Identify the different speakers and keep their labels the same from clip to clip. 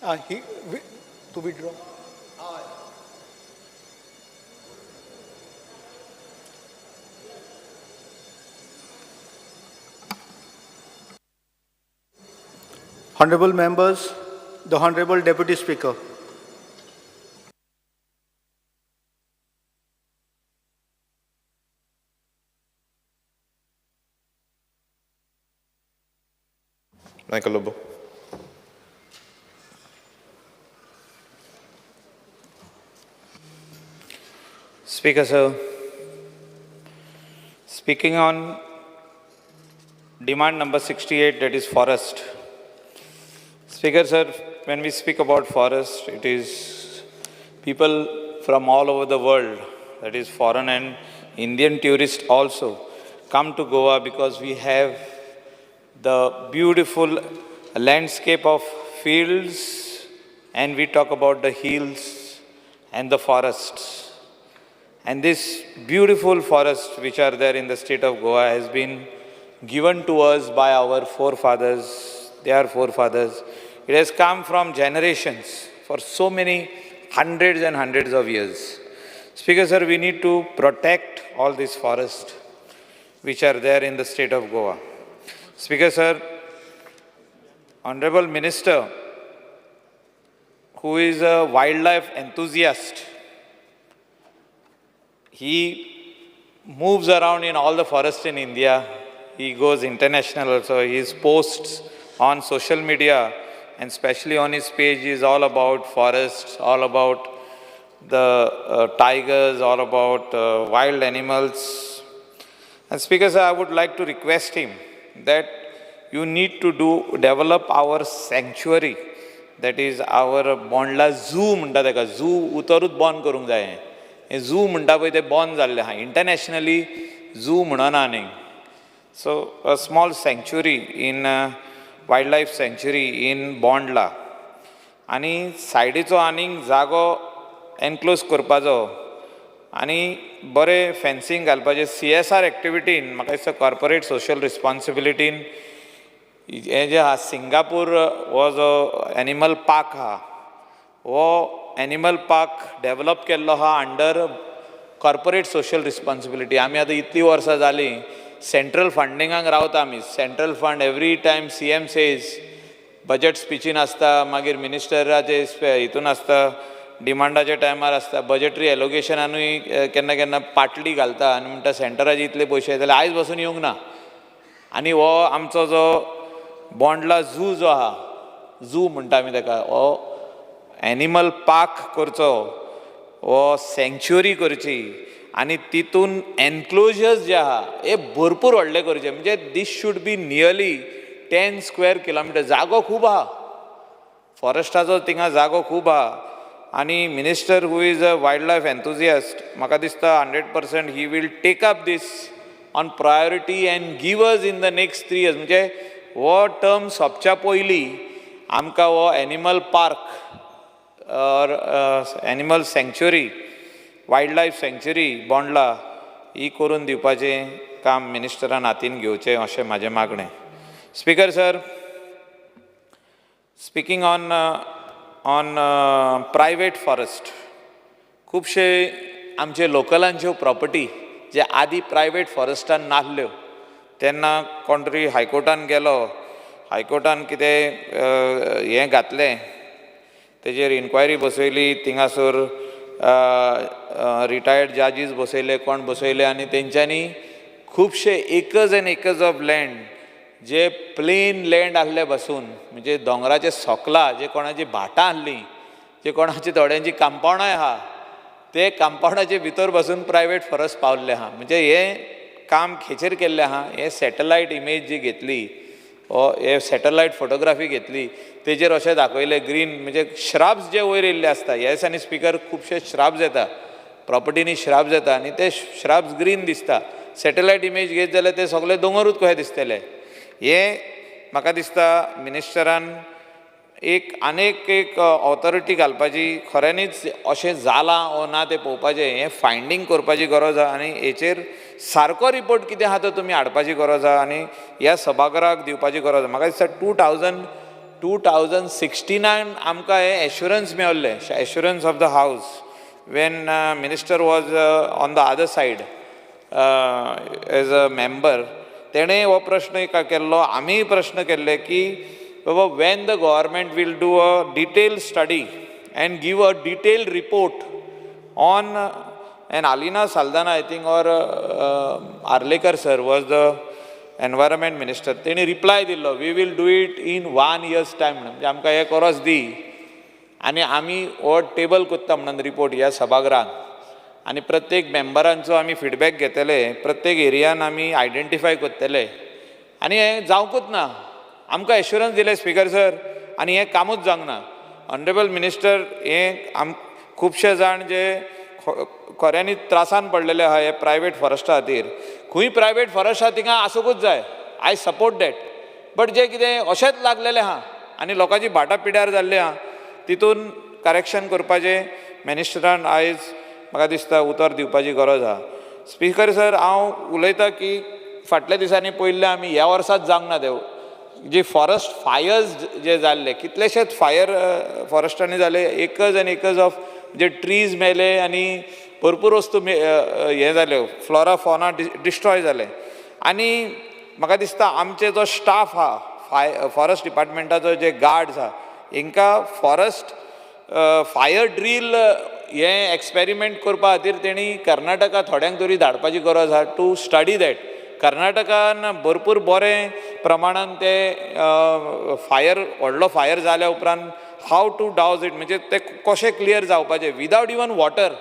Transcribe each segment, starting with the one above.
Speaker 1: He to withdraw. Honorable members, the Honorable Deputy Speaker.
Speaker 2: Michael Lobo.
Speaker 3: Speaker, sir, speaking on demand number 68, that is forest. Speaker, sir, when we speak about forest, it is people from all over the world, that is foreign and Indian tourists also, come to Goa because we have the beautiful landscape of fields, and we talk about the hills and the forests. And this beautiful forest which are there in the state of Goa has been given to us by our forefathers, their forefathers. It has come from generations for so many hundreds and hundreds of years. Speaker, sir, we need to protect all these forests which are there in the state of Goa. Speaker, sir, Honorable Minister, who is a wildlife enthusiast, he moves around in all the forests in India. He goes international also. His posts on social media and especially on his page is all about forests, all about the tigers, all about wild animals. And Speaker, sir, I would like to request him that you need to develop our sanctuary, that is our Bondla Zoo म्हणटा ताका, zoo उतरूच बंद करूंक जाय. हें zoo म्हणटा पळय तें बंद जाल्लें आहा, इंटरनॅशनली zoo म्हणना न्ही. So a small sanctuary in wild life sanctuary in Bondla, आनी सायडीचो आनीक जागो एनक्लोज करपाचो आनी बरें फेन्सींग घालपाचें. सी एस आर एक्टिविटीन म्हाका दिसता कॉर्पोरेट सोशल रिस्पॉन्सिबिलिटीन हें जें आहा, सिंगापूर हो जो एनिमल पार्क आहा, हो एनिमल पार्क डेवलप केल्लो आहा अंडर कॉर्पोरेट सोशल रिस्पॉन्सिबिलिटी. आमी आतां इतलीं वर्सां जालीं सेंट्रल फंडिंगाक रावता आमी. Central fund every time C M says budget स्पिचीन आसता, मागीर मिनिस्टराचे हितून आसता, डिमांडाच्या टायमार आसता, बजेटरी एलोकेशनानूय केन्ना केन्ना पाटली घालता आनी म्हणटा सेंटराचे इतले पयशे जाल्यार आयज बसून येवंक ना. आनी हो आमचो जो बोंडला झू जो आहा, झू म्हणटा आमी ताका, हो एनिमल पार्क करचो, हो सँक्च्युरी करची आनी तितून एनक्लोजर्स जे आहा हे भरपूर व्हडले करचे. म्हणजे this should be nearly 10 square kilometre. जागो खूब आहा, फॉरेस्टाचो थिंगा जागो खूब आहा. आनी minister who is a wild life enthusiast, म्हाका दिसता 100% he will take up this on priority and give us in the next 3 years. म्हणजे हो टर्म सोंपच्या पयलीं आमकां हो animal park or animal sanctuary, wild life sanctuary Bondla ही करून दिवपाचें काम मिनिस्टरान हातीन घेवचें अशें म्हाजें मागणें. Speaker sir, speaking on private forest, खुबशे आमचे लोकलांच्यो प्रॉपर्टी जे आदी प्रायवेट फॉरेस्टान नासल्यो, तेन्ना कोण तरी हायकोर्टान गेलो, हायकोर्टान कितें हें घातलें, तेजेर इन्क्वायरी बसयली, थिंगासर रिटायर्ड जजीस बसयले, कोण बसयले, आनी तेंच्यांनी खुबशे acres and acres of land जे प्लेन लँड आहले बसून, म्हणजे दोंगराचे सोकला जे कोणाची भाटां आहलीं, जे कोणाची थोड्यांची कंपावंडाय आहा, ते कंपावंडाचे भितर बसून प्रायवेट फॉरेस्ट पावल्ले आहा. म्हणजे हें काम खेचेर केल्लें आहा, हें सॅटलायट इमेज जी घेतली, हे सॅटलायट फोटोग्राफी घेतली, तेजेर अशें दाखयलें ग्रीन, म्हणजे श्राब्स जे वयर येयल्ले आसता, ह्या दिसांनी स्पिकर खुबशे श्राब्स येता, प्रॉपर्टीनी श्राब्स येता आनी ते श्राब्स ग्रीन दिसता. सॅटलायट इमेज घेत जाल्यार ते सगळे दोंगरूच कशे दिसतले. हे म्हाका दिसता मिनिस्टरान एक आनीक एक ऑथॉरिटी घालपाची, खऱ्यांनीच अशें जालां ओ ना तें पळोवपाचें, हें फायंडींग करपाची गरज आहा आनी हेचेर सारको रिपोर्ट कितें आहा तो तुमी हाडपाची गरज आहा आनी ह्या सभाघराक दिवपाची गरज आहा. म्हाका दिसता 2016 आमकां हें assurance मेवल्लें, assurance of the house, when minister was on the other side as a member. तेणें हो प्रश्न एक केल्लो, आमीय प्रश्न केल्ले की बाबा, when the government will do a detail study and give a detailed report on. And Alina Saldanha, I think, or Arlekar sir was the environment minister. तेणी रिप्लाय दिल्लो, "We will do it in one year's time." म्हणून. म्हणजे आमकां एक वर्स दी आनी आमी हो टेबल कोत्ता म्हणून रिपोर्ट ह्या सभागृहान आनी प्रत्येक मेंबरांचो आमी फिडबॅक घेतले, प्रत्येक एरियान आमी आयडेंटिफाय करतले. आनी हें जावंकूच ना. आमकां एश्युरन्स दिलें, स्पिकर सर, आनी हें कामूच जावंक ना. ऑनरेबल मिनिस्टर, हें आम खुबशे जाण जे खऱ्यांनी त्रासान पडलेले आहा हे प्रायवेट फॉरेस्टा खातीर. खंय प्रायवेट फॉरेस्ट आहा थिंगा आसूंकूच जाय, I support that, but जे कितें अशेंच लागलेलें आहा आनी लोकांची भाटां पिड्यार जाल्ली आहा, तितून करेक्शन करपाचें मिनिस्टरान आयज म्हाका दिसता उतर दिवपाची गरज आहा. स्पिकर सर, हांव उलयतां की फाटल्या दिसांनी पळयल्लें आमी, ह्या वर्साच जावंक ना देव जी फॉरेस्ट फायर्स जे जाल्ले, कितलेशेच फायर फॉरेस्टांनी जाले, एकर्स आनी एकर्स ऑफ जे ट्रीज मेले आनी भरपूर वस्तू हें जाल्यो, फ्लोरा फॉना डिस्ट्रॉय जाले. आनी म्हाका दिसता आमचे जो स्टाफ आहा, फॉरेस्ट डिपार्टमेंटाचो जे गार्ड्स आहा, हेंकां फॉरेस्ट फायर ड्रील हें एक्सपेरिमेंट करपा खातीर तेणी कर्नाटका थोड्यांक तरी धाडपाची गरज आहा टू स्टडी that. कर्नाटकान भरपूर बरें प्रमाणान ते फायर, व्हडलो फायर जाल्या उपरांत how to डावज it, म्हणजे ते कशें क्लियर जावपाचें विदावट इवन वॉटर,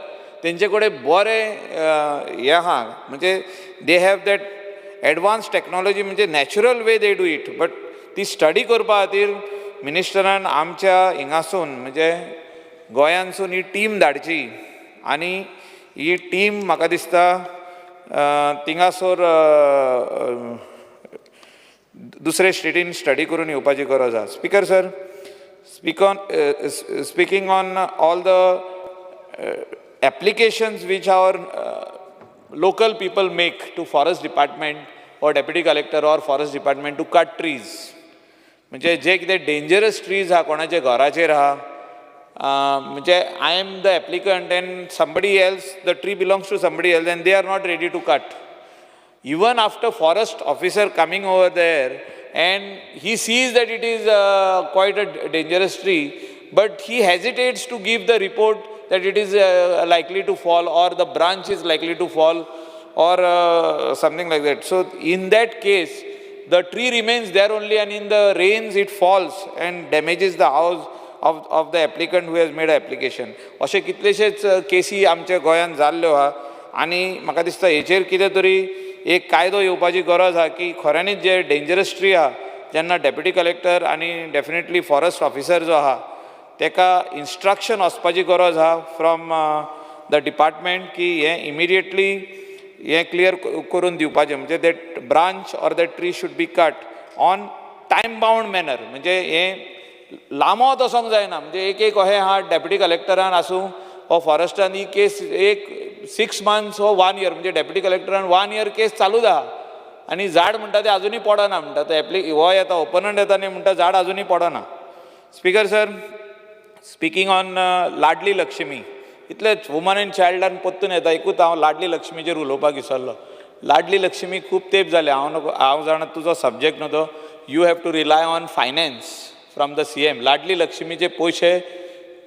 Speaker 3: तेंचे कडेन बरें हें आहा, म्हणजे they have that advance technology, म्हणजे natural way they do it. But ती स्टडी करपा खातीर मिनिस्टरान आमच्या हिंगासून, म्हणजे गोंयांसून ही टीम धाडची आनी ही टीम म्हाका दिसता थिंगासर दुसरे स्टेटीन स्टडी करून येवपाची गरज आसा. Speaker sir, speaking on all the applications which our local people make to forest department or deputy collector or forest department to cut trees, म्हणजे जे कितें डेंजरस ट्रीज आहा, कोणाच्या घराचेर आहा, म्हणजे I am the applicant and somebody else, the tree belongs to somebody else and they are not ready to cut, even after forest officer coming over there and he sees that it is quite a dangerous tree, but he hesitates to give the report that it is likely to fall or the branch is likely to fall or something like that. So in that case, the tree remains there only and in the rains it falls and damages the house of the applicant who has made an application. अशे कितलेशेच केसी आमच्या गोंयांत जाल्ल्यो आहा आनी म्हाका दिसता हेचेर कितें तरी एक कायदो येवपाची गरज आहा की खऱ्यांनीच जे डेंजरस ट्री आहा, जेन्ना डेप्युटी कलेक्टर आनी डेफिनेटली फॉरेस्ट ऑफिसर जो आहा तेका इन्स्ट्रक्शन वचपाची गरज आहा फ्रॉम the department की हें इमिडिएटली हें क्लियर करून दिवपाचें, म्हणजे that branch or that tree should be cut on time bound manner. म्हणजे हें लांबत वचोंक जायना. म्हणजे एक एक अशें आहा, डेप्युटी कलेक्टरान आसूं वो फॉरेस्टान ही केस एक 6 मंथ्स वो वन इयर, म्हणजे डेप्युटी कलेक्टरान वन इयर केस चालूच आहा आनी झाड म्हणटा तें आजुनूय पडना म्हणटा. ते एप्ली हो येता, ओपनंट येता आनी म्हणटा झाड आजुनूय पडना. Speaker sir, speaking on Ladli Lakshmi, इतलेच वुमन एंड चायल्डान परतून येता. एकूच हांव लाडली लक्ष्मीचेर उलोवपाक विसरलो. लाडली लक्ष्मी खूब तेंप जाले, हांव नको, हांव जाणा तुजो सब्जेक्ट न्हू तो, you have to rely on finance from the CM. Ladli लक्ष्मीचे पयशे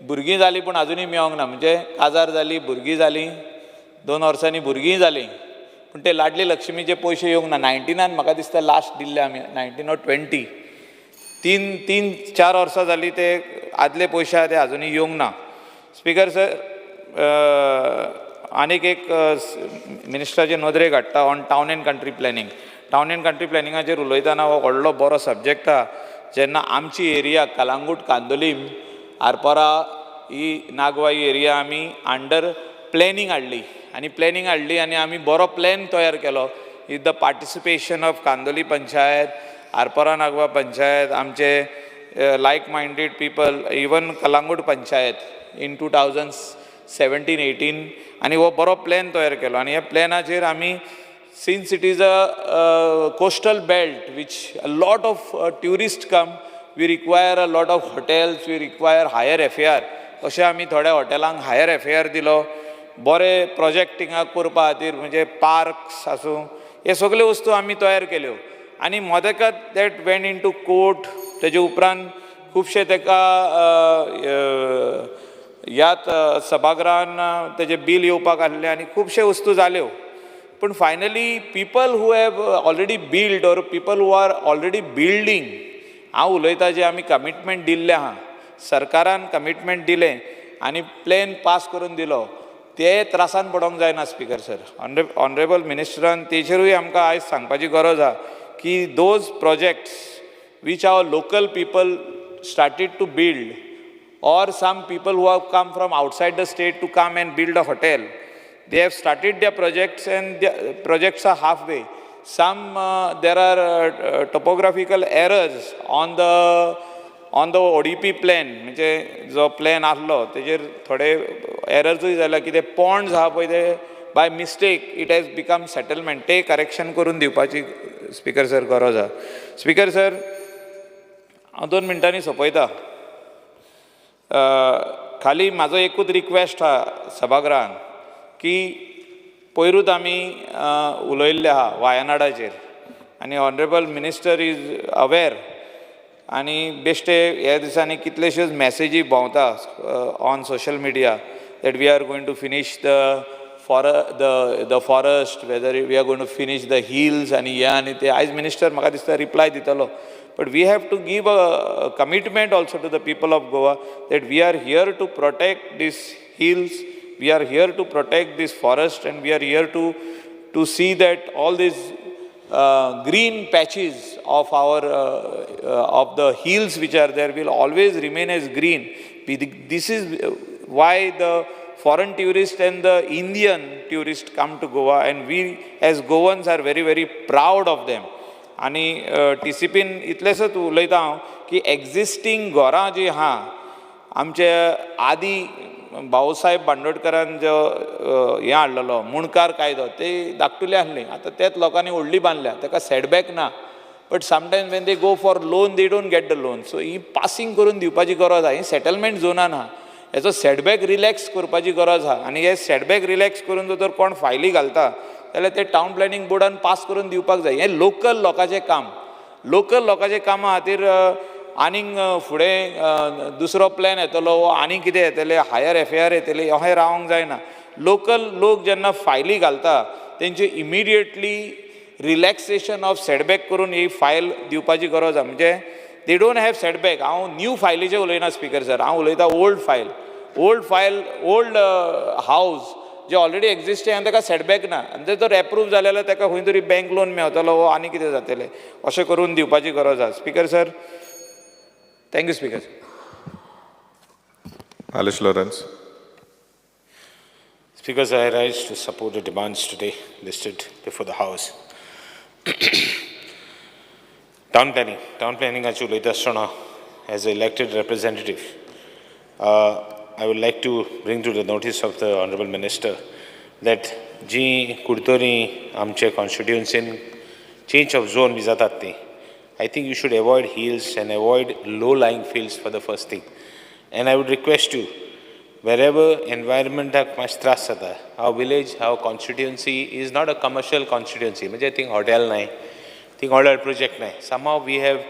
Speaker 3: भुरगीं जालीं पूण आजुनूय मेळोंक ना. म्हणजे काजार जाली, भुरगीं जालीं, 2 वर्सांनी भुरगींय जालीं, पूण ते लाडली लक्ष्मीचे पयशे येवंक ना. 19नान म्हाका दिसता लास्ट दिल्ले आमी, 19 ऑर 20. तीन तीन चार वर्सां जालीं, ते आदले पयशे आहा ते आजुनूय येवंक ना. स्पिकर सर, आनीक एक मिनिस्टराचे नदरेक हाडटा on town and country planning. Town and country प्लॅनिंगाचेर उलयतना हो व्हडलो बरो सब्जेक्ट आहा. जेन्ना आमची एरिया कलांगूट, कांदोलीम, आरपोरा ही नागवा ही एरिया आमी अंडर प्लॅनिंग हाडली आनी प्लॅनिंग हाडली आनी आमी बरो प्लॅन तयार केलो with the participation of Candolim panchayat, Arpora Nagwa panchayat, आमचे like minded people, even Calangute panchayat in 2017-18. आनी हो बरो प्लॅन तयार केलो आनी ह्या प्लॅनाचेर आमी, since it is a coastal belt which a lot of tourist come, We require a lot of hotels, we require higher FAR. अशें आमी थोड्या हॉटेलांक हायर एफएआर दिलो. बरे प्रोजेक्ट थिंगा करपा खातीर, म्हणजे पार्क्स आसूं, हे सगल्यो वस्तू आमी तयार केल्यो. आनी मदेकात that went into court. तेजे उपरांत खुबशे तेका ह्यात सभागृहान तेजें बील येवपाक आसलें आनी खुबशे वस्तू जाल्यो. पूण finally people who have already build or people who are already building, हांव उलयतां जे आमी कमिटमेंट दिल्लें आहा, सरकारान कमिटमेंट दिलें आनी प्लॅन पास करून दिलो, ते त्रासान पडोंक जायना. स्पिकर सर, ऑनरेबल मिनिस्टरान तेजेरूय आमकां आयज सांगपाची गरज आहा की those projects which our local people started to build or some people who have come from outside the state to come and build a hotel, they have started their projects and the projects are halfway. Some there are topographical errors on the ODP plan. म्हणजे जो plan आसलो तेजेर थोडे एरर्सूय जाल्या. कितें Pond's आहा पळय, ते by mistake it has become settlement. ते करेक्शन करून दिवपाची, स्पिकर सर, गरज आहा. स्पिकर सर, हांव 2 मिनटांनी सोंपयता. खाली म्हाजो एकूच रिक्वेस्ट आहा सभागृहान की पयरूच आमी उलयल्ले आहा वायनाडाचेर आनी honourable minister is aware. आनी बेश्टे ह्या दिसांनी कितलेश्योच मॅसेजी भोंवता on social media that we are going to finish the forest, whether we are going to finish the hills आनी हें आनी ते. आयज मिनिस्टर म्हाका दिसता रिप्लाय दितलो, but we have to give a commitment also to the people of Goa that we are here to protect these hills, we are here to protect this forest, and we are here to see that all these green patches of the hills which are there will always remain as green. This is why the foreign tourist and the Indian tourist come to Goa, and we as Goans are very, very proud of them. आनी टीसीपीन इतलेंसच उलयता हांव की existing घरां जीं आहा, आमचे आदी भाऊसाहेब बांदोडकरान जो हें हाडलेलो मुणकार कायदो, ते धाकटुले आसली. आतां तेच लोकांनी व्हडली बांदल्या, ताका सेटबॅक ना, but sometimes when they go for loan, they don't get the loan. So he passing करून दिवपाची गरज आहा. ही सेटलमेंट झोनान आहा, हेचो सेटबॅक रिलॅक्स करपाची गरज आहा. आनी हे सेटबॅक रिलॅक्स करून जर कोण फायली घालता जाल्यार ते टावन प्लॅनिंग बोर्डान पास करून दिवपाक जाय. हें लोकल लोकांचें काम. लोकल लोकांच्या कामा खातीर आनीक फुडें दुसरो प्लॅन येतलो वो आनीक कितें येतलें, हायर एफएआर येतली, अशें रावंक जायना. लोकल लोक जेन्ना फायली घालता तेंचे इमिडिएटली रिलॅक्सेशन ऑफ सेटबॅक करून ही फायल दिवपाची गरज आहा. म्हणजे they don't have setback. हांव न्यू फायलीचें उलयना, स्पिकर सर, हांव उलयतां old file, old file, old house जे ऑलरेडी एग्जिस्टींग आनी ताका सेटबॅक ना. आनी ते जर एप्रूव जाले जाल्यार ताका खंय तरी बँक लोन मेवतलो वो आनी कितें जातलें, अशें करून दिवपाची गरज आहा, speaker sir. Thank you, speaker sir.
Speaker 2: Alice Lawrence.
Speaker 4: Speaker, I rise to support the demands today listed before the House. Town planning, town planning उलयता आसतना, as an elected representative, I would like to bring to the notice of the Honorable Minister that जी कुडतरी आमचे कॉन्स्टिट्युन्सीन change of zone B जातात ती, I think you should avoid hills and avoid low lying fields for the first thing. And I would request you, wherever environmental मातशें त्रास जाता, our village, our constituency is not a commercial constituency. म्हणजे thing hotel नाय, thing hotel project नाय. Somehow we have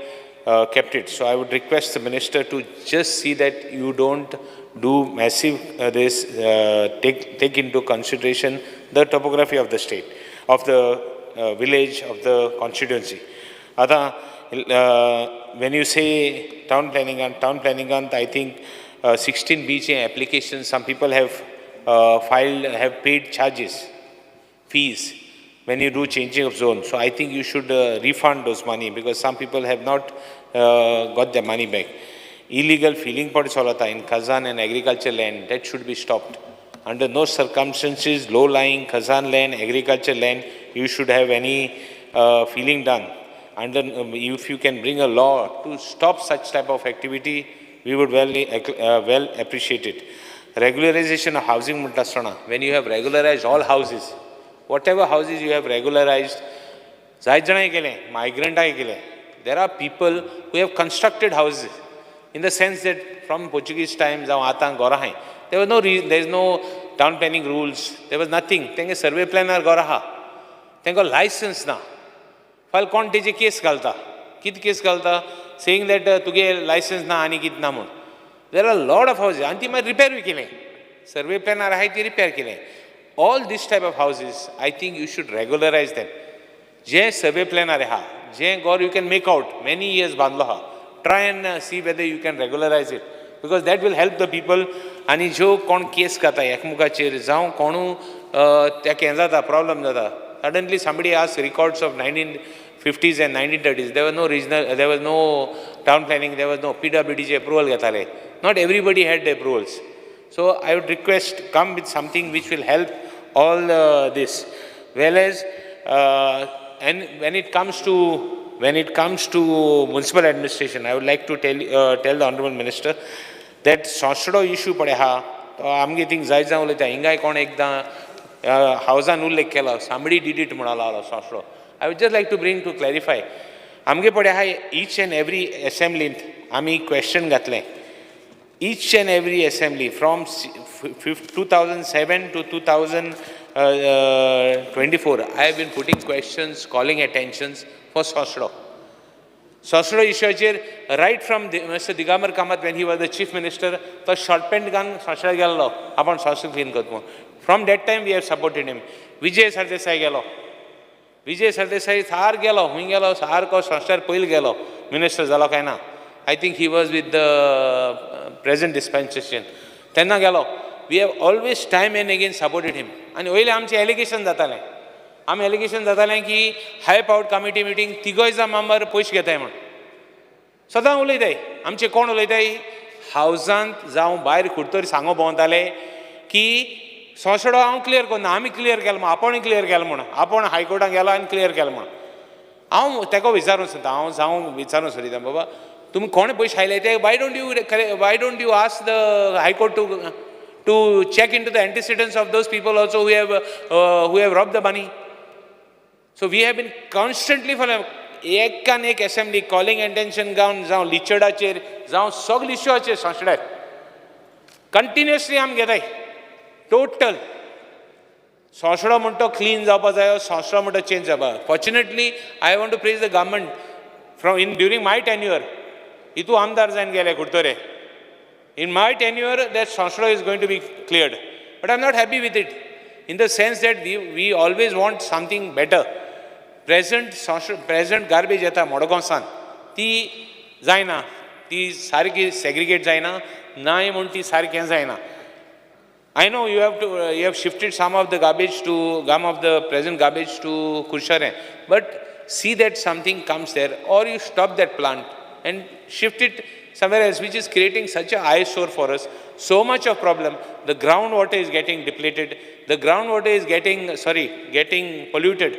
Speaker 4: kept it. So I would request the minister to just see that you don't do massive this, take into consideration the topography of the state, of the village, of the constituency. आतां when you say town planning and town planning, I think 16B चे application, some people have filed, have paid charges, fees when you do changing of zone. So I think you should refund those money because some people have not got their money back. Illegal filling पण चलता in Khazan and agriculture land, that should be stopped. Under no circumstances, low-lying Khazan land, agriculture land, you should have any filling done. If you can bring a law to stop such type of activity, we would well appreciate it. Regularization of housing म्हणटा आसतना, when you have regularized all houses, whatever houses you have regularized, जायत जाणांनी केलें, मायग्रंटाय केलें. There are people who have constructed houses in the sense that from Portuguese time जावं आतां घरां आहाय, there is no town planning rules, there was nothing. तेंगे survey प्लॅनार घरां आहा, तांकां लायसन्स ना. फाल्यां कोण तेजे केस घालता, कितें केस घालता, सेईंग that तुगे लायसन्स ना आनी कितें ना म्हूण. There are lot of houses आनी ती मागीर रिपेरूय केलें, सर्वे प्लॅनार आहाय ती रिपेर केलें. All this type of houses, I think you should regularize them. जे सर्वे प्लॅनार आहा, जे घर you can make out many years बांदलो आहा, try and see whether you can regularize it, because that will help the people. आनी ज्यो कोण केस घाता एकमुखाचेर जावं कोणू तेका हें जाता, प्रॉब्लम जाता. Suddenly somebody ask records of 1950s and 1930s. There was no regional, there was no town planning, there was no PWDचे approval घेताले. Not everybody had the approvals. So I would request, come with something which will help all this. Whereas, and when it comes to municipal administration, I would like to tell the honorable minister that Sonsodo issue पळय आहा, तो आमगे thing जाय जावं उलयता. हिंगाय कोण एकदां हावजान उल्लेख केलो, somebody did it म्हणून लागलो सोसडो. I would just like to bring to clarify, आमगे पळय आहा, इच अँड एवरी एसेंब्लींत आमी क्वेश्चन घातलें. Each and every assembly from 2007 to 2024, I have been putting questions, calling attentions for Sosro. Sosro इश्यूचेर right from Mister Digambar Kamat, when he was the chief minister, तो short pant घालून सोंसड्यार गेल्लो, आपूण सोंसो clean करता म्हूण. From that time we have supported him. Vijay Sardesai गेलो, विजय सरदेसाई सार गेलो, खूंय गेलो, सारको सोंसड्यार पयलीं गेलो, मिनिस्टर जालो काय ना. I think he was with the present dispensation तेन्ना गेलो. We have always time and again supported him. आनी वयलें आमचें एलिगेशन जातालें, आमी एलिगेशन जातालें की हाय पावर्ड कमिटी मिटींग तिगय जाण मेंबर पयशे घेताय म्हूण सदां उलयताय. आमचे कोण उलयताय, हावजांत जावं भायर कुडतरी सांगो भोंवताले की सोंसडो हांव क्लियर करना, आमी क्लियर केलो म्हूण, आपूण क्लियर केलो म्हूण, आपूण हायकोर्टान गेलो आनी क्लियर केलो म्हूण. हांव तेका विचारूंक सोदता, हांव जावं विचारूंक सोदिता, बाबा तुमी कोणे पयशे आयले ते, why don't you ask the High Court to check into the antecedents of those people also who have rob the money? So we have been constantly for एकान एक असेंब्ली कॉलिंग एटेन्शन गावन, जावं लिचडाचेर, जावं सगळे इश्यूचेर सोंसड्यार कंटिन्युअसली आमी घेताय. Total सोंसडो म्हणटा तो क्लीन जावपा जायो, सोंसडो म्हणटा चेंज जावपा. Fortunately, I want to praise the government from in during my tenure, हितू आमदार जावन गेले कुडतरे. In my tenure that Sonsodo is going to be cleared, but I am not happy with it in the sense that we always want something better. Present present garbage येता मडगांवसान, ती जायना, ती सारकी segregate जायना, नाय म्हूण ती सारकें जायना. I know you have shifted some of the garbage to, some of the present garbage to Curchorem, but see that something comes there or you stop that plant and shift it somewhere else, which is creating such a eyesore for us, so much of problem. The groundwater is getting depleted, the groundwater is getting, sorry, getting polluted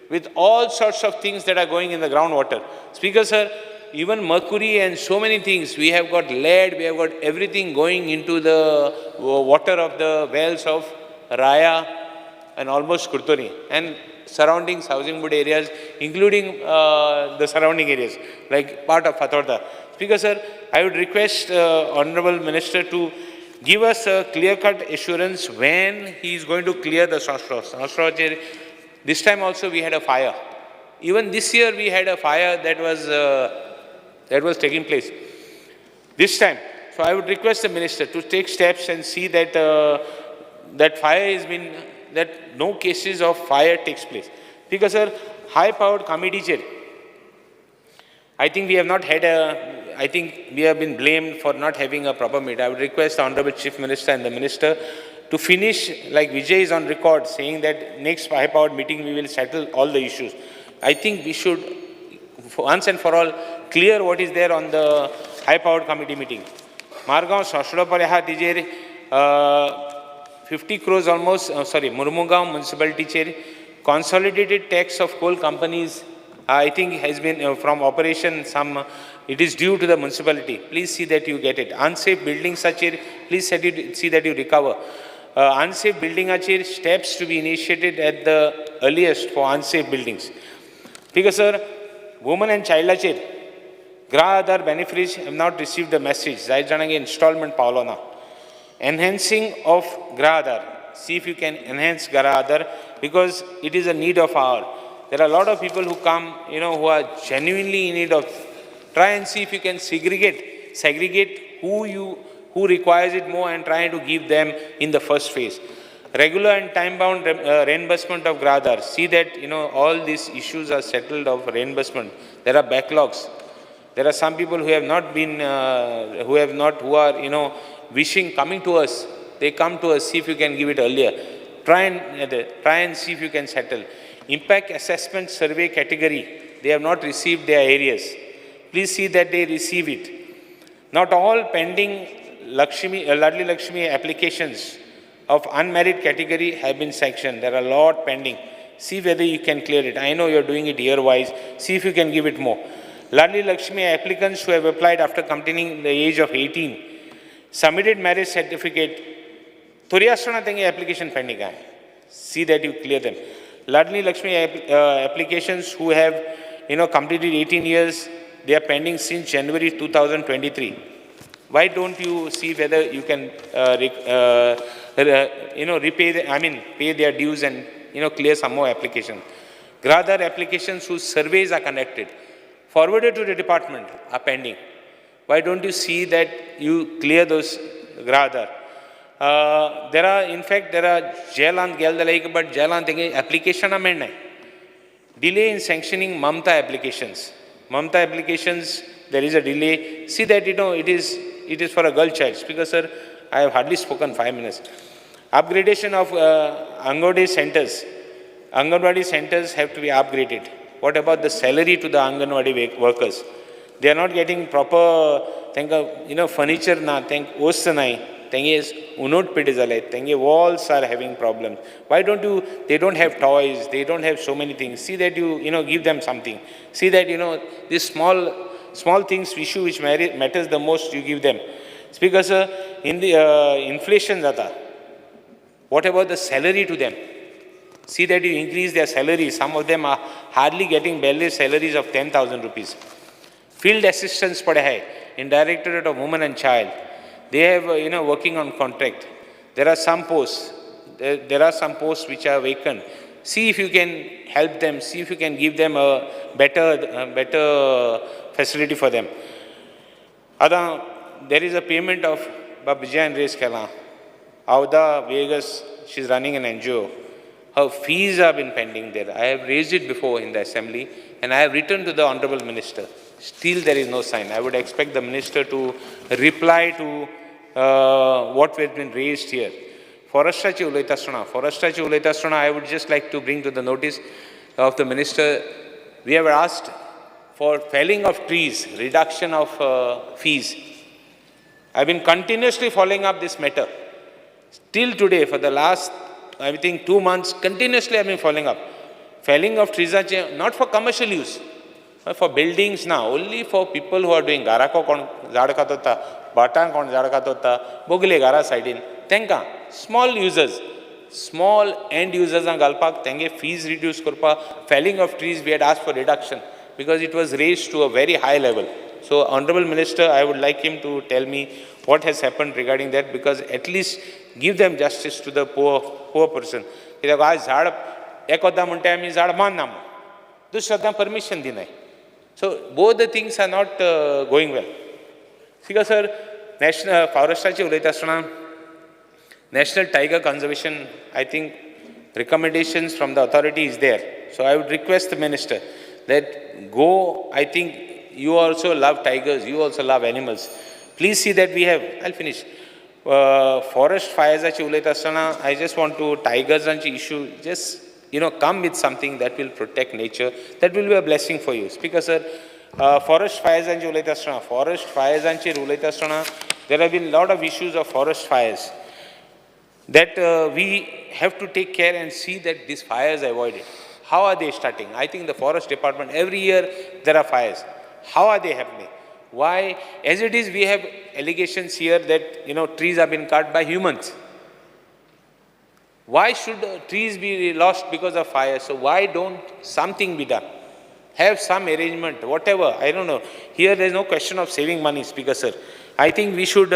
Speaker 4: with all sorts of things that are going in the groundwater. Speaker sir, even mercury and so many things, we have got lead, we have got everything going into the water of the wells of Raya and almost Curtorim and surrounding housing board areas, including the surrounding areas, like part of Fatorda. Speaker sir, I would request Honorable Minister to give us a clear-cut assurance when he is going to clear the Sosro. Sosro, this time also we had a fire. Even this year we had a fire that was taking place. This time, so I would request the minister to take steps and see that that fire has been, that no cases of fire takes place. Because sir, high powered committee chair, I think we have not had a, I think we have been blamed for not having a proper meet. I would request the Honorable Chief Minister and the Minister to finish, like Vijay is on record saying that next high powered meeting we will settle all the issues. I think we should, once and for all, clear what is there on the high powered committee meeting. Margao सोसडो पळय आहा तेजेर 50 crores almost, sorry, Mormugao म्युनिसिपालिटीचेर consolidated tax of coal companies, I think, has been from operation some, it is due to the municipality. Please see that you get it. Unsafe buildings आचेर please see that you recover. Unsafe building आचेर steps to be initiated at the earliest for unsafe buildings. Because sir, women and चायल्डाचेर Grah Aadhaar beneficiaries have not receive the message. जायत जाणांक instalment पावलो ना. Enhancing of Grah Aadhaar. See if you can enhance Grah Aadhaar because it is a need of hour. There are lot of people who come, who are genuinely in need of. Try and see if you can segregate who requires it more and try to give them in the first phase. Regular and time-bound reimbursement of Grah Aadhaar. See that all these issues are settled of reimbursement. There are backlogs. There are some people who have not been, who have not, who are wishing, coming to us. They come to us, see if you can give it earlier. Try and see if you can settle. Impact assessment survey category, they have not received their areas. Please see that they receive it. Not all pending Ladli Lakshmi applications of unmarried category have been sanctioned. There are a lot pending. See whether you can clear it. I know you are doing it year-wise. See if you can give it more. Ladli Lakshmi applicants who have applied after completing the age of 18, submitted marriage certificate, थोरी आसतना तेंगे application pending आहा. See that you clear them. Ladli Lakshmi applications who have completed 18 years, they are pending since January 2023. Why don't you see whether you can, repay, the, I mean, pay their dues and clear some more applications. Grah Aadhaar applications whose surveys are conducted, forwarded to the department, are pending. Why don't you see that you clear those Grah Aadhaar? There are, in fact, there are जेलांत गेले जाल्यार, but जेलांत तेगे application मेळनाय. Delay in sanctioning Mamta applications. Mamta applications, there is a delay. See that it is for a girl child. Speaker sir, I have hardly spoken 5 minutes. Upgradation of Anganwadi centers. Anganwadi centers have to be upgraded. What about the salary to the Anganwadi workers? They are not getting proper तांकां furniture ना, तांकां वस्त नाय, तेंगे उनोट पेटे जाले, तेंगे walls are having problem. Why don't you, they don't have toys, they don't have so many things. See that you give them something. See that this small small things, issue which matters the most, you give them. Speaker sir, in the inflation जाता, what about the salary to them? See that you increase their salary. Some of them are hardly getting barely salaries of 10,000 rupees. Field assistants पड़े है in Directorate of Women and Child. They have, working on contract. There are some posts. There are some posts which are vacant. See if you can help them. See if you can give them a better facility for them. आतां there is a payment of Vijayan raise केलां. Avda Vegas, she's running an NGO. Her fees have been pending there. I have raised it before in the assembly and I have written to the Honorable Minister. Still there is no sign. I would expect the minister to reply to what has been raised here. फॉरेस्टाची उलयता आसतना, फॉरेस्टाची उलयता आसतना, I would just like to bring to the notice of the minister, we have asked for felling of trees, reduction of fees. I have been continuously following up this matter. Till today, for the last, I think, 2 months, continuously I have been following up. Felling of trees are not for commercial use, but for buildings now, only for people who are doing घराको कोण झाड कातता, भाटान कोण झाड कातता, Bogle घरा सायडीन, तांकां small users, small and युजर्सांक घालपाक तेंगे fees reduce करपाक felling of trees we had asked for reduction because it was raised to a very high level. So, Honorable Minister, I would like him to tell me what has happened regarding that, because at least give them justice to the poor, poor person. कित्याक आज झाड एकोदां म्हणटा आमी झाड मानना म्हूण, दुसऱ्या permission दिनाय. So both the things are not going well. Speaker sir, national फॉरेस्टाची उलयता आसतना, National Tiger Conservation, I think recommendations from the authority is there. So I would request the minister that go, I think you also love tigers, you also love animals. Please see that we have, I'll finish. Forest fires उलयता आसतना, I just want to, tigers issue, just, come with something that will protect nature. That will be a blessing for you. Speaker sir, forest fires उलयता आसतना, forest fires उलयता आसतना, there have been lot of issues of forest fires that we have to take care and see that these fires are avoided. How are they starting? I think the forest department, every year there are fires. How are they happening? Why? As it is, we have allegations here that trees have been cut by humans. Why should trees be lost because of fire? So why don't something be done? Have some arrangement, whatever, I don't know. Here there is no question of saving money, Speaker sir. I think we should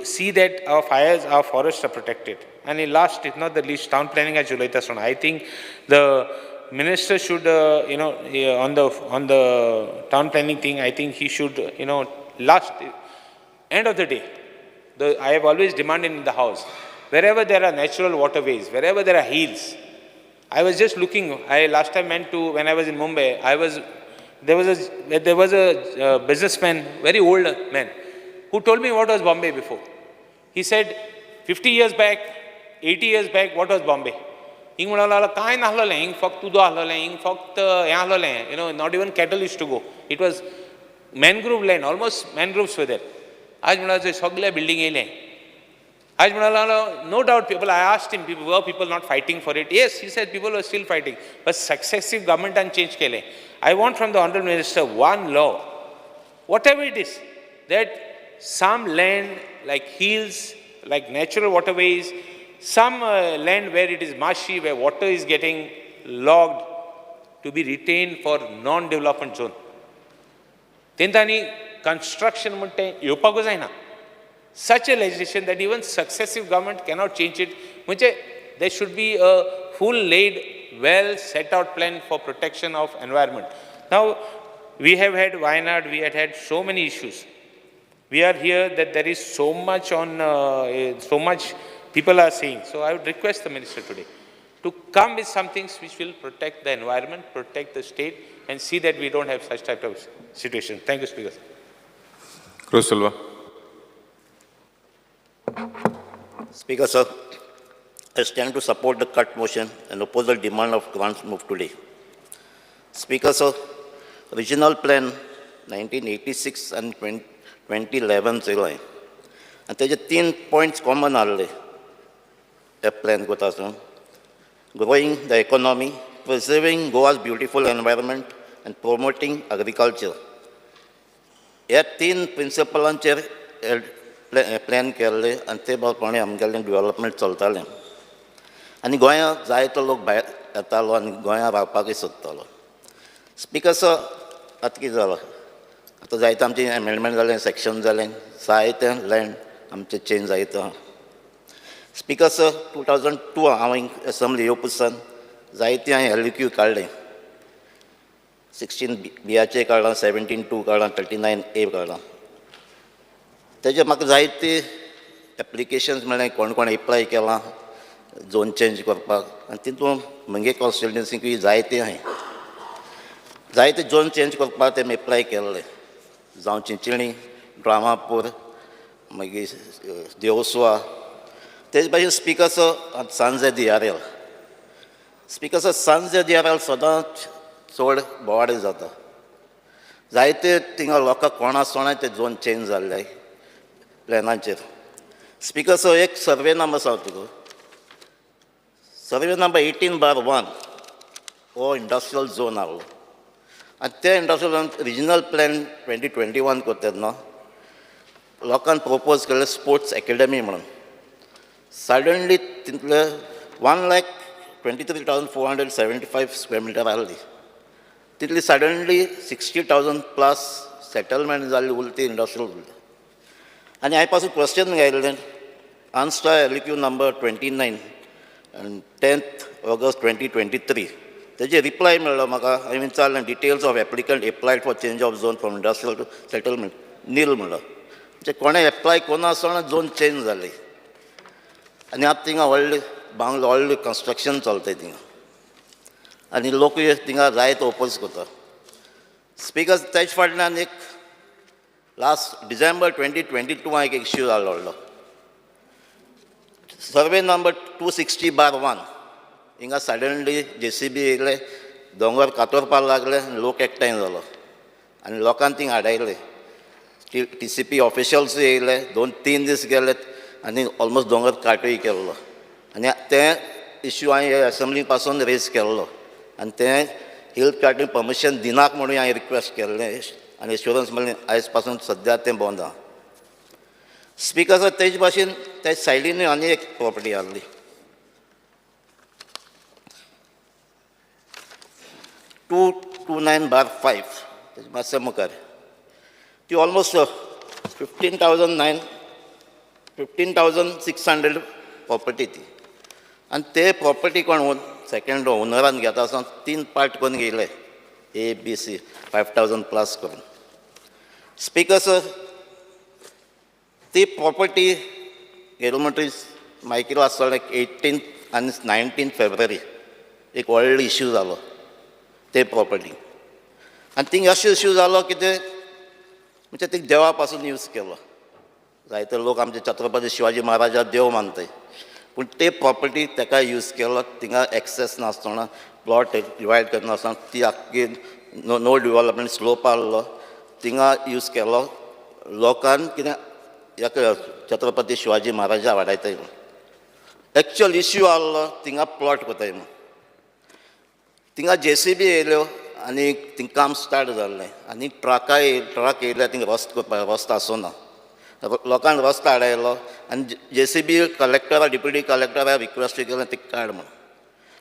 Speaker 4: see that our fires, our forests are protected. And in last, if not the least, town planning as उलयता आसतना, I think the minister should, on the town planning thing, I think he should, last, end of the day, I have always demanded in the house, wherever there are natural waterways, wherever there are hills. I was just looking, I last time went to, when I was in Mumbai, there was a businessman, very old man, who told me what was Bombay before. He said, 50 years back, 80 years back, what was Bombay? हिंग म्हणूंक कांय नासलें, हिंग फक्त उदक आसलें, हिंग फक्त हें आसलें, not even cattle used to go. It was mangrove land, almost mangroves were there. आज म्हणल्यार सगळे बिल्डींग येयले. आज म्हणल्यार no doubt people, I asked him, were people not fighting for it? Yes, he said people were still fighting. But successive governmentan change केलें. I want from the Honorable Minister one law, whatever it is, that some land like hills, like natural waterways, some land where it is marshy, where water is getting logged, to be retained for non-development zone. तेंच्यांनी construction म्हण तें येवपाकूच जायना. Such a legislation that even successive government cannot change it. म्हणजे there should be a full laid, well set out plan for protection of environment. Now, we have had Wayanad, we had had so many issues. We are here that there is so much on, so much people are saying. So I would request the minister today to come with some things which will protect the environment, protect the state, and see that we don't have such type of situation. Thank you, Speaker.
Speaker 2: Cruz Silva.
Speaker 5: Speaker, sir, I stand to support the cut motion and oppose the demand of grants moved today. Speaker, sir, regional plan 1986 and 2011 चयलाय आनी तेजे 3 points common आहले त्या plan कोता आसून growing the economy, preserving Goa's beautiful environment and promoting agriculture. ह्या 3 प्रिंसिपलांचेर plan केल्ले आनी ते प्रमाणे आमगेलें डेव्हलपमेंट चलतालें आनी गोंयांत जायतो लोक भायर येतालो आनी गोंयांत रावपाकूय सोदतालो. स्पिकर सर, आतां कितें जालां, आतां जायते आमचें एमेंडमेंट जालें, सेक्शन जालें, जायतें लँड आमचें चेंज जायत आहा. स्पिकर सर, 2002 हांव एसेंब्ली येवपा सावन जायते हांवें एल क्यू काडलें. 16 बीयाचें काडलां, 17(2) काडलां, 39A काडलां. तेजे म्हाका जायते एप्लिकेशन्स मेळ्ळें, कोण कोण एप्लाय केलां झोन चेंज करपाक आनी तितून म्हगे कॉन्स्टिट्युएन्सीकूय जायते आहाय, जायते झोन चेंज करपाक तेमी एप्लाय केल्ले, जावं चिंचणी, ड्रामापूर, मागीर देवस्वा. तेज भाशेन स्पिकर सर, सांजे दियारेल. स्पिकर सर, सांजे दियारेल सदांच चड बोवाळ जाता. जायते थिंगा लोकांक कोण आसतना ते झोन चेंज जाल्ले प्लॅनाचेर. स्पिकर सर, एक सर्वे नंबर सांगता तुका, सर्वे नंबर 18/1 हो इंडस्ट्रियल झोन आहलो आनी ते इंडस्ट्रियल झोन रिजनल प्लॅन 2021 करता तेन्ना लोकान प्रपोज केल्ले स्पोर्ट्स एकेडमी म्हणून. सडनली तितले 1,23,475 square meter आहली, तितली सडनली 60,000 प्लस सेटलमेंट जाल्ली उरली इंडस्ट्रियल उरली. आनी हांवें पासून क्वेश्चन घायल्लें answer LQ number 29 आनी 10th August 2023 तेजे रिप्लाय मेळ्ळो म्हाका. हांवें विचारलें details of applicant applied for change of zone from industrial to settlement nil म्हणलो. म्हणजे कोणें एप्लाय करूं आसतना झोन चेंज जाली आनी आतां थिंगा व्हडलें बांगलो व्हडलें कन्स्ट्रक्शन चलता थिंगा आनी लोकूय थिंगा जायतो ओपोज करता. स्पिकर, तेज फाटल्यान एक लास्ट डिसेंबर 2022 एक इश्यू जालो व्हडलो, सर्वे नंबर 260/1 हिंगा सडनली JCB येयले, दोंगर कातरपाक लागले आनी लोक एकठांय जालो आनी लोकांक थिंगा आडायले. TCP officials येयले, 2-3 दीस गेले आनी ऑलमोस्ट दोंगर काटूय केल्लो आनी तें इश्यू हांवें एसेंब्ली पासून रेज केल्लो आनी तें हिल कार्टींग परमिशन दिनाक म्हणून हांवें रिक्वेस्ट केल्लें आनी एश्योरन्स मेळ्ळें आयज पासून सद्या तें बंद आहा. स्पिकर सर, तेज भाशेन त्या सायडीनूय आनी एक प्रॉपर्टी आहली. 229/5 तेजे मातशें मुखार ती ऑलमोस्ट 15,600 प्रॉपर्टी ती. आनी ते प्रॉपर्टी कोण सेकंड ओनरान घेता आसतना तीन पार्ट करून घेयले, A B C 5,000 plus करून. स्पिकर सर, ती प्रॉपर्टी घेतली म्हणटकीर मायकील आसतलो 18 आनी 19 फेब्रुवारी एक व्हडलो इश्यू जालो ते प्रॉपर्टी. आनी थिंग अशें इश्यू जालो की ते म्हणजे ते देवा पासून यूज केलो. जायते लोक आमचे छत्रपती शिवाजी महाराजा देव मानताय, पूण ते प्रॉपर्टी ताका यूज केलो. थिंगा एक्सेस नासतना, प्लॉट डिवायड करनासतना, ती आख्खी नो डिवलपमेंट स्लोप आहलो, थिंगा यूज केलो. लोकान कितें हेका छत्रपती शिवाजी महाराजा वाडयताय म्हूण एक्चुअल इश्यू आहलो. थिंगा प्लॉट कोताय म्हूण थिंगा जेसीबी येयल्यो आनी थिंग काम स्टार्ट जाल्लें आनी ट्रक येयले थिंगा रस्तो करपाक. रस्तो आसना, लोकांक रस्तो आडायलो आनी जेसीबी कलेक्टरा, डिप्युटी कलेक्टरा रिक्वेस्ट केलें ती काड म्हणून.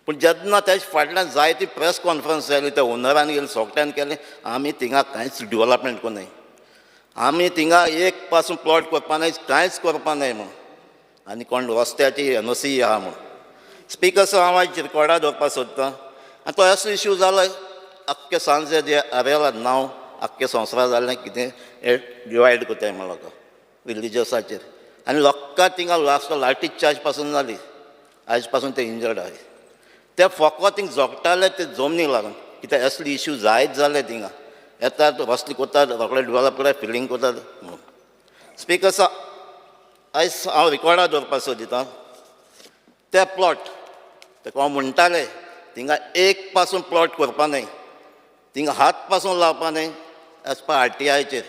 Speaker 5: पूण जेन्ना तेज फाटल्यान जायती प्रेस कॉन्फरन्स जाली, त्या ओनरान गेले, सगळ्यान केलें, आमी थिंगा कांयच डिवलपमेंट कोन्नाय, आमी थिंगा एक पासून प्लॉट करपा नाय, कांयच करपा नाय म्हणून, आनी कोण रस्त्याची एनओसी आहा म्हणून. स्पिकर सर, हांव आयज रिकॉर्डार दवरपाक सोदतां आनी तो असो इश्यू जालो आख्खे सांजे जे आरेला नांव आख्खे संवसार जालें कितें हे डिवायड करताय म्हण लोकां रिलिजियसाचेर. आनी लोकां थिंगा लास्ट लाठी चार्ज पासून जाली. आयज पासून ते इंजर्ड आहाय. ते फकत थिंग जोगताले ते जमनीक लागून, कित्याक असले इश्यू जायत जाले. थिंगा येतात, रस्ते करतात, रोखडे डेवलप करतात, फिलींग करतात म्हणून. स्पिकर सर, आयज हांव रिकॉर्डार दवरपाक सोदितां ते प्लॉट तेका हांव म्हणटाले थिंगा एक पासून प्लॉट करपा न्हय, थिंगा हात पासून लावपा न्हय. एज पर आरटीआयचेर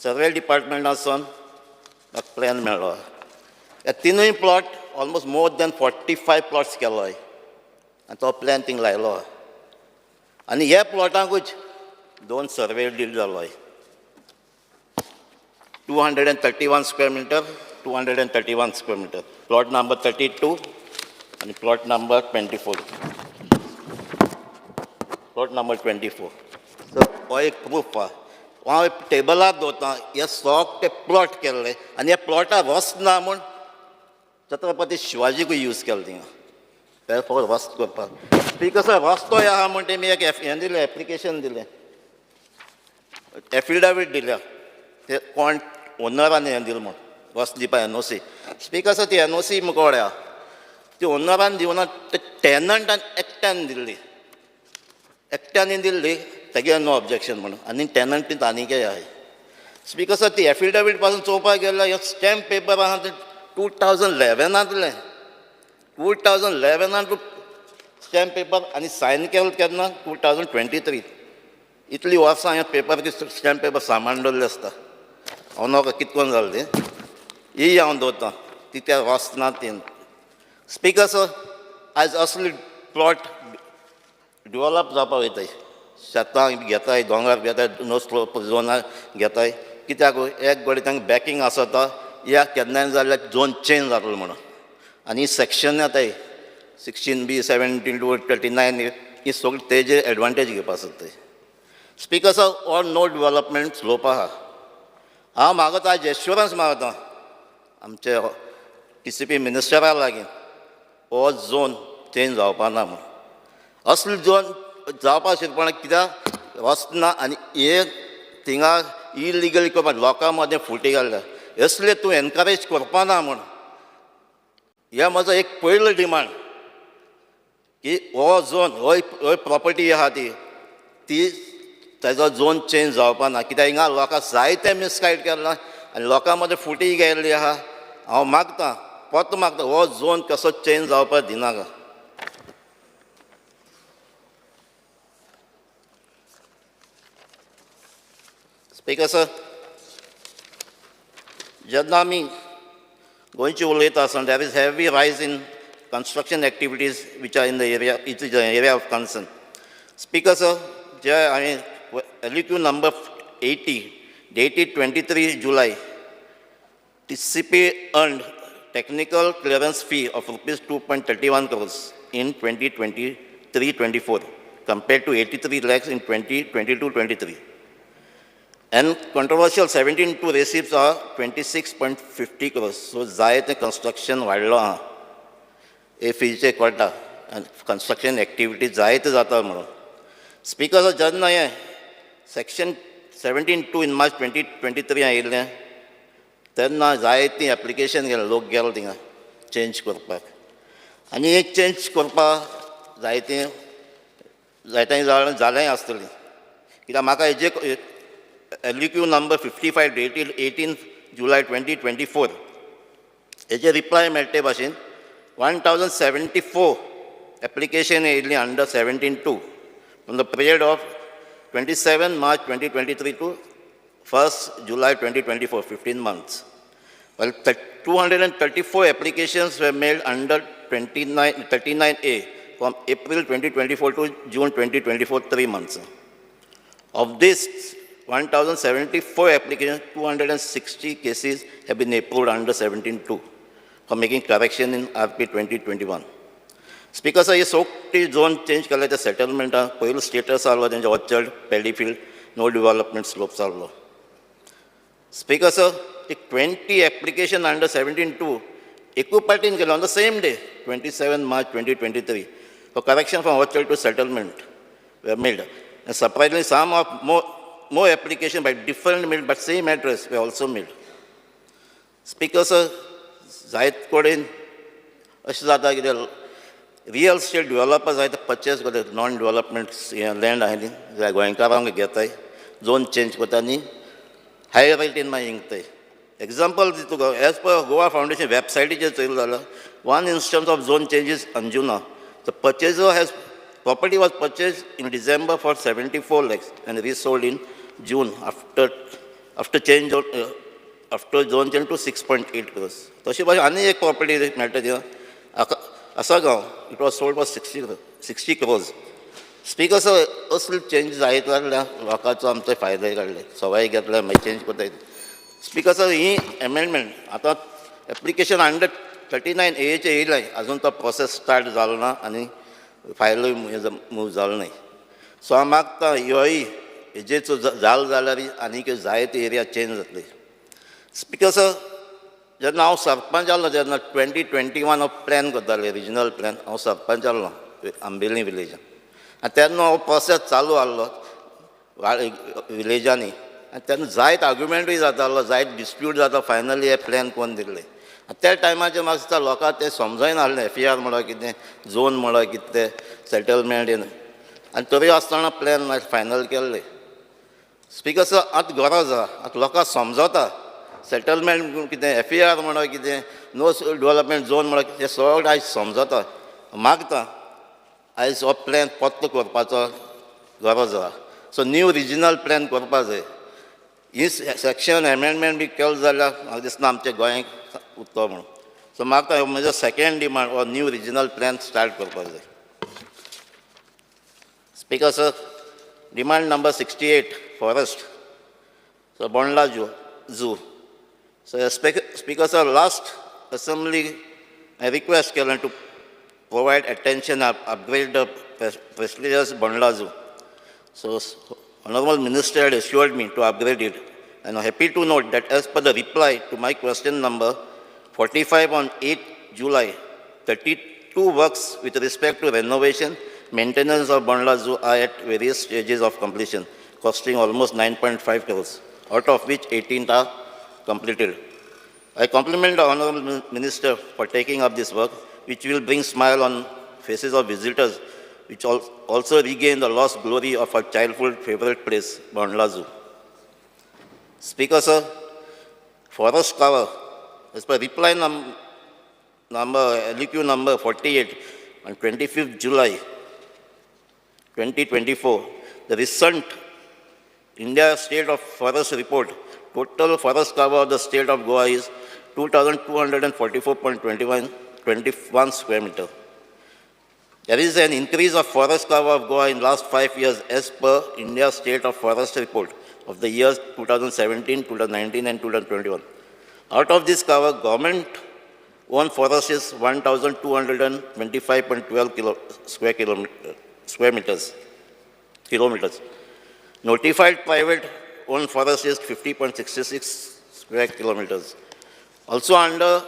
Speaker 5: सर्वे डिपार्टमेंटासून म्हाका प्लॅन मेळ्ळो. ह्या तिनूय plot almost more than 45 plots केलो आनी तो प्लॅन थिंग लायलो. आनी ह्या प्लॉटांकूच दोन सर्वे डील जालो, 231 square meter, 231 square meter, plot number 32 आनी plot number 24, plot number 24. So हो एक प्रूफ आहा. हांव टेबलार दवरता हे सगळे प्लॉट केल्ले आनी ह्या प्लॉटार वचना म्हूण छत्रपती शिवाजीकूय यूज केलो थिंगा ते फकत रस्तो करपाक. स्पिकर सर, रस्तो आहा म्हण तेमी एक हें दिलें, एप्लिकेशन दिलें, एफिडावीट दिल्या ते कोण ओनरान हें दिलें म्हूण रस्तो दिवपा एनओसी. स्पिकर सर, ती एनओसी मुखार आहा, ती ओनरान दिवना, ते टेनंटान एकट्यान दिल्ली, एकट्यान दिल्ली, तेगे नो ऑब्जेक्शन म्हणून आनी टेनंटीन आनीकय आहाय. स्पिकर सर, ती एफिडावीट पासून चोवपाक गेल्यार स्टॅम्प पेपर आहा ते 2011आंतलें. 2011आंत स्टॅम्प पेपर आनी सायन केलें केन्ना? 2023. इतली वर्सां हांवें पेपर, स्टॅम्प पेपर सामान दवरलें आसता. हांव नाका कितें करून जालें तें ही हांव दवरतां ती त्या वचना तीन. स्पिकर सर, आयज असली प्लॉट डिवलप जावपाक वयताय, शेतां घेताय, दोंगर घेताय, नो स्लोप झोनार घेताय. कित्याक? एक घडये तांकां बॅकींग आसता या केन्नाय जाल्यार झोन चेंज जातलो म्हणून. आनी सेक्शन येताय 16B, 17 2, 39, ही सगळी तेजे एडवांटेज घेवपा सोदताय. स्पिकर सर, हो नो डिवलपमेंट स्लोप आहा. हांव मागता, आयज एश्योरन्स मागता आमचे टीसीपी मिनिस्टरा लागीं, हो झोन चेंज जावपा ना म्हूण. असलो झोन जावपा शिरपणाक कित्याक वचना आनी हे थिंगा इलिगली करपाक लोकां मदें फुटी घालल्या, असले तूं एनकरेज करपा ना म्हूण. हे म्हजो एक पयलो डिमांड की हो झोन, हो प्रॉपर्टी आहा ती ती तेजो झोन चेंज जावपा ना, कित्याक हिंगा लोकांक जायते मिसगायड केलां आनी लोकां मदें फुटी गेल्ली आहा. हांव मागता, परतो मागता, हो झोन कसो चेंज जावपाक दिनाका. स्पिकर सर, जेन्ना आमी गोंयची उलयता आसतना there is heavy rise in construction activities which are in the area, it is an area of concern. Speaker sir, जे हांवें LQ number 80 dated 23 July, TCP earned technical clearance fee of rupees 2.31 crores in 2023-24. compared to 83 lakhs in 2022-23. And controversial 17(2) receipts are 26.50 crores. So जाय तें construction वाडलो आहा, एफीचे कळटा आनी construction activity जायते जाता म्हणून. स्पीकर, जेन्ना हें section 17(2) in March 2023 आयिल्लें तेन्ना जायतीं एप्लिकेशन गेलें, लोक गेलो थिंगा चेंज करपाक आनी एक चेंज करपाक जायतें जायते जालें आसतलें, कित्याक म्हाका हेजे LQ number 55 dated 18 July 2024 हेजे रिप्लाय मेळटे भाशेन 1074 application येयल्ली under 17(2) from the period of 27 March 2023 to 1st July 2024, 15 months. Well, 234 applications were made under 29, 39A from April 2024 to June 2024, 3 months. Of this 1,074 applications, 260 cases have been approved under 17(2) for making correction in RP 2021. Speaker sir, हे सोगटी zone change केले ते सेटलमेंटां पयलो status आहलो तेंचे orchard, paddy field, no development slopes आहलो. Speaker sir, एक 20 application under 17(2) एकू पार्टीन केलो on the same day, 27 March 2023, for correction from orchard to settlement were made. And surprisingly, some of more application by different mill but same address were also made. Speaker sir, जायत कडेन अशें जाता कितें, real estate developer जायते purchase करतात non development land आहा न्ही, जाल्यार गोंयकारांक घेताय, झोन चेंज करता आनी हाय रेटीन मागीर विकताय. एग्जाम्पल दिता तुका, एज पर गोवा फावंडेशन वेबसायटीचेर चोयलें जाल्यार one instance of zone changes, Anjuna, the purchaser has property was purchased in December for 74 lakhs and resold in June after change of, after zone change to 6.8 crores. तशी भाशेन आनी एक property मेळटा थिंगा Assagao, it was sold for 60 crores. Speaker sir, असले change जायत जाल्यार लोकांचो आमचो फायदो काडले सवाय घेतले मागीर चेंज करता. स्पीकर सर, ही एमेंडमेंट आतां एप्लिकेशन अंडर 39 एचे येयलें, अजून तो प्रोसेस स्टार्ट जालो ना आनी फायलूय मूव जालो न्हय. सो हांव मागता, ह्योय हेजेर जालो जाल्यार आनीक जायते एरिया चेंज जातली. स्पीकर सर, जेन्ना हांव सरपंच जालो तेन्ना 2021 हांव प्लॅन करताले, रिजनल प्लॅन. हांव सरपंच जाल्लो आंबेली विलेजान आनी तेन्ना हो प्रोसेस चालू आहलो विलेजांनी आनी तेन्ना जायत आर्ग्युमेंटूय जातालो, जायत डिस्प्यूट जाता. फायनली हे प्लॅन कोन्न दिल्ले आनी त्या टायमाचेर म्हाका दिसता लोकांक तें समजनासलें, एफ आर म्हळ्यार कितें, झोन म्हळ्यार कितें, तें सेटलमेंट. आनी तरी आसतना प्लॅन फायनल केल्ले. स्पीकर सर, आतां गरज आहा, आतां लोकांक समजता सेटलमेंट कितें, एफ आर म्हळ्यार कितें, नो डेवलपमेंट झोन म्हळ्यार कितें, सगळें आयज समजता. मागता, आयज हो प्लॅन परतो करपाचो गरज आहा. सो न्यू रिजनल प्लॅन करपा जाय. ही सेक्शन एमेंडमेंट बी केलो जाल्यार म्हाका दिसना आमच्या गोंयांक उरतो म्हणून. सो म्हाका म्हजो सेकेंड डिमांड हो न्यू रिजनल प्लॅन स्टार्ट करपाक जाय. Speaker sir, demand number 68, forest, so Bondla Zoo. So Speaker sir, last assembly I request केलें to provide attention, upgrade the prestigious Bondla Zoo. So Honorable Minister had assured me to upgrade it, and I'm happy to note that as per the reply to my question number 45 on 8 July, 32 works with respect to renovation, maintenance of Bondla Zoo are at various stages of completion, costing almost 9.5 crores, out of which 18 are completed. I compliment the Honorable Minister for taking up this work, which will bring smile on faces of visitors, which also regain the lost glory of our childhood favorite place, Bondla Zoo. Speaker sir, forest cover, as per reply number, LQ number 48 on 25th July 2024, the recent India State of Forest Report, total forest cover of the state of Goa is 2,244.21 21 square meter. There is an increase of forest cover of Goa in last 5 years as per India State of Forest Report of the years 2017, 2019 and 2021. Out of this cover, government owned forest is 1,225.12 square kilometer, square meters. kilometers. Notified private owned forest is 50.66 square kilometers. Also under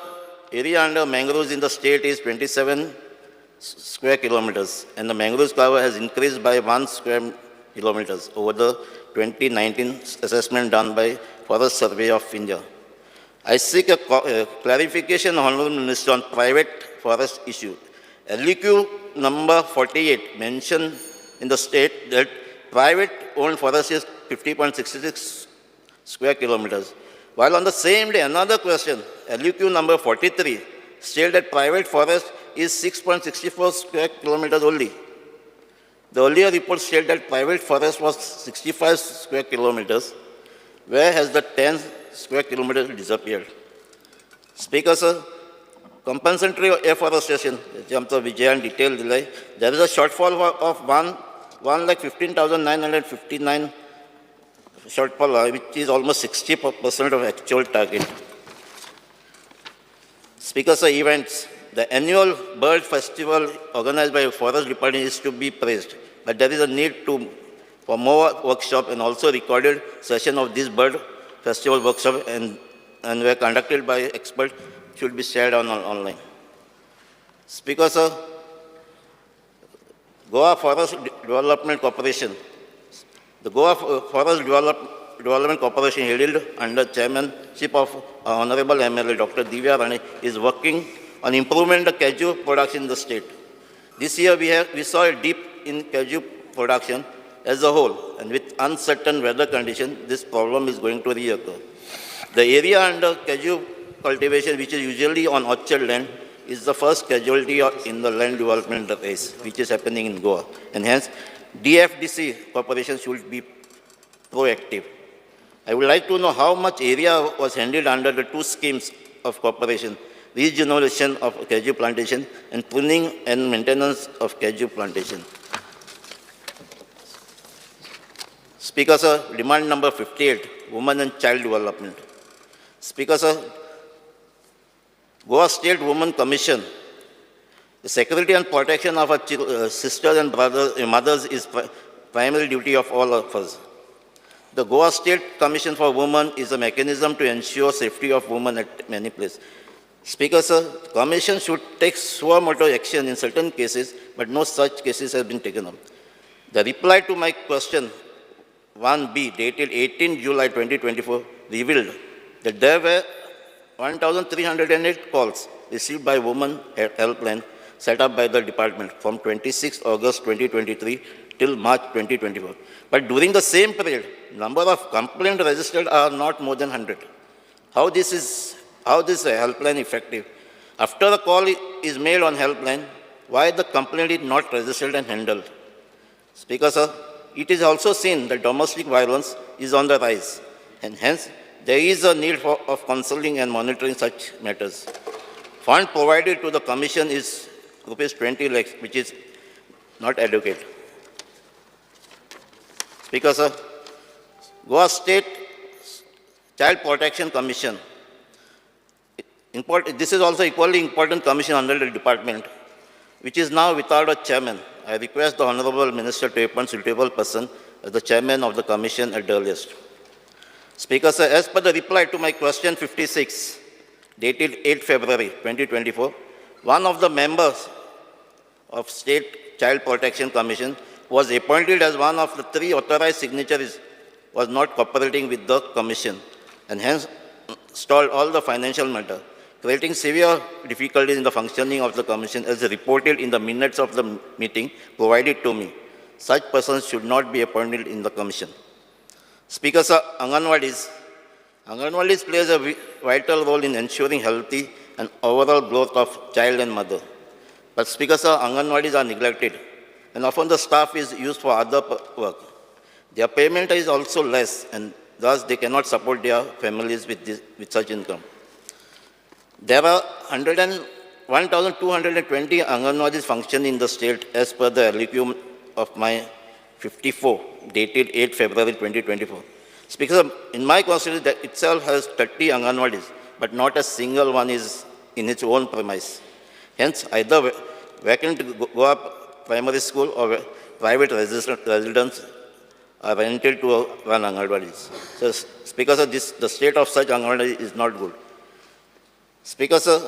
Speaker 5: area under mangroves in the state is 27 square kilometers, and the mangroves cover has increased by 1 square kilometers over the 2019 assessment done by Forest Survey of India. I seek a clarification, Honorable Minister, on private forest issue. LEQ number 48 mentioned in the state that private owned forest is 50.66 square kilometers. While on the same day, another question, LUQ number 43, stated that private forest is 6.64 square kilometers only. The earlier report stated that private forest was 65 square kilometers. Where has the 10 square kilometers disappeared? Speaker, sir, compensatory afforestation, जे आमचो विजयान detail दिलाय, there is a shortfall of 1,15,959 shortfall, which is almost 60% of actual target. Speaker, sir, events. The annual bird festival organized by Forest Department is to be praised, but there is a need for more workshop and also recorded session of this bird festival workshop and were conducted by experts should be shared on online. Speaker, sir, Goa Forest Development Corporation. The Goa Forest Development Corporation, headed under chairmanship of Honorable MLA Dr. Divya Rane, is working on improvement the cashew production in the state. This year we saw a dip in cashew production as a whole, and with uncertain weather conditions, this problem is going to reoccur. The area under cashew cultivation, which is usually on orchard land, is the first casualty in the land development race, which is happening in Goa. And hence, DFDC Corporation should be proactive. I would like to know how much area was handled under the two schemes of corporation, regeneration of cashew plantation and pruning and maintenance of cashew plantation. Speaker, sir, demand number 58, women and child development. Speaker, sir, Goa State Women Commission, the security and protection of our sisters and brothers, mothers is primary duty of all of us. The Goa State Commission for Women is a mechanism to ensure safety of women at many places. Speaker, sir, the Commission should take suo motu action in certain cases, but no such cases have been taken up. The reply to my question 1B, dated 18 July 2024, revealed that there were 1,308 calls received by Women Helpline set up by the department from 26 August 2023 till March 2024. But during the same period, number of complaints registered are not more than 100. How this helpline effective? After a call is made on helpline, why the complaint is not registered and handled? Speaker, sir, it is also seen that domestic violence is on the rise, and hence there is a need of counseling and monitoring such matters. Fund provided to the commission is rupees 20 lakhs, which is not adequate. Speaker, sir, Goa State Child Protection Commission. This is also equally important commission under the department, which is now without a chairman. I request the Honorable Minister to appoint suitable person as the chairman of the commission at the earliest. Speaker, sir, as per the reply to my question 56, dated 8 February 2024, one of the members of State Child Protection Commission was appointed as one of the 3 authorized signatories, was not cooperating with the commission, and hence stalled all the financial matter, creating severe difficulties in the functioning of the commission as reported in the minutes of the meeting provided to me. Such persons should not be appointed in the commission. Speaker, sir, Anganwadis. Anganwadis plays a vital role in ensuring healthy and overall growth of child and mother. But Speaker, sir, Anganwadis are neglected, and often the staff is used for other work. Their payment is also less, and thus they cannot support their families with such income. There are 1,220 Anganwadis functioning in the state as per the LEQ of my 54, dated 8 February 2024. Speaker, in my constituency that itself has 30 Anganwadis, but not a single one is in its own premise. Hence, either vacant Goa primary school or private residents are rented to run Anganwadis. So, Speaker sir, this, the state of such Anganwadi is not good. Speaker sir,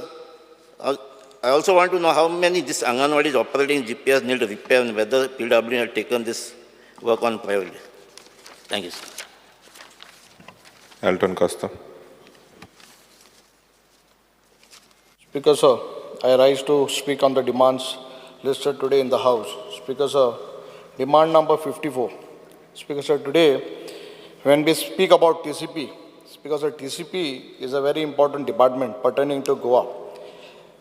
Speaker 5: I also want to know how many this Anganwadis operating GPS need repair and whether PWD has taken this work on priority. Thank you, sir.
Speaker 2: Elton Costa.
Speaker 6: Speaker, sir, I rise to speak on the demands listed today in the House. Speaker, sir, demand number 54. Speaker, sir, today, when we speak about TCP, Speaker, sir, TCP is a very important department pertaining to Goa.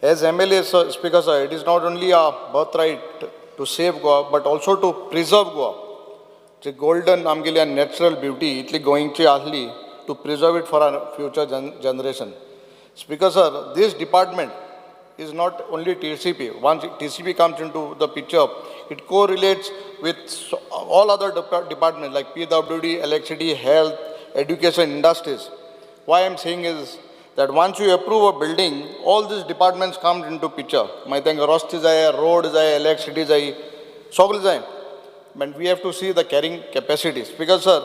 Speaker 6: As MLA, sir, Speaker, sir, it is not only our birthright to save Goa, but also to preserve Goa. The golden आमगेली natural beauty इतली गोंयची आसली to preserve it for our future generation. Speaker, sir, this department is not only TCP. Once TCP comes into the picture, it correlates with all other departments like PWD, electricity, health, education, industries. Why I'm saying is that once you approve a building, all these departments come into picture. मागीर तांकां रस्ते जाय, road जाय, electricity जाय, सगळें जाय. But we have to see the carrying capacities. Because sir,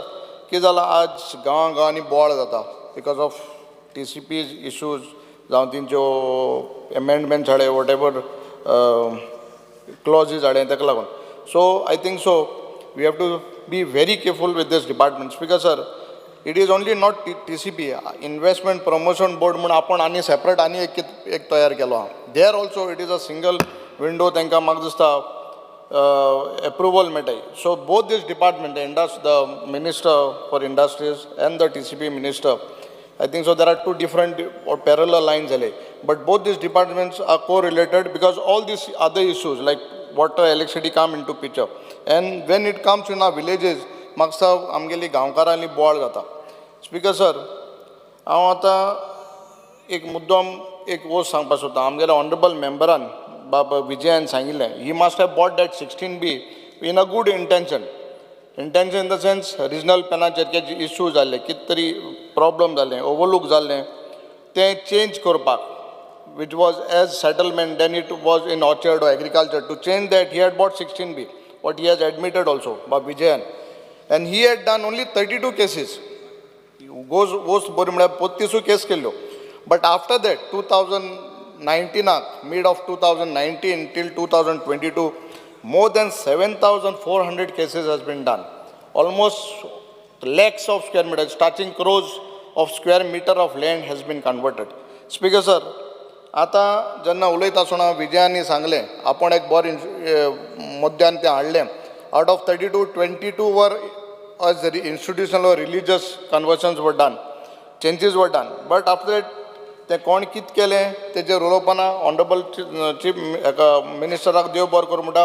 Speaker 6: कितें जालां आज गांवां गांवांनी बोवाळ जाता because of TCP's issues जावं तेंच्यो amendments हाडले, whatever clauses हाडले ताका लागून. So I think so, we have to be very careful with this departments. Because sir, it is only not TCP, Investment Promotion Board म्हूण आपण आनी separate आनी एक तयार केलो आहा. There also it is a single window तांकां म्हाका दिसता approval मेळटाय. So both this department, the Minister for Industries and the TCP Minister, I think so there are two different or parallel lines जाले. But both these departments are correlated because all these other issues like water, electricity come into picture. And when it comes in our villages, म्हाका दिसता आमगेली गांवकारांनी बोवाळ जाता. Speaker sir, हांव आतां एक मुद्दम एक वस्त सांगपाक सोदता. आमगेल्या ऑनरेबल मेंबरान बाब विजयान सांगिल्लें, he must have brought that 16B in a good intention. Intention in the sense regional प्लॅनाचेर जे इश्यू जाल्ले, कितें तरी प्रॉब्लम जालें, ओवरलूक जाल्लें, तें चेंज करपाक, which was as settlement, then it was in orchard or agriculture. To change that, he had brought 16B, what he has admitted also, Bab Vijayan. And he had done only 32 cases. Goes वस्त बरी म्हळ्यार बत्तीसूय केस केल्ल्यो. But after that, 2019, mid of 2019 till 2022, more than 7,400 cases has been done. Almost lakhs of square meters, touching crores of square meter of land has been converted. Speaker sir, आतां जेन्ना उलयता आसतना विजयानी सांगलें, आपूण एक बरें मुद्द्यान तें हाडलें. Out of 32, 22 were as institutional or religious conversions were done, changes were done. But after that, तें कोण कितें केलें तेजेर उलोवपाना ऑनरेबल चीफ हेका मिनिस्टराक देव बरो करूं म्हणटा,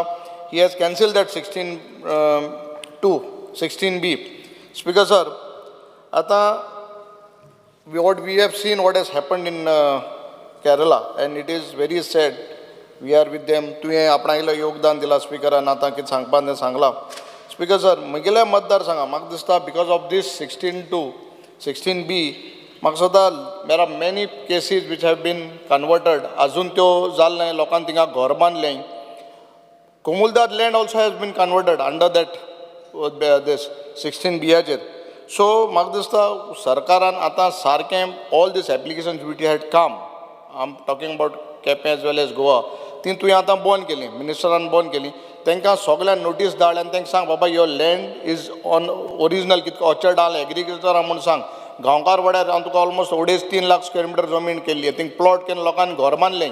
Speaker 6: he has cancel that 16 2 16B. Speaker sir, आतां what we have seen what has happened in Kerala, and it is very sad. We are with them. तुवें आपणागेलें योगदान दिलां स्पिकरान, आतां कितें सांगपा तें सांगलां. स्पिकर सर, म्हगेल्या मतदारसंघा म्हाका दिसता because of this 16 2 16B म्हाका दिसता there are many cases which have been converted, अजून त्यो जालें ना, लोकांनी थिंगा घर बांदलें. Comunidade land also has been converted under that this 16 बियाचेर. So म्हाका दिसता सरकारान आतां सारकें all these applications which had come, I am talking about Quepem as well as Goa, ती तुवें आतां बंद केली, मिनिस्टरान बंद केली. तांकां सगल्यांक नोटीस धाड आनी तांकां सांग, बाबा, your land is on original, कितको ऑर्चर्ड आहा, एग्रीकल्चर आहा म्हूण सांग. गांवकार वाड्यार हांव तुका ऑलमोस्ट 2.5-3 लाख स्क्वेअर मिटर जमीन केल्ली, थिंग प्लॉट केन्न लोकांनी घर बांदलें,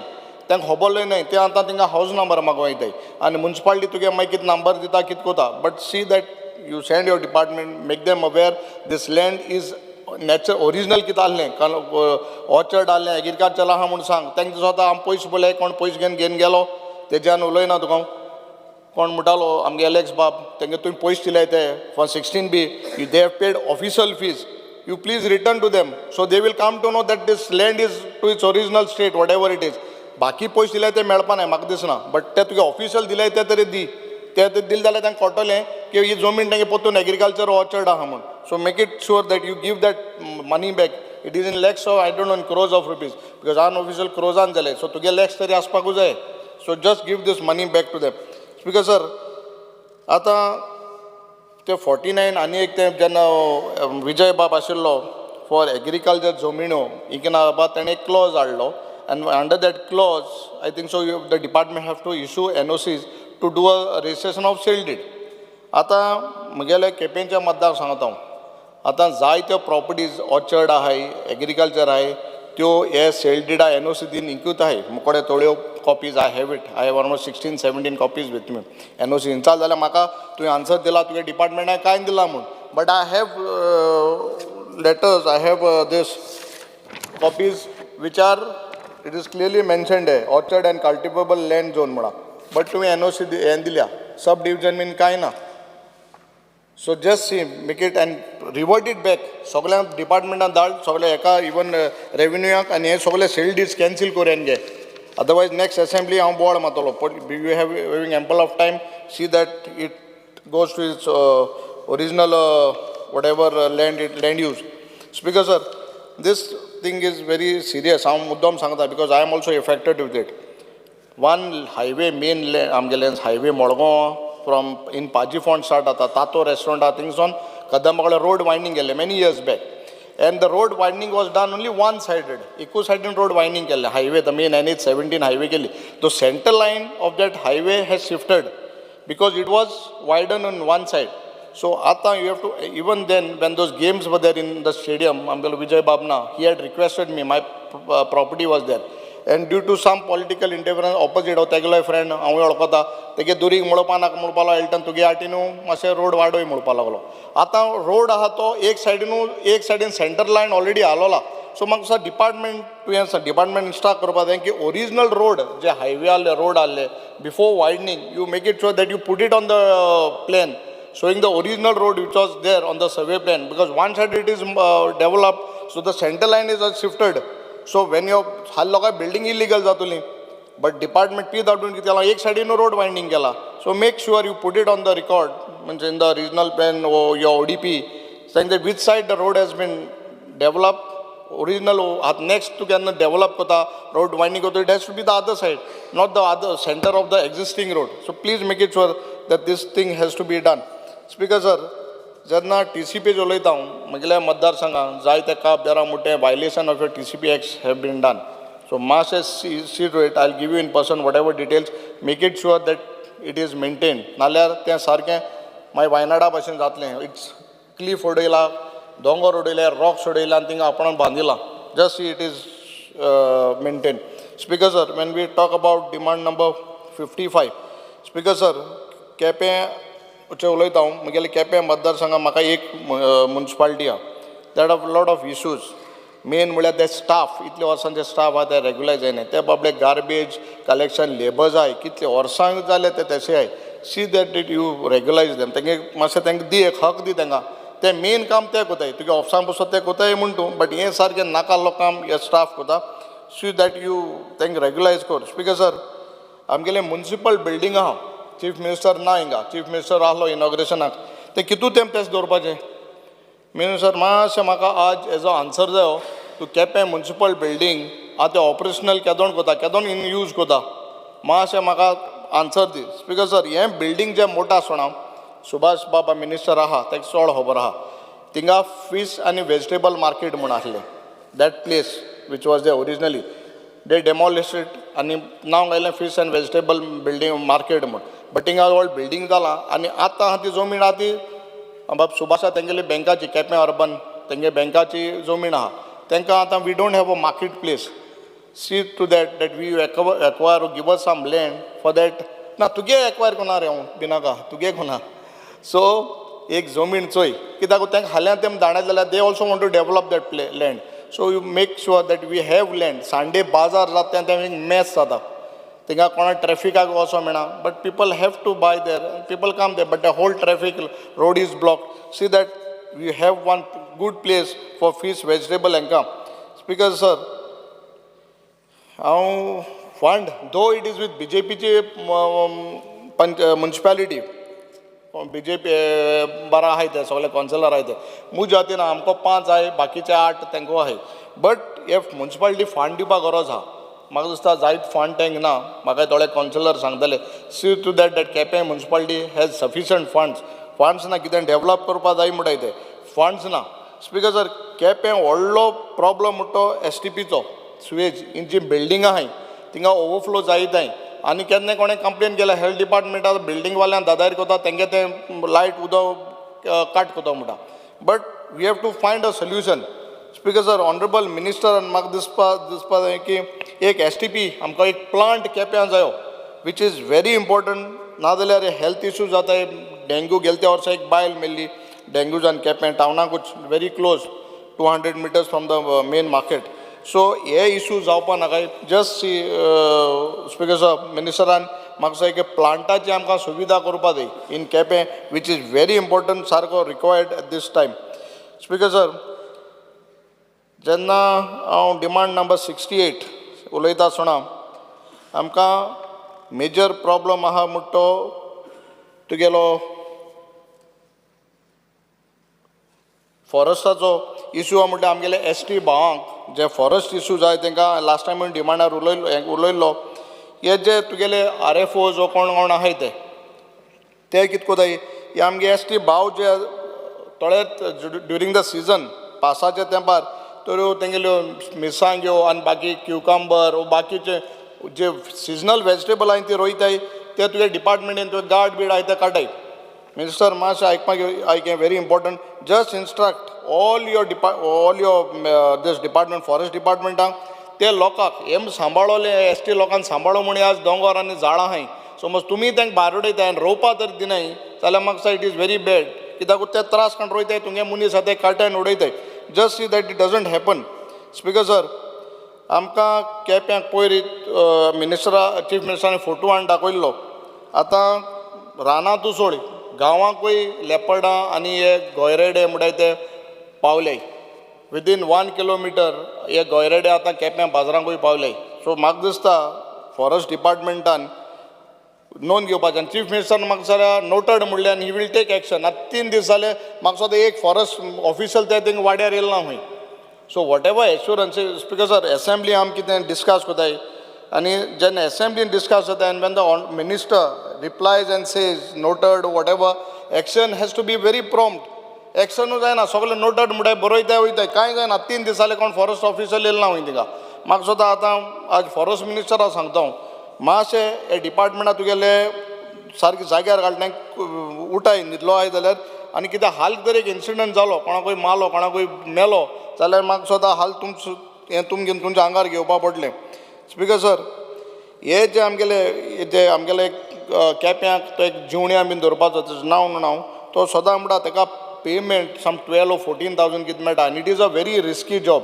Speaker 6: तांकां खबरय न्हय. ते आतां थिंगा हावज नंबर मागूंक वयताय आनी मुन्सिपालिटी तुगे मागीर कितें नंबर दिता, कितें करता. But see that you send your department, make them aware this land is nature original कितें आहलें, कारण ऑर्चर्ड आहलें, एग्रीकल्चर आहा म्हूण सांग. तांकां दिसता आमी पयशे पळय, कोण पयशे घेवन घेवन गेलो तेज्यान उलयना तुका. कोण म्हणटालो आमगे एलेक्स बाब, तेंगे तुवें पयशे दिले ते for 16B, they have paid official fees, you please return to them, so they will come to know that this land is to its original state, whatever it is. बाकी पयशे दिले ते मेळपा नाय म्हाका दिसना, बट ते तुगे ऑफिशियल दिले ते तरी दी. ते दिले जाल्यार तांकां कळटलें की ही जमीन तेंगे परतून एग्रीकल्चर ऑर्चर्ड आहा म्हूण. So make it sure that you give that money back. It is in lakhs of, I don't know, in crores of rupees, because unofficial क्रोजान जाले, सो तुगे लॅक्स तरी आसपाकूच जाय. So just give this money back to them. Speaker sir, आतां ते 49 आनी एक ते जेन्ना विजय बाब आशिल्लो फॉर एग्रीकल्चर जमिनो इकना ताणें एक क्लॉज हाडलो and under that clause I think so the department have to issue NOCs to do a registration of sale deed. आतां म्हगेल्या केपेंच्या मतदार सांगता हांव, आतां जायत्यो प्रॉपर्टीज ऑर्चर्ड आहाय, एग्रीकल्चर आहाय, त्यो हे सेल डिडा एनओसी दिवन इंकूत आहाय. मुकोडे थोड्यो copies I have it. I have almost 16, 17 copies with me. NOC इंचाल जाल्यार म्हाका तुवें आन्सर दिला तुगे डिपार्टमेंटान कांय दिला म्हूण, but I have letters, I have this copies which are, it is clearly mentioned आहे orchard and cultivable land zone म्हणा, बट तुवें एनओसी हें दिल्या, सब डिविजन बीन कांय ना. So just see, make it and revert it back. सगळ्या डिपार्टमेंटान धाड सगळे हेका, इवन रेवेन्यूयाक, आनी हे सगळे सेल डीड्स कॅन्सील करून घे. अदरवायज नेक्स्ट असेंब्ली हांव बोवाळ मारतलो. You have having ample of time. See that it goes to its original whatever land use. Speaker sir, this thing is very serious. हांव मुद्दम सांगता because I am also affected with it. One highway, main आमगेले highway Madgaon from in Pajifond start जाता, तातो restaurant आहा, थिंगसून कदंबा कडेन road वायडनींग केल्लें many years back, and the road widening was done only one sided. एकूच सायडीन रोड वायडनींग केल्लें. Highway, the main NH 17 highway केली. The center line of that highway has shifted because it was widen on one side. So आतां you have to, even then when those games were there in the stadium, आमगेलो Vijay बाबना, he had requested me. My property was there and due to some political interference opposite हो तेगेलो friend हांवूय वळखता, तेगे दुरीग म्हणपा नाका म्हणपा लागलो. एल्टन तुगे आटी न्हू मातशें रोड वाडय म्हणपा लागलो. आतां रोड आहा तो एक सायडीनू, एक सायडीन सेंटर लायन ऑलरेडी हालोला. सो म्हाका डिपार्टमेंट, तुवें डिपार्टमेंट इन्स्ट्रक्ट करपा जाय की ओरिजिनल रोड जे हायवे आहले, रोड आहले before widening, you make it sure that you put it on the plan showing the original road which was there on the survey plan, because one side it is developed, so the center line is shifted. So when you हाल लोकां building illegal जातली, but department P धाडून कितें केलां, एक सायडीन road वायडनींग केला. So make sure you put it on the record, म्हणजे in the regional plan your ODP saying that which side the road has been developed original. Next तूं केन्ना डेव्हलप करता, रोड वायडनींग करता, it has to be the other side, not the other center of the existing road. So please make it sure that this thing has to be done. Speaker sir, जेन्ना TCP उलयता हांव, म्हगेल्या मतदारसंघात जायते काब देरा मोठे violation of TCP Act have been done. So मातशें see to it. I give you in person whatever details. Make it sure that it is maintain, नाल्यार तें सारकें मागीर वायनाडा भशेन जातलें. It's Cliff उडयला, दोंगर उडयले, रॉक्स उडयला आनी थिंगा आपणान बांदिला. Just see it is maintain. Speaker sir, when we talk about demand number 55, Speaker sir, Quepem उलयता हांव. म्हगेले केपें मतदारसंघात म्हाका एक मुन्सिपालिटी आहा that of lot of issues. Main म्हळ्यार ते स्टाफ, इतले वर्सांचे स्टाफ आहा ते रेगुलर जायना. ते बाबडे गार्बेज कलेक्शन लेबर्स आहाय, कितले वर्सां जाले ते तशे आहाय. See that it you regularize them. तेंगे मातशें तांकां दी, एक हक दी तांकां. ते मेन काम ते कोताय, तुगे ऑफिसान बसोन ते कोताय म्हूण तूं, बट हें सारकें नाका काम हे स्टाफ कोता. सी that you तांकां रेगुलायज कर. स्पीकर सर, आमगेले मुन्सिपल बिल्डींग आहा. चीफ मिनिस्टर ना हिंगा, चीफ मिनिस्टर आहलो इनॉग्रेशनाक, ते कितू तेंप तेच दवरपाचें? मिनिस्टर, मातशें म्हाका आज हेजो आन्सर जायो. तूं केपें मुन्सिपल बिल्डींग आतां ऑपरेशनल केदोण कोता, केदोण इन यूज कोता, मातशें म्हाका आन्सर दी. स्पीकर सर, हें बिल्डींग जें मोठो आसना, सुभाष बाबा मिनिस्टर आहा, ताका चड खबर आहा. थिंगा फीश आनी वेजिटेबल मार्केट म्हूण आसलें. That place which was the originally, they demolish it आनी नांव घायलें fish and vegetable building market म्हूण. बट थिंगा व्हड बिल्डींग जालां आनी आतां आहा ती जमीन आहा ती बाब सुभाषा तेंगेली बँकाची, केपें अर्बन तेंगे बँकाची जमीन आहा. तांकां आतां we don't have a market place. See to that that we acquire, give us some land for that. ना तुगे एक्वायर कोना रे, हांव बिनाका तुगे कोना. सो एक जमीन चोय, कित्याक तांकां हाल्यां तेम दाण्यात जाल्यार they also want to develop that play land. So you make sure that we have land. Sunday बाजार जाता तें मॅस जाता थिंगा, कोणा ट्रॅफिकाक वचों मेळना, but people have to buy there, people come there, but the whole traffic road is block. See that we have one good place for fish, vegetable हांकां. Speaker sir, हांव fund though it is with बीजेपीची पंच municipality, BJP बरा आहाय, ते सगळे councillor आहाय. ते म्हज्या जातीन आमकां पांच आहाय, बाकीचे आठ तांकां आहाय, but if municipality fund दिवपा गरज आहा. म्हाका दिसता जायत फंड टँक ना. म्हाका थोडे कावन्सिलर सांगतले, see to that that Quepem municipality has sufficient funds. Funds ना, कितें डेवलप करपा जाय म्हणटाय ते फंड्स ना. स्पीकर सर, केपें व्हडलो प्रॉब्लम म्हणटा तो एस टी पीचो सुवेज. ही जी बिल्डिंगां आहाय थिंगा ओवरफ्लो जायत आनी केन्ना कोणें कंप्लेन केल्या हेल्थ डिपार्टमेंटा, बिल्डींग वाल्यान दादागिरी करता, तेंगे तें लायट उदक काट करता म्हणटा, but we have to find a solution. Speaker sir, honourable मिनिस्टरान म्हाका दिसपा जाय की एक एस टी पी आमकां एक प्लांट केप्यां जायो, which is very important. नाजाल्यार हेल्थ इश्यू जाताय. डेंग्यू, गेले त्या वर्सा एक बायल मेल्ली डेंग्यूजान Quepem टावनाकूच, very close, 200 meters from the main market. So हे इशू जावपा नाका. जस्ट सी स्पीकर साहब, मिनिस्टरान म्हाका दिसता की प्लांटाची आमकां सुविधा करपा जाय in Quepem, which is very important, सारको required at this time. Speaker sir, जेन्ना हांव डिमांड नंबर 68 उलयता आसतना आमकां मेजर प्रॉब्लम आहा म्हणटा तो तुगेलो फॉरेस्टाचो इशू आहा. म्हणल्यार आमगेले एस टी भावांक जे फॉरेस्ट इशू जाय, तांकां लास्ट टायम डिमांडार उलयल्लो. हे जे तुगेले आर एफ ओ जो कोण कोण आहाय ते कित कोताय, हे आमगे एस टी भाव जे थोडे ड्युरींग the season पावसाच्या तेंपार तर तेंगेल्यो मिरसांग्यो आनी बाकी क्युकंबर बाकीचे जे सिजनल वेजिटेबल आहाय ती रोयताय. ते तुगे डिपार्टमेंटीन तुगे गार्ड बीड आहाय ते काडटाय. मिनिस्टर, मातशें आयकपाक आयक, very important. Just instruct all your this department, forest डिपार्टमेंटाक, ते लोकांक हेम सांबाळोले, एस टी लोकांक सांबाळो म्हूण आज दोंगोर आनी झाडां आहाय. समज तुमी तांकां भायर उडयताय आनी रोवपा जर दिनाय जाल्यार म्हाका दिसता it is very bad, कित्याक ते त्रास काडून रोयताय, तुमगे मनीस आहा ते काडटाय आनी उडयताय. Just see that it doesn't happen. Speaker sir, आमकां केप्यांक पयर मिनिस्टरा, चीफ मिनिस्टरान फोटो हाडून दाखयल्लो. आतां रानांतू सोड, गांवांकूय लेपर्डां आनी हे गोयरेडे म्हणटाय ते पावले. विदीन 1 किलोमिटर हे गोयरेडे आतां केप्यां बाजारांकूय पावले. सो म्हाका दिसता फॉरेस्ट डिपार्टमेंटान नोंद घेवपाचें आनी चीफ मिनिस्टरान म्हाका जाल्यार नोटड म्हणलें आनी he will take action. आतां 3 दीस जाले, म्हाका दिसता एक फॉरेस्ट ऑफिसर ते थिंगा वाड्यार येयला ना खंय. So whatever assurance, speaker sir, assembly आमी कितें डिस्कस कोताय आनी जेन्ना एसेंब्लीन डिस्कस जाता आनी when the minister replies and says noted, whatever, action has to be very prompt. एक्शनूय जायना. सगळे नोटड म्हणटाय, बरयताय, वयताय, कांय जायना. 3 दीस जाले, कोण फॉरेस्ट ऑफिसर येयला ना खंय थिंगा. म्हाका दिसता आतां आज फॉरेस्ट मिनिस्टराक सांगता हांव, मातशें हे डिपार्टमेंटा तुगेले सारकें जाग्यार घालता, उठाय, न्हिदलो आहाय जाल्यार. आनी कितें हाल जर एक इन्सिडंट जालो, कोणाकूय मारलो, कोणाकूय मेलो जाल्यार म्हाका दिसता हाल तुमचो हें तुमगे तुमच्या आंगार घेवपा पडलें. स्पिकर सर, हे जे आमगेले केप्यांक तो एक जिवण्या बीन दवरपाचो, तेजें नांव न्हू हांव, तो सदां म्हणटा तेका payment some 12 or 14 thousand कितें मेळटा आनी it is a very risky job.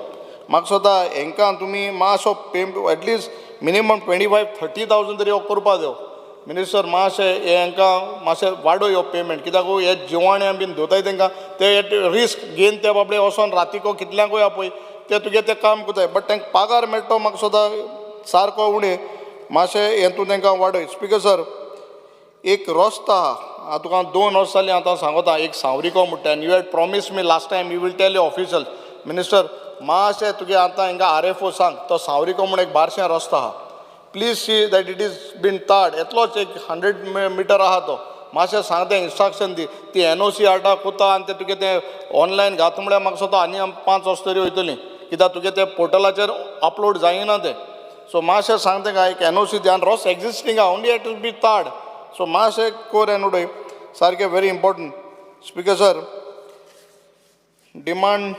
Speaker 6: म्हाका दिसता हेंकां तुमी मातसो pay at least minimum 25-30 thousand तरी हो करपा जायो. मिनिस्टर, मातशें हे हांकां मातशें वाडोय हो पेमेंट, कित्याक हे जिवाण्या बीन धरताय तेंकां ते रिस्क घेवन ते बाबडे वचोन रातीको कितल्यांकूय आपय ते तुगे ते काम करताय, बट तांकां पागार मेळटा तो म्हाका दिसता सारको उणें. मातशें हें तूं तांकां वाडय. स्पिकर सर, एक रस्तो आहा, हांव तुका 2 वर्सां जालीं आतां सांगता, एक सांवरिको म्हणटा, आनी you had promise me last time you will tell your official. Minister, मातशें तुगे आतां हांगा आर एफ ओ सांग, तो सांवरिको म्हूण एक बारशें रस्तो आहा, please see that it is been tarred. येतलोच एक 100 मिटर आहा तो. मातशें सांग, तें इन्स्ट्रक्शन दी. ती एन ओ सी हाडटा कोता आनी ते तुगे तें ऑनलायन घात म्हळ्यार म्हाका दिसता आनी आम 5 वर्सां तरी वयतलीं, कित्याक तुगे तें पोर्टलाचेर अपलोड जायना तें. सो मातशें सांग तेंका, एक एन ओ सी दी आनी रस्तो एक्झिस्टींग आहा, only it will be tarred. So मातशें कोर आनी उडय, सारकें very important. Speaker sir, demand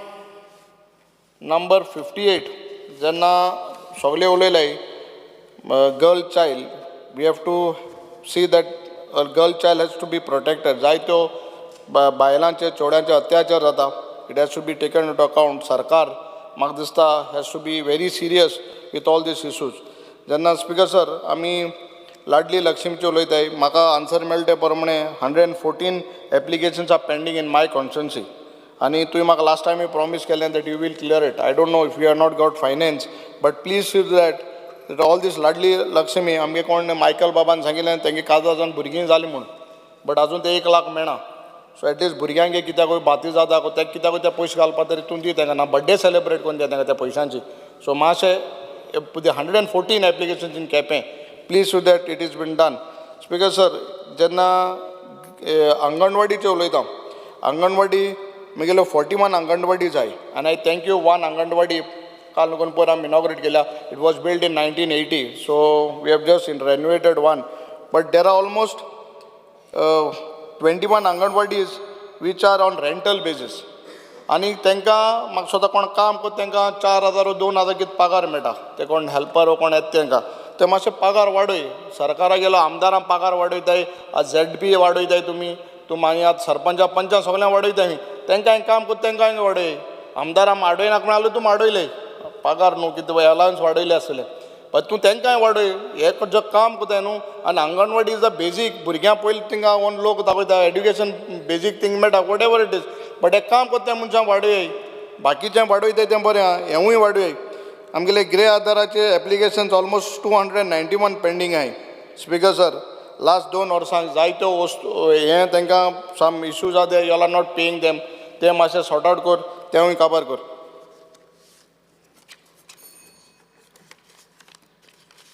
Speaker 6: number 58, जेन्ना सगळे उलयले girl child, we have to see that a girl child has to be protected. जायत्यो बायलांचे, चेड्यांचे अत्याचार जाता. It has to be taken into account. सरकार म्हाका दिसता has to be very serious with all these issues. जेन्ना स्पिकर सर, आमी लाडली लक्ष्मीचे उलयताय, म्हाका आन्सर मेळटा ते प्रमाणे 114 applications are pending in my constituency आनी तुवें म्हाका लास्ट टायम प्रॉमीस केलें that you will clear it. I don't know if you are not got finance, but please see that all these Ladli Lakshmi. आमगे कोण Michael बाबान सांगिल्लें तेंगे काजार जावन भुरगीं जालीं म्हूण, बट अजून ते 1 लाख मेळना. सो एटलिस्ट भुरग्यांक कित्याकूय बाती जाता ते कित्याकूय ते पयशे घालपा तरी तूं दी तांकां, ना बड्डे सेलिब्रेट करून दी तांकां त्या पयशांची. सो मातशें 114 applications in Quepem. Please so that it is been done. Speaker sir, जेन्ना अंगणवाडीचें उलयता, अंगणवाडी म्हगेल्यो 41 अंगणवाडी जाय आनी I thank you one anganwadi काल लागून पयर आमी इनॉग्रेट केल्या. It was build in 1980, so we have just in renovated one, but there are almost 21 anganwadis which are on rental basis. आनी तांकां म्हाका स्वता कोण काम करता तांकां 4,000 2,000 कितें पगार मेळटा, ते कोण हेल्पर कोण येता तांकां ते मातशे पगार वाडय. सरकारा गेलो आमदारां पगार वाडयताय, आज झेड पी वाडयताय तुमी, तूं मागीर आतां सरपंचा पंचां सगळ्यांक वाडयताय, तांकां काम करता तांकां वाडय. आमदारां वाडयना म्हण जाल्यार तूं वाडयले पगार न्हू कितें अलावन्स वाडयले आसतले, बट तूं तांकांय वाडय. हें जें काम करताय न्हू. आनी अंगणवाडी is a basic, भुरग्यां पयलीं थिंगा वचून लोक दाखयता, एड्युकेशन बेजीक थिंग मेळटा, whatever it is, but हें काम करता मनशां वाडय, बाकीचें वाडयताय तें बरें आहा, हेंवूय वाडय. आमगेले गृह आधाराचे एप्लिकेशन्स ऑलमोस्ट 291 पेंडींग आहाय. स्पिकर सर, लास्ट 2 वर्सां जायत्यो वस्तू हें तांकां सम इश्यूज आहा, they you are not paying them, तें मातशें सॉर्ट आवट कर, तेंवूय काबार कर.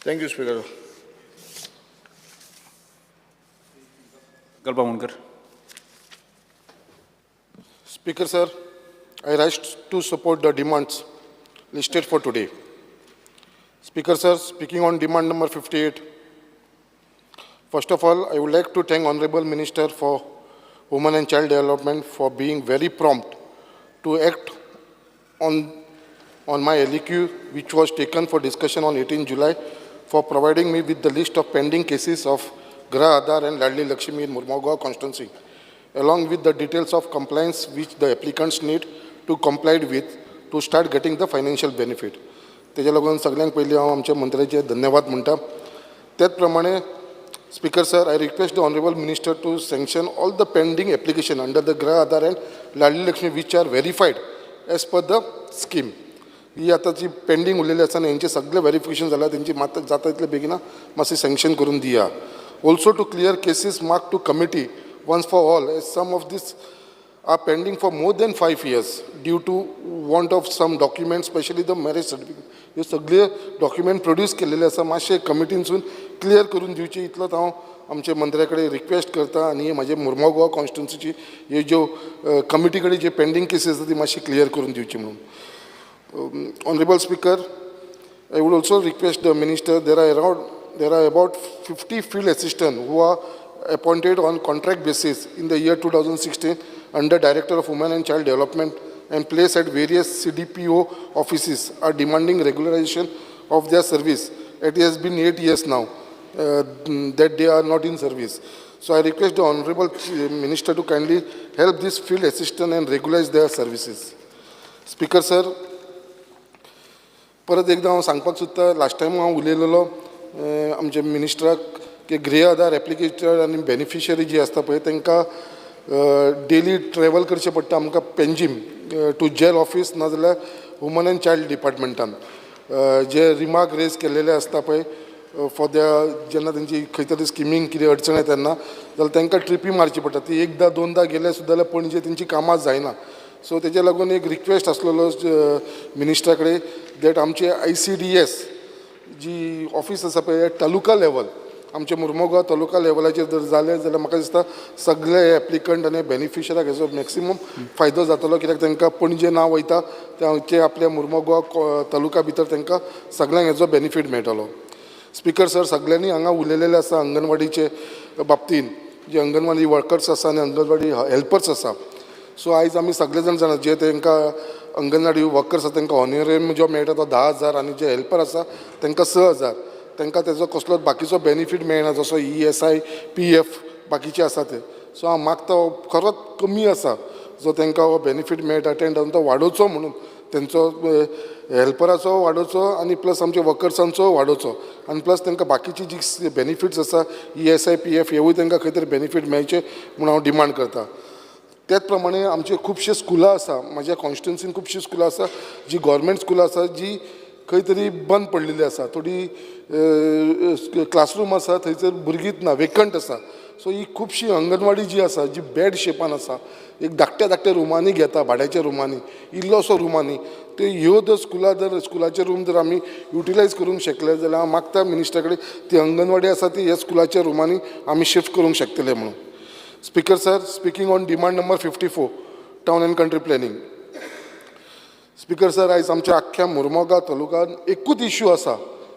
Speaker 6: Thank you speaker.
Speaker 7: Kalpa Amonkar.
Speaker 8: Speaker sir, I rise to support the demands listed for today. Speaker sir, speaking on demand number 58, first of all, I would like to thank Honorable Minister for Women and Child Development for being very prompt to act on my LEQ, which was taken for discussion on 18 July, for providing me with the list of pending cases of Grah Aadhaar and Ladli Lakshmi in Mormugao constituency, along with the details of compliance which the applicants need to comply with to start getting the financial benefit. तेज्या लागून सगळ्यांक पयलीं हांव आमच्या मंत्र्याचे धन्यवाद म्हणटा. तेच प्रमाणे Speaker sir, I request the Honorable Minister to sanction all the pending application under the Grah Aadhaar and Ladli Lakshmi which are verified as per the scheme. ही आतां जी पेंडींग उरलेली आसा न्ही, हेंचे सगळें वेरिफिकेशन जालां, तेंची मात जाता तितले बेगिना मातशें सँक्शन करून दिया. Also to clear cases mark to committee once for all, as some of this are pending for more than 5 years due to want of some documents, especially the marriage certificate. ह्यो सगळे document produce केलेले आसा, मातशे कमिटीनसून clear करून दिवचे इतलोच हांव आमच्या मंत्र्या कडेन रिक्वेस्ट करता. आनी म्हाजे मुर्मो गोवा कॉन्स्टिट्युन्सीची ही ज्यो कमिटी कडेन जे पेंडींग केसीस आसा ती मातशी क्लियर करून दिवची म्हणून. Honorable Speaker, I would also request the minister, there are about 50 field assistants who are appointed on contract basis in the year 2016 under Director of Women and Child Development and placed at various CDPO offices are demanding regularization of their service. It has been 8 years now that they are not in service. So I request the Honorable Minister to kindly help this field assistant and regularize their services. Speaker sir, परत एकदां हांव सांगपाक सोदता, last time हांव उलयलेलो आमच्या मिनिस्टराक की गृह आधार application आनी beneficiary जी आसता पळय तांकां डेली ट्रॅवल करचें पडटा आमकां पेंजीम टू जेल ऑफीस नाजाल्यार वुमन एंड चायल्ड डिपार्टमेंटान जे रिमार्क रेज केल्लेले आसता पळय फॉर the जेन्ना तेंची खंय तरी स्किमींग कितें अडचण येता तेन्ना जाल्यार तांकां ट्रिपी मारची पडटा. ती एकदां दोनदां गेले सुद्दां जाल्यार पणजे तेंची कामां जायना. सो तेज्या लागून एक रिक्वेस्ट आसलेलो मिनिस्टरा कडेन that आमचे ICDS जी ऑफीस आसा पळय तालुका लेवल आमचे मुर्मोगांव तालुका लेवलाचेर जर जालें जाल्यार म्हाका दिसता सगळे एप्लिकंट आनी बेनिफिशराक हेजो मॅक्सिमम फायदो जातलो. कित्याक तांकां पणजे ना वयता तांचे आपल्या मुर्मोगांव तालुका भितर तांकां सगळ्यांक हेजो बेनिफीट मेळटलो. स्पिकर सर, सगळ्यांनी हांगा उलयलेलें आसा अंगणवाडीचे बाबतीन, जे अंगणवाडी वर्कर्स आसा आनी अंगणवाडी हेल्पर्स आसा. सो आयज आमी सगळे जाण जाणा जे तांकां अंगणवाडी वर्कर्स आसा तांकां ऑनरेरियम जो मेळटा तो 10,000 आनी जे हेल्पर आसा तांकां 6,000. तांकां तेजो कसलोच बाकीचो बेनिफीट मेळना जसो ESI PF बाकीचे आसा ते. सो हांव मागता हो खरोच कमी आसा जो तांकां हो बेनिफीट मेळटा 10,000 तो वाडोवचो म्हणून, तेंचो हेल्पराचो वाडोवचो आनी प्लस आमच्या वर्कर्सांचो वाडोवचो आनी प्लस तांकां बाकीची जी बेनिफिट्स आसा ESI PF हेवूय तांकां खंय तरी बेनिफीट मेळचे म्हूण हांव डिमांड करता. त्याच प्रमाणे आमचे खुबशे स्कुलां आसा, म्हाज्या कॉन्स्टिट्युन्सीन खुबशीं स्कुलां आसा जी गोवोरमेंट स्कुलां आसा जी खंय तरी बंद पडलेली आसा. थोडी क्लासरूम आसा थंयसर भुरगींच ना, वेकंट आसा. सो ही खुबशी अंगणवाडी जी आसा जी बॅड शेपान आसा, एक धाकट्या धाकट्या रुमांनी घेता, भाड्याच्या रुमांनी, इल्लोसो रुमांनी, ते ह्यो जर स्कुलां जर स्कुलाचे रूम जर आमी युटिलायज करूंक शकले जाल्यार हांव मागता मिनिस्टरा कडेन ती अंगणवाडी आसा ती ह्या स्कुलाच्या रुमांनी आमी शिफ्ट करूंक शकतले म्हणून. Speaker sir, speaking on demand number 54, town and country planning. Speaker sir, आयज आमच्या आख्ख्या मुरमोगा तालुक्यान एकूच इश्यू आसा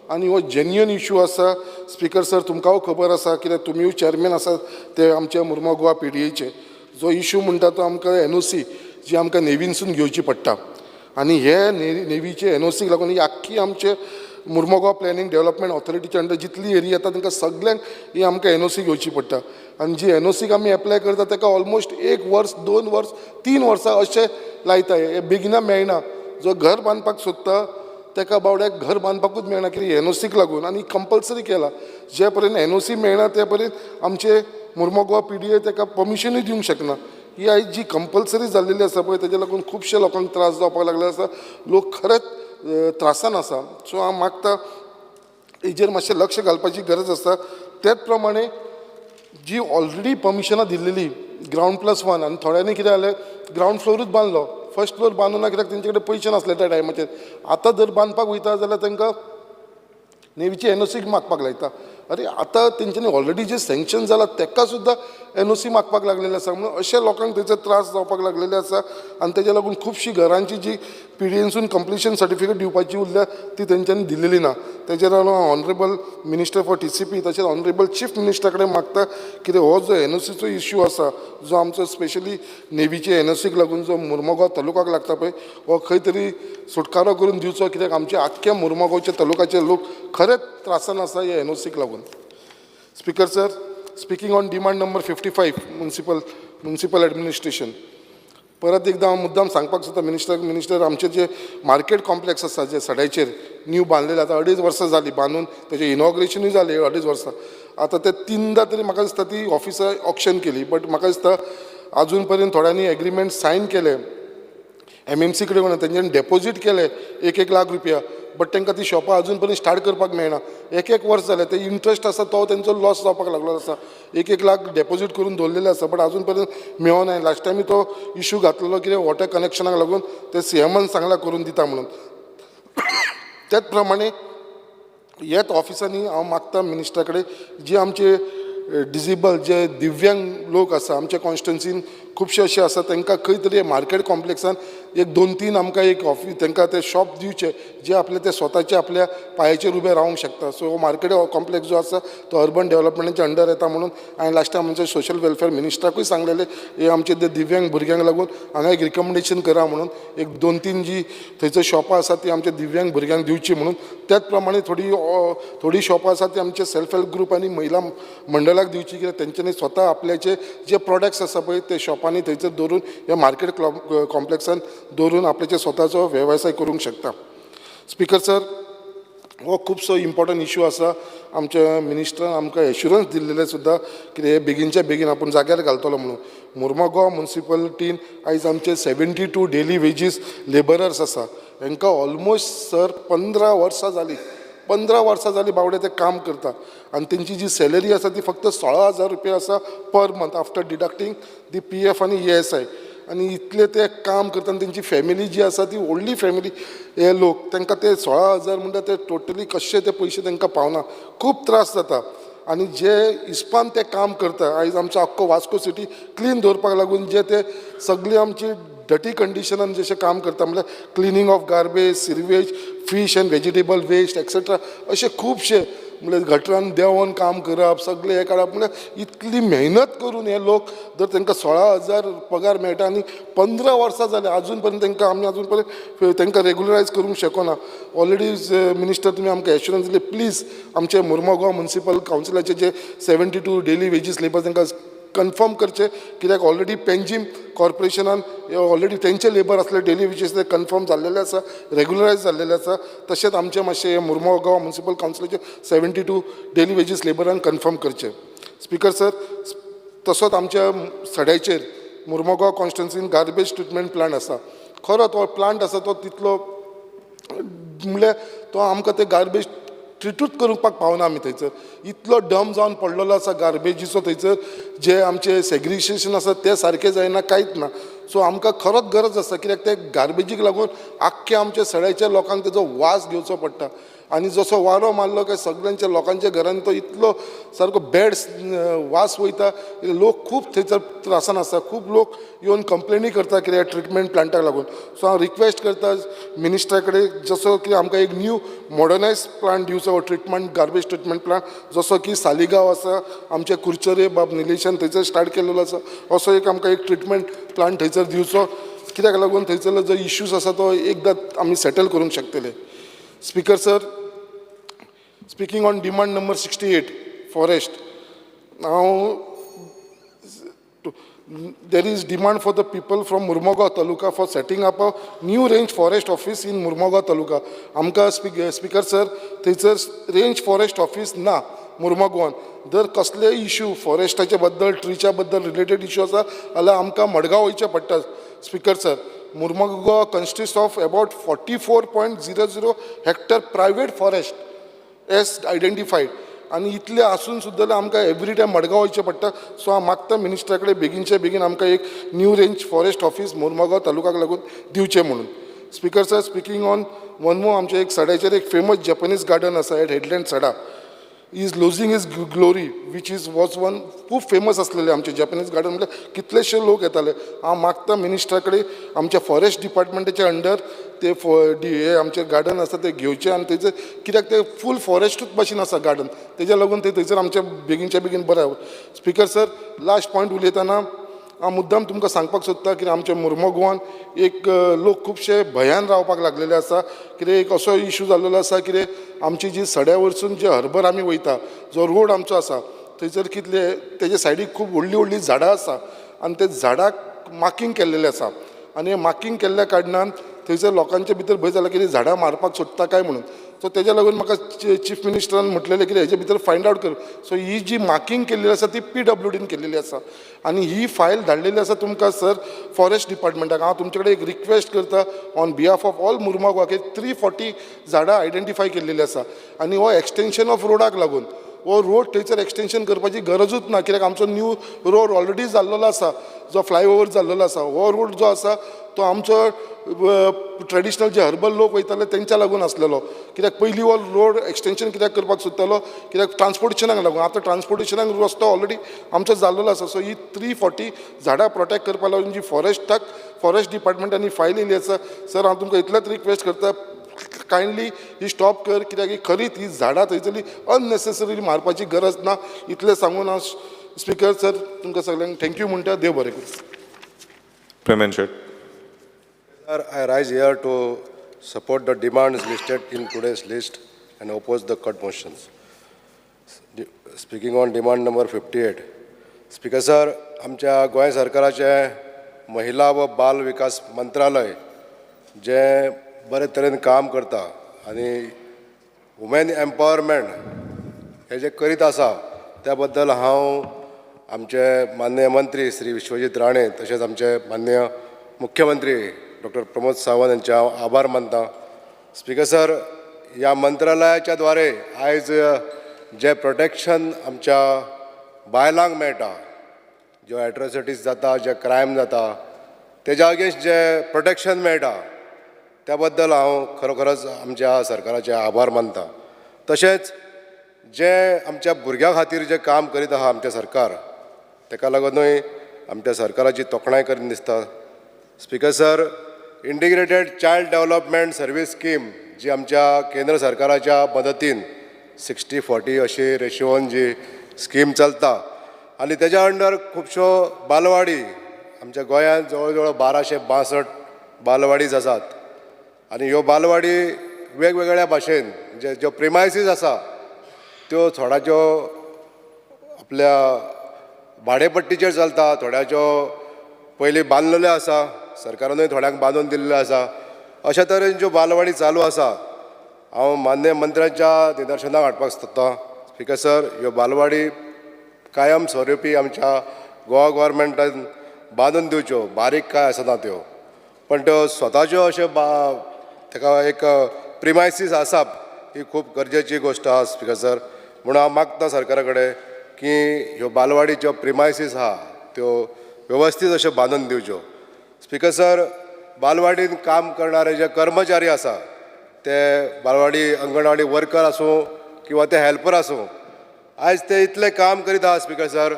Speaker 8: आनी हो जेन्युइन इश्यू आसा. स्पीकर सर, तुमकांय खबर आसा, कित्याक तुमीय चॅरमॅन आसा ते आमच्या मुरमो गोवा पीडीएचे. जो इश्यू म्हणटा तो आमकां एनओसी जी आमकां नेवीनसून घेवची पडटा आनी हे नेवीचे एनओसीक लागून ही आख्खी आमचे मुरमोगांव प्लॅनिंग डेव्हलपमेंट ऑथॉरिटीच्या अंडर जितली एरिया येता तांकां सगल्यांक ही आमकां एनओसी घेवची पडटा. आनी जी एनओसीक आमी एप्लाय करता ताका ऑलमोस्ट एक वर्स, 2 वर्स, 3 वर्सां अशें लायता. हे बेगिना मेळना. जो घर बांदपाक सोदता ताका बावड्याक घर बांदपाकूच मेळना, कित्याक एनओसीक लागून आनी कंपल्सरी केला. जे पर्यंत एनओसी मेळना ते पर्यंत आमचे मुरमोगांव पीडीए ताका परमिशनूय दिवंक शकना. ही आयज जी कंपल्सरी जाल्लेली आसा पळय, तेजे लागून खुबशे लोकांक त्रास जावपाक लागले आसा. लोक खरेंच त्रासान आसा. सो हांव मागता, हेजेर मातशें लक्ष घालपाची गरज आसा. तेच प्रमाणे जी ऑलरेडी परमिशनां दिल्लेली ग्रावंड प्लस 1, आनी थोड्यांनी कितें जालें, ग्रावंड फ्लोरूच बांदलो, फर्स्ट फ्लोर बांदूं ना, कित्याक तेंचे कडेन पयशे नासले त्या टायमाचेर. आतां जर बांदपाक वयता जाल्यार तांकां नेवीची एनओसी मागपाक लायता. अरे, आतां तेंच्यांनी ऑलरेडी जे सँक्शन जाला तेका सुद्दां एनओसी मागपाक लागलेले आसा. म्हणून अशे लोकांक तेचो त्रास जावपाक लागलेले आसा आनी तेज्या लागून खुबशीं घरांची जी पीडीएनसून कंप्लिशन सर्टिफिकेट दिवपाची उरल्या ती तेंच्यांनी दिलेली ना. तेजेर हांव honourable minister for TCP तशेंच ऑनरेबल चीफ मिनिस्टरा कडेन मागता, कित्याक हो जो एनओसीचो इश्यू आसा, जो आमचो स्पेशली नेवीचे एनओसीक लागून जो मुरमुगांव तालुकाक लागता पळय, हो खंय तरी सुटकारो करून दिवचो, कित्याक आमच्या आख्ख्या मुरमुगांवच्या तालुकाचे लोक खरेंच त्रासान आसा ह्या एनओसीक लागून. Speaker sir, speaking on demand number 55, municipal administration. परत एकदां हांव मुद्दाम सांगपाक सोदता मिनिस्टर, मिनिस्टर, आमचे जे मार्केट कॉम्प्लेक्स आसा, जे सड्याचेर न्यू बांदलेले, आतां अडेज वर्सां जालीं बांदून, तेजें इनॉग्रेशनूय जालें अडेज वर्सां. आतां ते तिनदां तरी म्हाका दिसता ती ऑफिसां ऑक्शन केली, बट म्हाका दिसता आजून पर्यंत थोड्यांनी एग्रीमेंट सायन केले एमएमसी कडेन म्हणून, तेंच्यांनी डेपोजीट केले एक एक लाख रुपया, बट तांकां ती शॉपां अजून पर्यंत स्टार्ट करपाक मेळना. एक एक वर्स जालें. ते इंट्रस्ट आसा तो तेंचो लॉस जावपाक लागलो आसा. एक एक लाख डेपोजीट करून दवरलेले आसा, बट अजून पर्यंत मेळोना. लास्ट टायमी तो इशू घातलेलो कितें वॉटर कनेक्शनाक लागून, ते सीएमान सांगलां करून दिता म्हणून. त्याच प्रमाणे ह्याच ऑफिसांनी हांव मागता मिनिस्टरा कडेन, जे आमचे डिजेबल, जे दिव्यांग लोक आसा, आमच्या कॉन्स्टिट्युन्सीन खुबशे अशे आसा, तांकां खंय तरी मार्केट कॉम्प्लेक्सान एक दोन तीन आमकां एक ऑफीस तांकां ते शॉप दिवचे, जे आपले ते स्वताचे आपल्या पांयाचेर उबे रावंक शकता. सो हो मार्केट कॉम्प्लेक्स जो आसा तो अर्बन डेव्हलपमेंटाच्या अंडर येता म्हणून हांवें लास्ट टायम आमच्या सोशल वेलफेअर मिनिस्टराकूय सांगलेलें, हे आमचे ते दिव्यांग भुरग्यांक लागून हांगा एक रिकमेंडेशन करा म्हणून, एक दोन तीन जी थंयसर शॉपां आसा ती आमच्या दिव्यांग भुरग्यांक दिवची म्हणून. त्याच प्रमाणे थोडी थोडी शॉपां आसा ती आमचे सेल्फ हेल्प ग्रूप आनी महिला मंडळाक दिवची, कित्याक तेंच्यांनी स्वता आपल्याचे जे प्रोडक्ट्स आसा पळय ते शॉपांनी थंयसर दवरून, ह्या मार्केट कॉम्प्लेक्सान दवरून आपल्याचे स्वताचो वेवसाय करूंक शकता. स्पीकर सर, हो खुबसो इम्पॉर्टंट इशू आसा. आमच्या मिनिस्टरान आमकां एश्युरन्स दिल्लेले सुद्दां कितें हे बेगीनच्या बेगीन आपूण जाग्यार घालतलो म्हणून. मुर्मगांव मुन्सिपालिटीन आयज आमचे 72 daily wages labourers आसा. हांकां ऑलमोस्ट सर 15 वर्सां जालीं, 15 वर्सां जालीं बावडे ते काम करता आनी तेंची जी सॅलरी आसा ती फक्त 16,000 रुपया आसा per month after deducting the PF आनी ईएसआय. आनी इतले ते काम करता आनी तेंची फॅमिली जी आसा ती व्हडली फॅमिली. हे लोक तांकां ते 16,000 म्हणटा ते टोटली कशे ते पयशे तांकां पावना, खूब त्रास जाता. आनी जे हिसपान ते काम करता, आयज आमचो आख्खो वास्को सिटी क्लीन दवरपाक लागून जे ते सगळी आमची डटी कंडिशनान जशें काम करता, म्हणल्यार cleaning of garbage, sewage, fish and vegetable waste etcetera, अशे खुबशे, म्हणल्यार गटरान देंवोन काम करप, सगळें हें काडप, म्हणल्यार इतली मेहनत करून हे लोक जर तांकां 16,000 पगार मेळटा आनी 15 वर्सां जालीं, आजून पर्यंत तांकां आमी आजून पर्यंत तांकां रेगुलरायज करूंक शकना. ऑलरेडी मिनिस्टर, तुमी आमकां एश्युरन्स दिले. प्लीज आमचे मुर्मगांव म्युनिसिपल कावन्सिलाचे जे 72 daily wages labour तांकां कन्फर्म करचे, कित्याक ऑलरेडी पेंजीम कॉर्पोरेशनान ऑलरेडी तेंचे लेबर आसले डेली वेजीस ते कन्फर्म जाल्लेले आसा, रेगुलरायज जाल्लेले आसा. तशेंच आमचे मातशे Mormugao municipal कावन्सिलाचे 72 daily wages लेबरान confirm करचे. स्पीकर सर, तसोच आमच्या सड्याचेर मुर्मगांव कॉन्स्टिट्युन्सीन गार्बेज ट्रिटमेंट प्लांट आसा. खरो तो प्लांट आसा तो तितलो, म्हणल्यार तो आमकां ते गार्बेज ट्रिटूच करपाक पावना आमी थंयसर. इतलो डंप जावन पडलेलो आसा गार्बेजीचो थंयसर, जे आमचे सेग्रिगेशन आसा तें सारकें जायना, कांयच ना. सो आमकां खरोच गरज आसा, कित्याक ते गार्बेजीक लागून आख्खे आमच्या सड्याच्या लोकांक तेजो वास घेवचो पडटा आनी जसो वारो मारलो काय सगळ्यांच्या लोकांच्या घरांनी तो इतलो सारको बॅड वास वयता. लोक खूब थंयसर त्रासान आसा, खूब लोक येवन कंप्लेनी करता कित्याक ट्रिटमेंट प्लांटाक लागून. सो हांव रिक्वेस्ट करता मिनिस्टरा कडेन जसो की आमकां एक न्यू मॉडर्नायज प्लांट दिवचो हो ट्रिटमेंट, गार्बेज ट्रिटमेंट प्लांट, जसो की सालिगांव आसा, आमच्या कुडचडे बाब निलेशान थंयसर स्टार्ट केल्लो आसा, असो एक आमकां एक ट्रिटमेंट प्लांट थंयसर दिवचो, कित्याक लागून थंयसरलो जो इश्यूज आसा तो एकदां आमी सेटल करूंक शकतले. Speaker sir, speaking on demand number 68, forest. Now there is demand for the people from Murmugao Taluka for setting up a new range forest office in Murmugao Taluka. आमकां स्पीकर सर, थंयसर range forest office ना मुर्मगांवान. जर कसलेय issue फॉरेस्टाच्या बद्दल, ट्रीच्या बद्दल related issue आसा जाल्यार आमकां मडगांव वयचें पडटा. Speaker sir, Mormugao consist of about 44.00 hectare private forest as identified आनी इतलें आसून सुद्दां जाल्यार आमकां एवरी टायम मडगांव वयचें पडटा. सो हांव मागता मिनिस्टरा कडेन बेगीनच्या बेगीन आमकां एक new range forest office Mormugao तालुकाक लागून दिवचें म्हणून. Speaker sir, speaking on one more, आमच्या एक सड्याचेर एक फेमस जॅपनीज गार्डन आसा at Headland Sada, is losing its glory, which is was one खूब फेमस आसलेले आमचे जॅपनीज गार्डन, म्हळ्यार कितलेशे लोक येताले. हांव मागता मिनिस्टरा कडेन आमच्या फॉरेस्ट डिपार्टमेंटाच्या अंडर ते हे आमचे गार्डन आसा ते घेवचे आनी तेजे, कित्याक ते फूल फॉरेस्टूच भाशेन आसा गार्डन, तेज्या लागून ते थंयसर आमच्या बेगीनच्या बेगीन बरें. स्पीकर सर, लास्ट पॉयंट उलयतना हांव मुद्दाम तुमकां सांगपाक सोदता की आमच्या मुर्मो एक लोक खुबशे भंयान रावपाक लागलेले आसा, कितें एक असो इशू जाल्लेलो आसा, कितें आमची जी सड्या वरसून जे हर्बर आमी वयता, जो रोड आमचो आसा थंयसर कितले तेजे सायडीक खूब व्हडलीं व्हडलीं झाडां आसा आनी ते झाडाक मार्कींग केल्लेलें आसा आनी मार्कींग केल्ल्या कारणान थंयसर लोकांचे भितर भंय जाला की झाडां मारपाक सोदता काय म्हणून. सो तेज्या लागून म्हाका चीफ मिनिस्टरान म्हटलेलें की हेजे भितर फायंड आवट कर. सो ही जी मार्कींग केल्ली आसा ती पीडब्ल्यूडीन केल्लेली आसा आनी ही फायल धाडलेली आसा तुमकां सर फॉरेस्ट डिपार्टमेंटाक. हांव तुमचे कडेन एक रिक्वेस्ट करता on behalf of all Mormugao की 340 झाडां आयडेंटिफाय केल्लेली आसा आनी हो एक्सटेंशन ऑफ रोडाक लागून हो रोड थंयसर एक्सटेंशन करपाची गरजूच ना, कित्याक आमचो न्यू रोड ऑलरेडी जाल्लेलो आसा, जो फ्लायओवर जाल्लेलो आसा. हो रोड जो आसा तो आमचो ट्रेडिशनल जे हर्बल लोक वयताले तेंच्या लागून आसलेलो, कित्याक पयलीं हो रोड एक्सटेंशन कित्याक करपाक सोदतालो, कित्याक ट्रान्सपोर्टेशनाक लागून. आतां ट्रान्सपोर्टेशनाक रस्तो ऑलरेडी आमचो जाल्लेलो आसा. सो ही 340 झाडां प्रोटेक्ट करपा लागून जी फॉरेस्टाक फॉरेस्ट डिपार्टमेंटांनी फायल येयली आसा, सर हांव तुमकां इतलेंच रिक्वेस्ट करता, कायंडली ही स्टॉप कर, कित्याक ही खरीच ही झाडां थंयसरली अननेसेसरीली मारपाची गरज ना. इतलें सांगून हांव स्पीकर सर तुमकां सगल्यांक thank you म्हणटा. देव बरें करूं.
Speaker 2: Prem Shet.
Speaker 7: Sir, I rise here to support the demands listed in today's list and oppose the cut motions. Speaking on demand number 58. Speaker sir, आमच्या गोंय सरकाराचें महिला व बाल विकास मंत्रालय जें बरे तरेन काम करता आनी वुमेन एम्पावरमेंट हे जे करीत आसा त्या बद्दल हांव आमचे माननीय मंत्री श्री विश्वजीत राणे तशेंच आमचे माननीय मुख्यमंत्री डॉक्टर प्रमोद सावंत यांचे हांव आभार मानता. स्पीकर सर, ह्या मंत्रालयाच्या द्वारे आयज जें प्रोटेक्शन आमच्या बायलांक मेळटा, ज्यो एट्रोसिटीज जाता, जे क्रायम जाता तेज्या अगेन्स्ट जें प्रोटेक्शन मेळटा त्या बद्दल हांव खरोखरच आमच्या सरकाराचे आभार मानता. तशेंच जें आमच्या भुरग्यां खातीर जें काम करीत आहा आमचें सरकार तेका लागूनय आमच्या सरकाराची तोखणाय करीन दिसता. Speaker sir, integrated child development service scheme जी आमच्या केंद्र सरकाराच्या मदतीन 60-40 अशी रेशियोन जी स्कीम चलता आनी तेज्या अंडर खुबश्यो बालवाडी आमच्या गोंयांत जवळ जवळ 1262 बालवाडीज आसात आनी ह्यो बालवाडी वेगवेगळ्या भाशेन म्हणजे ज्यो प्रिमायसीस आसा त्यो थोड्याच्यो आपल्या भाडेपट्टीचेर चलता, थोड्याच्यो पयलीं बांदलेल्यो आसा, सरकारानूय थोड्यांक बांदून दिल्ल्यो आसा. अशा तरेन ज्यो बालवाडी चालू आसा हांव मान्य मंत्र्यांच्या निदर्शनाक हाडपाक सोदतां. स्पीकर सर, ह्यो बालवाडी कायम स्वरुपी आमच्या गोवा गोवोरमेंटान बांदून दिवच्यो, बारीक काय आसना त्यो, पण त्यो स्वताच्यो अश्यो ताका एक प्रिमायसीस आसप ही खूब गरजेची गोश्ट आहा स्पिकर सर. म्हणून हांव मागता सरकारा कडेन की ह्यो बालवाडीच्यो प्रिमायसीस आहा त्यो वेवस्थीत अश्यो बांदून दिवच्यो. स्पिकर सर, बालवाडीन काम करणारे जे कर्मचारी आसा, ते बालवाडी अंगणवाडी वर्कर आसूं किंवा ते हेल्पर आसूं, आयज ते इतलें काम करीत आहा स्पिकर सर.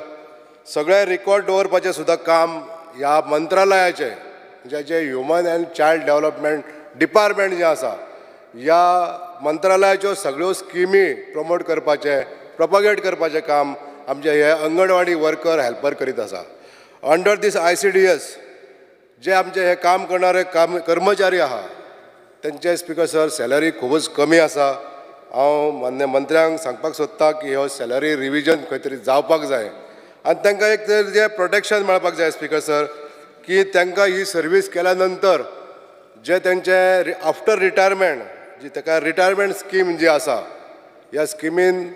Speaker 7: सगळें रिकॉर्ड दवरपाचें सुद्दां काम ह्या मंत्रालयाचें, म्हणजे जें human and child development department जें आसा, ह्या मंत्रालयाच्यो सगळ्यो स्किमी प्रमोट करपाचें, प्रोपगेट करपाचें काम आमचे हे अंगणवाडी वर्कर हेल्पर करीत आसा. Under this ICDS जे आमचे हे काम करणारे काम कर्मचारी आहा, तेंचे स्पिकर सर सॅलरी खुबूच कमी आसा. हांव मान्य मंत्र्यांक सांगपाक सोदता की ह्यो सॅलरी रिविजन खंय तरी जावपाक जाय आनी तांकां एक तर जें प्रोटेक्शन मेळपाक जाय स्पिकर सर, की तांकां ही सर्वीस केल्या नंतर जे तेंचे आफ्टर रिटायरमेंट जी ताका रिटायरमेंट स्कीम जी आसा, ह्या स्किमीन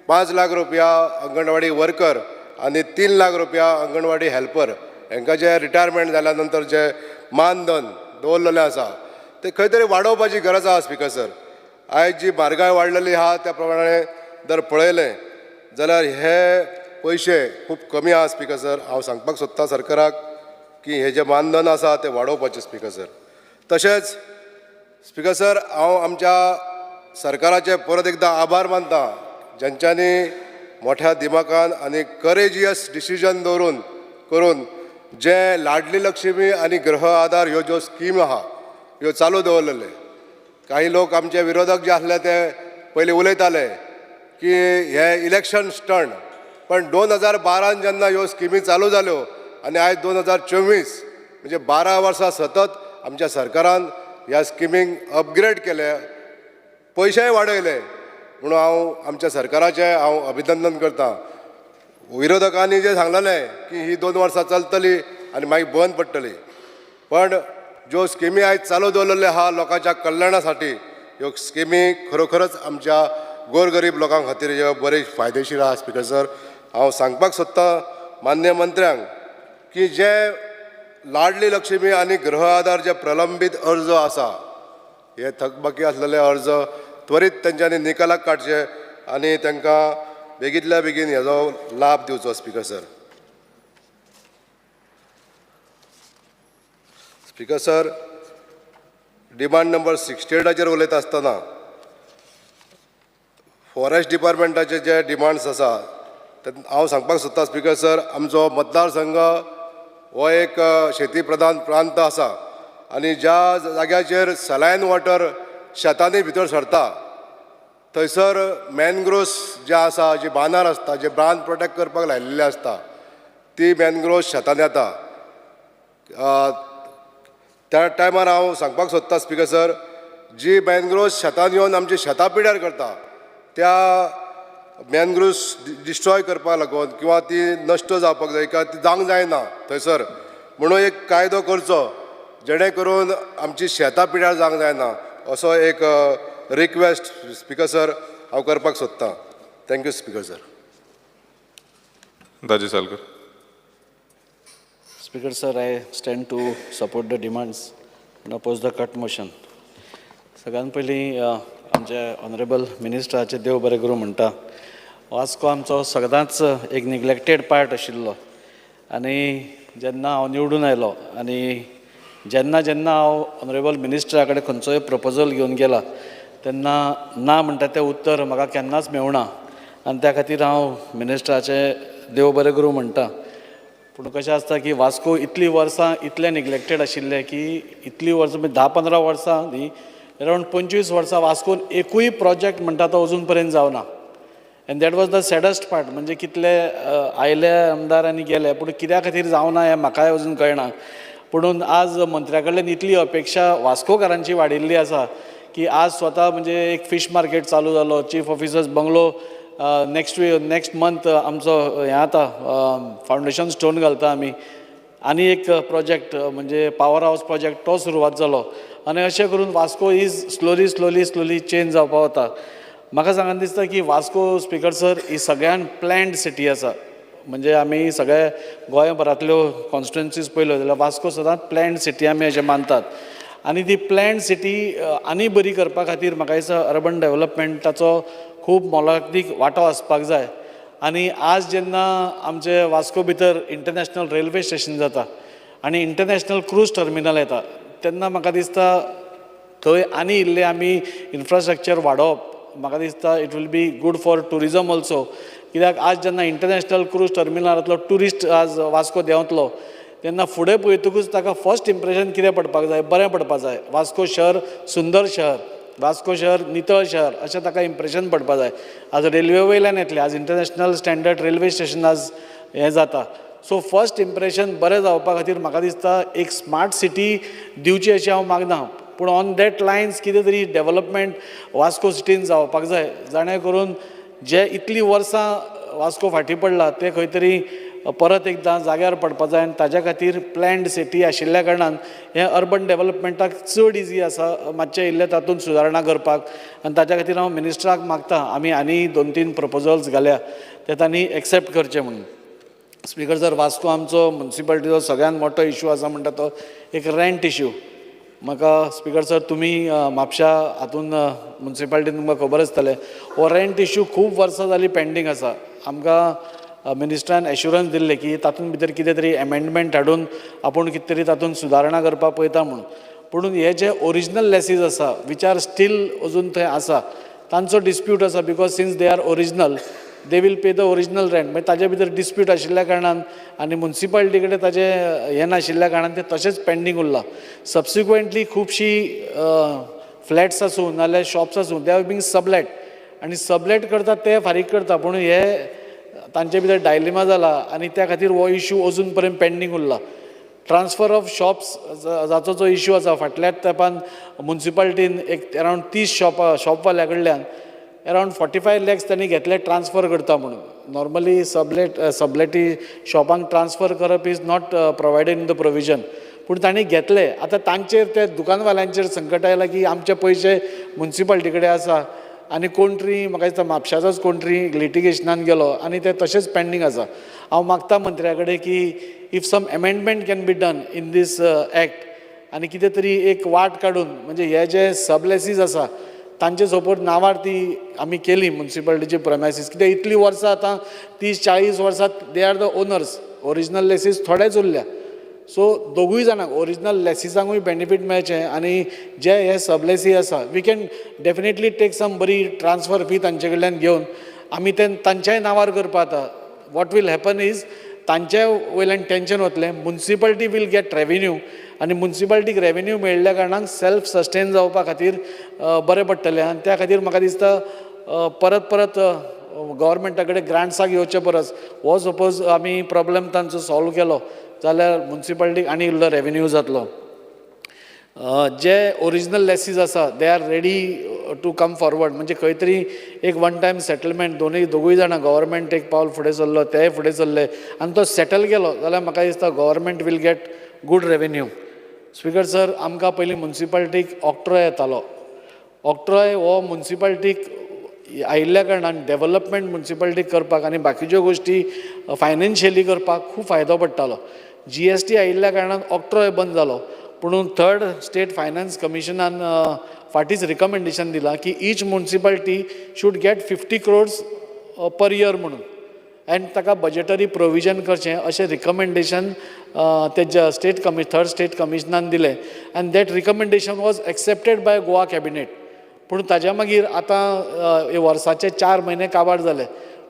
Speaker 7: 5 लाख रुपया अंगणवाडी वर्कर आनी 3 लाख रुपया अंगणवाडी हेल्पर हांकां जे रिटायरमेंट जाल्या नंतर जे मानधन दवरलेलें आसा, ते खंय तरी वाडोवपाची गरज आसा स्पिकर सर. आयज जी म्हारगाय वाडलेली आहा, त्या प्रमाणे जर पळयलें जाल्यार हे पयशे खूब कमी आहा स्पिकर सर. हांव सांगपाक सोदता सरकाराक की हे जे मानधन आसा ते वाडोवपाचें स्पिकर सर. तशेंच स्पिकर सर, हांव आमच्या सरकाराचे परत एकदां आभार मानता, ज्यांच्यांनी मोठ्या दिमाकान आनी करेजियस डिसिजन दवरून करून जे लाडली लक्ष्मी आनी गृह आधार ह्यो ज्यो स्कीम आहा, ह्यो चालू दवरलेले. काही लोक आमचे विरोधक जे आसले, ते पयलीं उलयताले की हे इलेक्शन स्टंट. पण 2012न जेन्ना ह्यो स्किमी चालू जाल्यो आनी आयज 2024, म्हणजे 12 वर्सां सतत आमच्या सरकारान ह्या स्किमींक अपग्रेड केले, पयशेय वाडयले. म्हणून हांव आमच्या सरकाराचें हांव अभिनंदन करता. विरोधकांनी जें सांगलेलें की ही 2 वर्सां चलतली आनी मागीर बंद पडटली, पण ज्यो स्किमी आयज चालू दवरलेल्यो आहा लोकांच्या कल्याणा साठी, ह्यो स्किमी खरोखरच आमच्या गोरगरीब लोकां खातीर ह्यो बरे फायदेशीर आहा स्पिकर सर. हांव सांगपाक सोदतां मान्य मंत्र्यांक की जे लाडली लक्ष्मी आनी गृह आधार जे प्रलंबीत अर्ज आसा, हे थकबाकी आसलेले अर्ज त्वरीत तेंच्यांनी निकालाक काडचे आनी तांकां बेगींतल्या बेगीन हेजो लाभ दिवचो speaker sir. Speaker sir, demand number 68चाचेर उलयता आसतना फॉरेस्ट डिपार्टमेंटाचे जे डिमांड्स आसा, ते हांव सांगपाक सोदतां स्पिकर सर. आमचो मतदारसंघ हो एक शेती प्रधान प्रांत आसा आनी ज्या जाग्याचेर सलायन वॉटर शेतांनी भितर सरता, थंयसर मॅनग्रोव्स जे आसा, जे बांदार आसता, जे बांद प्रोटेक्ट करपाक लायिल्ले आसता, ती मॅनग्रोव्स शेतान येता. त्या टायमार हांव सांगपाक सोदतां स्पिकर सर, जी मॅनग्रोव्स शेतान येवन आमची शेतां पिड्यार करता, त्या मॅनग्रोव्स डिस्ट्रॉय करपाक लागून किंवा ती नश्ट जावपाक जाय किंवा ती जावंक जायना थंयसर म्हणून एक कायदो करचो, जेणे करून आमची शेतां पिड्यार जावंक जायना, असो एक रिक्वेस्ट स्पिकर सर हांव करपाक सोदतां. Thank you, speaker sir.
Speaker 2: Daji Salkar.
Speaker 9: Speaker sir, I stand to support the demands and oppose the cut motion. सगळ्यात पयलीं आमचे ऑनरेबल मिनिस्टराचे देव बरें करूं म्हणटा. वास्को आमचो सदांच एक निग्लेक्टेड पार्ट आशिल्लो आनी जेन्ना हांव निवडून आयलो आनी जेन्ना जेन्ना हांव ऑनरेबल मिनिस्टरा कडेन खंयचोय प्रपोजल घेवन गेला, तेन्ना ना म्हणटा तें उत्तर म्हाका केन्नाच मेळना आनी त्या खातीर हांव मिनिस्टराचें देव बरें करूं म्हणटा. पूण कशें आसता की वास्को इतलीं वर्सां इतलें निग्लेक्टेड आशिल्लें की इतलीं वर्सां म्हणजे 10-15 वर्सां न्ही, अरावंड 25 वर्सां वास्कोन एकूय प्रोजेक्ट म्हणटा तो अजून पर्यंत जावना and that was the saddest part. म्हणजे कितले आयले आमदार आनी गेले, पूण कित्या खातीर जावना हें म्हाकाय अजून कळना. पुणून आज मंत्र्या कडल्यान इतली अपेक्षा वास्कोकारांची वाडिल्ली आसा की आज स्वता म्हणजे एक फीश मार्केट चालू जालो, chief officers bungalow next week, next month आमचो हें जाता, फावंडेशन स्टोन घालता आमी. आनी एक प्रोजेक्ट म्हणजे पावर हावस प्रोजेक्ट, तो सुरवात जालो आनी अशें करून Vasco is slowly slowly slowly change जावपा वता. म्हाका सांगन दिसता की वास्को, स्पिकर सर, ही सगळ्यान प्लॅन्ड सिटी आसा. म्हणजे आमी सगळे गोंयभरांतल्यो कॉन्स्टिट्युएन्सीज पळयल्यो जाल्यार वास्को सदांच प्लॅन्ड सिटी आमी अशें मानतात. आनी ती प्लॅन्ड सिटी आनी बरी करपा खातीर म्हाका दिसता अर्बन डेवलपमेंटाचो खूब मोलादीक वांटो आसपाक जाय. आनी आज जेन्ना आमचे वास्को भितर इंटरनॅशनल रेल्वे स्टेशन जाता आनी इंटरनॅशनल क्रूज टर्मिनल येता तेन्ना म्हाका दिसता थंय आनी इल्लें आमी इन्फ्रास्ट्रक्चर वाडोवप म्हाका दिसता it will be good for tourism also. कित्याक आज जेन्ना इंटरनॅशनल क्रूज टर्मिनलांतलो ट्युरिस्ट आज वास्को देंवतलो तेन्ना फुडें पळयतकूच ताका फर्स्ट इम्प्रेशन कितें पडपाक जाय, बरें पडपाक जाय. वास्को शहर सुंदर शहर, वास्को शहर नितळ शहर अशें ताका इम्प्रेशन पडपाक जाय. आज रेल्वे वयल्यान येतले, आज इंटरनॅशनल स्टँडर्ड रेल्वे स्टेशन आज हें जाता. सो फर्स्ट इम्प्रेशन बरें जावपा खातीर म्हाका दिसता एक स्मार्ट सिटी दिवची अशें हांव मागना, पूण ऑन that lines कितें तरी डेवलपमेंट वास्को सिटीन जावपाक जाय, जाणें करून जे इतलीं वर्सां वास्को फाटीं पडला तें खंय तरी परत एकदां जाग्यार पडपा जाय. आनी ताज्या खातीर प्लॅन्ड सिटी आशिल्ल्या कारणान हें अर्बन डेवलपमेंटाक चड इजी आसा मातशें इल्लें तातूंत सुदारणा करपाक. आनी ताज्या खातीर हांव मिनिस्टराक मागता आमी आनी 2-3 प्रपोजल्स घाल्या ते तांणी एक्सेप्ट करचे म्हणून. स्पिकर सर, वास्को आमचो मुन्सिपालिटीचो सगळ्यांत मोठो इशू आसा म्हणटा तो एक रेंट इशू. म्हाका स्पिकर सर तुमी म्हापशा हातून मुन्सिपालिटीन तुमकां खबर आसतलें हो रेंट इशू खूब वर्सां जालीं पेंडींग आसा. आमकां मिनिस्टरान एश्युरन्स दिल्लें की तातूंत भितर कितें तरी एमेंडमेंट हाडून आपूण कितें तरी तातूंत सुदारणा करपाक पळयता म्हणून. पूण हे जे ओरिजिनल लेसीज आसा which are still अजून थंय आसा तांचो डिस्प्यूट आसा, because since they are original they will pay the original rent. मागीर ताजे भितर डिस्प्यूट आशिल्ल्या कारणान आनी मुन्सिपालिटी कडेन ताजें हें नाशिल्ल्या कारणान तें तशेंच पेंडींग उरलां. सबसिक्वंटली खुबशीं फ्लॅट्स आसूं नाल्यार शॉप्स आसूं they are being sublet, आनी सबलेट करतात ते फारीक करता, पूण हे तांचे भितर डायलिमा जाला आनी त्या खातीर हो इशू अजून पर्यंत पेंडींग उरला. ट्रान्सफर ऑफ शॉप्स जाचो जो इशू आसा फाटल्या तेंपान मुन्सिपालिटीन एक अरावंड 30 शॉपवाल्या कडल्यान अरावंड 45 लॅक्स त्यांनी घेतले ट्रान्सफर करता म्हणून. नॉर्मली सबलेटी शॉपांक ट्रान्सफर करप is not provided in the provision, पूण तांणी घेतले. आतां तांचेर त्या दुकानवाल्यांचेर संकट आयलां की आमचे पयशे मुन्सिपालिटी कडेन आसा आनी कोण तरी म्हाका दिसता म्हापशाचोच कोण तरी लिटिगेशनान गेलो आनी ते तशेंच पेंडींग आसा. हांव मागता मंत्र्या कडेन की if some amendment can be done in this act आनी कितें तरी एक वाट काडून म्हणजे हे जे सबलेसीज आसा तांचे सपोज नांवार ती आमी केली मुन्सिपालिटीची प्रमायसीस, कित्याक इतलीं वर्सां आतां 30-40 वर्सां they are the owners, original lessees थोडेच उरल्या. सो दोगूय जाणांक ओरिजिनल लेसिसांकूय बेनिफीट मेळचें आनी जे हे सबलेसी आसा we can definitely take some बरी ट्रान्सफर फी तांचे कडल्यान घेवन आमी ते तांच्याय नांवार करपा जाता. What will happen is तांचे वयल्यान टेंशन वतलें, मुन्सिपालिटी will get revenue आनी मुन्सिपालिटीक रेवेन्यू मेळिल्ल्या कारणान सेल्फ सस्टेन जावपा खातीर बरें पडटलें. आनी त्या खातीर म्हाका दिसता परत परत गव्हर्मेंटा कडेन ग्रांट्साक येवचे परस हो सपोज आमी प्रॉब्लम तांचो सॉल्व केलो जाल्यार मुन्सिपालिटीक आनी इल्लो रेवेन्यू जातलो. जे ओरिजिनल लेसीज आसा they are ready to come forward, म्हणजे खंय तरी एक वन टायम सेटलमेंट दोगूय जाणां गव्हर्मेंट एक पावल फुडें सरलो तेय फुडें सरले आनी तो सेटल केलो जाल्यार म्हाका दिसता government will get good revenue. Speaker sir, आमकां पयलीं मुन्सिपालिटीक ऑक्ट्रॉय येतालो. ऑक्ट्रॉय हो मुन्सिपालिटीक आयिल्ल्या कारणान डेवलपमेंट मुन्सिपालिटीक करपाक आनी बाकीच्यो गोश्टी फायनान्शियली करपाक खूब फायदो पडटालो. GST आयिल्ल्या कारणान ऑक्ट्रॉय बंद जालो, पूण थर्ड स्टेट फायनान्स कमिशनान फाटींच रिकमेंडेशन दिलां की each municipality should get 50 crores per year म्हणून, एंड ताका बजेटरी प्रोविजन करचें अशें रिकमेंडेशन ते स्टेट थर्ड स्टेट कमिशनान दिलें आनी that recommendation was accepted by Goa cabinet. पूण ताज्या मागीर आतां वर्साचे 4 म्हयने काबार जाले,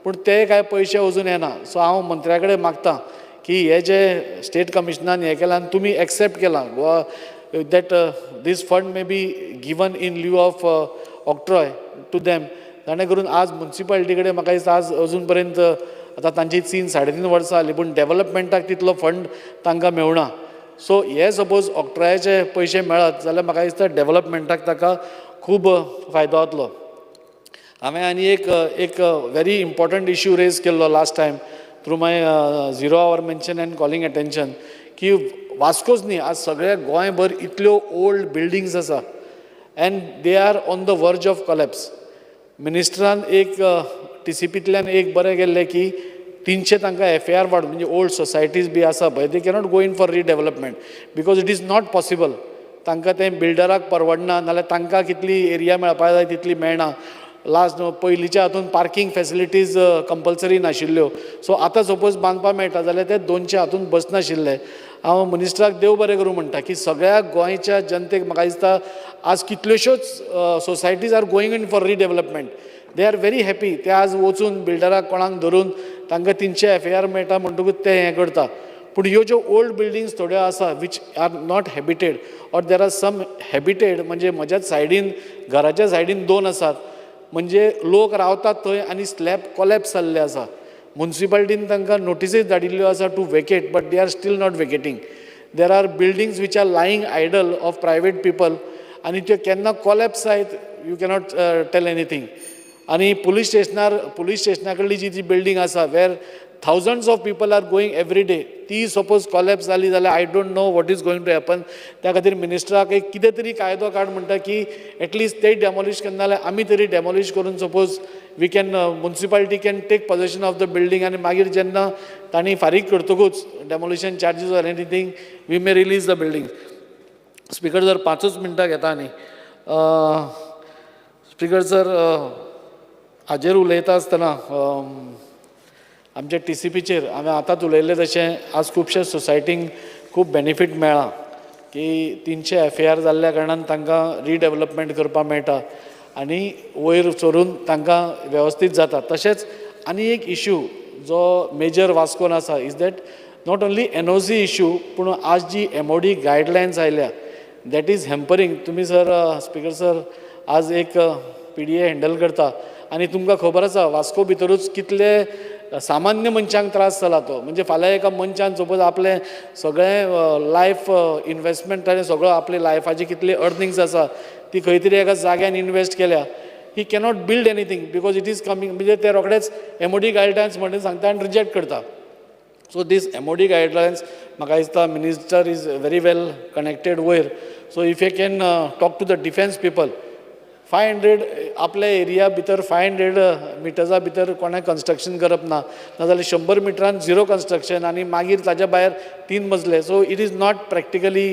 Speaker 9: पूण ते कांय पयशे अजून येना. सो हांव मंत्र्या कडेन मागता की हे जे स्टेट कमिशनान हें केलां आनी तुमी एक्सेप्ट केलां Goa that this fund may be given in lieu of octroi to them, जाणें करून आज मुन्सिपालिटी कडेन म्हाका दिसता आज अजून पर्यंत आतां तांची 3-3.5 वर्सां जालीं पूण डेवलपमेंटाक तितलो फंड तांकां मेळना. सो हे सपोज ऑक्ट्रॉयाचे पयशे मेळत जाल्यार म्हाका दिसता डेवलपमेंटाक ताका खूब फायदो जातलो. हांवें आनी एक व्हेरी इम्पॉर्टंट इश्यू रेज केल्लो last time through my zero hour mention and calling attention की वास्कोच न्ही आज सगळ्या गोंयभर इतल्यो ओल्ड बिल्डींग्स आसा and they are on the verge of collapse. मिनिस्टरान एक TCPंतल्यान एक बरें केल्लें की 300 तांकां FAR वाड म्हणजे ओल्ड सोसायटीज बी आसा पळय they cannot go in for redevelopment because it is not possible. तांकां तें बिल्डराक परवडना, नाल्यार तांकां कितली एरिया मेळपा जाय तितली मेळना. लास्ट पयलींच्या हातून पार्कींग फेसिलिटीज कंपल्सरी नाशिल्ल्यो. सो आतां सपोज बांदपाक मेळटा जाल्यार ते 200 हातून बसनाशिल्ले. हांव मिनिस्टराक देव बरें करूं म्हणटा की सगळ्या गोंयच्या जनतेक म्हाका दिसता आज कितल्योश्योच societies are going in for redevelopment. They are very happy. ते आज वचून बिल्डराक कोणाक धरून तांकां 300 FAR मेळटा म्हणटकूच ते हें करता. पूण ह्यो ज्यो ओल्ड बिल्डिंग्स थोड्यो आसा which are not habited or there are some habited, म्हणजे म्हज्याच सायडीन घराच्या सायडीन 2 आसात, म्हणजे लोक रावतात थंय आनी स्लॅब कोलॅप्स जाल्ले आसा. मुन्सिपालिटीन तांकां नोटिसीस धाडिल्ल्यो आसा to vacate, but they are still not vacating. There are buildings which are lying idle of private people आनी त्यो केन्ना कोलॅप्स जायत you cannot tell anything. आनी पुलीस स्टेशना कडली जी बिल्डींग आसा where thousands of people are going every day, ती suppose collapse जाली जाल्यार I don't know what is going to happen. त्या खातीर मिनिस्टराक एक कितें तरी कायदो काड म्हणटा की एटलिस्ट ते डेमोलिश करना जाल्यार आमी तरी डेमोलिश करून suppose we can municipality can take possession of the building आनी मागीर जेन्ना तांणी फारीक करतकूच demolition charges or anything we may release the building. Speaker sir 5 मिनटां घेता. आनी स्पीकर सर हाजेर उलयता आसतना आमच्या TCPचेर हांवें आतांच उलयल्लें तशें आज खुबशे सोसायटींक खूब बेनिफीट मेळ्ळा की 300 FAR जाल्ल्या कारणान तांकां रिडेवलपमेंट करपाक मेळटा आनी वयर सरून तांकां वेवस्थीत जाता. तशेंच आनी एक इशू जो मेजर वास्कोन आसा is that not only NOC issue, पूण आज जी MOD guidelines आयल्या that is हॅम्परींग. तुमी सर स्पीकर सर आज एक PDA handle करता आनी तुमकां खबर आसा वास्को भितरूच कितले सामान्य मनशांक त्रास जाला तो. म्हणजे फाल्यां एका मनशान सपोज आपलें सगळें लायफ इनवेस्टमेंट ताणें सगळो आपले लायफाची कितली अर्निंग्स आसा ती खंय तरी एका जाग्यान इनवेस्ट केल्या, he cannot build anything because it is coming, म्हणजे ते रोखडेच MOD guidelines म्हणून सांगता आनी रिजेक्ट करता. सो दीस MOD guidelines म्हाका दिसता minister is very well connected वयर. So if you can talk to the defence people, 500 आपल्या एरिया भितर 500 मिटर्सा भितर कोणें कन्स्ट्रक्शन करप ना, नाजाल्यार 100 मिटरान 0 कन्स्ट्रक्शन आनी मागीर ताज्या भायर 3 मजले. So it is not practically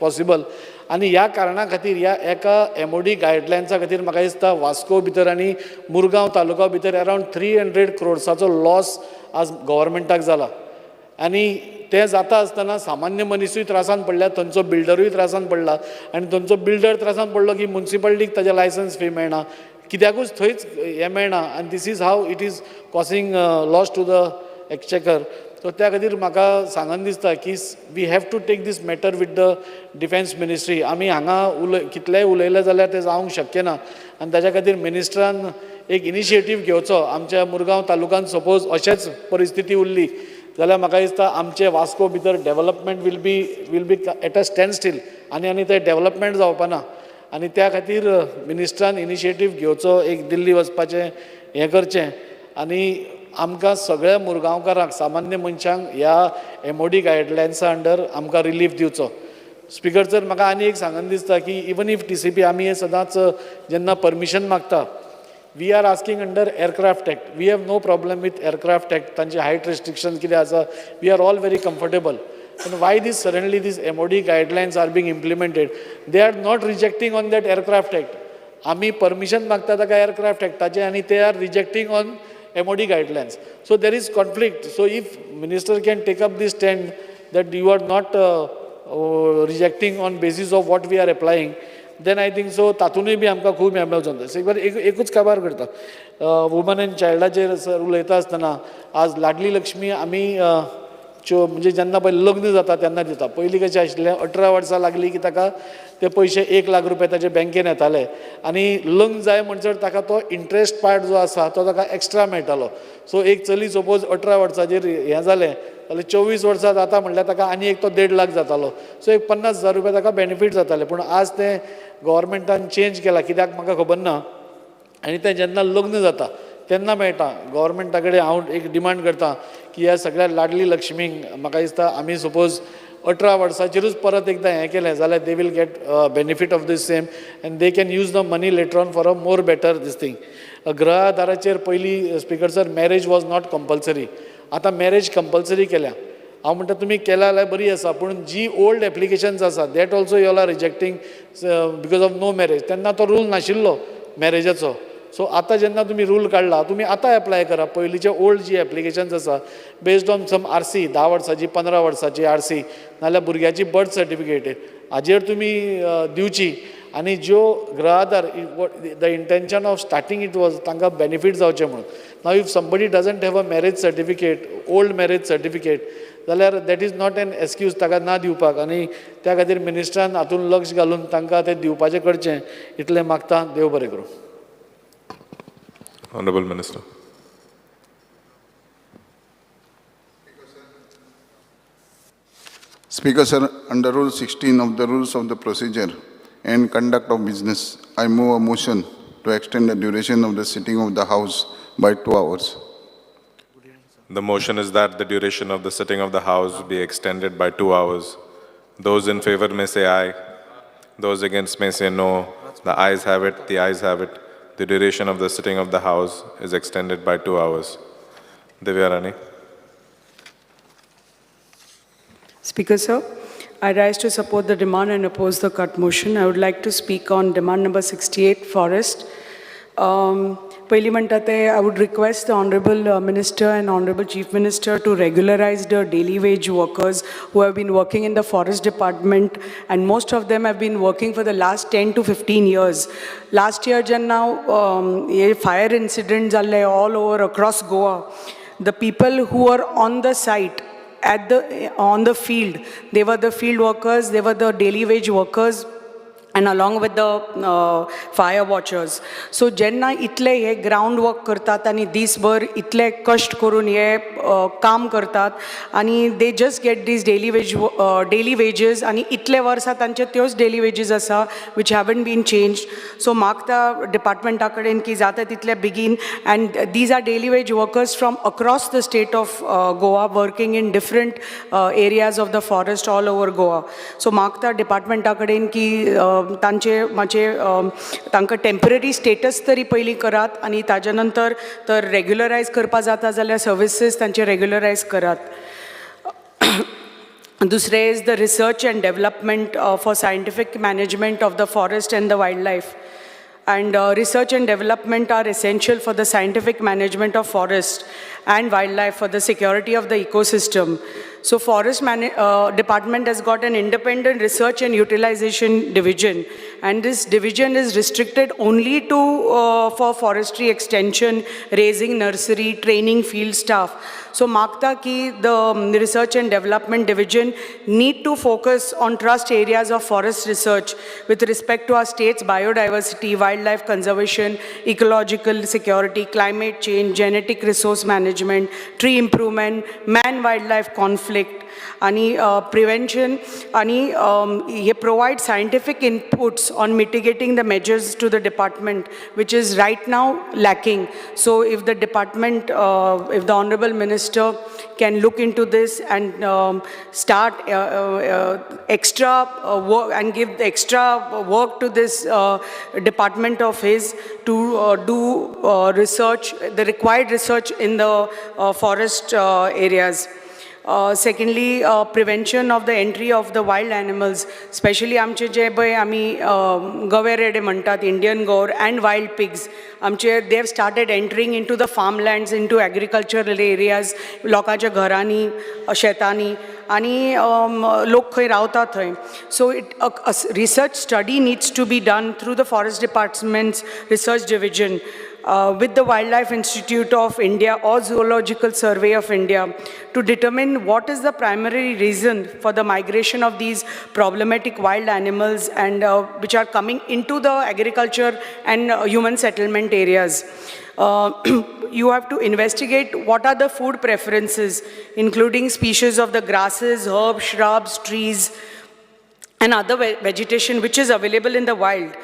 Speaker 9: possible. आनी ह्या कारणा खातीर ह्या एका MOD गायडलायन्सा खातीर म्हाका दिसता वास्को भितर आनी मुरगांव तालुका भितर अरावंड 300 क्रोड्साचो लॉस आज गव्हर्मेंटाक जाला. आनी तें जाता आसतना सामान्य मनिसूय त्रासान पडल्या, थंयचो बिल्डरूय त्रासान पडला आनी थंयचो बिल्डर त्रासान पडलो की मुन्सिपालिटीक ताजें लायसन्स फी मेळना, कित्याकूच थंयच हें मेळना. आनी this is how it is causing loss to the exchequer. So त्या खातीर म्हाका सांगन दिसता की we have to take this matter with the defence ministry. आमी हांगा कितलेंय उलयलें जाल्यार तें जावंक शक्य ना आनी ताज्या खातीर मिनिस्टरान एक इनिशिएटीव घेवचो. आमच्या मुरगांव तालुक्यांत सपोज अशेंच परिस्थिती उरली जाल्यार म्हाका दिसता आमचे वास्को भितर development will be at a standstill आनी आनी तें डेवलपमेंट जावपा ना. आनी त्या खातीर मिनिस्टरान इनिशिएटीव घेवचो, एक दिल्ली वचपाचें हें करचें आनी आमकां सगळ्या मुरगांवकारांक सामान्य मनशांक ह्या MOD गायडलायन्सा अंडर आमकां रिलीफ दिवचो. स्पीकर सर म्हाका आनी एक सांगन दिसता की इवन if TCP आमी हें सदांच जेन्ना परमिशन मागता we are asking under Aircraft Act. We have no problem with Aircraft Act. तांचे हायट रिस्ट्रिक्शन कितें आसा we are all very comfortable. And why this suddenly these MOD guidelines are being implemented? They are not rejecting on that Aircraft Act. आमी permission मागता ताका aircraft एक्टाचें आनी they are rejecting on MOD guidelines. So there is conflict. So if minister can take up this stand that you are not rejecting on basis of what we are applying, then I think so तातूनय बी आमकां खूब हें मेळचो. एक एकूच काबार करता woman and चायल्डाचेर sir उलयता आसतना आज लाडली लक्ष्मी आमी च्यो म्हणजे जेन्ना पळय लग्न जाता तेन्ना दिता. पयलीं कशें आशिल्लें 18 वर्सां लागलीं की ताका ते पयशे 1 लाख रुपया ताजे बँकेन येताले आनी लग्न जाय म्हणसर ताका तो इंट्रस्ट पार्ट जो आसा तो ताका एक्स्ट्रा मेळटालो. सो एक चली सपोज 18 वर्सांचेर हें जालें जाल्यार 24 वर्सां जाता म्हणल्यार ताका आनी एक तो 1.5 लाख जातालो. सो एक 50,000 रुपया ताका बेनिफीट जाताले. पूण आज तें गव्हर्मेंटान चेंज केलां कित्याक म्हाका खबर ना आनी तें जेन्ना लग्न जाता तेन्ना मेळटा. गव्हर्मेंटा कडेन हांव एक डिमांड करता की ह्या सगळ्या लाडली लक्ष्मींक म्हाका दिसता आमी सपोज 18 वर्सांचेरूच परत एकदां हें केलें जाल्यार they will get benefit of this same and they can use the money later on for a more better this thing. गृह आधाराचेर पयलीं speaker sir marriage was not compulsory, आतां मॅरेज कंपल्सरी केल्या.
Speaker 10: हांव म्हणटा तुमी केल्या जाल्यार बरी आसा, पूण जी ओल्ड एप्लिकेशन्स आसा that also you all are rejecting because of no marriage. तेन्ना तो रूल नाशिल्लो मॅरेजाचो. सो आतां जेन्ना तुमी रूल काडला तुमी आतां एप्लाय करा पयलींचे ओल्ड जी एप्लिकेशन्स आसा बेस्ड ऑन सम आरसी, 10 वर्सांची 15 वर्सांची आरसी नाल्यार भुरग्याची बर्थ सर्टिफिकेट हाजेर तुमी दिवची. आनी ज्यो Grih Aadhaar, the intention of starting it was तांकां बेनिफीट जावचें म्हणून. Now if somebody doesn't have a marriage certificate, old marriage certificate, जाल्यार that is not an excuse ताका ना दिवपाक. आनी त्या खातीर मिनिस्टरान हातून लक्ष घालून तांकां तें दिवपाचें करचें इतलें मागता. देव बरें करूं.
Speaker 2: Honorable Minister.
Speaker 11: Speaker sir, under Rule 16 of the Rules of the Procedure and Conduct of Business, I move a motion to extend the duration of the sitting of the House by 2 hours.
Speaker 2: The motion is that the duration of the sitting of the House be extended by 2 hours. Those in favor may say aye. Those against may say no. The ayes have it. The ayes have it. The duration of the sitting of the House is extended by 2 hours. Divya Rani.
Speaker 12: Speaker sir, I rise to support the demand and oppose the cut motion. I would like to speak on demand number 68, forest. पयलीं म्हणटा ते I would request the Honorable Minister and Honorable Chief Minister to regularize the daily wage workers who have been working in the forest department, and most of them have been working for the last 10 to 15 years. Last year जेन्ना हे fire incident जाल्ले all over across Goa, the people who are on the site, on the field, they were the field workers, they were the daily wage workers, and along with the fire watchers. So जेन्ना इतले हे ground work करतात आनी दीसभर इतले कश्ट करून हे काम करतात आनी they just get these daily wages आनी इतले वर्सां तांचे त्योच डेली वेजीस आसा which haven't been changed. So मागता डिपार्टमेंटा कडेन की जाता तितले बेगीन, and these are daily wage workers from across the state of Goa working in different areas of the forest all over Goa. So मागता डिपार्टमेंटा कडेन की तांचे मातशे तांकां टेम्पररी स्टेटस तरी पयलीं करात आनी ताजे नंतर तर रेग्युलरायज करपा जाता जाल्यार सर्विसीस तांचे रेग्युलरायज करात. दुसरें is the research and development for scientific management of the forest and the wild life. And research and development are essential for the scientific management of forest and wildlife for the security of the ecosystem. So forest department has got an independent research and utilization division, and this division is restricted only to for forestry extension, raising nursery, training field staff. So मागता की the research and development division need to focus on trust areas of forest research with respect to our state's biodiversity, wildlife conservation, ecological security, climate change, genetic resource management, tree improvement, man-wildlife conflict, आणि prevention आणि हे provide scientific inputs on mitigating the measures to the department, which is right now lacking. So if the department, if the Honorable Minister can look into this and start extra work and give the extra work to this department of his to do research, the required research in the forest areas. Secondly, prevention of the entry of the wild animals, especially आमचे जे पळय आमी गवे रेडे म्हणटात, Indian gaur and wild pigs आमचे, they have started entering into the farm lands, into agricultural areas, लोकांच्या घरांनी, शेतांनी आनी लोक खंय रावता थंय. So it research study needs to be done through the forest department's research division with the Wildlife Institute of India or Zoological Survey of India to determine what is the primary reason for the migration of these problematic wild animals and which are coming into the agriculture and human settlement areas. You have to investigate what are the food preferences, including species of the grasses, herbs, shrubs, trees, and other vegetation which is available in the wild,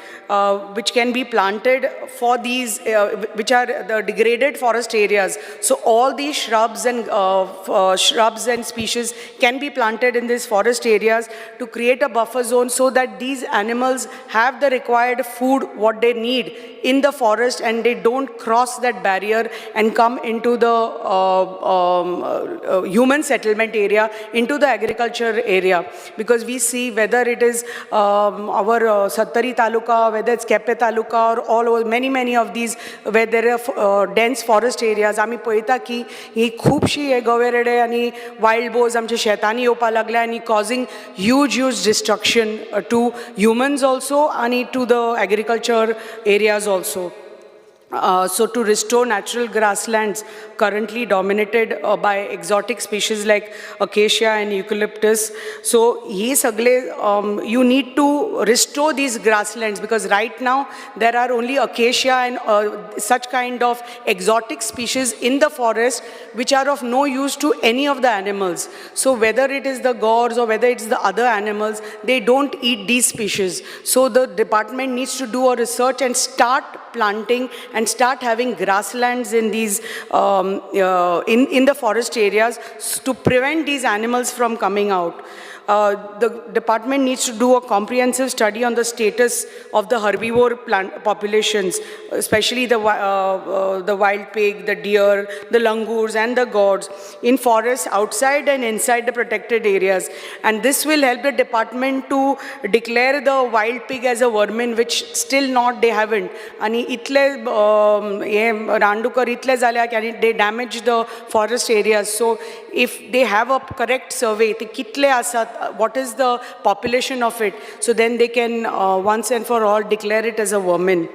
Speaker 12: which can be planted for these, which are the degraded forest areas. So all these shrubs and species can be planted in these forest areas to create a buffer zone so that these animals have the required food, what they need in the forest, and they don't cross that barrier and come into the human settlement area, into the agriculture area. Because we see whether it is our Sattari Taluka, whether it's Kepe Taluka, or all over, many, many of these where there are dense forest areas. आमी पळयता की ही खुबशी हे गवे रेडे आनी wild bourse आमच्या शेतांनी येवपाक लागले आनी causing huge, huge destruction to humans also आनी to the agriculture areas also. So to restore natural grasslands currently dominated by exotic species like acacia and eucalyptus. So he sagle, you need to restore these grasslands because right now there are only acacia and such kind of exotic species in the forest which are of no use to any of the animals. So whether it is the gores or whether it's the other animals, they don't eat these species. So the department needs to do a research and start planting and start having grasslands in these in the forest areas to prevent these animals from coming out. The department needs to do a comprehensive study on the status of the herbivore plant populations, especially the wild pig, the deer, the langurs and the gourds in forests outside and inside the protected areas. And this will help the department to declare the wild pig as a vermin, which still not, they haven't. Ani itle randukar itle zalya ki they damage the forest areas. So if they have a correct survey, te kitle asat, what is the population of it, so then they can once and for all declare it as a vermin.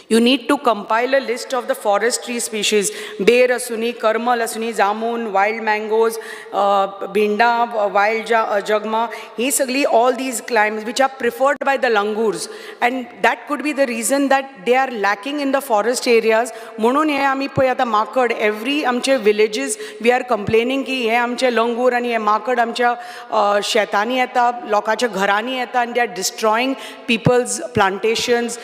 Speaker 12: You need to compile a list of the forest tree species, ber asuni, karmal asuni, jamun, wild mangoes, bhinda, wild jagma, he sagli, all these climbs which are preferred by the langurs. And that could be the reason that they are lacking in the forest areas. म्हणून हे आमी पळय आतां माकड, every आमचे villages we are complaining की हे आमचे langur आनी हे माकड आमच्या शेतांनी येता, लोकांच्या घरांनी येता and they are destroying people's plantations,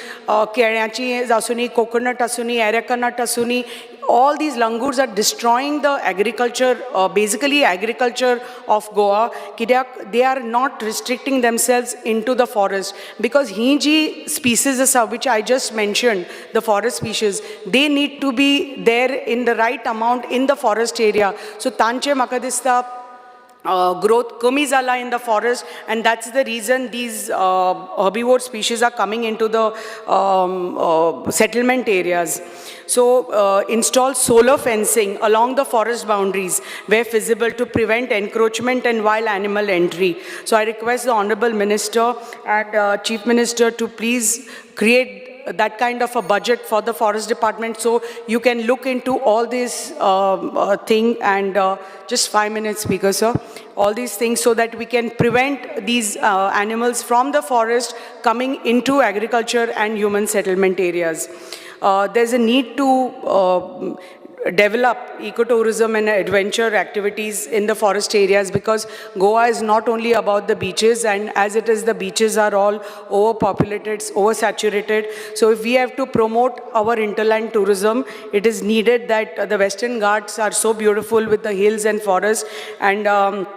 Speaker 12: केळ्याची asuni, coconut asuni, arecanut asuni, all these langurs are destroying the agriculture, basically agriculture of Goa. Kidyak they are not restricting themselves into the forest because hi ji species asa, which I just mentioned, the forest species, they need to be there in the right amount in the forest area. So tanche maka dista growth kami zala in the forest, and that's the reason these herbivore species are coming into the settlement areas. So install solar fencing along the forest boundaries where feasible to prevent encroachment and wild animal entry. So I request the Honorable Minister and Chief Minister to please create that kind of a budget for the forest department so you can look into all this thing and just 5 minutes, Speaker sir, all these things so that we can prevent these animals from the forest coming into agriculture and human settlement areas. There's a need to develop ecotourism and adventure activities in the forest areas because Goa is not only about the beaches, and as it is, the beaches are all overpopulated, oversaturated. So if we have to promote our hinterland tourism, it is needed that the Western Ghats are so beautiful with the hills and forests, and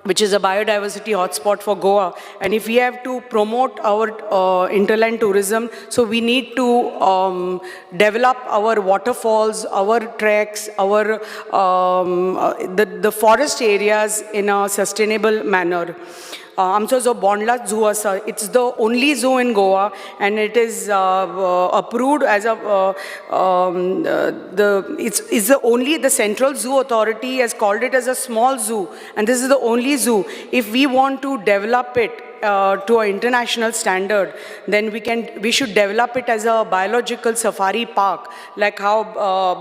Speaker 12: which is a biodiversity hotspot for Goa. And if we have to promote our hinterland tourism, so we need to develop our waterfalls, our treks, our the forest areas in a sustainable manner. आमचो जो Bondla zoo आसा, it's the only zoo in Goa, and it is approved as a it's the only, the Central Zoo Authority has called it as a small zoo, and this is the only zoo. If we want to develop it to an international standard, then we should develop it as a biological safari park, like how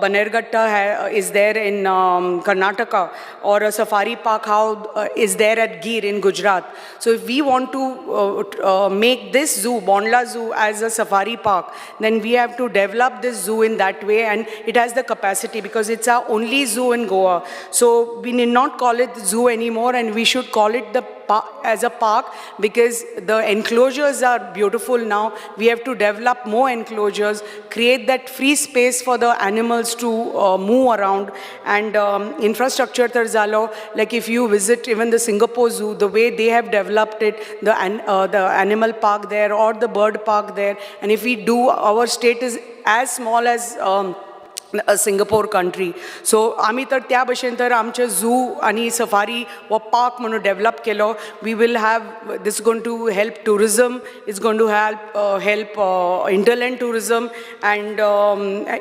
Speaker 12: Bannerghatta is there in Karnataka, or a safari park how is there at Gir in Gujarat. So if we want to make this zoo, Bondla Zoo, as a safari park, then we have to develop this zoo in that way, and it has the capacity because it's our only zoo in Goa. So we need not call it zoo anymore, and we should call it the as a park, because the enclosures are beautiful now. We have to develop more enclosures, create that free space for the animals to move around. And infrastructure तर जालो, like if you visit even the Singapore Zoo, the way they have developed it, the animal park there or the bird park there, and if we do, our state is as small as a Singapore country. So आमी तर त्या भशेन तर आमचे zoo आनी safari हो park म्हणून develop केलो, we will have this going to help tourism, it's going to help hinterland tourism and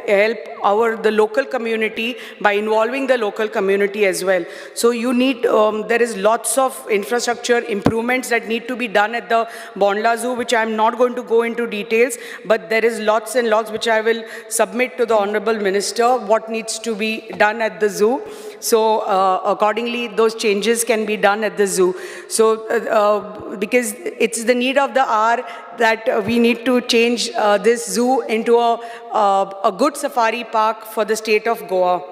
Speaker 12: help our the local community by involving the local community as well. So you need, there is lots of infrastructure improvements that need to be done at the Bondla Zoo, which I am not going to go into details, but there is lots and lots which I will submit to the Honorable Minister, what needs to be done at the zoo. So accordingly, those changes can be done at the zoo. So because it's the need of the hour that we need to change this zoo into a good safari park for the state of Goa.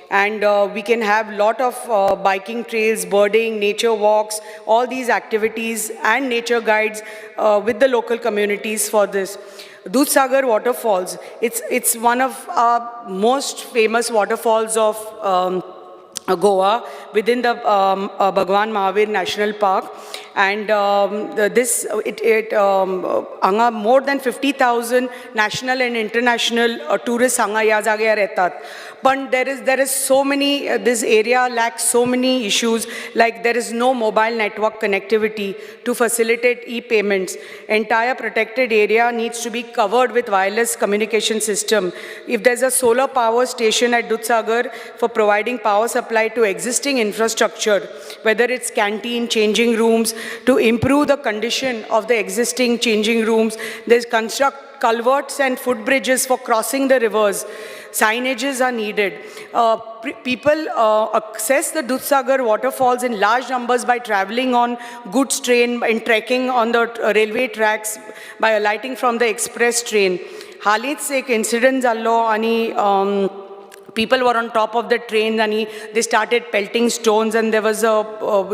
Speaker 12: And we can have lot of biking trails, birding, nature walks, all these activities and nature guides with the local communities for this. Dudhsagar waterfalls, it's one of our most famous waterfalls of Goa within the Bhagwan Mahavir National Park, and hanga more than 50,000 national and international tourists hanga ह्या जाग्यार येतात. पण there is so many, this area lacks so many issues, like there is no mobile network connectivity to facilitate e-payments. Entire protected area needs to be covered with wireless communication system. If there's a solar power station at Dudhsagar for providing power supply to existing infrastructure, whether it's canteen, changing rooms, to improve the condition of the existing changing rooms, there's construct culverts and footbridges for crossing the rivers. Signages are needed. People access the Dudhsagar waterfalls in large numbers by traveling on goods train and trekking on the railway tracks, by alighting from the express train. हालींच एक incident जाल्लो आनी people were on top of the train and they started pelting stones, and there was a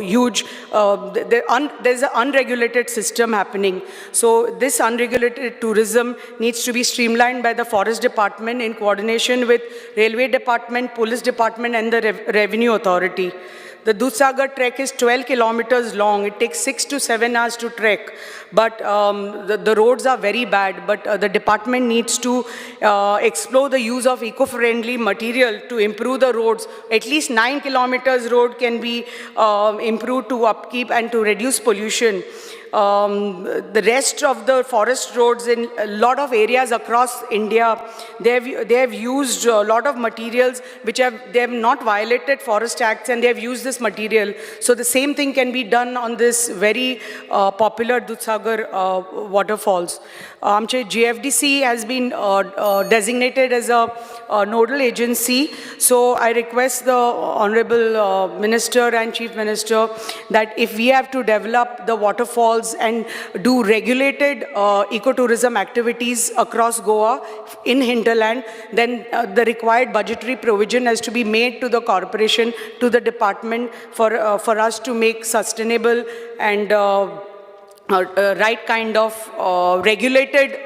Speaker 12: huge, there's an unregulated system happening. So this unregulated tourism needs to be streamlined by the forest department in coordination with railway department, police department, and the revenue authority. The Dudhsagar trek is 12 kilometers long. It takes 6 to 7 hours to trek, but the roads are very bad. But the department needs to explore the use of eco-friendly material to improve the roads. At least 9 kilometers road can be improved to upkeep and to reduce pollution. The rest of the forest roads in a lot of areas across India, they have used a lot of materials which have, they have not violated forest acts, and they have used this material. So the same thing can be done on this very popular Dudhsagar waterfalls. आमचे GFDC has been designated as a nodal agency. So I request the Honorable Minister and Chief Minister that if we have to develop the waterfalls and do regulated ecotourism activities across Goa in hinterland, then the required budgetary provision has to be made to the corporation, to the department, for us to make sustainable and right kind of regulated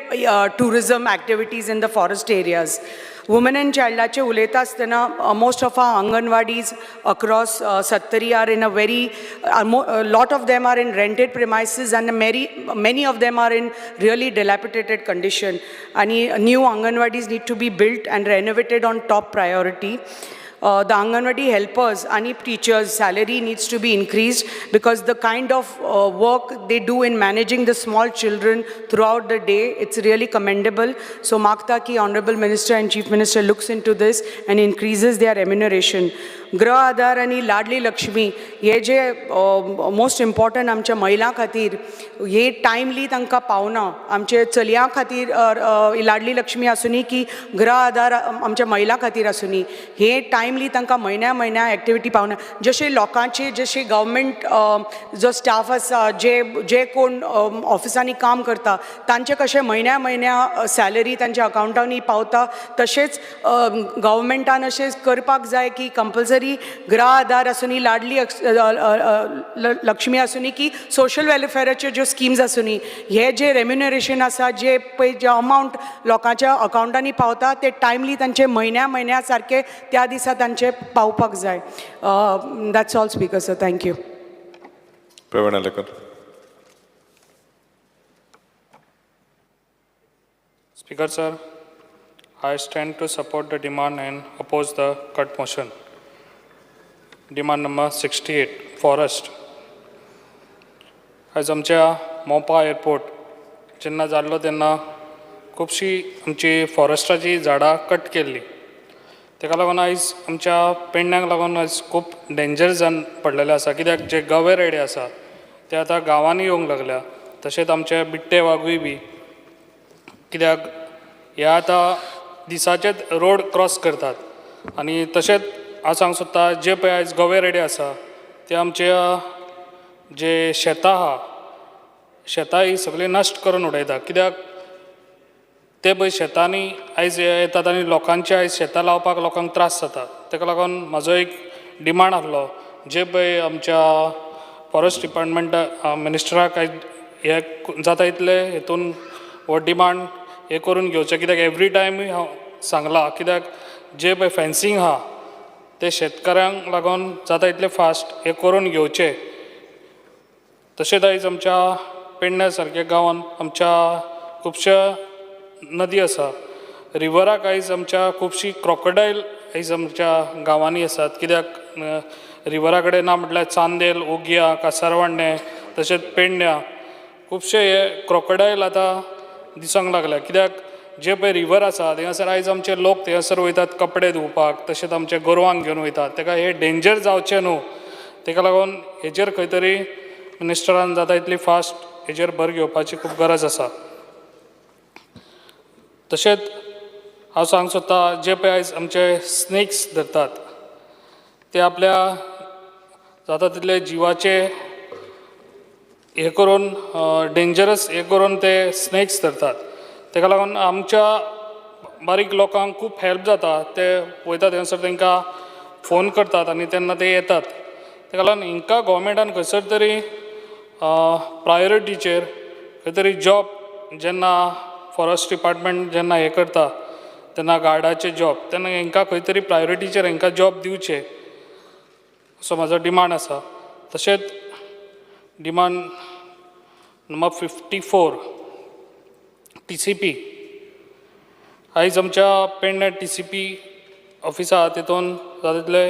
Speaker 12: tourism activities in the forest areas. Women and childाचे उलयता आसतना, most of our anganwadis across Sattari are in a very, a lot of them are in rented premises, and many, many of them are in really dilapidated condition. And new anganwadis need to be built and renovated on top priority. The Anganwadi helpers and teachers' salary needs to be increased, because the kind of work they do in managing the small children throughout the day, it's really commendable. So मागता की Honorable Minister and Chief Minister looks into this and increases their remuneration. गृह आधार आनी लाडली लक्ष्मी हे जे most important आमच्या महिलां खातीर, हे timely तांकां पावना. आमचे चलयां खातीर लाडली लक्ष्मी आसुनी की गृह आधार आमच्या महिलां खातीर आसुनी, हे टायमली तांकां म्हयन्या म्हयन्या एक्टिविटी पावना. जशे लोकांचे, जशे गव्हर्मेंट जो स्टाफ आसा, जे जे कोण ऑफिसांनी काम करता, तांचे कशे म्हयन्या म्हयन्या सॅलरी तांच्या अकावंटांनी पावता, तशेंच गव्हर्मेंटान अशें करपाक जाय की कंपल्सरी जरी गृह आधार आसूनी, लाडली लक्ष्मी आसूनी की सोशल वेलफेअराच्यो ज्यो स्किम्स आसूनी, हे जे रेम्युनरेशन आसा, जे पळय जे अमावंट लोकांच्या अकावंटांनी पावता ते टायमली तांचे म्हयन्या म्हयन्या सारके त्या दिसा तांचे पावपाक जाय. That's all, Speaker sir, thank you.
Speaker 2: Praveen Alekar.
Speaker 13: Speaker sir, I stand to support the demand and oppose the cut motion. Demand number 68, forest. आयज आमच्या मोपा एअरपोर्ट जेन्ना जाल्लो तेन्ना खुबशीं आमची फॉरेस्टाची झाडां कट केल्ली. ताका लागून आयज आमच्या पेडण्याक लागून आयज खूब डेंजर जावन पडलेलें आसा, कित्याक जे गवे रेडे आसा ते आतां गांवांनी येवंक लागल्या, तशेंच आमचे बिट्टे वागूय बी, कित्याक हे आतां दिसाचेच रोड क्रॉस करतात. आनी तशेंच हांव सांगूंक सोदता, जे पळय आयज गवे रेडे आसा ते आमच्या जे शेतां आहा, शेतां ही सगळीं नश्ट करून उडयता, कित्याक ते पळय शेतांनी आयज येतात आनी लोकांचे आयज शेतां लावपाक लोकांक त्रास जाता. ताका लागून म्हाजो एक डिमांड आसलो, जे पळय आमच्या फॉरेस्ट डिपार्टमेंटा मिनिस्टराक आयज हे जाता इतले हेतून हो डिमांड हे करून घेवचें, कित्याक एवरी टायमूय हांव सांगलां, कित्याक जे पळय फेन्सींग आहा ते शेतकारांक लागून जाता इतले फास्ट हे करून घेवचें. तशेंच आयज आमच्या पेडण्या सारक्या गांवांत आमच्या खुबश्या नदी आसा, रिवराक आयज आमच्या खुबशीं क्रोकोडायल आयज आमच्या गांवांनी आसात, कित्याक रिवरा कडेन ना म्हटल्यार चांदेल, ओगिया, कासारवाडणें, तशेंच पेडण्यां खुबशे हे क्रोकोडायल आतां दिसोंक लागल्या, कित्याक जे पळय रिवर आसा थंयसर आयज आमचे लोक थंयसर वयतात कपडे धुवपाक, तशेंच आमचे गोरवांक घेवन वयतात, ताका हे डेंजर जावचें न्हू, ताका लागून हेजेर खंय तरी मिनिस्टरान जाता इतली फास्ट हेजेर भर घेवपाची खूब गरज आसा. तशेंच हांव सांगूंक सोदता, जे पळय आयज आमचे स्नेक्स धरतात ते आपल्या जाता तितले जिवाचे हे करून डेंजरस हे करून ते स्नेक्स धरतात, ताका लागून आमच्या बारीक लोकांक खूब हेल्प जाता, ते वयता थंयसर तांकां फोन करतात आनी तेन्ना ते येतात. ताका लागून हांकां गोवोरमेंटान खंयसर तरी प्रायोरिटीचेर खंय तरी जॉब जेन्ना फॉरेस्ट डिपार्टमेंट जेन्ना हें करता तेन्ना गार्डाचे जॉब तेन्ना हांकां खंय तरी प्रायोरिटीचेर हांकां जॉब दिवचे असो म्हाजो डिमांड आसा. तशेंच डिमांड नंबर 54 TCP. आयज आमच्या पेडणे TCP office आहा तितून जाता तितले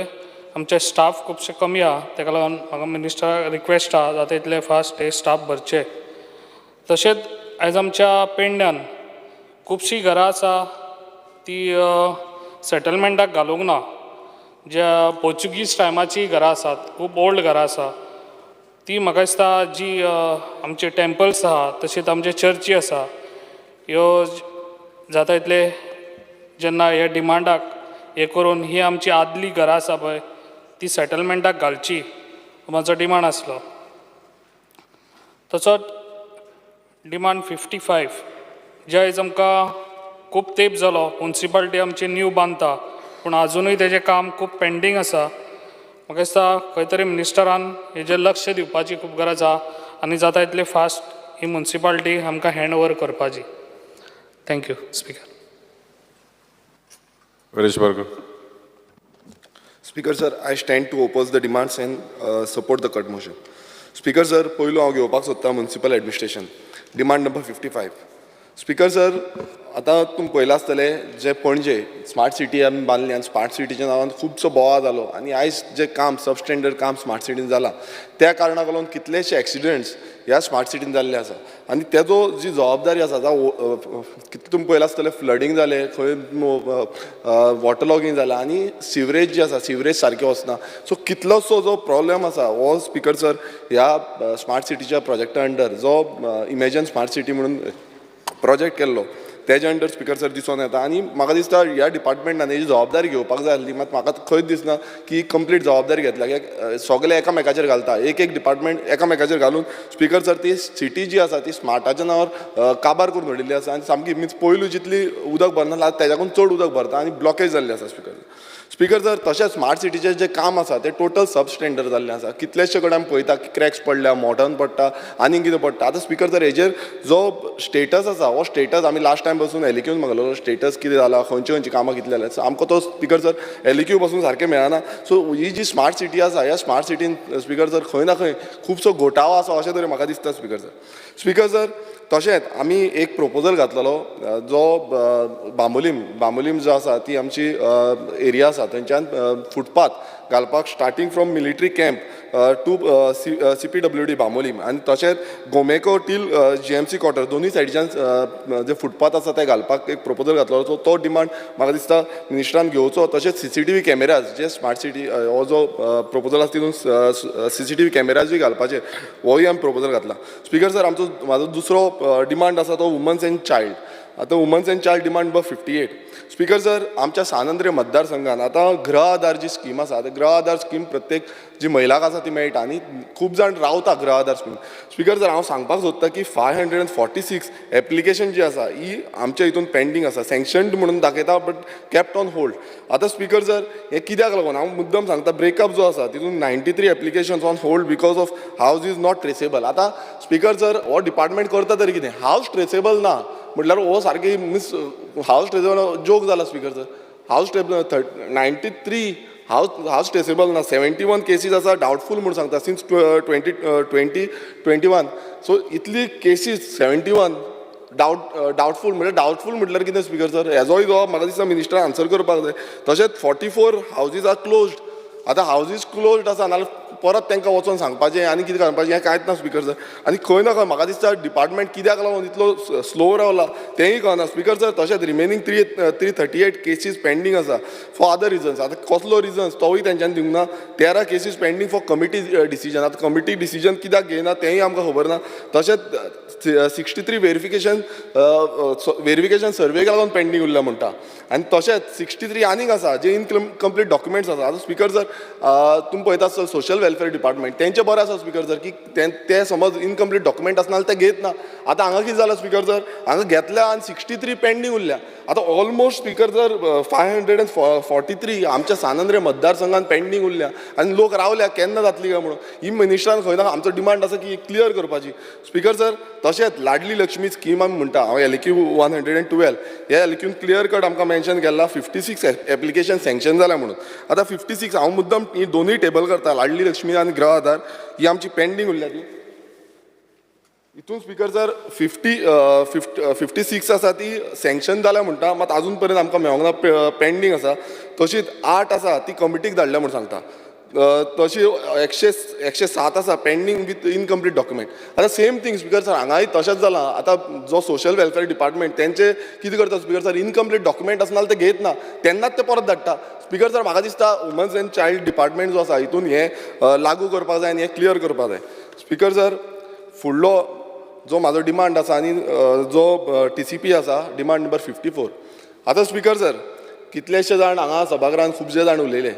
Speaker 13: आमचे स्टाफ खुबशे कमी आहा, ताका लागून म्हाका मिनिस्टराक रिक्वेस्ट आहा जाता तितले फास्ट हे स्टाफ भरचे. तशेंच आयज आमच्या पेडण्यान खुबशीं घरां आसा ती सेटलमेंटाक घालूंक ना, ज्या पोर्चुगीज टायमाची घरां आसात, खूब ओल्ड घरां आसा, ती म्हाका दिसता जी आमचे टेम्पल्स आहा तशीच आमचे चर्ची आसा, ह्यो जाता इतले जेन्ना ह्या डिमांडाक हे करून ही आमची आदली घरां आसा पळय ती सेटलमेंटाक घालची म्हाजो डिमांड आसलो. तसोच डिमांड 55, जे आयज आमकां खूब तेंप जालो मुन्सिपाल्टी आमची न्यू बांदता पूण आजुनूय तेजें काम खूब पेंडींग आसा. म्हाका दिसता खंय तरी मिनिस्टरान हेजेर लक्ष दिवपाची खूब गरज आहा आनी जाता इतले फास्ट ही मुन्सिपाल्टी आमकां हँड ओवर करपाची. Thank you speaker.
Speaker 2: Viresh Borkar.
Speaker 14: Speaker sir, I stand to oppose the demands and support the cut motion. Speaker sir, पयलो हांव घेवपाक सोदता municipal administration demand number 55. Speaker sir, आतां तुमी पळयलां आसतलें जे पणजे स्मार्ट सिटी आमी बांदली आनी स्मार्ट सिटीच्या नांवान खुबसो बोवाळ जालो आनी आयज जें काम सबस्टँडर्ड काम स्मार्ट सिटीन जालां त्या कारणाक लागून कितलेशे एक्सिडंट्स ह्या स्मार्ट सिटीन जाल्ले आसा आनी तेजो जी जबाबदारी आसा जावं कितले तुमी पळयलां आसतलें फ्लडींग जालें, खंय वॉटर लॉगींग जालां आनी सिवरेज जी आसा सिवरेज सारकें वचना. सो कितलोसो जो प्रॉब्लेम आसा हो स्पीकर सर ह्या स्मार्ट सिटीच्या प्रोजेक्टा अंडर जो इमेजन स्मार्ट सिटी म्हणून प्रोजेक्ट केल्लो तेज्या अंडर स्पीकर सर दिसून येता आनी म्हाका दिसता ह्या डिपार्टमेंटान हेजी जबाबदारी घेवपाक जाय आसली, मात म्हाका खंयच दिसना की कंप्लीट जबाबदारी घेतल्या, कित्याक सगळे एकामेकाचेर घालता, एक एक डिपार्टमेंट एकामेकाचेर घालून स्पीकर सर ती सिटी जी आसा ती स्मार्टाच्या नांवार काबार करून उडयल्ली आसा आनी सामकी मिन्स पयलू जितली उदक भरना तेज्याकून चड उदक भरता आनी ब्लॉकेज जाल्ली आसा स्पीकर. स्पीकर सर, तशेंच स्मार्ट सिटीचें जें काम आसा तें टोटल सब स्टँडर्ड जाल्लें आसा. कितलेशे कडेन आमी पळयता की क्रॅक्स पडल्या, मोटन पडटा, आनी कितें पडटा. आतां स्पीकर सर, हेजेर जो स्टेटस आसा हो स्टेटस आमी लास्ट टायम पसून एलएक्यून मागलेलो, स्टेटस कितें जाला, खंयची खंयची कामां कितली जाल्या. सो आमकां तो स्पीकर सर एलएक्यू पसून सारकें मेळना. सो ही जी स्मार्ट सिटी आसा, ह्या स्मार्ट सिटीन स्पीकर सर खंय ना खंय खुबसो घोटाळो आसा अशें तरी म्हाका दिसता स्पीकर सर. स्पीकर सर, तशेंच आमी एक प्रोपोजल घातलेलो जो बांबोलीम जो आसा ती आमची एरिया आसा, थंयच्यान फुटपाथ घालपाक starting from military camp to CPWD Bambolim आनी तशेंच गोमेको टील GMC quarter दोनूय सायडीच्यान जे फुटपाथ आसा ते घालपाक एक प्रोपोजल घातलेलो. सो तो डिमांड म्हाका दिसता मिनिस्टरान घेवचो. तशेंच CCTV cameras जे स्मार्ट सिटी हो जो प्रोपोजल आसा तितून CCTV कॅमेराजूय घालपाचे होय आमी प्रोपोजल घातला. स्पीकर सर, आमचो म्हाजो दुसरो डिमांड आसा तो वुमन्स एंड चायल्ड. आतां womens and child demand number 58. Speaker sir, आमच्या सान आंद्रे मतदारसंघान आतां गृह आधार जी स्कीम आसा, आतां गृह आधार स्कीम प्रत्येक जी महिलाक आसा ती मेळटा आनी खूब जाण रावता गृह आधार स्कीम. स्पीकर सर, हांव सांगपाक सोदता की 546 एप्लिकेशन जी आसा ही आमच्या हितून पेंडींग आसा, सँक्शन्ड म्हणून दाखयता बट केप्ट ऑन होल्ड. आतां स्पीकर सर, हें कित्याक लागून हांव मुद्दम सांगता, ब्रेकअप जो आसा तितून 93 applications on hold because of house is not traceable. आतां स्पीकर सर, हो डिपार्टमेंट करता तरी कितें, हावज ट्रेसेबल ना म्हटल्यार हो सारकी मिस हावज ट्रेसेबल जोक जाला. Speaker sir, house traceable 93 house traceable ना, 71 केसीस आसा डावटफूल म्हूण सांगता सिन्स 2020-21. सो इतली केसीस 71 डावटफूल म्हळ्यार डावटफूल म्हटल्यार कितें स्पीकर सर, हेजोय जो म्हाका दिसता मिनिस्टरान आन्सर करपाक जाय. तशेंच 44 हावजीस are closed. आतां हावजीस क्लोज्ड आसा नाल्यार परत तांकां वचोन सांगपाचें आनी कितें करपाचें हें कांयच ना स्पीकर सर. आनी खंय ना खंय म्हाका दिसता डिपार्टमेंट कित्याक लागून इतलो स्लो रावला तेंय कळना स्पीकर सर. तशेंच रिमेनींग 338 केसीस पेंडींग आसा फॉर अदर रिजन्स. आतां कसलो रिजन्स तोवूय तेंच्यांनी दिवंक ना. 13 cases pending for committee decision. आतां कमिटी डिसिजन कित्याक घेयना तेंय आमकां खबर ना. तशेंच 63 वेरिफिकेशन सर्वेक लागून पेंडींग उरल्या म्हणटा आनी तशेंच 63 आनीक आसा जे इनकम्प्लीट डॉक्युमेंट्स आसा. आतां स्पीकर सर, तुमी पळयता सोशल वेलफेअर डिपार्टमेंट तेंचें बरें आसा स्पीकर सर की ते समज इनकम्प्लीट डॉक्युमेंट आसना जाल्यार ते घेत ना. आतां हांगा कितें जालां स्पीकर सर, हांगा घेतल्या आनी 63 पेंडींग उरल्या. आतां ऑलमोस्ट स्पीकर सर 543 आमच्या सान आंद्रे मतदारसंघान पेंडींग उरल्या आनी लोक रावल्या केन्ना जातली काय म्हणून. ही मिनिस्टरान खंय ना आमचो डिमांड आसा की क्लियर करपाची स्पीकर सर. तशेंच लाडली लक्ष्मी स्कीम आमी म्हणटा, हांव LQ 112 ह्या LQन क्लियर कट आमकां मेन्शन केल्ला 56 एप्लिकेशन सँक्शन जाल्या म्हणून. आतां 56 हांव मुद्दम ही दोनूय टेबल करता, लाडली लक्ष्मी आनी गृह आधार ही आमची पेंडींग उरल्या ती. हितून स्पीकर सर 56 आसा ती सँक्शन जाल्या म्हणटा, मात आजून पर्यंत आमकां मेळोंक ना, पेंडींग आसा. तशीच 8 आसा ती कमिटीक धाडल्या म्हूण सांगता. तशी 107 आसा पेंडींग विथ इनकम्प्लीट डॉक्युमेंट. आतां सेम थींग स्पीकर सर, हांगाय तशेंच जालां. आतां जो सोशल वेलफेअर डिपार्टमेंट तेंचे कितें करता स्पीकर सर, इनकम्प्लीट डॉक्युमेंट आसना जाल्यार ते घेत ना, तेन्नाच ते परत धाडटा. स्पीकर सर, म्हाका दिसता वुमन्स एंड चायल्ड डिपार्टमेंट जो आसा हितून हें लागू करपाक जाय आनी हें क्लियर करपाक जाय. स्पीकर सर, फुडलो जो म्हाजो डिमांड आसा आनी जो TCP आसा डिमांड नंबर 54. आतां स्पीकर सर, कितलेशे जाण हांगा सभागृहान खुबशे जाण उलयले,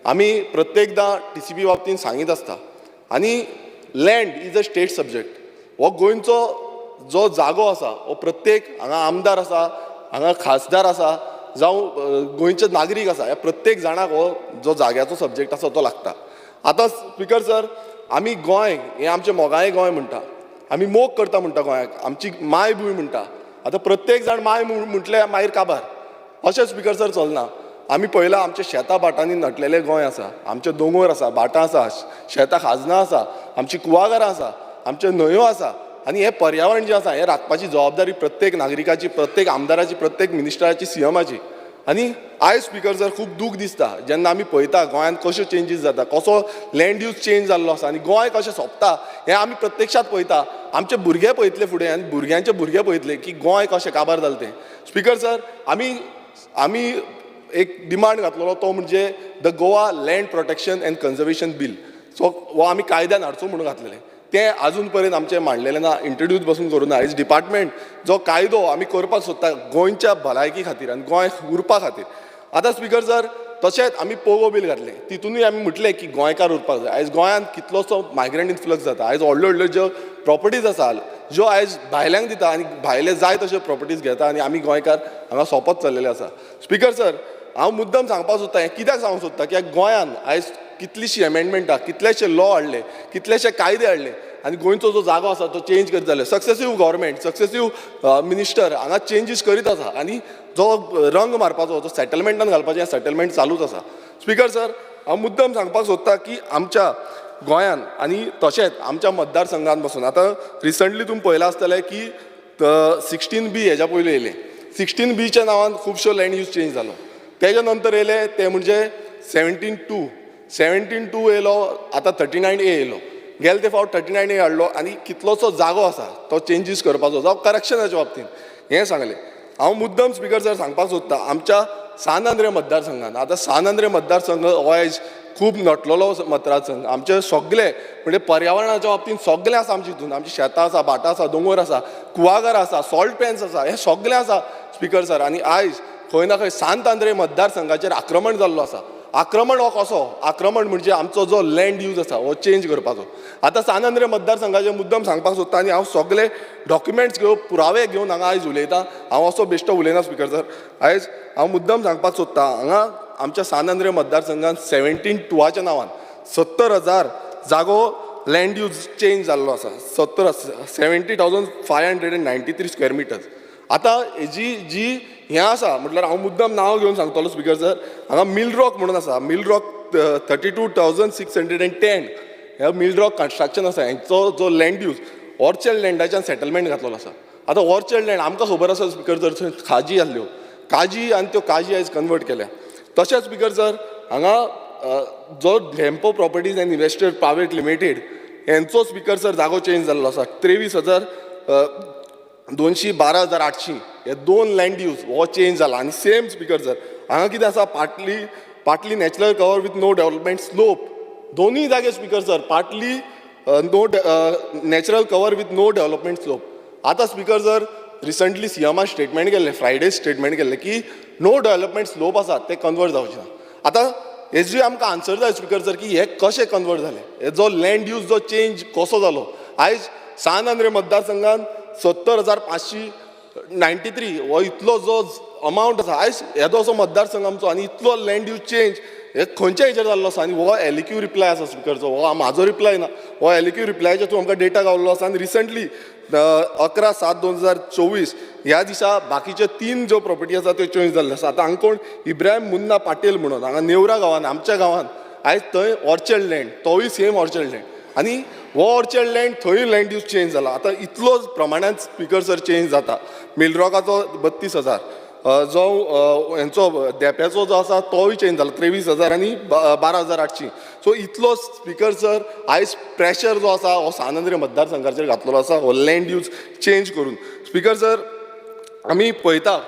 Speaker 14: आमी प्रत्येकदां TCP बाबतींत सांगीत आसता आनी land is a state subject. हो गोंयचो जो जागो आसा हो प्रत्येक हांगा आमदार आसा, हांगा खासदार आसा, जावं गोंयचे नागरीक आसा, ह्या प्रत्येक जाणाक हो जो जाग्याचो सब्जेक्ट आसा तो लागता. आतां स्पीकर सर, आमी गोंय हें आमचें मोगाये गोंय म्हणटा, आमी मोग करता म्हणटा गोंयाक, आमची मायभूंय म्हणटा. आतां प्रत्येक जाण माय म्हटल्यार मागीर काबार, अशें स्पीकर सर चलना. आमी पळयलां आमच्या शेतां भाटांनी नटलेलें गोंय आसा, आमचे दोंगर आसा, भाटां आसा, शेतां खाजनां आसा, आमची कुळागरां आसा, आमच्यो न्हंयो आसा आनी हें पर्यावरण जें आसा हें राखपाची जबाबदारी प्रत्येक नागरिकाची, प्रत्येक आमदाराची, प्रत्येक मिनिस्टराची, CMाची. आनी आयज स्पीकर सर खूब दूख दिसता जेन्ना आमी पळयता गोंयांत कश्यो चेंजीस जाता, कसो लँड यूज चेंज जाल्लो आसा आनी गोंय कशें सोंपता हें आमी प्रत्यक्षांत पळयता. आमचे भुरगे पळयतले फुडें आनी भुरग्यांचे भुरगे पळयतले की गोंय कशें काबार जालें तें. स्पीकर सर, आमी एक डिमांड घातलेलो तो म्हणजे the Goa land protection and conservation bill. So हो आमी कायद्यान हाडचो म्हणून घातलेलें, तें आजून पर्यंत आमचें मांडलेलें ना, इंट्रोड्यूस बसून करूं ना. आयज डिपार्टमेंट जो कायदो आमी करपाक सोदता गोंयच्या भलायकी खातीर आनी गोंय उरपा खातीर. आतां स्पीकर सर, तशेंच आमी पोगो बील घातलें, तितूनय आमी म्हटलें की गोंयकार उरपाक जाय. आयज गोंयांत कितलोसो मायग्रंट इन्फ्लक्स जाता, आयज व्हडल्यो व्हडल्यो ज्यो प्रॉपर्टीज आसा ज्यो आयज भायल्यांक दिता आनी भायले जाय तश्यो प्रॉपर्टीज घेता आनी आमी गोंयकार हांगा सोंपत चल्लेले आसा. स्पीकर सर, हांव मुद्दम सांगपाक सोदता, हें कित्याक सांगूंक सोदता, कित्याक गोंयान आयज कितलीशीं एमेंडमेंटां, कितलेशे लॉ हाडले, कितलेशे कायदे हाडले आनी गोंयचो जो जागो आसा तो चेंज करीत जाले. सक्सेसीव गव्हर्मेंट, सक्सेसीव मिनिस्टर हांगा चेंजीस करीत आसा आनी जो रंग मारपाचो, जो सेटलमेंटान घालपाचें, हें सेटलमेंट चालूच आसा. स्पीकर सर, हांव मुद्दम सांगपाक सोदता की आमच्या गोंयान आनी तशेंच आमच्या मतदारसंघान बसून आतां रिसंटली तुमी पळयलां आसतलें की 16B हेज्या पयलीं येयलें. 16Bच्या नांवान खुबश्यो लँड यूज चेंज जालो. तेज्या नंतर येयले ते म्हणजे 17(2), 17(2 येयलो, आतां 39A येयलो. गेले ते फावट 39A हाडलो आनी कितलोसो जागो आसा तो चेंजीस करपाचो, जावं करक्शनाच्या बाबतींत हें सांगलें. हांव मुद्दम स्पीकर सर सांगपाक सोदता, आमच्या सान आंद्रे मतदारसंघान, आतां सान आंद्रे मतदारसंघ हो आयज खूब नटलेलो मतदारसंघ. आमचे सगळे म्हणजे पर्यावरणाच्या बाबतींत सगळें आसा आमच्या हितून. आमची शेतां आसा, भाटां आसा, दोंगर आसा, कुळागरां आसा, सॉल्ट पॅन्स आसा, हें सगळें आसा स्पीकर सर. आनी आयज खंय ना खंय सांत आंद्रे मतदारसंघाचेर आक्रमण जाल्लो आसा. आक्रमण हो कसो? आक्रमण म्हणजे आमचो जो लँड यूज आसा हो चेंज करपाचो. आतां सान आंद्रे मतदारसंघाचे मुद्दम सांगपाक सोदता आनी हांव सगळे डॉक्युमेंट्स घेवन, पुरावे घेवन हांगा आयज उलयतां. हांव असो बेश्टो उलयना स्पीकर सर. आयज हांव मुद्दम सांगपाक सोदता, हांगा आमच्या सान आंद्रे मतदारसंघान 17(2च्या नांवान 70,000 जागो लँड यूज चेंज जाल्लो आसा. 70,593 square meters. आतां हेजी जी हें आसा म्हटल्यार हांव मुद्दम नांव घेवन सांगतलो स्पीकर सर, हांगा मिलरॉक म्हणून आसा. मिलरॉक 32,610 हे मिलरॉक कन्स्ट्रक्शन आसा. हेंचो जो लँड यूज ऑर्चर्ड लँडाच्यान सेटलमेंट घातलेलो आसा. आतां ऑर्चर्ड लँड आमकां खबर आसा स्पीकर सर, थंय खाजी आसल्यो, काजी आनी त्यो काजी आयज कन्वर्ट केल्या. तशेंच स्पीकर सर, हांगा जो Dempo properties and investor private limited हेंचो स्पीकर सर जागो चेंज जाल्लो आसा. 23,212,800 हे दोन लँड यूज हो चेंज जाला. आनी सेम स्पीकर सर, हांगा कितें आसा, partly natural cover with no development slope. दोनूय जागे speaker sir partly no natural cover with no development slope. आतां स्पीकर सर, रिसंटली सीएमान स्टेटमेंट केल्लें, फ्रायडे स्टेटमेंट केल्लें की नो डेव्हलपमेंट स्लोप आसा ते कन्वर्ट जावचे ना. आतां हेजी आमकां आन्सर जाय स्पीकर सर की हे कशें कन्वर्ट जालें, हे जो लँड यूज जो चेंज कसो जालो. आयज सान आंद्रे मतदारसंघान 70,593 हो इतलो जो अमावंट आसा, आयज येदो असो मतदारसंघ आमचो आनी इतलो लँड यूज चेंज हे खंयच्या हेचेर जाल्लो आसा. आनी हो एलक्यू रिप्लाय आसा स्पिकरचो, हो म्हाजो रिप्लाय ना, हो एलक्यू रिप्लायाचेर तूं आमकां डेटा गावल्लो आसा. आनी रिसंटली 11/7/2024 ह्या दिसा बाकीचे 3 ज्यो प्रॉपर्टी आसा त्यो चेंज जाल्ल्यो आसा. आतां हांगा कोण इब्राहिम मुन्ना पाटील म्हणून हांगा नेवरा गांवान, आमच्या गांवान आयज थंय ऑर्चर्ड लँड, तोवूय सेम ऑर्चर्ड लँड, आनी हो ऑर्चर्ड लँड थंय लँड यूज चेंज जाला. आतां इतलो प्रमाणान स्पीकर सर चेंज जाता. मिलरॉकाचो 32,000, जो हेंचो धेंप्याचो जो आसा तोवूय चेंज जाला 23,000 आनी 12,800. सो इतलो स्पीकर सर आयज प्रेशर जो आसा हो सान आंद्रे मतदारसंघाचेर घातलेलो आसा, हो लँड यूज चेंज करून. स्पीकर सर, आमी पळयता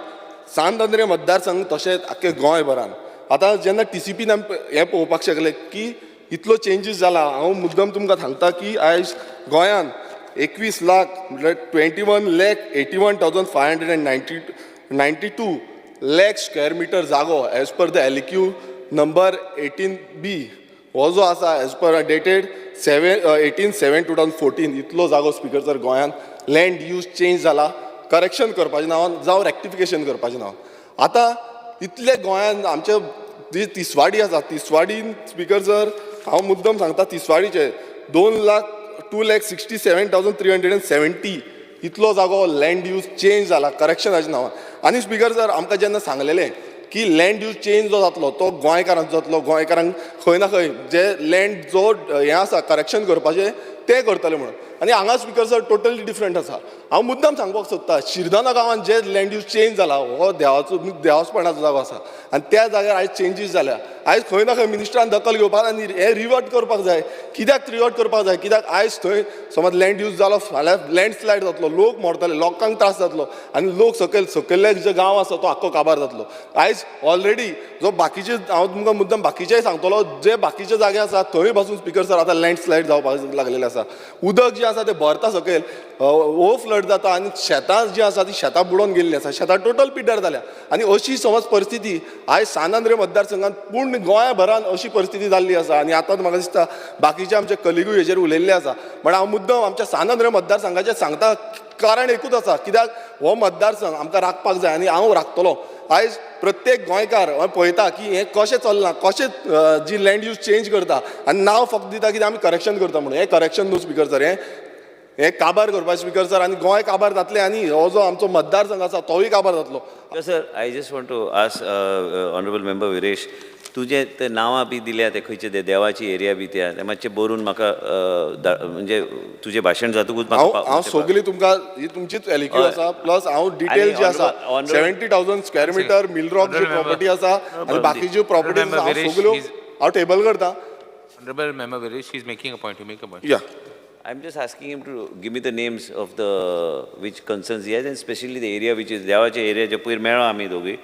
Speaker 14: सान आंद्रे मतदारसंघ तशेंच आख्खे गोंयभरान आतां जेन्ना टीसीपीन आमी हें पळोवपाक शकले की इतलो चेंजीस जाला. हांव मुद्दम तुमकां सांगता की आयज गोंयान 21 लाख म्हटल्यार 21,81,592 lakh square meter जागो as per the LQ number 18B हो जो आसा एज पर डेटेड 18/7/2014 इतलो जागो स्पीकर सर गोंयान लँड यूज चेंज जाला, करेक्शन करपाचें नांवान जावं रेक्टिफिकेशन करपाचें नांवान. आतां इतले गोंयान आमचे जी तिसवाडी आसा, तिसवाडीन स्पीकर सर हांव मुद्दम सांगता, तिसवाडीचे 2,67,370 इतलो जागो लँड यूज चेंज जाला करेक्शनाच्या नांवान. आनी स्पीकर सर, आमकां जेन्ना सांगलेलें की लँड यूज चेंज जो जातलो तो गोंयकारांचो जातलो, गोंयकारांक खंय ना खंय जे लँड जो हें आसा करेक्शन करपाचें तें करतले म्हणून. आनी हांगा स्पीकर सर टोटली डिफरंट आसा. हांव मुद्दम सांगपाक सोदता, शिरदोना गांवांत जे लँड यूज चेंज जाला हो देवाचो देवासपणाचो जागो आसा आनी त्या जाग्यार आयज चेंजीस जाल्या. आयज खंय ना खंय मिनिस्टरान दखल घेवपाक आनी हें रिवर्ट करपाक जाय. कित्याक रिवर्ट करपाक जाय? कित्याक आयज थंय समज लँड यूज जालो, फाल्यां लँडस्लायड जातलो, लोक मरतले, लोकांक त्रास जातलो आनी लोक सकयल्ले जे गांव आसा तो आख्खो काबार जातलो. आयज ऑलरेडी जो बाकीचे, हांव तुमकां मुद्दम बाकीचेय सांगतलो, जे बाकीचे जागे आसा थंय पासून स्पीकर सर आतां लँडस्लायड जावपाक लागलेले आसा. उदक जें आसा तें भरता सकयल, ओवर फ्लड जाता आनी शेतां जीं आसा तीं शेतां बुडोवन गेल्लीं आसा, शेतां टोटल पिड्ड्यार जाल्या. आनी अशी समज परिस्थिती आयज सान आंद्रे मतदारसंघात पूर्ण गोंयभरान अशी परिस्थिती जाल्ली आसा. आनी आतां म्हाका दिसता बाकीचे आमचे कलिगूय हेजेर उलयल्ले आसा, पण हांव मुद्दम आमच्या सान आंद्रे मतदारसंघाचेर सांगता, कारण एकूच आसा, कित्याक हो मतदारसंघ आमकां राखपाक जाय आनी हांव राखतलो. आयज प्रत्येक गोंयकार पळयता की हें कशें चल्लां, कशें जी लँड यूज चेंज करता आनी नांव फक्त दिता कितें आमी करेक्शन करता म्हणून. हें करेक्शन न्हू स्पीकर सर, हें काबार करपाचें स्पीकर सर आनी गोंय काबार जातलें आनी हो जो आमचो मतदारसंघ आसा तोवूय काबार जातलो.
Speaker 15: Sir, I just want to ask honourable member Viresh, तुजें ते नांवां बी दिल्या ते खंयचे ते देवाची एरिया बी ते मातशें बरोवन म्हाका म्हणजे तुजें भाशण जातकूच
Speaker 14: हांव सगळी तुमकां ही तुमचीच एलक्यू आसा प्लस हांव डिटेल जी आसा 70,000 स्क्वेअर मिटर मिलरॉक जी प्रॉपर्टी आसा आनी बाकीच्यो प्रॉपर्टी आसा सगळ्यो हांव टेबल करता.
Speaker 4: Honourable member Viresh is making a point, you make a point.
Speaker 14: Yeah
Speaker 15: I am just asking him to give me the names of the which concerns he has and specially the area which is देवाचे area जे पयर मेळ्ळो आमी दोगूय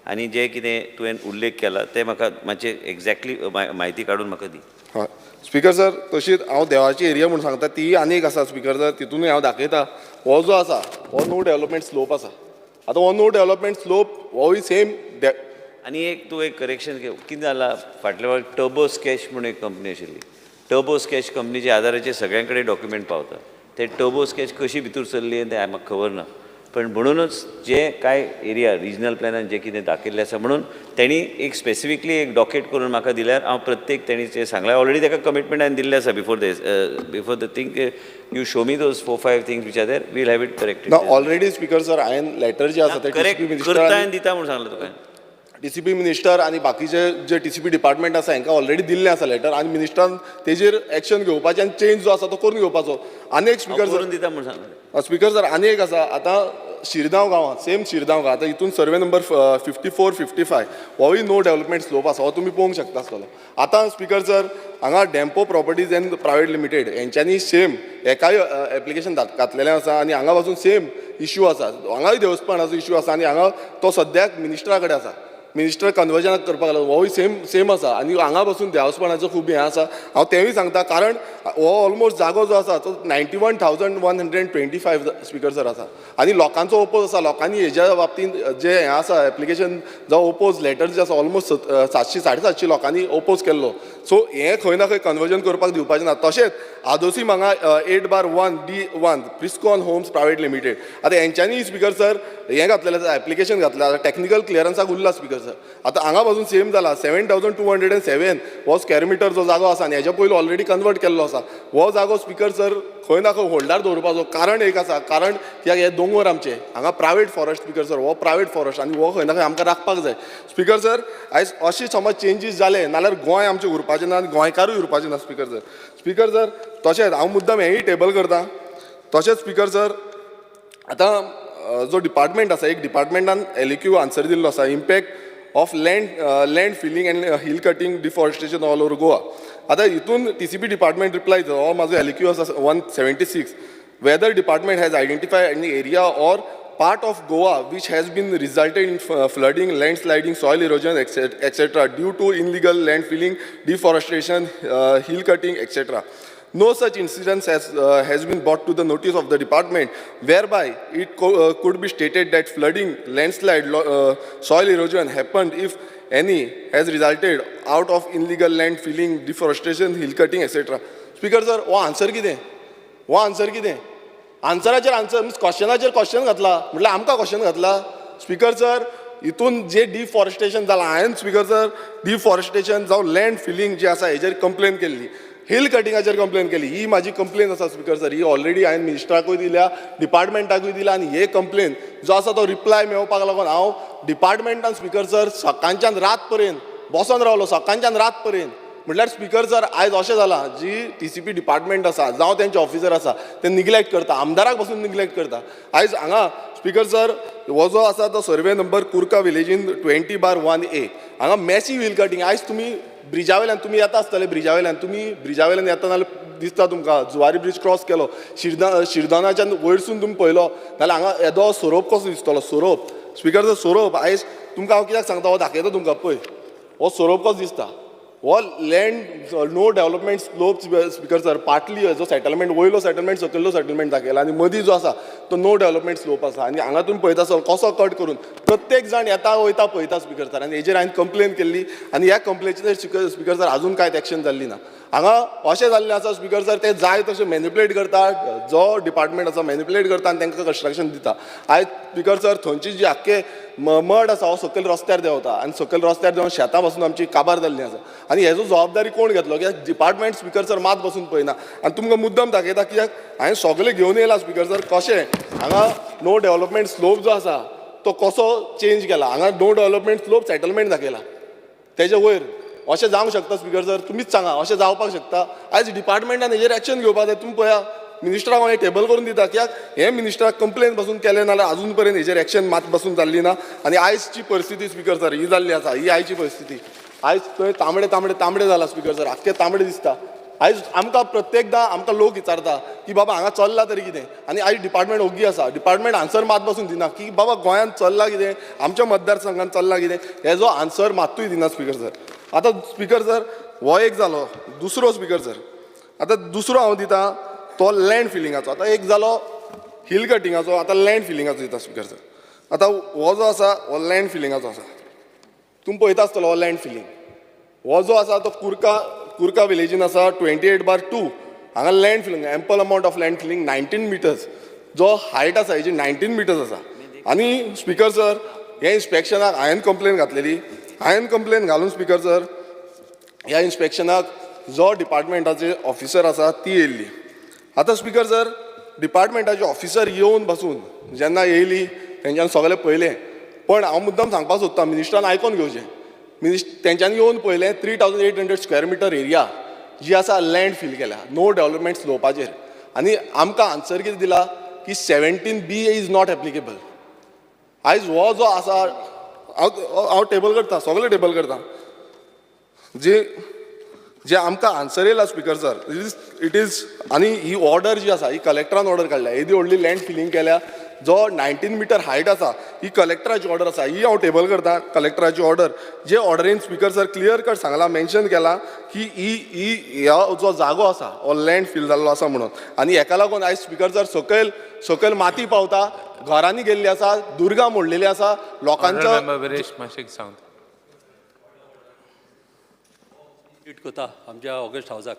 Speaker 15: आनी जे कितें तुवें उल्लेख केला ते म्हाका मातशें एक्झॅक्टली म्हायती काडून म्हाका दी.
Speaker 14: हय स्पीकर सर, तशीच हांव देवाची एरिया म्हूण सांगता ती आनी एक आसा स्पीकर सर, तितूनय हांव दाखयता. हो जो आसा हो नो डेवलपमेंट स्लोप आसा. आतां हो नो डेवलपमेंट स्लोप होय सेम.
Speaker 15: आनी एक तूं एक करेक्शन कितें जालां, फाटल्या वेळार टर्बो स्कॅच म्हूण एक कंपनी आशिल्ली, टर्बो स्कॅच कंपनीच्या आदाराचेर सगळ्यां कडेन डॉक्युमेंट पावता. ते टर्बो स्कॅच कशी भितर सरली तें म्हाका खबर ना, पण म्हणूनच जे कांय एरिया रिजनल प्लॅनान जे कितें दाखयल्लें आसा म्हणून तेणी एक स्पेसिफिकली एक डॉकेट करून म्हाका दिल्यार हांव प्रत्येक तेणी जें सांगलां ऑलरेडी ताका कमिटमेंट हांवें दिल्लें आसा before the thing you show me those 4-5 things which are there we'll have it corrected.
Speaker 14: ना ऑलरेडी स्पीकर सर हांवें लेटर जे आसा ते
Speaker 15: करेक्ट करता आनी दिता म्हूण सांगलां तुका.
Speaker 14: टीसीपी मिनिस्टर आनी बाकीचे जे टीसीपी डिपार्टमेंट आसा हांकां ऑलरेडी दिल्लें आसा लेटर आनी मिनिस्टरान तेजेर एक्शन घेवपाचें आनी चेंज जो आसा तो करून घेवपाचो. आनी एक स्पीकर
Speaker 15: करून दिता म्हूण सांगलां.
Speaker 14: स्पीकर सर आनी एक आसा, आतां शिरदांव गांवांत सेम शिरदांव गांव, आतां हितून सर्वे नंबर 54, 55 होय नो डेवलपमेंट स्लोप आसा, हो तुमी पळोवंक शकता आसतलो. आतां स्पीकर सर हांगा Dempo properties and private limited हेंच्यांनी सेम हेकाय एप्लिकेशन घातलेलें आसा आनी हांगा पासून सेम इश्यू आसा, हांगाय देवस्थानाचो इश्यू आसा आनी हांगा तो सद्याक मिनिस्टरा कडेन आसा, मिनिस्टर कन्वर्जनाक करपाक लागलो, होय सेम आसा आनी हांगा पासून देवस्थानाचो खूब हें आसा. हांव तेंवूय सांगता कारण हो ऑलमोस्ट जागो जो आसा तो 91,125 स्पीकर सर आसा आनी लोकांचो ओपोज आसा. लोकांनी हेज्या बाबतींत जे हें आसा एप्लिकेशन जावं ओपोज लेटर जे आसा ऑलमोस्ट 700 750 लोकांनी ओपोज केल्लो. सो हें खंय ना खंय कन्वर्जन करपाक दिवपाचें ना. तशेंच आदोसीम हांगा 8/1 D1 प्रिस्कॉन होम्स प्रायवेट लिमिटेड, आतां हेंच्यांनी स्पीकर सर हें घातलेलें आसा, एप्लिकेशन घातलें आसा, टॅक्निकल क्लियरन्साक उरला स्पीकर सर. आतां हांगा पासून सेम जाला 7,207 हो स्क्वेअर मिटर जो जागो आसा आनी हेज्या पयलीं ऑलरेडी कन्वर्ट केल्लो आसा हो जागो स्पीकर सर खंय ना खंय होल्डार दवरपाचो. कारण एक आसा, कारण कित्याक हे दोंगर आमचे हांगा प्रायवेट फॉरेस्ट स्पीकर सर, हो प्रायवेट फॉरेस्ट आनी हो खंय ना खंय आमकां राखपाक जाय स्पीकर सर. आयज अशें समज चेंजीस जाले नाल्यार गोंय आमचें उरपाचें ना आनी गोंयकारूय उरपाचें ना स्पीकर सर. स्पीकर सर तशेंच हांव मुद्दम हेंय टेबल करता. तशेंच स्पीकर सर आतां जो डिपार्टमेंट आसा एक डिपार्टमेंटान एलक्यू आन्सर दिल्लो आसा impact of land filling and hill cutting deforestation all over Goa. आतां हितून टीसीपी डिपार्टमेंट रिप्लाय दिता, हो म्हाजो एलक्यू आसा 176, whether department has identified any area or part of Goa which has been resulted in flooding, landsliding, soil erosion, etc. due to illegal land filling, deforestation, hill cutting, etc. No such incidents has been brought to the notice of the department, whereby it could be stated that flooding, landslide, soil erosion happened, if any, has resulted out of illegal land filling, deforestation, hill cutting, etc. Speaker sir, हो answer कितें? हो answer कितें? आन्सराचेर answer means क्वेश्चनाचेर question घातला म्हटल्यार आमकां question घातला. Speaker sir हितून जे deforestation जालां, हांवें स्पीकर सर डिफॉरेस्टेशन जावं लँड फिलींग जे आसा हेजेर कंप्लेन केल्ली, हिल कटिंगाचेर कंप्लेन केली, ही म्हाजी कंप्लेन आसा स्पीकर सर. ही ऑलरेडी हांवें मिनिस्टराकूय दिल्या, डिपार्टमेंटाकूय दिल्या आनी हे कंप्लेन जो आसा तो रिप्लाय मेळोवपाक लागून हांव डिपार्टमेंटान स्पीकर सर सकाळच्यान रात पर्यंत बसोन रावलो, सकाळच्यान रात पर्यंत. म्हटल्यार स्पीकर सर आयज अशें जालां जी टीसीपी डिपार्टमेंट आसा जावं तेंचे ऑफिसर आसा ते निग्लेक्ट करता, आमदाराक पसून निग्लेक्ट करता. आयज हांगा स्पीकर सर हो जो आसा तो सर्वे नंबर कुर्का विलेजीन 20/1A हांगा मॅसीव हिल कटिंग. आयज तुमी ब्रिजा वयल्यान तुमी येता आसतले, ब्रिजा वयल्यान तुमी ब्रिजा वयल्यान येता जाल्यार दिसता तुमकां जुवारी ब्रीज क्रॉस केलो, शिरदोनाच्यान वयरसून तुमी पळयलो जाल्यार हांगा येदो सोरोप कसो दिसतलो. सोरोप स्पीकर सर सोरोप आयज तुमकां हांव कित्याक सांगता, हो दाखयता तुमकां पळय हो सोरोप कसो दिसता. हो land no development slope speaker sir, partly जो सेटलमेंट वयलो सेटलमेंट सकयलो सेटलमेंट दाखयला आनी मदीं जो आसा तो नो डेवलपमेंट स्लोप आसा आनी हांगा तुमी पळयता सर कसो कट करून प्रत्येक जाण येता वयता पळयता स्पीकर सर. आनी हेजेर हांवें कंप्लेन केल्ली आनी ह्या कंप्लेनीचेर स्पीकर सर अजून कांयच एक्शन जाल्ली ना. हांगा अशें जाल्लें आसा स्पीकर सर, ते जाय तशें मॅनिपुलेट करता, जो डिपार्टमेंट आसा मॅनिपुलेट करता आनी तांकां कन्स्ट्रक्शन दिता. आयज स्पीकर सर थंयची जी आख्खे मड आसा हो सकयल रस्त्यार देंवता आनी सकयल रस्त्यार देंवन शेतां पासून आमची काबार जाल्ली आसा. आनी हेजो जबाबदारी कोण घेतलो? कित्याक डिपार्टमेंट स्पीकर सर मात बसून पळयना. आनी तुमकां मुद्दम दाखयता कित्याक हांवें सगळें घेवन येयला स्पीकर सर, कशें हांगा नो डेव्हलपमेंट स्लोप जो आसा तो कसो चेंज केला. हांगा नो डेव्हलपमेंट स्लोप सेटलमेंट दाखयला तेजे वयर. अशें जावंक शकता स्पीकर सर? तुमीच सांगा, अशें जावपाक शकता? आयज डिपार्टमेंटान हेजेर एक्शन घेवपाक जाय. तुमी पळया मिनिस्टराक हांव टेबल करून दिता, कित्याक हे मिनिस्टराक कंप्लेन पासून केलें नाल्यार अजून पर्यंत हेजेर एक्शन मात पासून जाल्ली ना. आनी आयजची परिस्थिती स्पीकर सर ही जाल्ली आसा, ही आयची परिस्थिती. आयज थंय तांबडे तांबडे तांबडे जाला स्पीकर सर, आख्खे तांबडे दिसता. आयज आमकां प्रत्येकदां आमकां लोक विचारता की बाबा हांगा चल्ला तरी कितें, आनी आयज डिपार्टमेंट ओगी आसा. डिपार्टमेंट आन्सर मात पासून दिना की बाबा गोंयांत चल्ला कितें, आमच्या मतदारसंघात चल्ला कितें, हेजो आन्सर मात्तूय दिना स्पीकर सर. आतां स्पीकर सर हो एक जालो. दुसरो स्पीकर सर आतां दुसरो हांव दिता तो लँड फिलिंगाचो. आतां एक जालो हिल कटिंगाचो, आतां लँड फिलिंगाचो दिता स्पीकर सर. आतां हो जो आसा हो लँड फिलिंगाचो आसा, तुमी पळयता आसतलो. हो लँड फिलिंग हो जो आसा तो कुर्का कुर्का विलेजीन आसा, 28/2. हांगा land filling, ample amount of land filling 19 meters, जो हायट आसा हेजी 19 मिटर्स आसा. आनी स्पीकर सर हे इन्स्पेक्शनाक हांवें कंप्लेन घातलेली. हांवें कंप्लेन घालून स्पीकर सर ह्या इन्स्पेक्शनाक जो डिपार्टमेंटाचे ऑफिसर आसा ती येयल्ली. आतां स्पीकर सर डिपार्टमेंटाचे ऑफिसर येवन बसून जेन्ना येयली तेंच्यान सगळें पळयलें. पण हांव मुद्दम सांगपाक सोदता मिनिस्टरान आयकोन घेवचें. तेंच्यांनी येवन पळयलें 3800 स्क्वेअर मिटर एरिया जी आसा लँड फील केल्या नो डेव्हलपमेंट स्लोपाचेर. आनी आमकां आन्सर कितें दिला की 17B is not applicable. आयज हो जो आसा हांव टेबल करता, सगळें टेबल करता. जे जे आमकां आन्सर येयला स्पीकर सर it is. आनी ही ऑर्डर जी आसा ही कलेक्टरान ऑर्डर काडल्या. येदी व्हडली लँड फिलींग केल्या, जो 19 मिटर हायट आसा ही कलेक्टराची ऑर्डर आसा. ही हांव टेबल करता कलेक्टराची ऑर्डर, जे ऑर्डरीन स्पीकर सर क्लियर कट सांगला, मेन्शन केला की ही ही ह्या जो जागो आसा हो लँड फील जाल्लो आसा म्हणून. आनी हेका लागून आयज स्पीकर सर सकयल सकयल माती पावता, घरांनी गेल्ली आसा, दुर्गा मोडलेली आसा लोकांचो.
Speaker 16: करता आमच्या ऑगस्ट हावजाक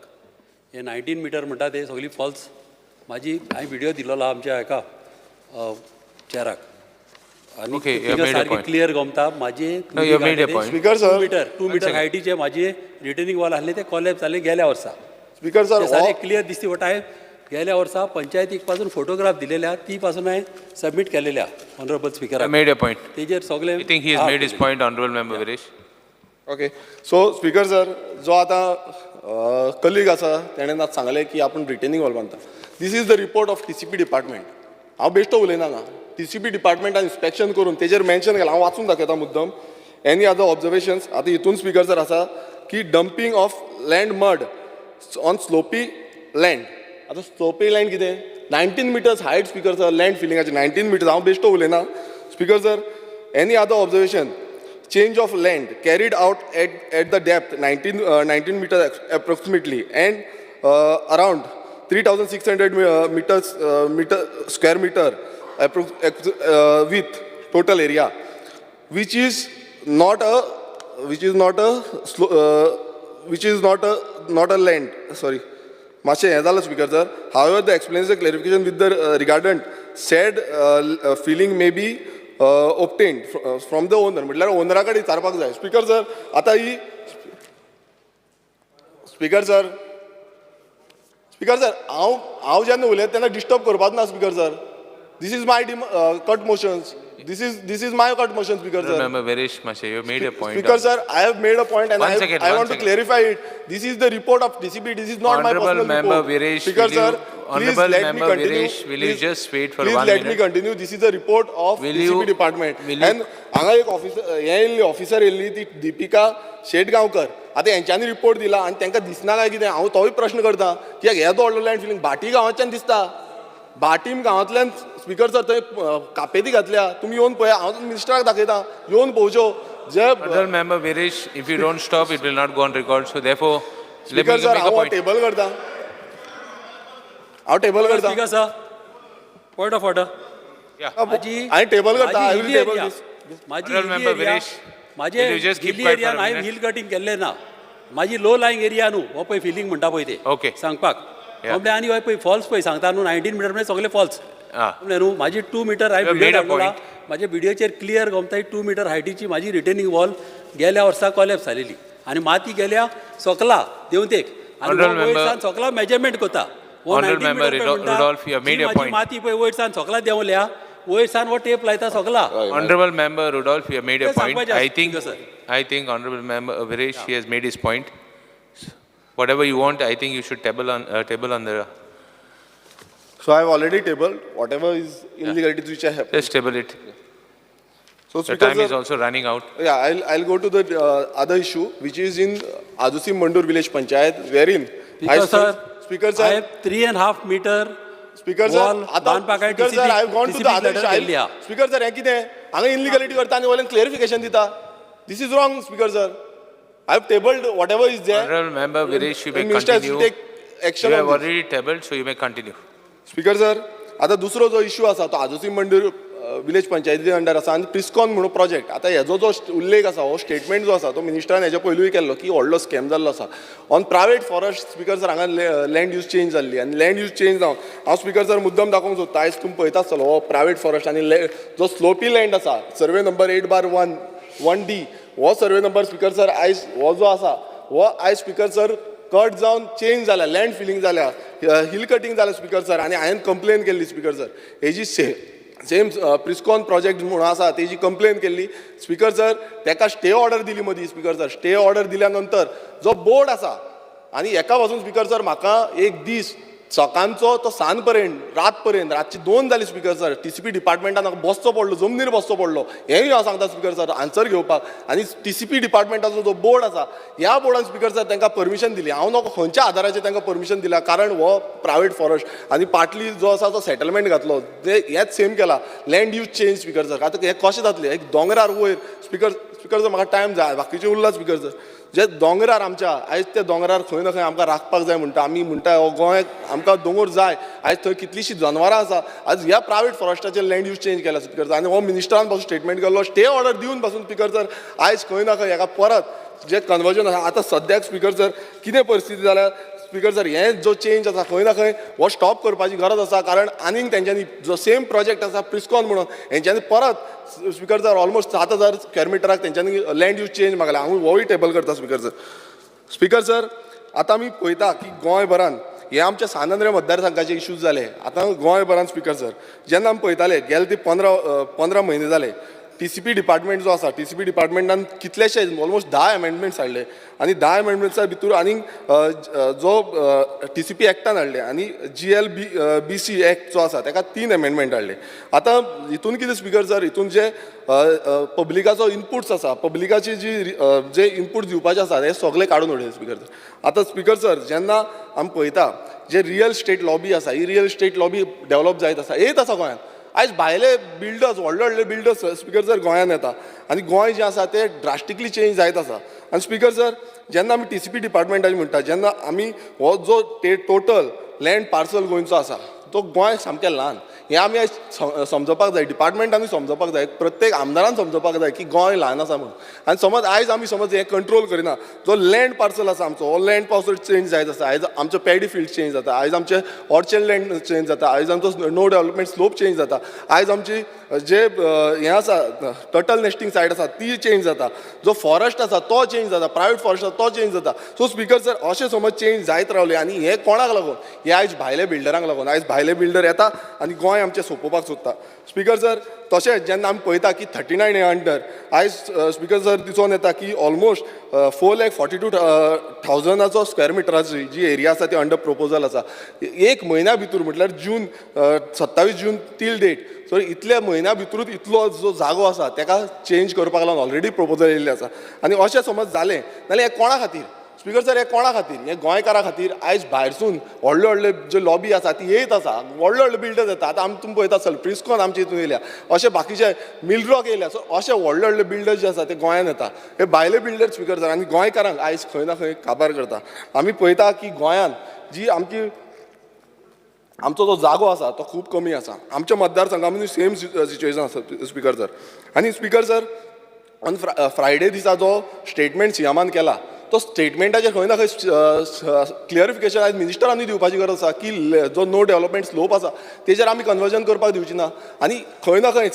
Speaker 16: हे 19 मिटर म्हणटा ते सगळी फॉल्स. म्हाजी हांवें व्हिडियो दिलेलो आमच्या हेका चेराक आनी सारकी क्लियर गमता म्हाजी. 2 मिटर हायटीचे म्हाजी रिटर्निंग वॉल आसले ते कॉलेप्स जाले गेल्या वर्सा.
Speaker 14: स्पीकर सर
Speaker 16: सारकें क्लियर दिसती वटा. हांवें गेल्या वर्सा पंचायतीक पासून फोटोग्राफ दिलेल्या, ती पासून हांवें सबमीट केलेल्या ऑनरेबल स्पिकराक. तेजेर सगळे.
Speaker 17: I think he has made his point, honourable member Viresh.
Speaker 14: Okay, so speaker sir जो आतां कलीग आसा तेणें आतां सांगलें की आपूण रिटेनिंग वॉल बांदता. This is the report of TCP department. हांव बेश्टो उलयना ना. TCP डिपार्टमेंटान इन्स्पेक्शन करून तेजेर मेन्शन केलां. हांव वाचून दाखयता मुद्दम. Any other observations. आतां हितून स्पीकर सर आसा की dumping of land mud on slopy land. आतां स्लोपी लँड कितें? 19 meters height speaker sir land फिलिंगाचें 19 meters. हांव बेश्टो उलयना speaker sir. Any other observation. Change of land carried out at the depth 19 meters approximately and around 3600 meters square meter with total area, which is not a land. Sorry, मातशें हें जालें speaker sir. However, the explanation clarification with the regarding said feeling may be obtained from the owner. म्हटल्यार ओनरा कडेन विचारपाक जाय speaker sir. आतां ही speaker sir हांव हांव जेन्ना उलयता तेन्ना डिस्टर्ब करपाक ना speaker sir. This is my cut motions. This is my cut motion, Speaker sir.
Speaker 17: Remember, Viresh Mashe, you made a point.
Speaker 14: Speaker sir, I have made a point and I want to clarify it. This is the report of DCP. This is not my personal
Speaker 17: report. Honorable member Viresh,
Speaker 14: Speaker sir, please let me continue.
Speaker 17: Viresh, will you just wait for 1 minute?
Speaker 14: Please let me continue. This is the report of DCP department. And हांगा एक officer हे येयल्ली, officer येयल्ली ती दीपिका शेटगांवकर. आतां हेंच्यांनी report दिला आनी तांकां दिसना काय कितें? हांव तोय प्रश्न करता कित्याक येदो व्हडलो लँड फिलिंग भाटी गांवाच्यान दिसता. भाटीम गांवांतल्यान स्पीकर सर थंय कापेती घातल्या. तुमी येवन पळया, हांव मिनिस्टराक दाखयता, येवन पळोवच्यो. जे
Speaker 17: Honorable member Viresh, if you don't stop, it will not go on record. So therefore, let me
Speaker 14: speaker sir,
Speaker 17: make a
Speaker 14: हांव
Speaker 17: point.
Speaker 14: Table करता, हांव टेबल करता.
Speaker 16: Speaker sir, point of order.
Speaker 14: हांवें टेबल करता. I will table this.
Speaker 16: म्हाजी माझे hilly एरियान हांवें hill cutting केल्लें ना. माझी लो लाईंग एरिया न्हू हो पळय फिलींग म्हणटा पळय ते.
Speaker 17: ओके.
Speaker 16: सांगपाक म्हणल्यार आनी हय पळय फॉल्स पळय सांगता न्हू 19 मिटर म्हणजे सगळे फॉल्स म्हणलें न्हू. माझी 2 मिटर हांवें व्हिडियो धाडला, म्हाज्या व्हिडियोचेर क्लियर गमता 2 मिटर हायटीची माझी रिटेनिंग वॉल गेल्या वर्सा कॉलेप्स जालेली आनी माती गेल्या सकला देंवतेक आनी वयर सान सकला मेजरमेंट करता. माती पळय वयर सान सकला देंवल्या, वयर सान हो टेप लायता सकला.
Speaker 17: Honourable member Rudolph, you have made a point. I think honourable member Viresh, he has made his point. Whatever you want, I think you should table on the.
Speaker 14: So I have already tabled whatever is illegalities which I have.
Speaker 17: Just table it. So the time is also running out.
Speaker 14: Yeah, I'll go to the other issue, which is in Adusim Mandur village panchayat, wherein Speaker sir,
Speaker 16: I have 3.5 meter.
Speaker 14: Speaker sir, Speaker sir, I have gone to the other issue. Speaker sir, हे कितें हांगा illegality करता आनी वयल्यान clarification दिता. This is wrong, Speaker sir. I have tabled whatever is there.
Speaker 17: Honorable member Viresh, you may continue.
Speaker 14: Take action.
Speaker 17: You have already tabled, so you may continue.
Speaker 14: Speaker sir, आता दुसरो जो issue आसा तो आजुसी मंडूर village पंचायती under आसा आनी प्रिस्कॉन म्हणून project. आतां हेजो जो उल्लेख आसा, हो स्टेटमेंट जो आसा तो मिनिस्टरान हेजे पयलूय केल्लो की व्हडलो स्कॅम जाल्लो आसा on private forest. Speaker sir, हांगा लँड यूज चेंज जाल्ली आनी लँड यूज चेंज जावन हांव स्पीकर सर मुद्दम दाखोवंक सोदता. आयज तुमी पळयता आसतलो हो प्रायवेट फॉरेस्ट आनी जो स्लोपी लँड आसा सर्वे नंबर 8/1 1D हो सर्वे नंबर स्पीकर सर आयज हो जो आसा हो आयज स्पीकर सर कट जावन चेंज जाल्या, लँड फिलींग जाल्या, हिल कटींग जाल्या स्पीकर सर. आनी हांवें कंप्लेन केल्ली स्पीकर सर, हेजी सेम प्रिस्कॉन प्रोजेक्ट म्हणून आसा तेजी कंप्लेन केल्ली स्पीकर सर. तेका स्टे ऑर्डर दिली मदीं स्पीकर सर. स्टे ऑर्डर दिल्या नंतर जो बोर्ड आसा आनी एका पासून स्पीकर सर म्हाका एक दीस सकाळचो तो सांज पर्यंत रात पर्यंत रातची 2 जाली स्पीकर सर TCP डिपार्टमेंटान म्हाका बसचो पडलो, जमनीर बसचो पडलो. हेंय हांव सांगता स्पीकर सर आन्सर घेवपाक. आनी TCP डिपार्टमेंटाचो जो बोर्ड आसा ह्या बोर्डान स्पीकर सर तांकां परमिशन दिली. हांव नको खंयच्या आदाराचेर तांकां परमिशन दिला, कारण हो प्रायवेट फॉरेस्ट आनी पाटली जो आसा तो सेटलमेंट घातलो, ते हेंच सेम केला land use change speaker sir. आतां हें कशें जातलें एक दोंगरार वयर स्पीकर स्पीकर सर म्हाका टायम जाय बाकीचे उरला स्पीकर सर. जे दोंगरार आमच्या आयज त्या दोंगरार खंय ना खंय आमकां राखपाक जाय म्हणटा आमी, म्हणटा हो गोंय आमकां दोंगर जाय. आयज थंय कितलींशीं जनवरां आसा. आज ह्या प्रायवेट फॉरेस्टाचेर लँड यूज चेंज केला स्पीकर सर. आनी हो मिनिस्टरान पासून स्टेटमेंट केल्लो, स्टे ऑर्डर दिवन पासून स्पीकर सर आयज खंय ना खंय हेका परत जे कन्वर्जन आसा. आतां सद्याक स्पीकर सर कितें परिस्थिती जाल्या स्पीकर सर, हें जो चेंज आसा खंय ना खंय हो स्टॉप करपाची गरज आसा. कारण आनीक तेंच्यांनी जो सेम प्रोजेक्ट आसा प्रिस्कॉन म्हणून हेंच्यांनी परत स्पीकर सर ऑलमोस्ट 7000 स्क्वेअर मिटराक तेंच्यांनी लँड यूज चेंज मागला. हांव होय टेबल करता स्पीकर सर. स्पीकर सर आतां आमी पळयता की गोंयभरान हे आमच्या सान आंद्रे मतदारसंघाचे इश्यूज जाले. आतां गोंयभरान स्पीकर सर जेन्ना आमी पळयताले गेले ते 15 म्हयने जाले TCP department जो आसा TCP डिपार्टमेंटान कितलेशे ऑलमोस्ट 10 अमेंडमेंट्स हाडले आनी 10 अमेंडमेंट्सा भितूर आनीक जो TCP एक्टान हाडले आनी GLBC act जो आसा ताका 3 अमेंडमेंट हाडले. आतां हितून कितें स्पीकर सर, हितून जे पब्लिकाचो इनपुट्स आसा, पब्लिकाची जी जे इनपुट्स दिवपाचे आसा हे सगळे काडून उडयले स्पीकर सर. आतां स्पीकर सर जेन्ना आमी पळयता जे रियल स्टेट लॉबी आसा, ही रियल स्टेट लॉबी डेवलप जायत आसा, येत आसा गोंयांत. आयज भायले बिल्डर्स, व्हडले व्हडले बिल्डर्स स्पीकर सर गोंयांत येता आनी गोंय जें आसा तें ड्रास्टिकली चेंज जायत आसा. आनी स्पीकर सर जेन्ना आमी TCP डिपार्टमेंटाचे म्हणटा, जेन्ना आमी हो जो टोटल लँड पार्सल गोंयचो आसा तो गोंय सामकें ल्हान, हें आमी आयज समजपाक जाय, डिपार्टमेंटानूय समजपाक जाय, प्रत्येक आमदारान समजपाक जाय की गोंय ल्हान आसा म्हणून. आनी समज आयज आमी समज हें कंट्रोल करिना, जो लँड पार्सल आसा आमचो हो लँड पार्सल चेंज जायत आसा. आयज आमचो पॅडी फिल्ड चेंज जाता, आयज आमचे ऑर्चर्ड लँड चेंज जाता, आयज आमचो नो डेवलपमेंट स्लोप चेंज जाता, आयज आमची जे हें आसा टर्टल नेस्टिंग सायट आसा ती चेंज जाता, जो फॉरेस्ट आसा तो चेंज जाता, प्रायवेट फॉरेस्ट आसा तो चेंज जाता. सो स्पीकर सर अशें समज चेंज जायत रावले आनी हें कोणाक लागून, हें आयज भायले बिल्डरांक लागून. आयज भायले बिल्डर येता आनी गोंय आमचें सोंपोवपाक सोदता स्पीकर सर. तशेंच जेन्ना आमी पळयता की 39 ए अंडर आयज स्पीकर सर दिसून येता की ऑलमोस्ट 4,42,000 स्क्वेअर मिटराची जी एरिया आसा ती अंडर प्रपोजल आसा. एक म्हयन्या भितर म्हटल्यार जून 27 जून तील डेट, सो इतल्या म्हयन्या भितरूच इतलो जो जागो आसा ताका चेंज करपाक लागून ऑलरेडी प्रपोजल येयल्लें आसा. आनी अशें समज जालें जाल्यार हें कोणा खातीर स्पीकर सर, हें कोणा खातीर, हें गोंयकारां खातीर. आयज भायरसून व्हडले व्हडले जे लॉबी आसा ती येयत आसा, व्हडले व्हडले बिल्डर्स येता. आतां आमी तुमी पळयता आसतले प्रिस्कॉन आमचे हितून येयल्या, अशे बाकीचे मिलरॉक येयल्या. सो अशे व्हडले व्हडले बिल्डर्स जे आसा ते गोंयांत येता, हे भायले बिल्डर्स स्पीकर सर आनी गोंयकारांक आयज खंय ना खंय काबार करता. आमी पळयता की गोंयांत जी आमची आमचो जो जागो आसा तो खूब कमी आसा. आमच्या मतदारसंघा सेम सिच्युएशन आसा स्पीकर सर. आनी स्पीकर सर ऑन फ्रायडे दिसा जो स्टेटमेंट सीएमान केला तो स्टेटमेंटाचेर खंय ना खंय क्लियरिफिकेशन आयज मिनिस्टरांनी दिवपाची गरज आसा की जो नो डेव्हलपमेंट स्लोप आसा तेजेर आमी कन्वर्जन करपाक दिवची ना. आनी खंय ना खंय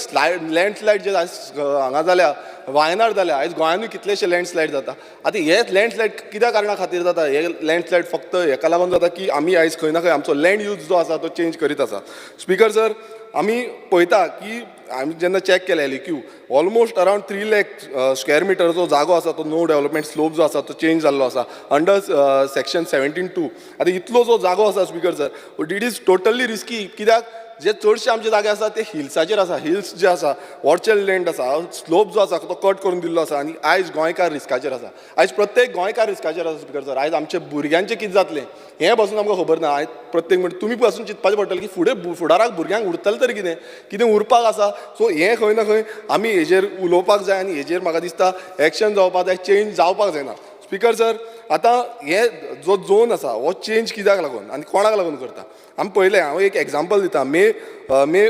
Speaker 14: लँडस्लायड जे आयज हांगा जाल्या, वायनाड जाल्या, आयज गोंयानूय कितलेशे लँडस्लायड जाता. आतां हे लँडस्लायड कित्या कारणा खातीर जाता? हे लँडस्लायड फक्त हेका लागून जाता की आमी आयज खंय ना खंय आमचो लँड यूज जो आसा तो चेंज करीत आसा. स्पीकर सर, आमी पळयता की आमी जेन्ना चॅक केले LAQ almost around 3 lakh square meter जो जागो आसा तो नो डेव्हलपमेंट स्लोप जो आसा तो चेंज जाल्लो आसा अंडर सेक्शन 17(2). आतां इतलो जो जागो आसा speaker sir, it is totally risky. कित्याक जे चडशे आमचे जागे आसा ते हिल्साचेर आसा, हिल्स जे आसा, ऑर्चर्ड लँड आसा, स्लोप जो आसा तो कट करून दिल्लो आसा आनी आयज गोंयकार रिस्काचेर आसा. आयज प्रत्येक गोंयकार रिस्काचेर आसा स्पीकर सर. आयज आमच्या भुरग्यांचें कितें जातलें हें पासून आमकां खबर ना. आयज प्रत्येक म्हणटा तुमी पासून चिंतपाचें पडटलें की फुडें फुडाराक भुरग्यांक उरतलें तरी कितें, कितें उरपाक आसा. सो हें खंय ना खंय आमी हेजेर उलोवपाक जाय आनी हेजेर म्हाका दिसता एक्शन जावपाक जाय, चेंज जावपाक जायना. स्पीकर सर, आतां हे जो झोन आसा हो चेंज कित्याक लागून आनी कोणाक लागून करता आमी पळयलें. हांव एक एग्जाम्पल दिता. मे मे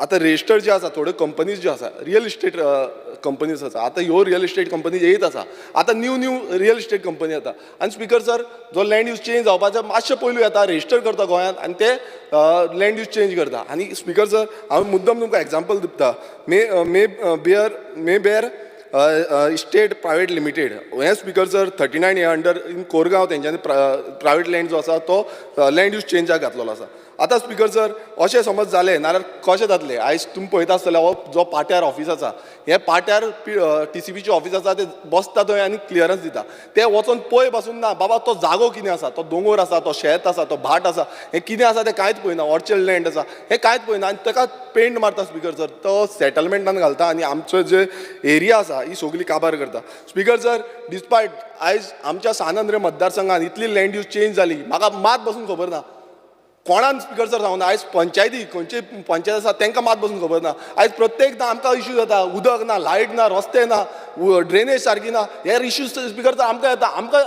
Speaker 14: आतां रजिस्टर्ड जे आसा थोड्यो कंपनीज ज्यो आसा, रियल इस्टेट कंपनीज आसा, आतां ह्यो रियल इस्टेट कंपनीज येयत आसा. आतां new new real estate company येता आनी स्पीकर सर जो लँड यूज चेंज जावपाचो मातशें पयलू येता, रजिस्टर करता गोंयांत आनी ते लँड यूज चेंज करता. आनी स्पीकर सर हांव मुद्दम तुमकां एग्जाम्पल दिता. May May Bear May Bear Estate Private Limited हें स्पीकर सर 39 हे अंडर इन कोरगांव तेंच्यांनी प्रायवेट लँड जो आसा तो लँड यूज चेंजाक घातलेलो आसा. आतां स्पीकर सर अशें समज जालें नाल्यार कशें जातलें? आयज तुमी पळयता आसतले हो जो पाट्यार ऑफीस आसा, हे पाट्यार TCPचें ऑफीस आसा, ते बसता थंय आनी क्लियरन्स दिता. ते वचोन पळय पासून ना बाबा तो जागो कितें आसा, तो दोंगोर आसा, तो शेत आसा, तो भाट आसा, हें कितें आसा तें कांयच पळयना. ऑर्चर्ड लँड आसा हें कांयच पळयना आनी ताका पेंट मारता स्पीकर सर, तो सेटलमेंटान घालता आनी आमचो जे एरिया आसा ही सगळी काबार करता. स्पीकर सर, डिस्पायट आयज आमच्या सान आंद्रे मतदारसंघात इतली लँड यूज चेंज जाली, म्हाका मात बसून खबर ना कोणान स्पीकर सर सांगूना. आयज पंचायती खंयची पंचायत आसा तांकां मात बसून खबर ना. आयज प्रत्येकदां आमकां इश्यू जाता, उदक ना, लायट ना, रस्ते ना, ड्रेनेज सारकी ना, हे इश्यूज स्पीकर सर आमकां येता, आमकां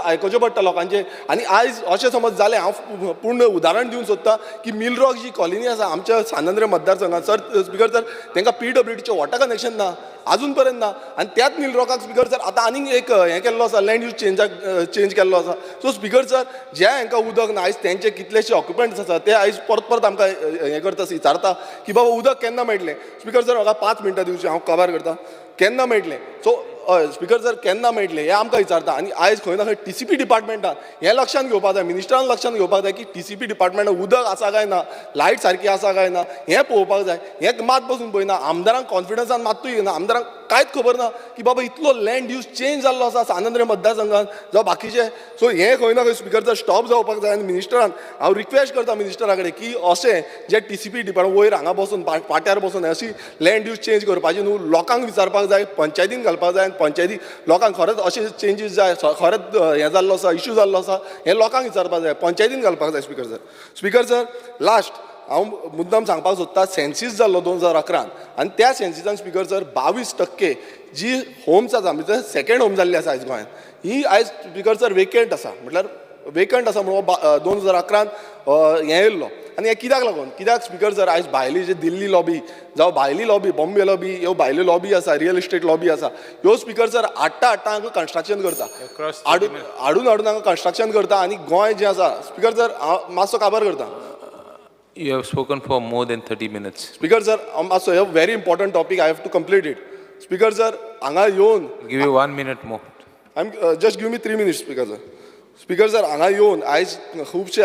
Speaker 14: आयकुचें पडटा लोकांचे. आनी आयज अशें समज जालें, हांव पूर्ण उदाहरण दिवंक सोदता की मिलरॉक जी कॉलनी आसा आमच्या सान आंद्रे मतदारसंघात सर, स्पीकर सर तांकां PWDचें वॉटर कनेक्शन ना आजून पर्यंत ना. आनी त्याच मिलरॉकाक स्पीकर सर आतां आनीक एक हें केल्लो आसा, लँड यूज चेंजाक चेंज केल्लो आसा. सो स्पीकर सर जे हांकां उदक ना आयज तेंचे कितलेशे ऑक्युपंट्स आसा ते आयज परत परत आमकां हें करता, विचारता की बाबा उदक केन्ना मेळटलें. स्पीकर सर म्हाका 5 मिनटां दिवची, हांव कवर करता. केन्ना मेळटलें? सो हय स्पीकर सर केन्ना मेळटलें हें आमकां विचारता. आनी आयज खंय ना खंय TCP डिपार्टमेंटान हें लक्षांत घेवपाक जाय, मिनिस्टरान लक्षांत घेवपाक जाय की TCP डिपार्टमेंटान उदक आसा काय ना, लायट सारकी आसा काय ना हें पळोवपाक जाय. हें मात बसून पळयना, आमदारांक कॉन्फिडन्सान मात्तूय येना, आमदारांक कांयच खबर ना की बाबा इतलो लँड यूज चेंज जाल्लो आसा सान आंद्रे मतदारसंघात जावं बाकीचे. सो हें खंय ना खंय स्पीकर सर स्टॉप जावपाक जाय. आनी मिनिस्टरान हांव रिक्वेस्ट करता मिनिस्टरा कडेन की अशें जे TCP department वयर हांगा बसून पाट्यार बसून अशी लँड यूज चेंज करपाची न्हू, लोकांक विचारपाक जाय, पंचायतीन घालपाक जाय. पंचायती लोकांक खरेंच अशे चेंजीस जाय, खरेंच हें जाल्लो आसा, इश्यू जाल्लो आसा, हें लोकांक विचारपाक जाय, पंचायतीन घालपाक जाय. Speaker sir, speaker sir last हांव मुद्दम सांगपाक सोदता, सेन्सीस जाल्लो 2011 आनी त्या सेन्सिसान स्पीकर सर 22% जी होम्स आसा, म्हणजे सेकेंड होम जाल्ली आसा आयज गोंयांत, ही आयज स्पीकर सर वेकंट आसा. म्हटल्यार वेकंट आसा म्हणून 2011 हें येयल्लो. आनी हें कित्याक लागून, कित्याक स्पीकर सर आयज भायली जी दिल्ली लॉबी जावं भायली लॉबी, बॉम्बे लॉबी, ह्यो भायल्यो लॉबी आसा, रियल इस्टेट लॉबी आसा, ह्यो स्पीकर सर हाडटा हाडटा हांगा कन्स्ट्रक्शन करता, हाडून हाडून हांगा कन्स्ट्रक्शन करता. आनी गोंय जें आसा स्पीकर सर हांव मातसो काबार करता.
Speaker 17: You have spoken for more than 30 minutes.
Speaker 14: Speaker sir मातसो हो very important topic, I have to complete it. Speaker sir हांगा येवन
Speaker 17: Give you 1 minute more.
Speaker 14: I am just give me 3 minutes speaker sir. Speaker sir हांगा येवन आयज खुबशे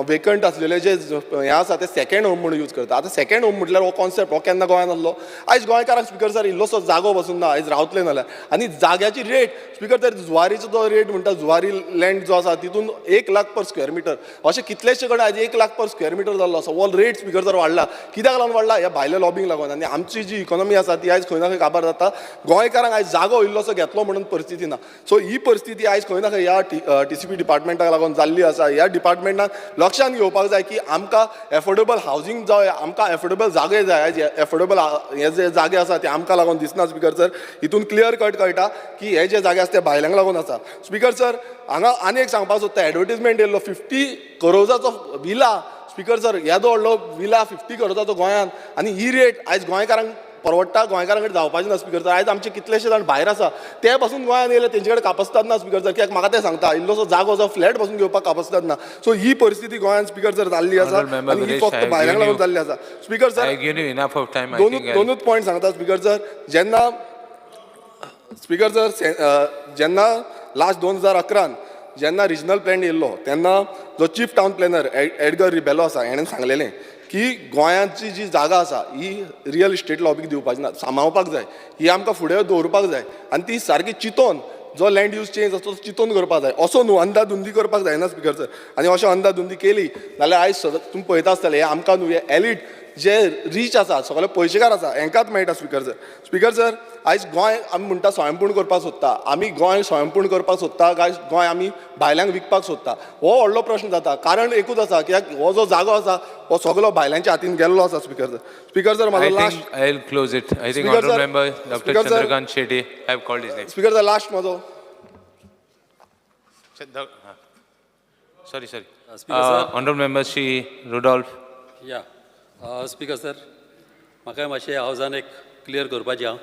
Speaker 14: vacant आसलेले जे हें आसा ते सेकेंड होम म्हणून यूज करता. आतां सेकेंड होम म्हटल्यार हो कॉन्सेप्ट हो केन्ना गोंयांत आसलो? आयज गोंयकारांक स्पीकर सर इल्लोसो जागो बसून ना आयज रावतले नाल्यार. आनी जाग्याची रेट स्पीकर सर जुवारीचो जो रेट म्हणटा, जुवारी लँड जो आसा तितून 1 लाख पर स्क्वेअर मिटर, अशें कितलेशे कडेन आयज 1 लाख पर स्क्वेअर मिटर जाल्लो आसा. हो रेट स्पीकर सर वाडला, कित्याक लागून वाडला? ह्या भायल्या लॉबींक लागून. आनी आमची जी इकॉनॉमी आसा ती आयज खंय ना खंय काबार जाता. गोंयकारांक आयज जागो इल्लोसो घेतलो म्हणून परिस्थिती ना. सो ही परिस्थिती आयज खंय ना खंय ह्या TCP डिपार्टमेंटाक लागून जाल्ली आसा. ह्या डिपार्टमेंटान लक्षांत घेवपाक जाय की आमकां एफोर्डेबल हावजींग जाय, आमकां एफोर्डेबल जागे जाय. आयज एफोर्डेबल हे जे जागे आसा ते आमकां लागून दिसना स्पीकर सर. हितून क्लियर कट कळटा की हे जे जागे आसा ते भायल्यांक लागून आसा. स्पीकर सर हांगा आनी एक सांगपाक सोदता, एडवर्टीजमेंट येयल्लो 50 करोजाचो विला स्पीकर सर, येदो व्हडलो विला 50 करोजाचो गोंयांत, आनी ही रेट आयज गोंयकारांक परवडटा गोंयकारां कडेन जावपाचें ना स्पीकर सर. आयज आमचे कितलेशे जाण भायर आसा ते पासून गोंयांत येयले तेंचे कडेन कापस्ताद ना स्पीकर सर. कित्याक म्हाका ते सांगता इल्लोसो जागो जो फ्लॅट पासून घेवपाक कापस्ताद ना. सो ही परिस्थिती गोंयांत स्पीकर सर जाल्ली आसा आनी ही फक्त भायल्यांक लागून जाल्ली आसा स्पीकर सर. दोनूच पॉयंट सांगता स्पीकर सर. जेन्ना स्पीकर सर जेन्ना लास्ट 2011 जेन्ना रिजनल प्लॅन येयल्लो तेन्ना जो chief town planner Edgar Rebelo आसा हेणें सांगलेलें की गोंयांची जी जागा आसा ही रियल इस्टेट लॉबीक दिवपाची ना, सांबाळपाक जाय, ही आमकां फुडें दवरपाक जाय आनी ती सारकी चिंतोन जो लँड यूज चेंज आसा तो चिंतोन करपाक जाय. असो न्हू अंदाधुंदी करपाक जायना स्पीकर सर. आनी अशें अंदाधुंदी केली जाल्यार आयज तुमी पळयता आसतले हे आमकां न्हू हे एलिट जे रीच आसा सगळे पयशेकार आसा हेंकांच मेळटा स्पीकर सर. स्पीकर सर आयज गोंय आमी म्हणटा स्वयंपूर्ण करपाक सोदता, आमी गोंय स्वयंपूर्ण करपाक सोदता काय गोंय आमी भायल्यांक विकपाक सोदता हो व्हडलो प्रश्न जाता. कारण एकूच आसा कित्याक हो जो जागो आसा हो सगलो भायल्यांच्या हातीन गेल्लो आसा स्पीकर सर. स्पीकर सर म्हाजो last
Speaker 17: I will close it. I think honourable member doctor Chandrakant Shetye, I have called his name.
Speaker 14: Speaker sir last म्हाजो.
Speaker 17: Sorry sorry. Honourable member Shri Rudolf.
Speaker 16: या स्पीकर सर, म्हाका मातशें हावजान एक clear करपाचें आहा.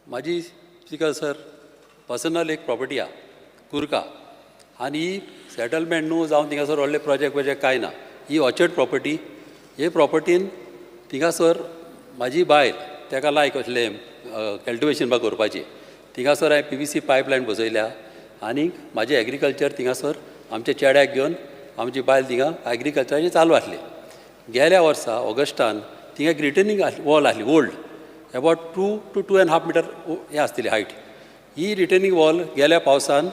Speaker 16: म्हाजी speaker sir personal एक property आहा कुरका आनी ही सेटलमेंट न्हू जावं थिंगासर व्हडले प्रोजेक्ट प्रोजेक्ट कांय ना. ही ऑर्चर्ड प्रॉपर्टी. हे प्रॉपर्टीन थिंगासर म्हाजी बायल तेका लायक असलें कल्टिवेशन बा करपाचें. थिंगासर हांवें PVC pipeline बसयल्या आनी म्हाजें एग्रीकल्चर थिंगासर आमच्या चेड्याक घेवन आमची बायल थिंगा एग्रीकल्चराचें चालू आसलें. गेल्या वर्सा ऑगस्टान थिंगा एक रिटर्निंग वॉल आसली old about 2 to 2.5 metre हें आसतली हायट. ही रिटर्निंग वॉल गेल्या पावसान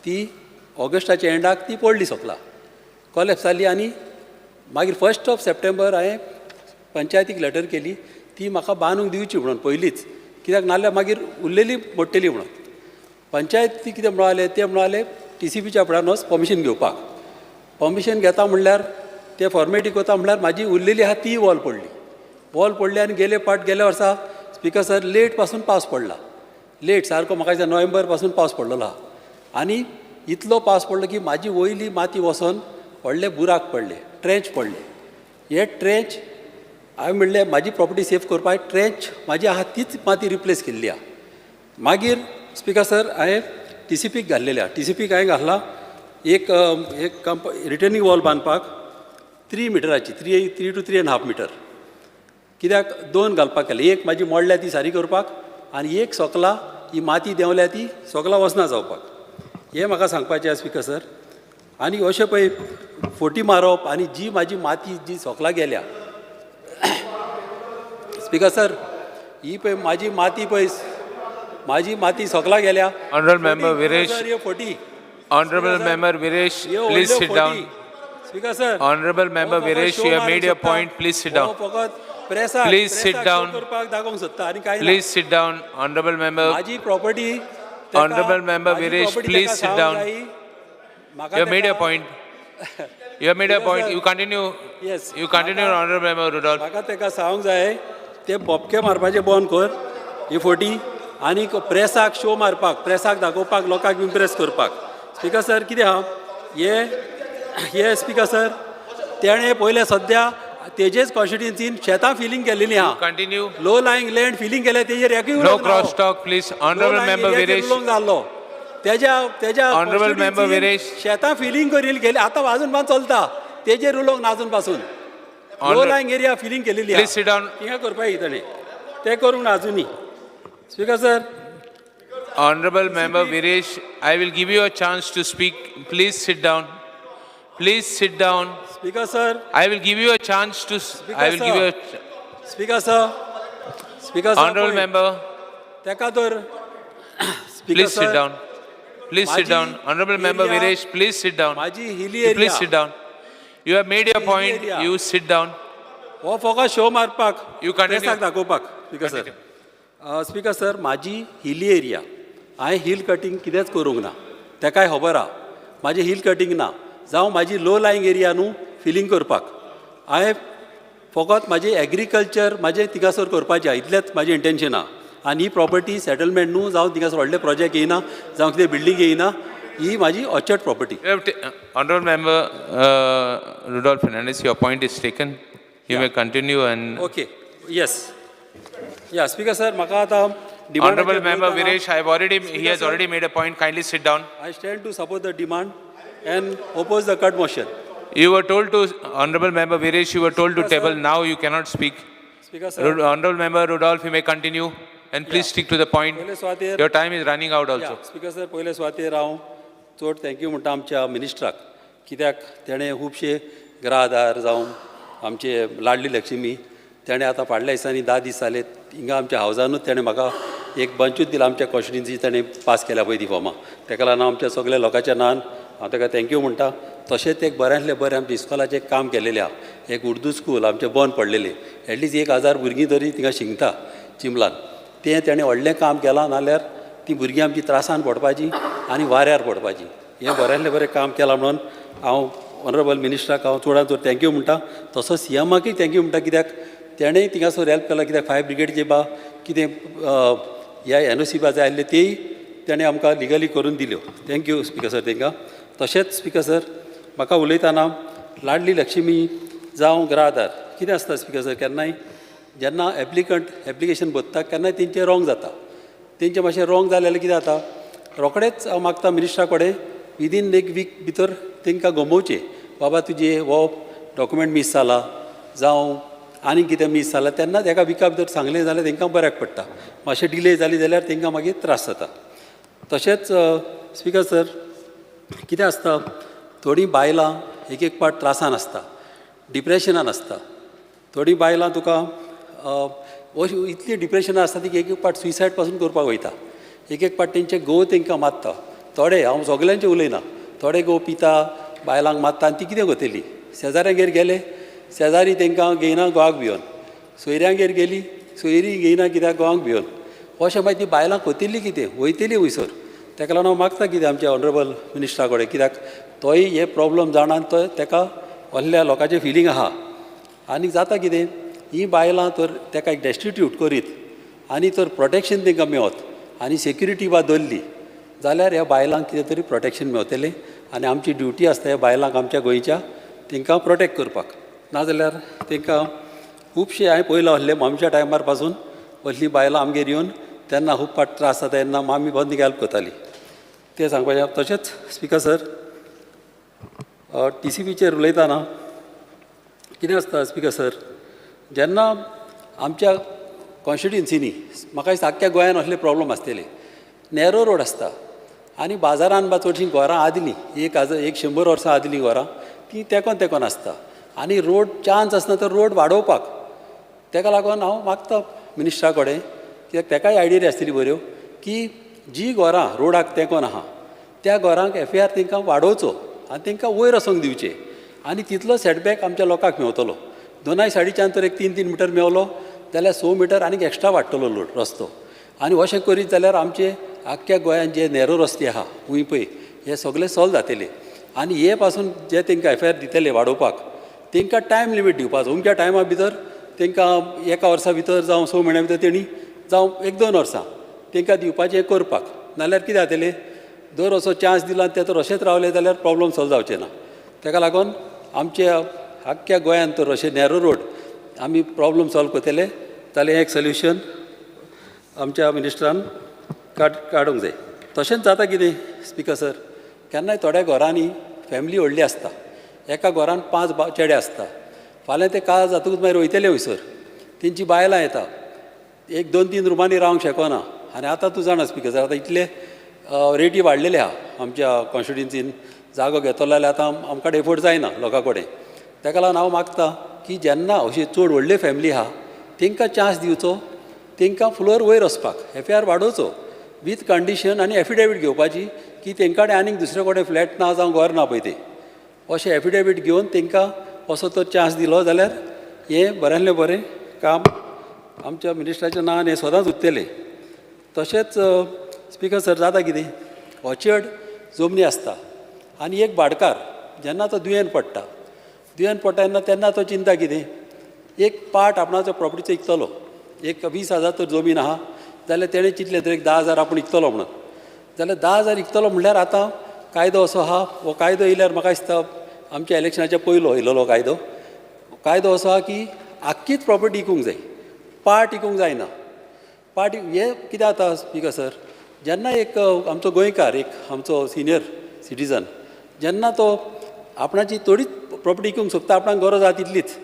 Speaker 16: ती ऑगस्टाच्या एंडाक ती पडली सोंपला कॉलेप्स जाली. आनी मागीर 1 सप्टेंबर हांवें पंचायतीक लेटर केली ती म्हाका बांदूंक दिवची म्हणून पयलींच, कित्याक नाल्यार मागीर उरलेली मोडटली म्हणून. पंचायत ती कितें म्हणाले ते म्हणाले TCPच्या फुड्यान वच परमिशन घेवपाक. परमिशन घेता म्हणल्यार ते फॉर्मेलिटी करता म्हणल्यार म्हाजी उरलेली आहा ती वॉल पडली. वॉल पडली आनी गेले पाट गेल्या वर्सा स्पीकर सर लेट पासून पावस पडला, लेट सारको म्हाका दिसता नोव्हेंबर पासून पावस पडलेलो आहा. आनी इतलो पावस पडलो की म्हाजी वयली माती वचोन व्हडले बुराक पडले, ट्रेंच पडले. हे ट्रेंच हांवें म्हणलें म्हाजी प्रॉपर्टी सेफ करपाक ट्रेंच म्हाजी आहा तीच माती रिप्लेस केल्ली आहा. मागीर स्पीकर सर हांवें TCPक घाल्लेली आहा. TCPक हांवें घातला एक एक रिटर्निंग वॉल बांदपाक 3 मिटराची 3 to 3.5 metre. कित्याक दोन घालपाक केले, एक म्हाजी मोडल्या ती सारी करपाक आनी एक सोकला ही माती देंवल्या ती सोकला वचना जावपाक. हें म्हाका सांगपाचें आसा स्पीकर सर. आनी अशें पळय फोटी मारप आनी जी म्हाजी माती जी सोकला गेल्या स्पीकर सर ही पळय म्हाजी माती पळय म्हाजी माती सोकला गेल्या.
Speaker 17: Honourable member Viresh,
Speaker 16: forty.
Speaker 17: Honourable member Viresh, please sit down.
Speaker 16: Speaker sir,
Speaker 17: honourable member Viresh, you have made your point, please sit down. Please sit down. Please sit down, honourable member.
Speaker 16: म्हाजी property.
Speaker 17: Honourable member Viresh, please sit down. You have made your point. You have made your point. You continue.
Speaker 16: Yes.
Speaker 17: You continue, honourable member Rudolf.
Speaker 16: म्हाका तेका सांगूंक जाय ते बोपके मारपाचें बंद कर ही forty आनी प्रेसाक शो मारपाक, प्रेसाक दाखोवपाक, लोकांक इम्प्रेस करपाक. स्पीकर सर कितें आहा हे हे स्पीकर सर तेणें पयलें सद्या तेजेच कॉन्स्टिट्युएन्सीन शेतां फिलींग केल्लेली आहा.
Speaker 17: Continue.
Speaker 16: Low lying land filling केलें तेजेर एकूय
Speaker 17: no cross talk please. Honourable member Viresh
Speaker 16: जाल्लो तेज्या तेज्या
Speaker 17: ऑनरेबल मेंबर विरेश
Speaker 16: शेतां फिलींग करील गेली आतां अजून पण चलता तेजेर उलोवंक ना अजून पासून. लो लायिंग एरिया फिलींग केलेली
Speaker 17: प्लीज सिट डावन.
Speaker 16: थिंगा करपाक ताणें तें करूंक ना अजुनूय. Speaker sir.
Speaker 17: Honourable member Viresh, I will give you a chance to speak. Please sit down. Please sit down.
Speaker 16: Speaker sir,
Speaker 17: I will give you a chance to. I will give you a.
Speaker 16: Speaker sir, Speaker sir.
Speaker 17: Honorable member.
Speaker 16: तेका तर.
Speaker 17: Please sit down. Please sit down. Honorable member Viresh, please sit down.
Speaker 16: माझी hilly area.
Speaker 17: Please sit down. You have made your point. You sit down.
Speaker 16: हो फकत show मारपाक.
Speaker 17: You continue.
Speaker 16: प्रेसाक दाखोवपाक. Speaker sir. Speaker sir, माझी hilly area. हांवें hill cutting कितेंच करूंक ना. तेकाय खबर आहा. माझी हिल कटिंग ना. जावं म्हाजी लो लायिंग एरिया न्हू फिलींग करपाक हांवें फकत म्हाजें एग्रीकल्चर म्हाजें थिंगासर करपाचें आहा इतलेंच म्हाजें इंटेन्शन आहा. आनी ही प्रॉपर्टी सेटलमेंट न्हू जावं थिंगासर व्हडले प्रोजेक्ट येयना जावं कितें बिल्डींग येयना ही म्हाजी orchard property.
Speaker 17: Honourable member Rudolf Fernandes, your point is taken. You may continue and
Speaker 16: okay. Yes. Yeah speaker sir, म्हाका आतां
Speaker 17: Honorable Member Viresh, I have already, he has already made a point. Kindly sit down.
Speaker 16: I stand to support the demand and oppose the cut motion.
Speaker 17: You were told to, Honorable Member Viresh, you were told to table. Now you cannot speak.
Speaker 16: Speaker sir.
Speaker 17: Honorable Member Rudolph, you may continue. And please stick to the point. Your time is running out also.
Speaker 16: Speaker sir, पयले सुवातेर हांव चड thank you म्हणटा आमच्या मिनिस्टराक, कित्याक तेणें खुबशे ग्राहदार जावं आमचे लाडली लक्ष्मी तेणें आतां फाटल्या दिसांनी 10 दीस जाले हिंगा आमच्या हावजानूच तेणें म्हाका एक बंचूच दिला आमच्या कॉन्स्टिट्युन्सी तेणें पास केल्या पळय ती फॉर्मां, तेका लागून आमच्या सगल्या लोकांच्या नांवान हांव ताका thank you म्हणटा. तशेंच एक बऱ्यांतलें बरें आमच्या इस्कॉलाचें काम केलेलें आहा, एक उर्दू स्कूल आमचें बंद पडलेलें, एटलिस्ट 1000 भुरगीं तरी थिंगा शिकता चिंबलान, तें तेणें व्हडलें काम केलां, नाल्यार ती भुरगीं आमची त्रासान पडपाची आनी वाऱ्यार पडपाची. हें बऱ्यांतलें बरें काम केलां म्हणून हांव ऑनरेबल मिनिस्टराक हांव चडांत चड thank you म्हणटा. तसोच सी एमाकय thank you म्हणटा, कित्याक तेणेंय थिंगासर हेल्प केला, कित्याक फायर ब्रिगेडचे बा कितें ह्या एनओसी बा जाय आसले तेय तेणें आमकां लिगली करून दिल्यो. Thank you speaker sir तेंकां. तशेंच स्पीकर सर म्हाका उलयतना लाडली लक्ष्मी जावं ग्राहदार कितें आसता स्पीकर सर, केन्नाय जेन्ना एप्लिकंट एप्लिकेशन भरता केन्नाय तेंचें रोंग जाता, तेंचें मातशें रोंग जालें जाल्यार कितें जाता, रोखडेंच हांव मागता मिनिस्टरा कडेन विदीन एक वीक भितर तेंकां गमोवचें, बाबा तुजें हो डॉक्युमेंट मीस जाला जावं आनी कितें मीस जाला, तेन्नाच एका विका भितर सांगलें जाल्यार तेंकां बऱ्याक पडटा, मातशें डिले जाली जाल्यार तेंकां मागीर त्रास जाता. तशेंच स्पीकर सर कितें आसता, थोडीं बायलां एक एक पाट त्रासान आसता, डिप्रेशनान आसता, थोडीं बायलां तुका अशी इतली डिप्रेशनान आसता ती एक एक पाट सुसायड पासून करपाक वयता, एक एक पाट तेंचे घोव तेंकां मारता, थोडे हांव सगल्यांचें उलयना, थोडे घोव पिता बायलांक मारता आनी ती कितें करतली, शेजाऱ्यांगेर गेले शेजारी तेंकां घेयना घोवाक भिवन, सोयऱ्यांगेर गेली सोयरी घेयना कित्याक घोवाक भिवन, अशें मागीर ती बायलां करतली कितें, वयतली वयसर. तेका लागून हांव मागता कितें आमच्या ऑनरेबल मिनिस्टरा कडेन, कित्याक तोय हे प्रॉब्लम जाणा तो तेका व्हडल्या लोकांचें फिलींग आहा. आनी जाता कितें ही बायलां तर तेका एक डेस्टिट्यूट करीत आनी तर प्रोटेक्शन तेंकां मेवत आनी सेक्युरिटी बा दवरली जाल्यार ह्या बायलांक कितें तरी प्रोटेक्शन मेवतलें आनी आमची ड्युटी आसता ह्या बायलांक आमच्या गोंयच्या तेंकां प्रोटेक्ट करपाक, नाजाल्यार तेंकां खुबशें हांवें पयलां आहलें मामच्या टायमार पासून असलीं बायलां आमगेर येवन तेन्ना खूब पाट त्रास जाता तेन्ना मामी बंद हेल्प करताली, तें सांगपाचें. तशेंच स्पीकर सर TCPचेर उलयतना कितें आसता स्पीकर सर, जेन्ना आमच्या कॉन्स्टिट्युन्सीनी म्हाका दिसता आख्ख्या गोंयान असले प्रॉब्लम आसतले, नॅरो रोड आसता आनी बाजारान बा चडशीं घरां आदलीं 100 वर्सां आदलीं घरां तीं तेंकोन तेंकोन आसता आनी रोड चान्स आसना तर रोड वाडोवपाक, तेका लागून हांव मागता मिनिस्टरा कडेन कित्याक तेकाय आयडिया आसतली बऱ्यो की जी घरां रोडाक तेंकोन आहा त्या घरांक FAR तेंकां वाडोवचो आनी तेंकां वयर वचोंक दिवचें आनी तितलो सेटबॅक आमच्या लोकांक मेवतलो. दोनाय सायडीच्यान तर एक 3-3 मिटर मेवलो जाल्यार 6 मिटर आनीक एक्स्ट्रा वाडटलो लोड रस्तो, आनी अशें करीत जाल्यार आमचे आख्ख्या गोंयांत जे नॅरो रस्ते आहा वंय पळय हे सगळे सॉल्व जातले. आनी हे पासून जे तेंकां FAR दितले वाडोवपाक तेंकां टायम लिमीट दिवपाचो, अमक्या टायमा भितर तेंकां 1 वर्सा भितर जावं 6 म्हयन्या भितर तेणी जावं 1-2 वर्सां तेंकां दिवपाचें करपाक, नाल्यार कितें जातलें दर असो चान्स दिला ते तर अशेंच रावले जाल्यार प्रॉब्लम सॉल्व जावचें ना. तेका लागून आमच्या आख्ख्या गोंयांत तर अशें नॅरो रोड आमी प्रॉब्लम सॉल्व करतले जाल्यार एक सोल्युशन आमच्या मिनिस्टरान काडूंक जाय. तशेंच जाता कितें स्पीकर सर, केन्नाय थोड्या घरांनी फॅमिली व्हडली आसता, एका घरान 5 चेडे आसता, फाल्यां ते काळ जातकूच मागीर वयतले वयसर, तेंची बायलां येता 1-2-3 रुमांनी रावंक शकना. आनी आतां तूं जाणा स्पीकर सर आतां इतले रेटी वाडलेले आहा आमच्या कॉन्स्टिट्युन्सीन, जागो घेतलो जाल्यार आतां आमकां एफोर्ड जायना लोकां कडेन. तेका लागून हांव मागता की जेन्ना अशी चड व्हडली फॅमिली आहा तेंकां चान्स दिवचो, तेंकां फ्लोर वयर वचपाक FAR वाडोवचो वीथ कंडिशन आनी एफिडेवीट घेवपाची की तेंकां कडेन आनीक दुसरे कडेन फ्लॅट ना जावं घर ना पळय तें, अशें एफिडेवीट घेवन तेंकां असो तो चान्स दिलो जाल्यार हें बऱ्यांतलें बरें काम आमच्या मिनिस्टराच्या नांवान हें सदांच उरतलें. तशेंच स्पीकर सर जाता कितें, ऑर्चर्ड जमनी आसता आनी एक भाटकार जेन्ना तो दुयेंत पडटा, दुयेंत पडटा तेन्ना तेन्ना तो चिंता कितें एक पार्ट आपणाचो प्रॉपर्टीचो इकतलो, एक 20,000 तर जमीन आहा जाल्यार तेणें चिंतलें तर एक 10,000 आपूण इकतलो म्हणून, जाल्यार 10,000 इकतलो म्हणल्यार आतां कायदो असो आहा, हो कायदो येयल्यार म्हाका दिसता आमच्या इलेक्शनाच्या पयलो येयलेलो कायदो, कायदो असो आहा की आख्खीच प्रॉपर्टी इकूंक जाय, पार्ट इकूंक जायना. पार्ट हें कितें जाता स्पीकर सर, जेन्ना एक आमचो गोंयकार, एक आमचो सिनियर सिटीजन जेन्ना तो आपणाची थोडीच प्रॉपर्टी इकूंक सोदता, आपणाक गरज आसा तितलीच,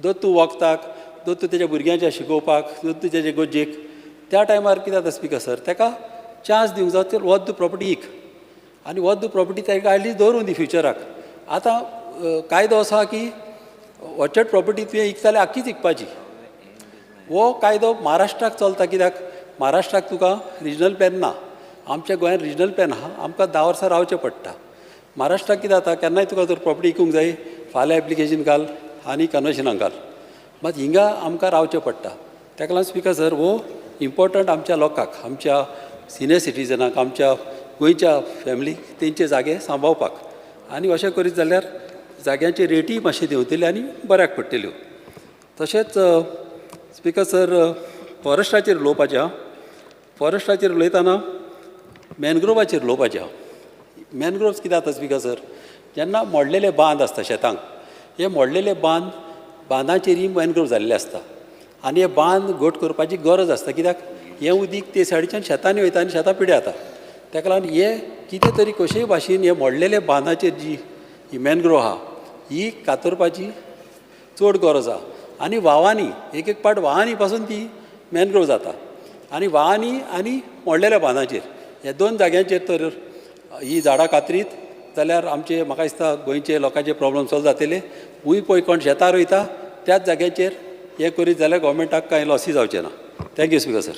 Speaker 16: दर तूं वखदाक, दर तूं तेज्या भुरग्यांच्या शिकोवपाक, दर तूं तेजे गरजेक, त्या टायमार कितें जाता स्पीकर सर, ताका चान्स दिवंक जाय तर वद्द प्रॉपर्टी इक आनी वद्द प्रॉपर्टी ताका एटलीस्ट दवरूं दी फ्युचराक. आतां कायदो आसा की ऑर्चर्ड प्रॉपर्टी तुवें इकता जाल्यार आख्खीच इकपाची. हो कायदो महाराष्ट्राक चलता, कित्याक महाराष्ट्राक तुका रिजनल प्लॅन ना, आमच्या गोंयांत रिजनल प्लॅन आहा, आमकां 10 वर्सां रावचें पडटा. महाराष्ट्राक कितें जाता, केन्नाय तुका जर प्रॉपर्टी इकूंक जाय फाल्यां एप्लिकेशन घाल आनी कन्वर्शनाक घाल, मात हिंगा आमकां रावचें पडटा. ताका लागून स्पीकर सर हो इम्पोर्टंट आमच्या लोकांक, आमच्या सिनियर सिटीजनाक, आमच्या गोंयच्या फॅमिलीक तेंचे जागे सांबाळपाक. आनी अशें करीत जाल्यार जाग्यांची रेटीय मातशी देंवतली आनी बऱ्याक पडटल्यो. तशेंच स्पीकर सर फॉरेस्टाचेर उलोवपाचें आहा. फॉरेस्टाचेर उलयतना मॅनग्रोवाचेर उलोवपाचें आहा. मॅनग्रोव्स कितें जाता स्पीकर सर, जेन्ना मोडलेले बांद आसता शेतांक, हे मोडलेले बांद बांदाचेरय मॅनग्रोव जाल्ले आसता आनी हे बांद घट करपाची गरज आसता, कित्याक हें उदीक ते सायडीच्यान शेतांनी वयता आनी शेतां पिड्यार जाता. ताका लागून हे कितें तरी कशेय भाशेन हे मोडलेले बांदाचेर जी ही मॅनग्रोव आहा ही कातरपाची चड गरज आहा. आनी वावांनी एक एक पाट वावांनी पासून ती मॅनग्रोव जाता आनी वावांनी आनी मोडलेल्या बांदाचेर ह्या दोन जाग्यांचेर तर ही झाडां कातरीत जाल्यार आमचे म्हाका दिसता गोंयचे लोकांचे प्रॉब्लम सॉल्व जातले. हूंय पळय कोण शेतां रोयता त्याच जाग्याचेर हें करीत जाल्यार गव्हर्मेंटाक कांय लॉसूय जावचें ना. Thank you speaker sir.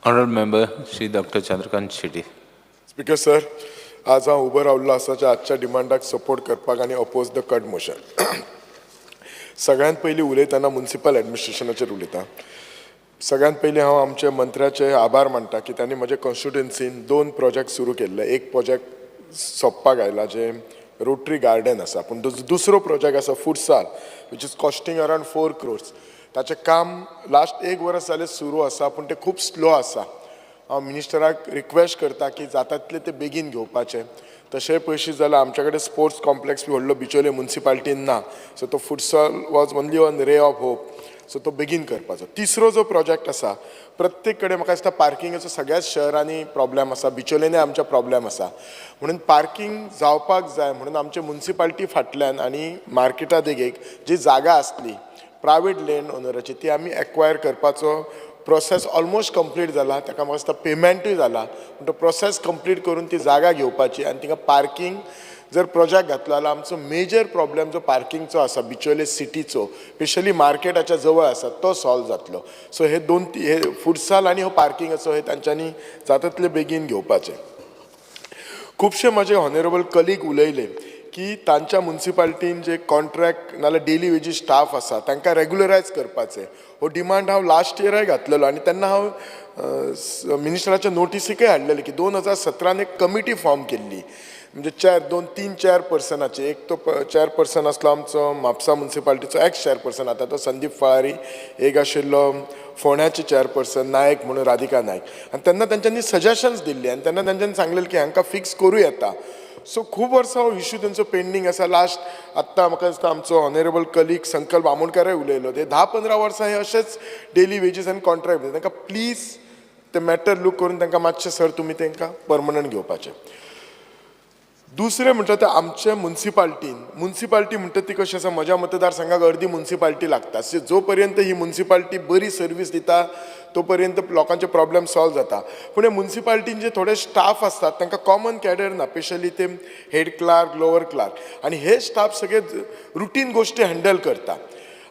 Speaker 17: Honourable member Shri doctor Chandrakant Shetty.
Speaker 18: Speaker sir, आज हांव उबो रावल्लो आसा ज्या आजच्या डिमांडाक सपोर्ट करपाक आनी अपोज the cut motion. सगळ्यांत पयलीं उलयतना मुन्सिपल एडमिनिस्ट्रेशनाचेर उलयता. सगळ्यांत पयलीं हांव आमच्या मंत्र्याचे आभार मानता की तांणी म्हज्या कॉन्स्टिट्युएन्सीन 2 प्रोजेक्ट सुरू केल्ले. एक प्रोजेक्ट सोंपपाक आयला जें रोटरी गार्डन आसा, पूण दुसरो प्रोजेक्ट आसा futsal which is costing around 4 crores. ताचें काम लास्ट 1 वर्स जालें सुरू आसा, पूण तें खूब स्लो आसा. हांव मिनिस्टराक रिक्वेस्ट करता की जाता तितलें तें बेगीन घेवपाचें. तशें पयशे जाल्यार आमच्या कडेन स्पोर्ट्स कॉम्प्लेक्स बी व्हडलो बिचोले मुन्सिपालिटीन ना, सो तो futsal was only one ray of hope, so तो बेगीन करपाचो. तिसरो जो प्रोजेक्ट आसा, प्रत्येक कडेन म्हाका दिसता पार्किंगाचो सगळ्याच शहरांनी प्रॉब्लेम आसा, बिचोलेनय आमच्या प्रॉब्लेम आसा, म्हणून पार्किंग जावपाक जाय म्हणून आमचे मुन्सिपालिटी फाटल्यान आनी मार्केटा देगेक जी जागा आसली प्रायवेट लँड ओनराची ती आमी एक्वायर करपाचो प्रोसेस ऑलमोस्ट कंप्लीट जाला. ताका म्हाका दिसता पेमेंटूय जाला, पूण तो प्रोसेस कंप्लीट करून ती जागा घेवपाची आनी थिंगा पार्किंग जर प्रोजेक्ट घातलो जाल्यार आमचो मेजर प्रॉब्लेम जो पार्किंगचो आसा बिचोले सिटीचो, स्पेशली मार्केटाच्या जवळ आसा, तो सॉल्व जातलो. सो हे दोन हे फुटसाल आनी हो पार्किंगाचो हे तांच्यांनी जाता तितले बेगीन घेवपाचे. खुबशे म्हजे ऑनरेबल कलीग उलयले की तांच्या मुन्सिपालिटीन जे कॉन्ट्रॅक्ट नाल्यार डेली वेजीस स्टाफ आसा तांकां रेगुलरायज करपाचें. हो डिमांड हांव लास्ट इयराय घातलेलो आनी तेन्ना हांव मिनिस्टराच्या नोटिसीकय हाडलेलें की 2017 एक कमिटी फॉर्म केल्ली, म्हणजे 2-3 चेअरपर्सनाचे. एक तो चेअरपर्सन आसलो आमचो म्हापसा मुन्सिपालिटीचो एक्स चेअरपर्सन, आतां तो संदीप फळारी, एक आशिल्लो फोंड्याचे चेअरपर्सन नायक म्हणून राधिका नायक. आनी तेन्ना तेंच्यांनी सजेशन्स दिल्ली आनी तेन्ना तेंच्यांनी सांगलेलें की हांकां फिक्स करूं येता. सो खूब वर्सां हो इशू तेंचो पेंडींग आसा. लास्ट आत्तां म्हाका दिसता आमचो ऑनरेबल कलीग संकल्प आमोणकारय उलयलो, ते 10-15 वर्सां हे अशेंच डेली वेजीस आनी कॉन्ट्रॅक्ट. तांकां प्लीज ते मॅटर लूक करून तांकां मातशें सर तुमी तांकां परमनंट घेवपाचें. दुसरें म्हणटा तें आमचे मुन्सिपालिटीन, मुन्सिपालिटी म्हणटा ती कशी आसा, म्हज्या मतदारसंघाक अर्दी मुन्सिपालिटी लागता. सो जो पर्यंत ही मुन्सिपालिटी बरी सर्वीस दिता तो पर्यंत लोकांचे प्रॉब्लेम सॉल्व जाता. पूण हे मुन्सिपालिटीन जे थोडे स्टाफ आसतात तांकां कॉमन कॅडर ना, स्पेशली ते हेड क्लार्क, लोअर क्लार्क, आनी हे स्टाफ सगळे रुटीन गोश्टी हँडल करता.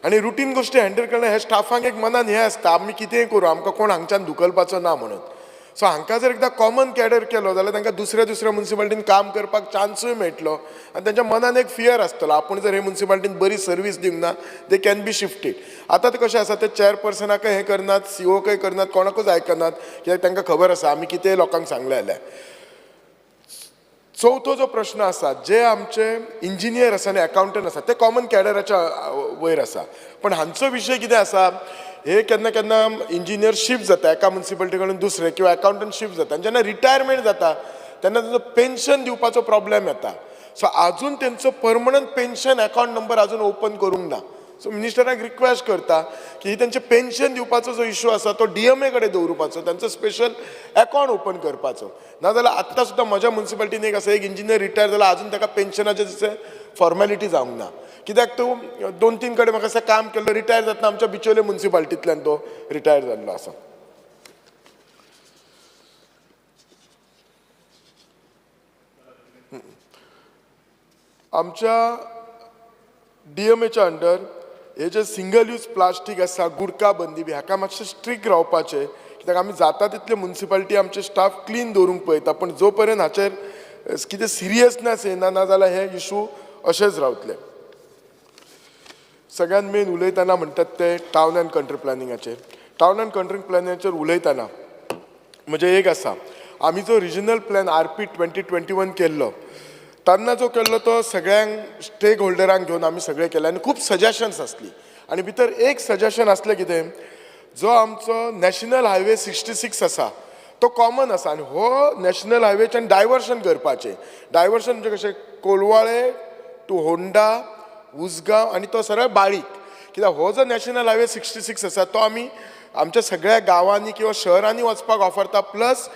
Speaker 18: आनी रुटीन गोश्टी हँडल करना हे स्टाफांक एक मनान हें आसता आमी कितेंय करूं, आमकां कोण हांगच्यान धुकलपाचो ना म्हणून. सो हांकां जर एकदां कॉमन कॅडर केलो जाल्यार तांकां दुसऱ्या दुसऱ्या मुन्सिपालिटीन काम करपाक चान्सूय मेळटलो आनी तांच्या मनान एक फियर आसतलो आपूण जर हे मुन्सिपालिटीन बरी सर्वीस दिवंक ना they can be shifted. आतां तें कशें आसा, ते चेअरपर्सनाकय हें करनात, सीओकय करनात, कोणाकूच आयकनात, कित्याक तांकां खबर आसा आमी कितेंय लोकांक सांगलें जाल्यार. चवथो जो प्रश्न आसा, जे आमचे इंजिनियर आसा आनी एकावंटंट आसा ते कॉमन कॅडराच्या वयर आसा, पण हांचो विशय कितें आसा, हे केन्ना केन्ना इंजिनियर शिफ्ट जाता एका मुन्सिपालिटी कडून दुसरे किंवा एकावंटंट शिफ्ट जाता आनी जेन्ना रिटायरमेंट जाता तेन्ना तांचो पेन्शन दिवपाचो प्रॉब्लेम येता. सो आजून तेंचो परमनंट पेन्शन अकावंट नंबर आजून ओपन करूंक ना. सो मिनिस्टराक रिक्वेस्ट करता की तेंचे पेन्शन दिवपाचो जो इशू आसा तो डीएमए कडेन दवरुपाचो, तांचो स्पेशल अकाउंट ओपन करपाचो. नाजाल्यार आत्तां सुद्दां म्हज्या मुन्सिपालिटीन एक आसा, एक इंजिनियर रिटायर जाला, आजून ताका पेन्शनाचे जशें फॉर्मेलिटी जावंक ना, कित्याक तो 2-3 कडेन म्हाका दिसता काम केल्लो, रिटायर जातना आमच्या बिचोले मुन्सिपालिटींतल्यान तो रिटायर जाल्लो आसा. आमच्या डीएमएच्या अंडर हे जे सिंगल यूज प्लास्टीक आसा, गुडका बंदी बी, हाका मातशें स्ट्रिक्ट रावपाचें, कित्याक आमी जाता तितले मुन्सिपालिटी आमचे स्टाफ क्लीन दवरूंक पळयता, पूण जो पर्यंत हाचेर कितें सिरियसनेस येना ना जाल्यार हे इशू अशेंच रावतले. सगळ्यात मेन उलयतना म्हणटात ते टावन अँड कंट्री प्लॅनिंगाचेर. टावन अँड कंट्री प्लॅनिंगाचेर उलयतना म्हणजे एक आसा, आमी जो रिजनल प्लॅन RP 2021 केल्लो तेन्ना जो केल्लो तो सगळ्यांक स्टेक होल्डरांक घेवन आमी सगळें केलें आनी खूब सजेशन्स आसली. आनी भितर एक सजेशन आसलें कितें, जो आमचो नॅशनल हायवे 66 आसा तो कॉमन आसा आनी हो नॅशनल हायवेच्यान डायवर्शन करपाचें. डायवर्शन म्हणजे कशें, कोलवाळे टू होंडा, उसगांव आनी तो सरळ बाळीक, कित्याक हो जो नॅशनल हायवे 66 आसा तो आमी आमच्या सगळ्या गांवांनी किंवा शहरांनी वचपाक वापरता, प्लस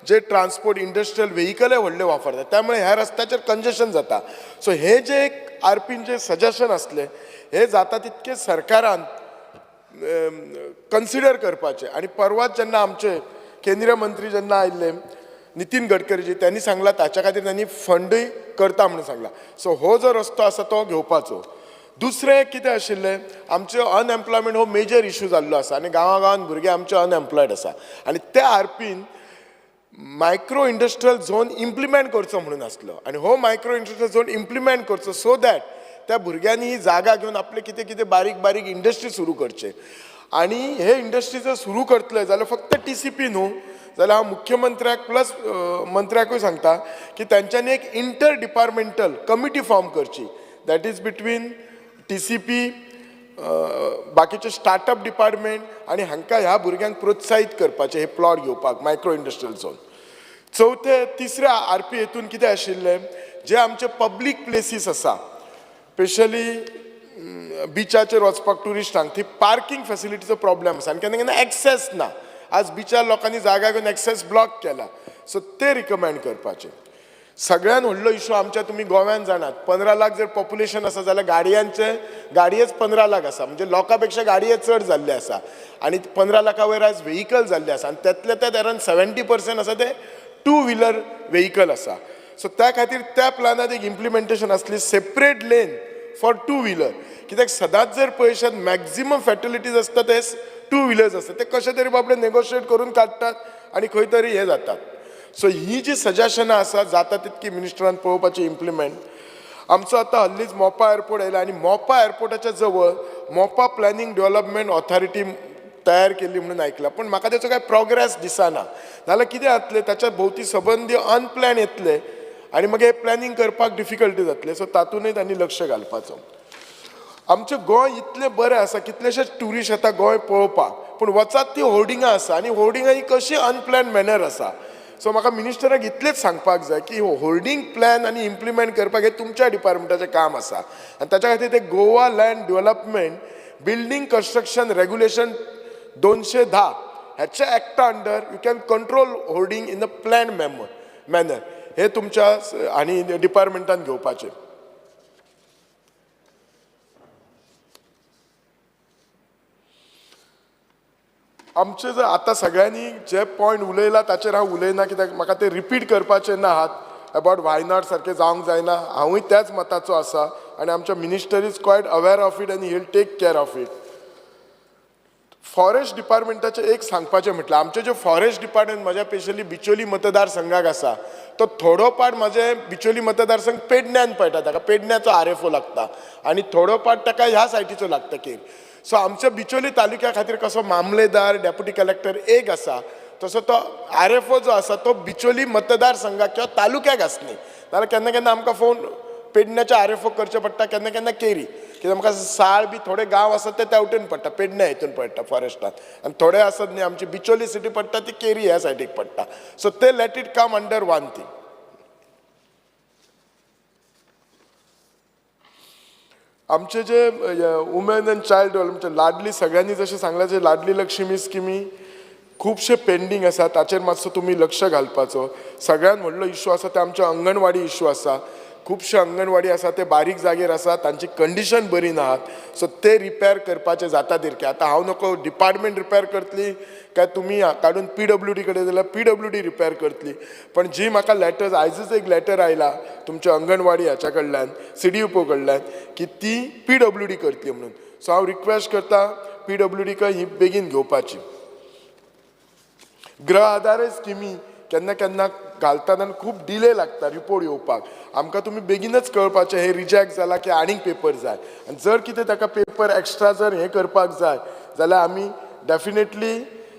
Speaker 18: जे ट्रान्सपोर्ट इंडस्ट्रियल व्हेकलय व्हडले वापरतात, त्यामुळे ह्या रस्त्याचेर कंजेशन जाता. सो हे जे एक आरपीन जे सजेशन आसलें हे जाता तितकें सरकारान कन्सिडर करपाचें. आनी परवाच जेन्ना आमचे केंद्रीय मंत्री जेन्ना आयिल्ले नितीन गडकरीजी, त्यांनी सांगलां ताच्या खातीर त्यांनी फंडूय करता म्हणून सांगलां. सो हो जो रस्तो आसा तो घेवपाचो. दुसरें कितें आशिल्लें, आमचें अनएम्प्लॉयमेंट हो मेजर इशू जाल्लो आसा आनी गांवां गांवांत भुरगे आमचे अनएम्प्लॉयड आसा आनी त्या आरपीन मायक्रो इंडस्ट्रियल झोन इम्प्लिमेंट करचो म्हणून आसलो आनी हो मायक्रो इंडस्ट्रियल झोन इम्प्लिमेंट करचो सो that त्या भुरग्यांनी ही जागा घेवन आपले कितें कितें बारीक बारीक इंडस्ट्री सुरू करचे. आनी हे इंडस्ट्री जर सुरू करतले जाल्यार फक्त TCP न्हू, जाल्यार हांव मुख्यमंत्र्याक प्लस मंत्र्याकूय सांगता की तांच्यांनी एक इंटर डिपार्टमेंटल कमिटी फॉर्म करची, that is between TCP, बाकीचे स्टार्टअप डिपार्टमेंट आनी हांकां ह्या भुरग्यांक प्रोत्साहीत करपाचें हे प्लॉट घेवपाक मायक्रो इंडस्ट्रियल झोन. चवथे तिसऱ्या आरपी हेतून कितें आशिल्लें, जे आमचे पब्लीक प्लेसीस आसा स्पेशली बिचाचेर वचपाक ट्युरिस्टांक थंय पार्किंग फेसिलिटीचो प्रॉब्लेम आसा आनी केन्ना केन्ना एक्सेस ना. आज बिचार लोकांनी जागा घेवन एक्सेस ब्लॉक केला, सो ते रिकमेंड करपाचें. सगळ्यान व्हडलो इशू आमच्या तुमी गोव्यान जाणात, 15 लाख जर पॉप्युलेशन आसा जाल्यार गाडयांचे गाडयेच 15 लाख आसा, म्हणजे लोकां पेक्षा गाडये चड जाल्ले आसा आनी 15 लाखा वयर आयज व्हेकल जाल्ले आसा आनी त्यातले त्यात अरावंड 70% आसा ते 2 व्हिलर व्हेकल आसा. सो त्या खातीर त्या प्लॅनात एक इम्प्लिमेंटेशन आसली सेपरेट लेन फॉर 2 व्हिलर, कित्याक सदांच जर पळयशात मॅक्झिमम फॅटलिटीज आसता ते 2 व्हिलर्स आसता, ते कशे तरी बाबडे नेगोशिएट करून काडटात आनी खंय तरी हें जातात. सो ही जी सजेशनां आसा जाता तितकी मिनिस्टरान पळोवपाची इम्प्लिमेंट. आमचो आतां हल्लीच मोपा एअरपोर्ट आयला आनी मोपा एअरपोर्टाच्या जवळ मोपा प्लॅनिंग डेव्हलपमेंट ऑथॉरिटी तयार केल्ली म्हणून आयकलां, पूण म्हाका तेचो कांय प्रोग्रेस दिसना. नाजाल्यार कितें जातलें, ताच्या भोंवती सबंदी अनप्लॅन येतले आनी मागीर प्लॅनिंग करपाक डिफिकल्टी जातले. सो तातूंतय तांणी लक्ष घालपाचो. आमचें गोंय इतलें बरें आसा, कितलेशेच ट्युरिस्ट येता गोंय पळोवपाक, पूण वचात ती होर्डिंगां आसा आनी होर्डिंगां ही कशी अनप्लॅन मॅनर आसा. सो म्हाका मिनिस्टराक इतलेंच सांगपाक जाय की होर्डिंग प्लॅन आनी इम्प्लिमेंट करपाक हें तुमच्या डिपार्टमेंटाचें काम आसा आनी ताच्या खातीर ते Goa land development building construction regulation 210 ह्याच्या एक्टा under you can control hoarding in a plan manner, हे तुमच्या आनी डिपार्टमेंटान घेवपाचें. आमचे जर आतां सगळ्यांनी जे पॉयंट उलयला ताचेर हांव उलयना, कित्याक म्हाका ते रिपीट करपाचे ना आहात अबावट वायनाड सारकें जावंक जायना, हांवूय त्याच मताचो आसा आनी आमच्या minister is quite aware of it आनी he will take care of it. Forest डिपार्टमेंटाचें एक सांगपाचें म्हटल्यार आमचें जें फॉरेस्ट डिपार्टमेंट म्हज्या स्पेशली बिचोली मतदारसंघाक आसा तो थोडो पार्ट म्हजे बिचोली मतदारसंघ पेडण्यान पडटा, ताका पेडण्याचो RFO लागता आनी थोडो पार्ट ताका ह्या सायटीचो लागता केर. सो आमच्या बिचोली तालुक्या खातीर कसो मामलेदार डेप्युटी कलेक्टर एक आसा तसो तो RFO जो आसा तो बिचोली मतदारसंघाक किंवा तालुक्याक आसनी, नाजाल्यार केन्ना केन्ना आमकां फोन पेडण्याच्या RFO करचें पडटा, केन्ना केन्ना केरी, कित्याक आमकां साळ बी थोडे गांव आसात ते त्या वटेन पडटा, पेडण्या हितून पडटा फॉरेस्टान, आनी थोडे आसात न्ही आमची बिचोली सिटी पडटा ती केरी ह्या सायडीक पडटा. सो ते let it come under one thing. आमचे जे women and child development Ladli सगळ्यांनी जशें सांगलां, जे लाडली लक्ष्मी स्किमी खुबशे पेंडींग आसा, ताचेर मातसो तुमी लक्ष घालपाचो. सगळ्यान व्हडलो इशू आसा ते आमचे अंगणवाडी इशू आसा. खुबशे अंगणवाडी आसा ते बारीक जागेर आसा, तांची कंडिशन बरी ना, सो ते रिपेर करपाचे जाता तिरके. आतां हांव नको डिपार्टमेंट रिपेर करतली काय तुमी काडून PWD कडेन जाल्यार PWD repair करतली. पण जी म्हाका लेटर्स आयजच एक लेटर आयला तुमच्या अंगणवाडी हाच्या कडल्यान CDUO कडल्यान की ती PWD करतली म्हणून. सो हांव रिक्वेस्ट करता PWD क ही बेगीन घेवपाची. गृह आधार स्किमी केन्ना केन्ना घालतात आनी खूब डिले लागता रिपोर्ट येवपाक. आमकां तुमी बेगीनच कळपाचें हे रिजेक्ट जाला की आनीक पेपर जाय, आनी जर कितें ताका पेपर एक्स्ट्रा जर हें करपाक जाय जाल्यार आमी डेफिनेटली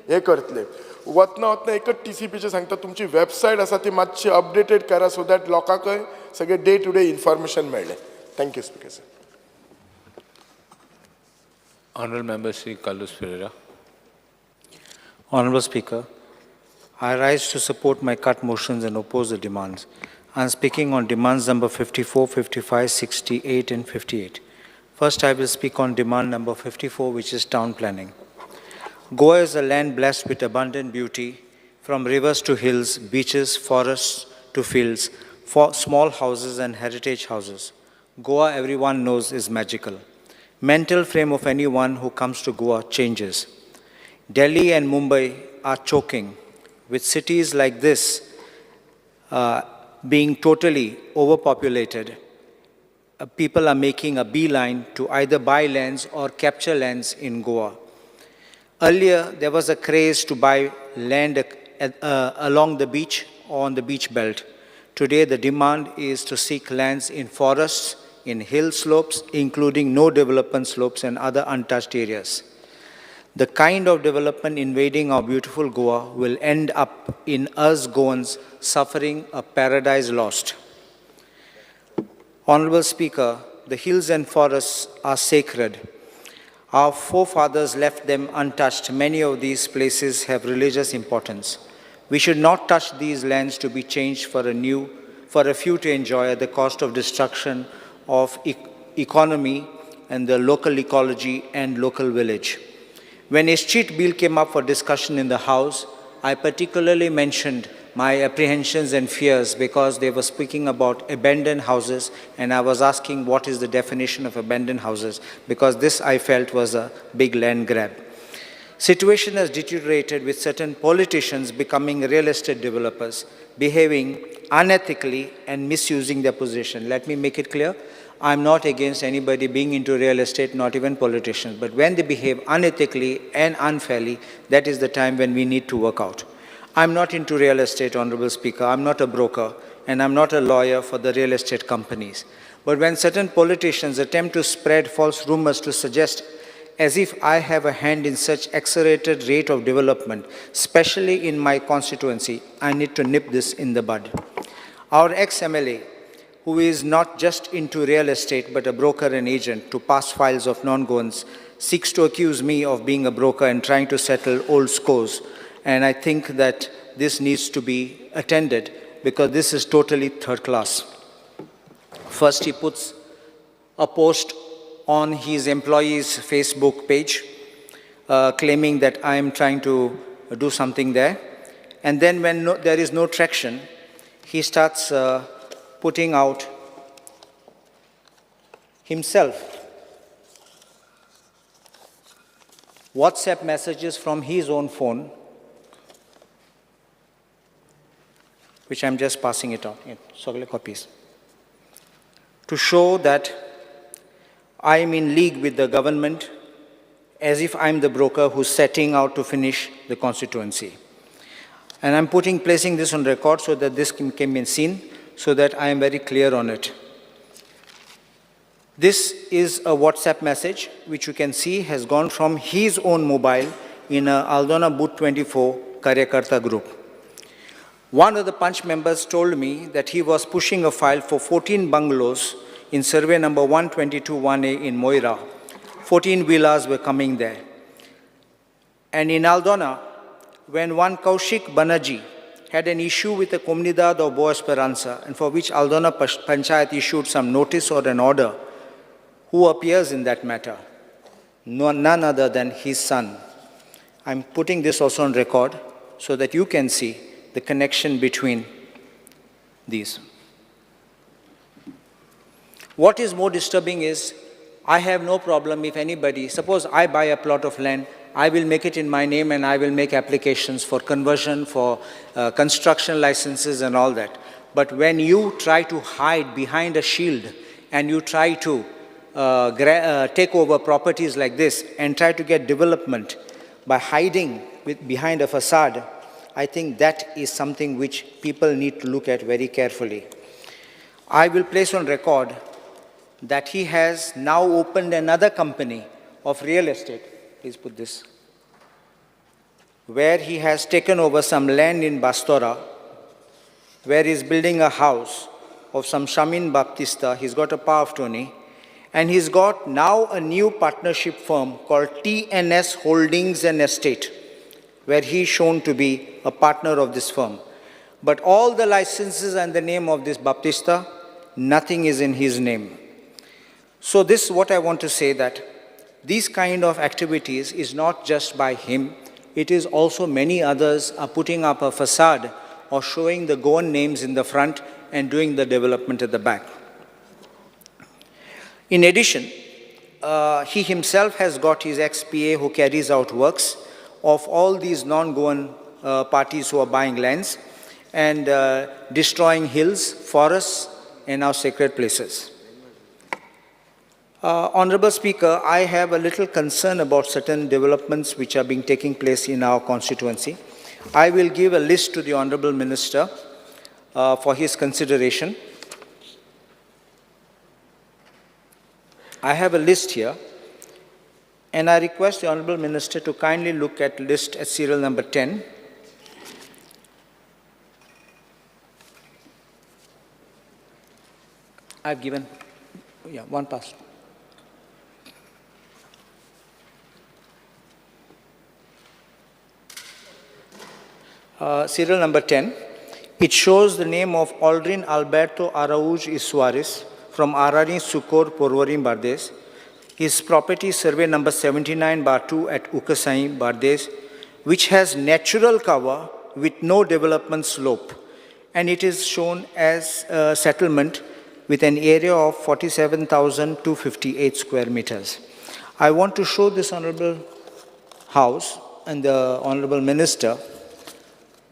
Speaker 18: हें करतले. वतना वतना एकच TCPचें सांगता, तुमची वेबसायट आसा ती मातशी अपडेटेड करा सो that लोकांकय सगळें डे टू डे इन्फॉर्मेशन मेळ्ळें. Thank you speaker sir.
Speaker 17: Honourable Member Shri Carlos Ferreira.
Speaker 19: Honourable Speaker, I rise to support my cut motions and oppose the demands. I am speaking on demands number 54, 55, 68 and 58. First, I will speak on demand number 54, which is town planning. Goa is a land blessed with abundant beauty, from rivers to hills, beaches, forests to fields, for small houses and heritage houses. Goa, everyone knows, is magical. Mental frame of anyone who comes to Goa changes. Delhi and Mumbai are choking, with cities like this being totally overpopulated. People are making a beeline to either buy lands or capture lands in Goa. Earlier, there was a craze to buy land along the beach or on the beach belt. Today, the demand is to seek lands in forests, in hill slopes, including no development slopes and other untouched areas. The kind of development invading our beautiful Goa will end up in us Goans suffering a paradise lost. Honorable Speaker, the hills and forests are sacred. Our forefathers left them untouched. Many of these places have religious importance. We should not touch these lands to be changed for a few to enjoy at the cost of destruction of economy and the local ecology and local village. When a street bill came up for discussion in the House, I particularly mentioned my apprehensions and fears because they were speaking about abandoned houses, and I was asking what is the definition of abandoned houses, because this I felt was a big land grab. Situation has deteriorated with certain politicians becoming real estate developers, behaving unethically and misusing their position. Let me make it clear, I'm not against anybody being into real estate, not even politicians, but when they behave unethically and unfairly, that is the time when we need to work out. I'm not into real estate, Honorable Speaker. I'm not a broker, and I'm not a lawyer for the real estate companies. But when certain politicians attempt to spread false rumors to suggest as if I have a hand in such accelerated rate of development, especially in my constituency, I need to nip this in the bud. Our ex-MLA, who is not just into real estate but a broker and agent to pass files of non-Goans, seeks to accuse me of being a broker and trying to settle old scores. And I think that this needs to be attended because this is totally third class. First, he puts a post on his employee's Facebook page claiming that I am trying to do something there. And then when there is no traction, he starts putting out himself WhatsApp messages from his own phone, which I'm just passing it on, in copies, to show that I'm in league with the government, as if I'm the broker who's setting out to finish the constituency. And I'm placing this on record so that this can be seen, so that I am very clear on it. This is a WhatsApp message, which you can see has gone from his own mobile in a Aldona Booth 24 Karyakarta group. One of the Punch members told me that he was pushing a file for 14 bungalows in survey number 122-1A in Moira. 14 villas were coming there. And in Aldona, when one Kaushik Banerjee had an issue with the Comunidad of Boa Esperanza, and for which Aldona Panchayat issued some notice or an order, Who appears in that matter? No, none other than his son. I'm putting this also on record so that you can see the connection between these. What is more disturbing is, I have no problem if anybody, suppose I buy a plot of land, I will make it in my name and I will make applications for conversion, for construction licenses and all that. But when you try to hide behind a shield and you try to take over properties like this and try to get development by hiding behind a facade, I think that is something which people need to look at very carefully. I will place on record that he has now opened another company of real estate. Please put this. Where he has taken over some land in Bastora, where he's building a house of some Shamin Baptista. He's got a power of attorney. And he's got now a new partnership firm called TNS Holdings and Estate, where he's shown to be a partner of this firm. But all the licenses and the name of this Baptista, nothing is in his name. So this is what I want to say, that these kind of activities is not just by him, it is also many others are putting up a facade or showing the Goan names in the front and doing the development at the back. In addition, he himself has got his ex-PA who carries out works of all these non-Goan parties who are buying lands and destroying hills, forests, and our sacred places. Honorable Speaker, I have a little concern about certain developments which are being taking place in our constituency. I will give a list to the Honorable Minister for his consideration. I have a list here, and I request the Honorable Minister to kindly look at list at serial number 10. I've given, yeah, one pass. Serial number 10. It shows the name of Aldrin Alberto Araújo Suarez from Arani, Sukor, Porvorim, Bardez. His property survey number 79/2 at Ukasai, Bardez, which has natural cover with no development slope. And it is shown as a settlement with an area of 47,258 square meters. I want to show this Honorable House and the Honorable Minister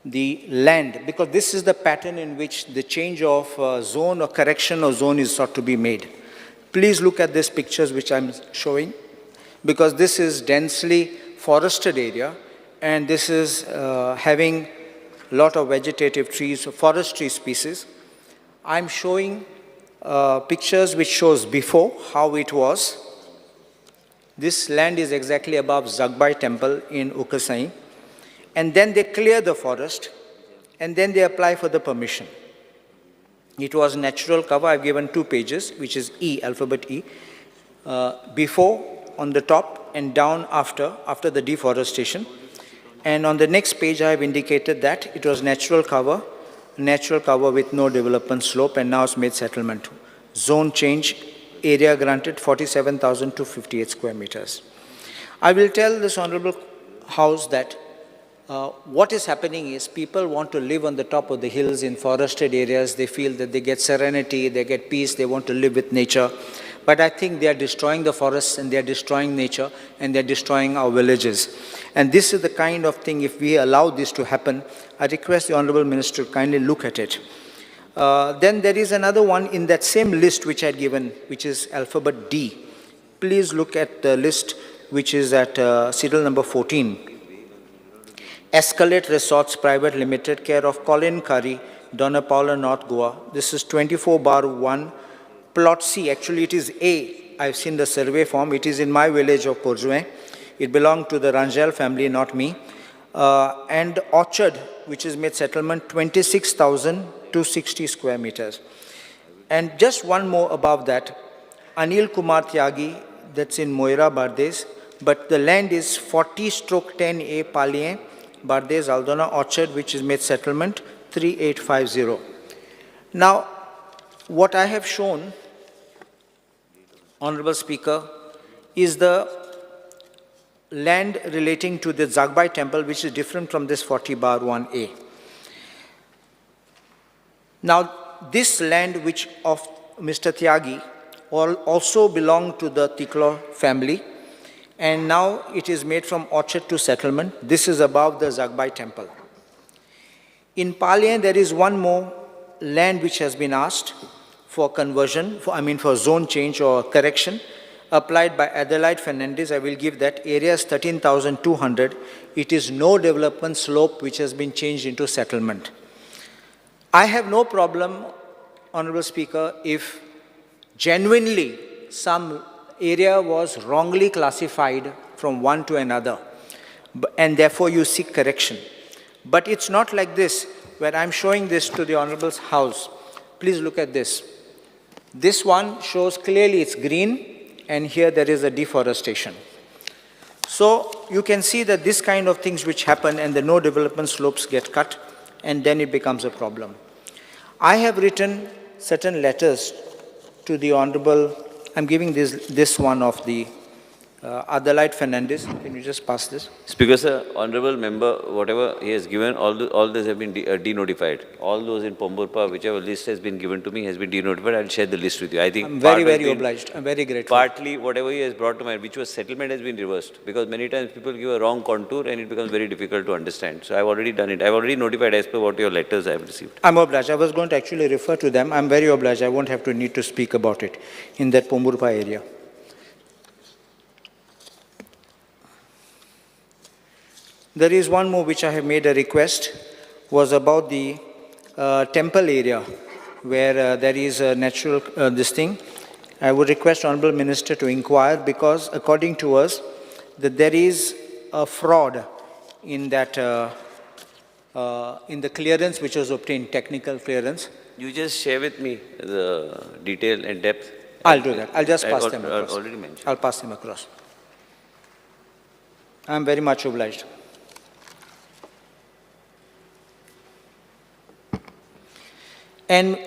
Speaker 19: the land, because this is the pattern in which the change of zone or correction of zone is sought to be made. Please look at these pictures which I'm showing, because this is densely forested area and this is having a lot of vegetative trees, forestry species. I'm showing pictures which shows before how it was. This land is exactly above Zagbai temple in Ukasai. And then they clear the forest, and then they apply for the permission. It was natural cover. I've given 2 pages, which is E, alphabet E, before on the top and down after the deforestation. And on the next page, I have indicated that it was natural cover with no development slope, and now it's made settlement. Zone change, area granted 47,258 square meters. I will tell this Honorable House that what is happening is people want to live on the top of the hills in forested areas. They feel that they get serenity, they get peace, they want to live with nature. But I think they are destroying the forests and they are destroying nature and they are destroying our villages. And this is the kind of thing, if we allow this to happen, I request the Honorable Minister to kindly look at it. Then there is another one in that same list which I had given, which is alphabet D. Please look at the list which is at serial number 14. Escalate Resorts Private Limited, care of Colin Curry, Dona Paula, North Goa. This is 24/1, plot C. Actually, it is A. I've seen the survey form. It is in my village of Porjuem. It belonged to the Rangel family, not me. And Orchard, which is made settlement, 26,260 square meters. And just one more above that, Anil Kumar Tyagi, that's in Moira, Bardez, but the land is 40/10A Palien, Bardez, Aldona, Orchard, which is made settlement, 3850. Now, what I have shown Honorable Speaker, is the land relating to the Zagbai temple, which is different from this 40/1A. Now, this land, which of Mr. Tyagi, also belonged to the Tiklo family, and now it is made from orchard to settlement. This is above the Zagbai temple. In Palyan, there is one more land which has been asked for conversion, for zone change or correction, applied by Adelaide Fernandez. I will give that. Area is 13,200. It is no development slope which has been changed into settlement. I have no problem, Honorable Speaker, if genuinely some area was wrongly classified from one to another, and therefore you seek correction. But it's not like this, where I'm showing this to the Honorable House. Please look at this. This one shows clearly it's green, and here there is a deforestation. So you can see that this kind of things which happen and the no development slopes get cut, and then it becomes a problem. I have written certain letters to the Honorable, I'm giving this one of the Adelaide Fernandez. Can you just pass this?
Speaker 15: Speaker sir, Honorable Member, whatever he has given, all those have been denotified. All those in Pomburpa, whichever list has been given to me, has been denotified. I'll share the list with you. I think
Speaker 19: I'm very, very obliged. I'm very grateful.
Speaker 15: Partly, whatever he has brought to mind, which was settlement, has been reversed, because many times people give a wrong contour and it becomes very difficult to understand. So I've already done it. I've already notified as per what your letters I have received.
Speaker 19: I'm obliged. I was going to actually refer to them. I'm very obliged. I won't have to need to speak about it in that Pomburpa area. There is one more which I have made a request, was about the temple area where there is a natural, this thing. I would request Honorable Minister to inquire, because according to us, that there is a fraud in that, in the clearance which was obtained, technical clearance.
Speaker 15: You just share with me the detail and depth.
Speaker 19: I'll do that. I'll just pass them across.
Speaker 15: Already mentioned.
Speaker 19: I'll pass them across. I'm very much obliged. And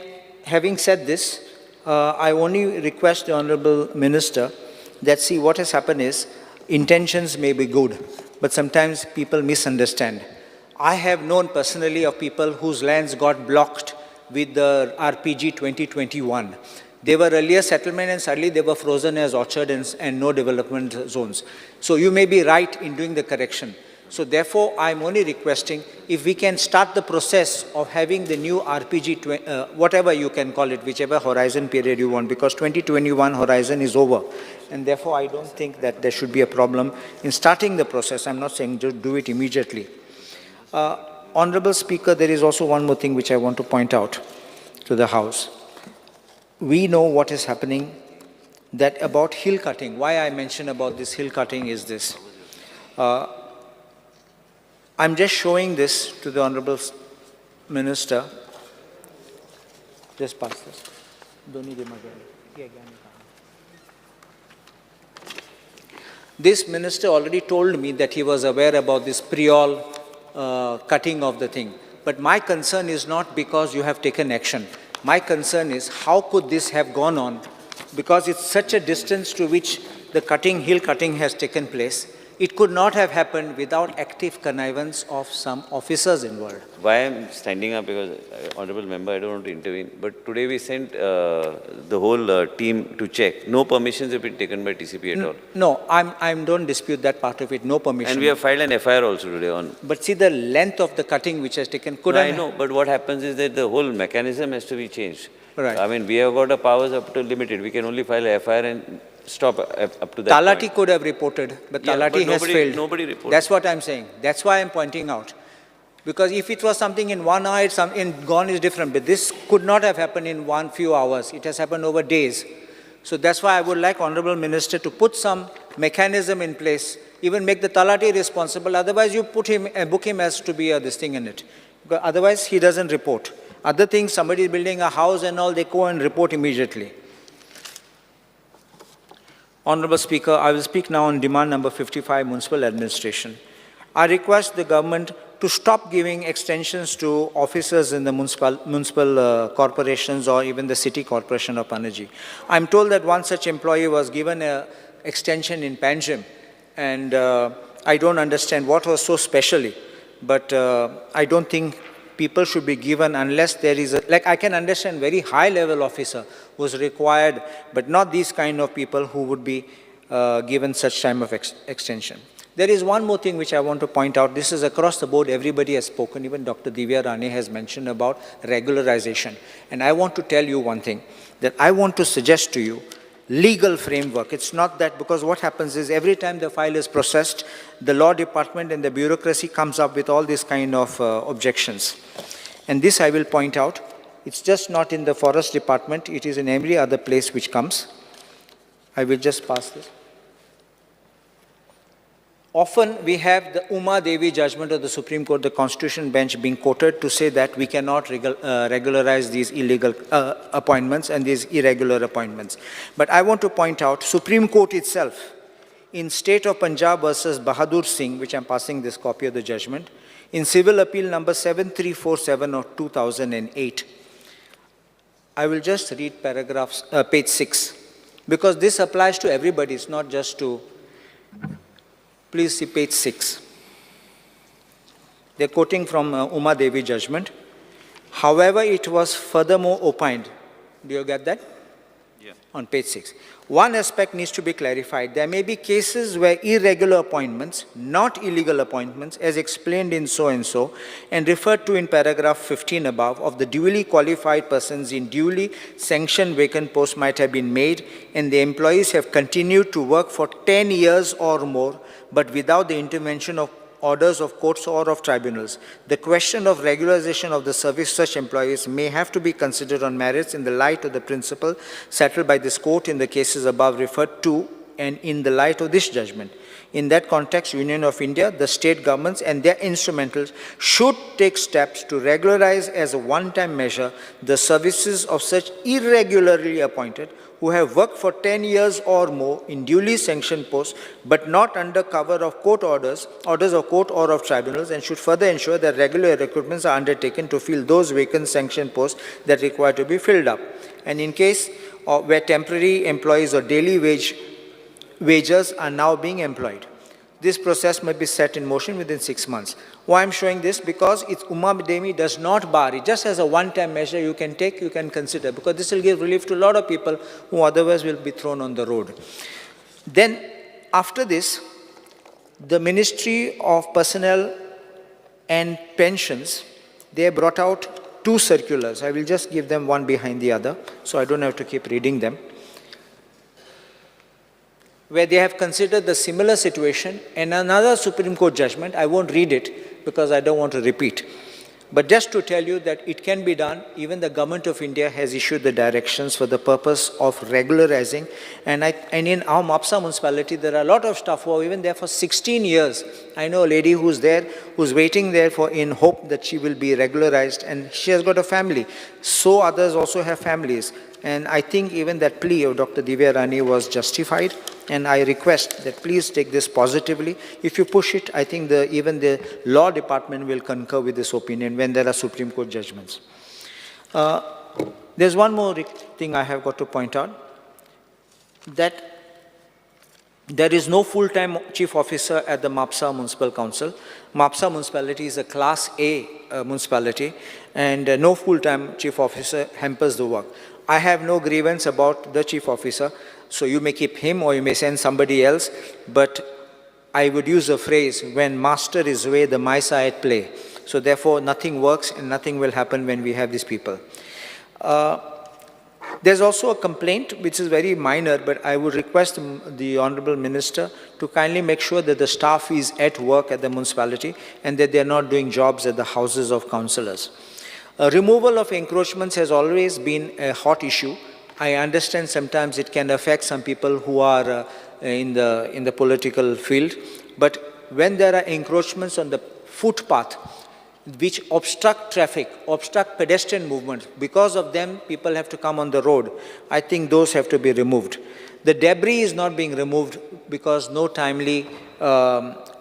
Speaker 19: having said this, I only request the Honorable Minister that, see, what has happened is, intentions may be good, but sometimes people misunderstand. I have known personally of people whose lands got blocked with the RPG 2021. They were earlier settlement and suddenly they were frozen as orchard and no development zones. So you may be right in doing the correction. So therefore, I'm only requesting if we can start the process of having the new RPG, whatever you can call it, whichever horizon period you want, because 2021 horizon is over. And therefore, I don't think that there should be a problem in starting the process. I'm not saying just do it immediately. Honorable Speaker, there is also one more thing which I want to point out to the House. We know what is happening, that about hill cutting. Why I mention about this hill cutting is this. I'm just showing this to the Honorable Minister. Just pass this. This minister already told me that he was aware about this Priol cutting of the thing. But my concern is not because you have taken action. My concern is how could this have gone on, because it's such a distance to which the hill cutting has taken place. It could not have happened without active connivance of some officers involved.
Speaker 15: Why I'm standing up, because, Honorable Member, I don't want to intervene, but today we sent the whole team to check. No permissions have been taken by TCP at all.
Speaker 19: No, I don't dispute that part of it, no permission.
Speaker 15: And we have filed an FIR also today on.
Speaker 19: But see the length of the cutting which has taken.
Speaker 15: No, I know, but what happens is that the whole mechanism has to be changed.
Speaker 19: Right.
Speaker 15: I mean, we have got our powers up to limited. We can only file an FIR and stop up to that
Speaker 19: Talati
Speaker 15: point.
Speaker 19: Could have reported, but Talati has failed.
Speaker 15: Nobody reported.
Speaker 19: That's what I'm saying. That's why I'm pointing out. Because if it was something in 1 hour, it's in gone is different. But this could not have happened in one few hours. It has happened over days. So that's why I would like Honorable Minister to put some mechanism in place, even make the Talati responsible. Otherwise, you put him and book him as to be a this thing in it. Because otherwise, he doesn't report. Other things, somebody is building a house and all, they go and report immediately. Honorable Speaker, I will speak now on demand number 55, Municipal Administration. I request the government to stop giving extensions to officers in the municipal corporations or even the city corporation of Panaji. I'm told that one such employee was given an extension in Panjim, and I don't understand what was so specially, but I don't think people should be given unless there is a, like I can understand very high level officer was required, but not these kind of people who would be given such time of extension. There is one more thing which I want to point out. This is across the board. Everybody has spoken. Even Dr. Divya Rane has mentioned about regularization. And I want to tell you one thing, that I want to suggest to you legal framework. It's not that, because what happens is every time the file is processed, the law department and the bureaucracy comes up with all these kind of objections. And this I will point out. It's just not in the forest department. It is in every other place which comes. I will just pass this. Often we have the Uma Devi judgment of the Supreme Court, the Constitution bench being quoted to say that we cannot regularize these illegal appointments and these irregular appointments. But I want to point out, Supreme Court itself, in State of Punjab versus Bahadur Singh, which I'm passing this copy of the judgment, in Civil Appeal number 7347 of 2008, I will just read paragraphs, page 6, because this applies to everybody, it's not just to... Please see page 6. They're quoting from Uma Devi judgment. However, it was furthermore opined. Do you get that?
Speaker 15: Yeah.
Speaker 19: On page 6. One aspect needs to be clarified. There may be cases where irregular appointments, not illegal appointments, as explained in so and so, and referred to in paragraph 15 above, of the duly qualified persons in duly sanctioned vacant posts might have been made, and the employees have continued to work for 10 years or more, but without the intervention of orders of courts or of tribunals. The question of regularization of the service of such employees may have to be considered on merits in the light of the principle settled by this court in the cases above referred to and in the light of this judgment. In that context, Union of India, the state governments and their instrumentals should take steps to regularize as a one-time measure the services of such irregularly appointed who have worked for 10 years or more in duly sanctioned posts, but not under cover of court orders, orders of court or of tribunals, and should further ensure that regular recruitments are undertaken to fill those vacant sanctioned posts that require to be filled up. And in case where temporary employees or daily wages are now being employed. This process may be set in motion within 6 months. Why I'm showing this? Because it's Uma Devi does not bar it. Just as a one-time measure you can take, you can consider, because this will give relief to a lot of people who otherwise will be thrown on the road. Then, after this, the Ministry of Personnel and Pensions, they brought out 2 circulars. I will just give them one behind the other, so I don't have to keep reading them, where they have considered the similar situation and another Supreme Court judgment. I won't read it because I don't want to repeat. But just to tell you that it can be done, even the Government of India has issued the directions for the purpose of regularizing. And in our Mapsa municipality, there are a lot of staff who are even there for 16 years. I know a lady who's there, who's waiting there for in hope that she will be regularized, and she has got a family. So others also have families. And I think even that plea of Dr. Divya Rane was justified. And I request that please take this positively. If you push it, I think even the law department will concur with this opinion when there are Supreme Court judgments. There's one more thing I have got to point out, that there is no full-time chief officer at the Mapsa Municipal Council. Mapsa Municipality is a Class A municipality, and no full-time chief officer hampers the work. I have no grievance about the chief officer, so you may keep him or you may send somebody else, but I would use a phrase, when master is away, the mice are at play. So therefore, nothing works and nothing will happen when we have these people. There's also a complaint, which is very minor, but I would request the Honorable Minister to kindly make sure that the staff is at work at the municipality and that they're not doing jobs at the houses of councillors. Removal of encroachments has always been a hot issue. I understand sometimes it can affect some people who are in the political field, but when there are encroachments on the footpath, which obstruct traffic, obstruct pedestrian movement, because of them people have to come on the road. I think those have to be removed. The debris is not being removed because no timely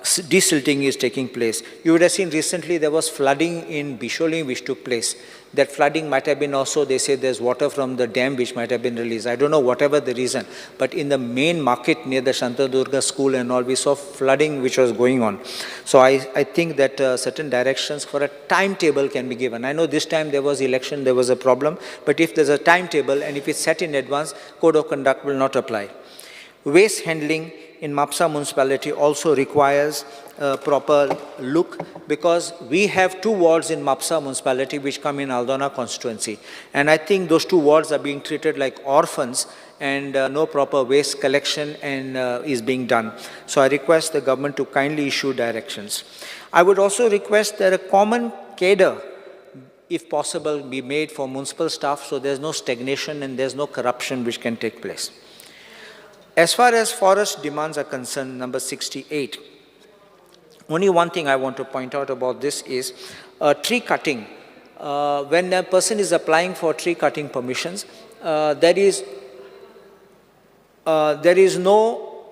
Speaker 19: desilting is taking place. You would have seen recently there was flooding in Bicholim which took place. That flooding might have been also, they say there's water from the dam which might have been released. I don't know whatever the reason, but in the main market near the Shantadurga school and all, we saw flooding which was going on. So I think that certain directions for a timetable can be given. I know this time there was election, there was a problem, but if there's a timetable and if it's set in advance, code of conduct will not apply. Waste handling in Mapsa municipality also requires a proper look, because we have 2 wards in Mapsa municipality which come in Aldona constituency. And I think those 2 wards are being treated like orphans, and no proper waste collection and is being done. So I request the government to kindly issue directions. I would also request that a common cadre, if possible, be made for municipal staff, so there's no stagnation and there's no corruption which can take place. As far as forest demands are concerned, number 68, only one thing I want to point out about this is tree cutting. When a person is applying for tree cutting permissions, there is no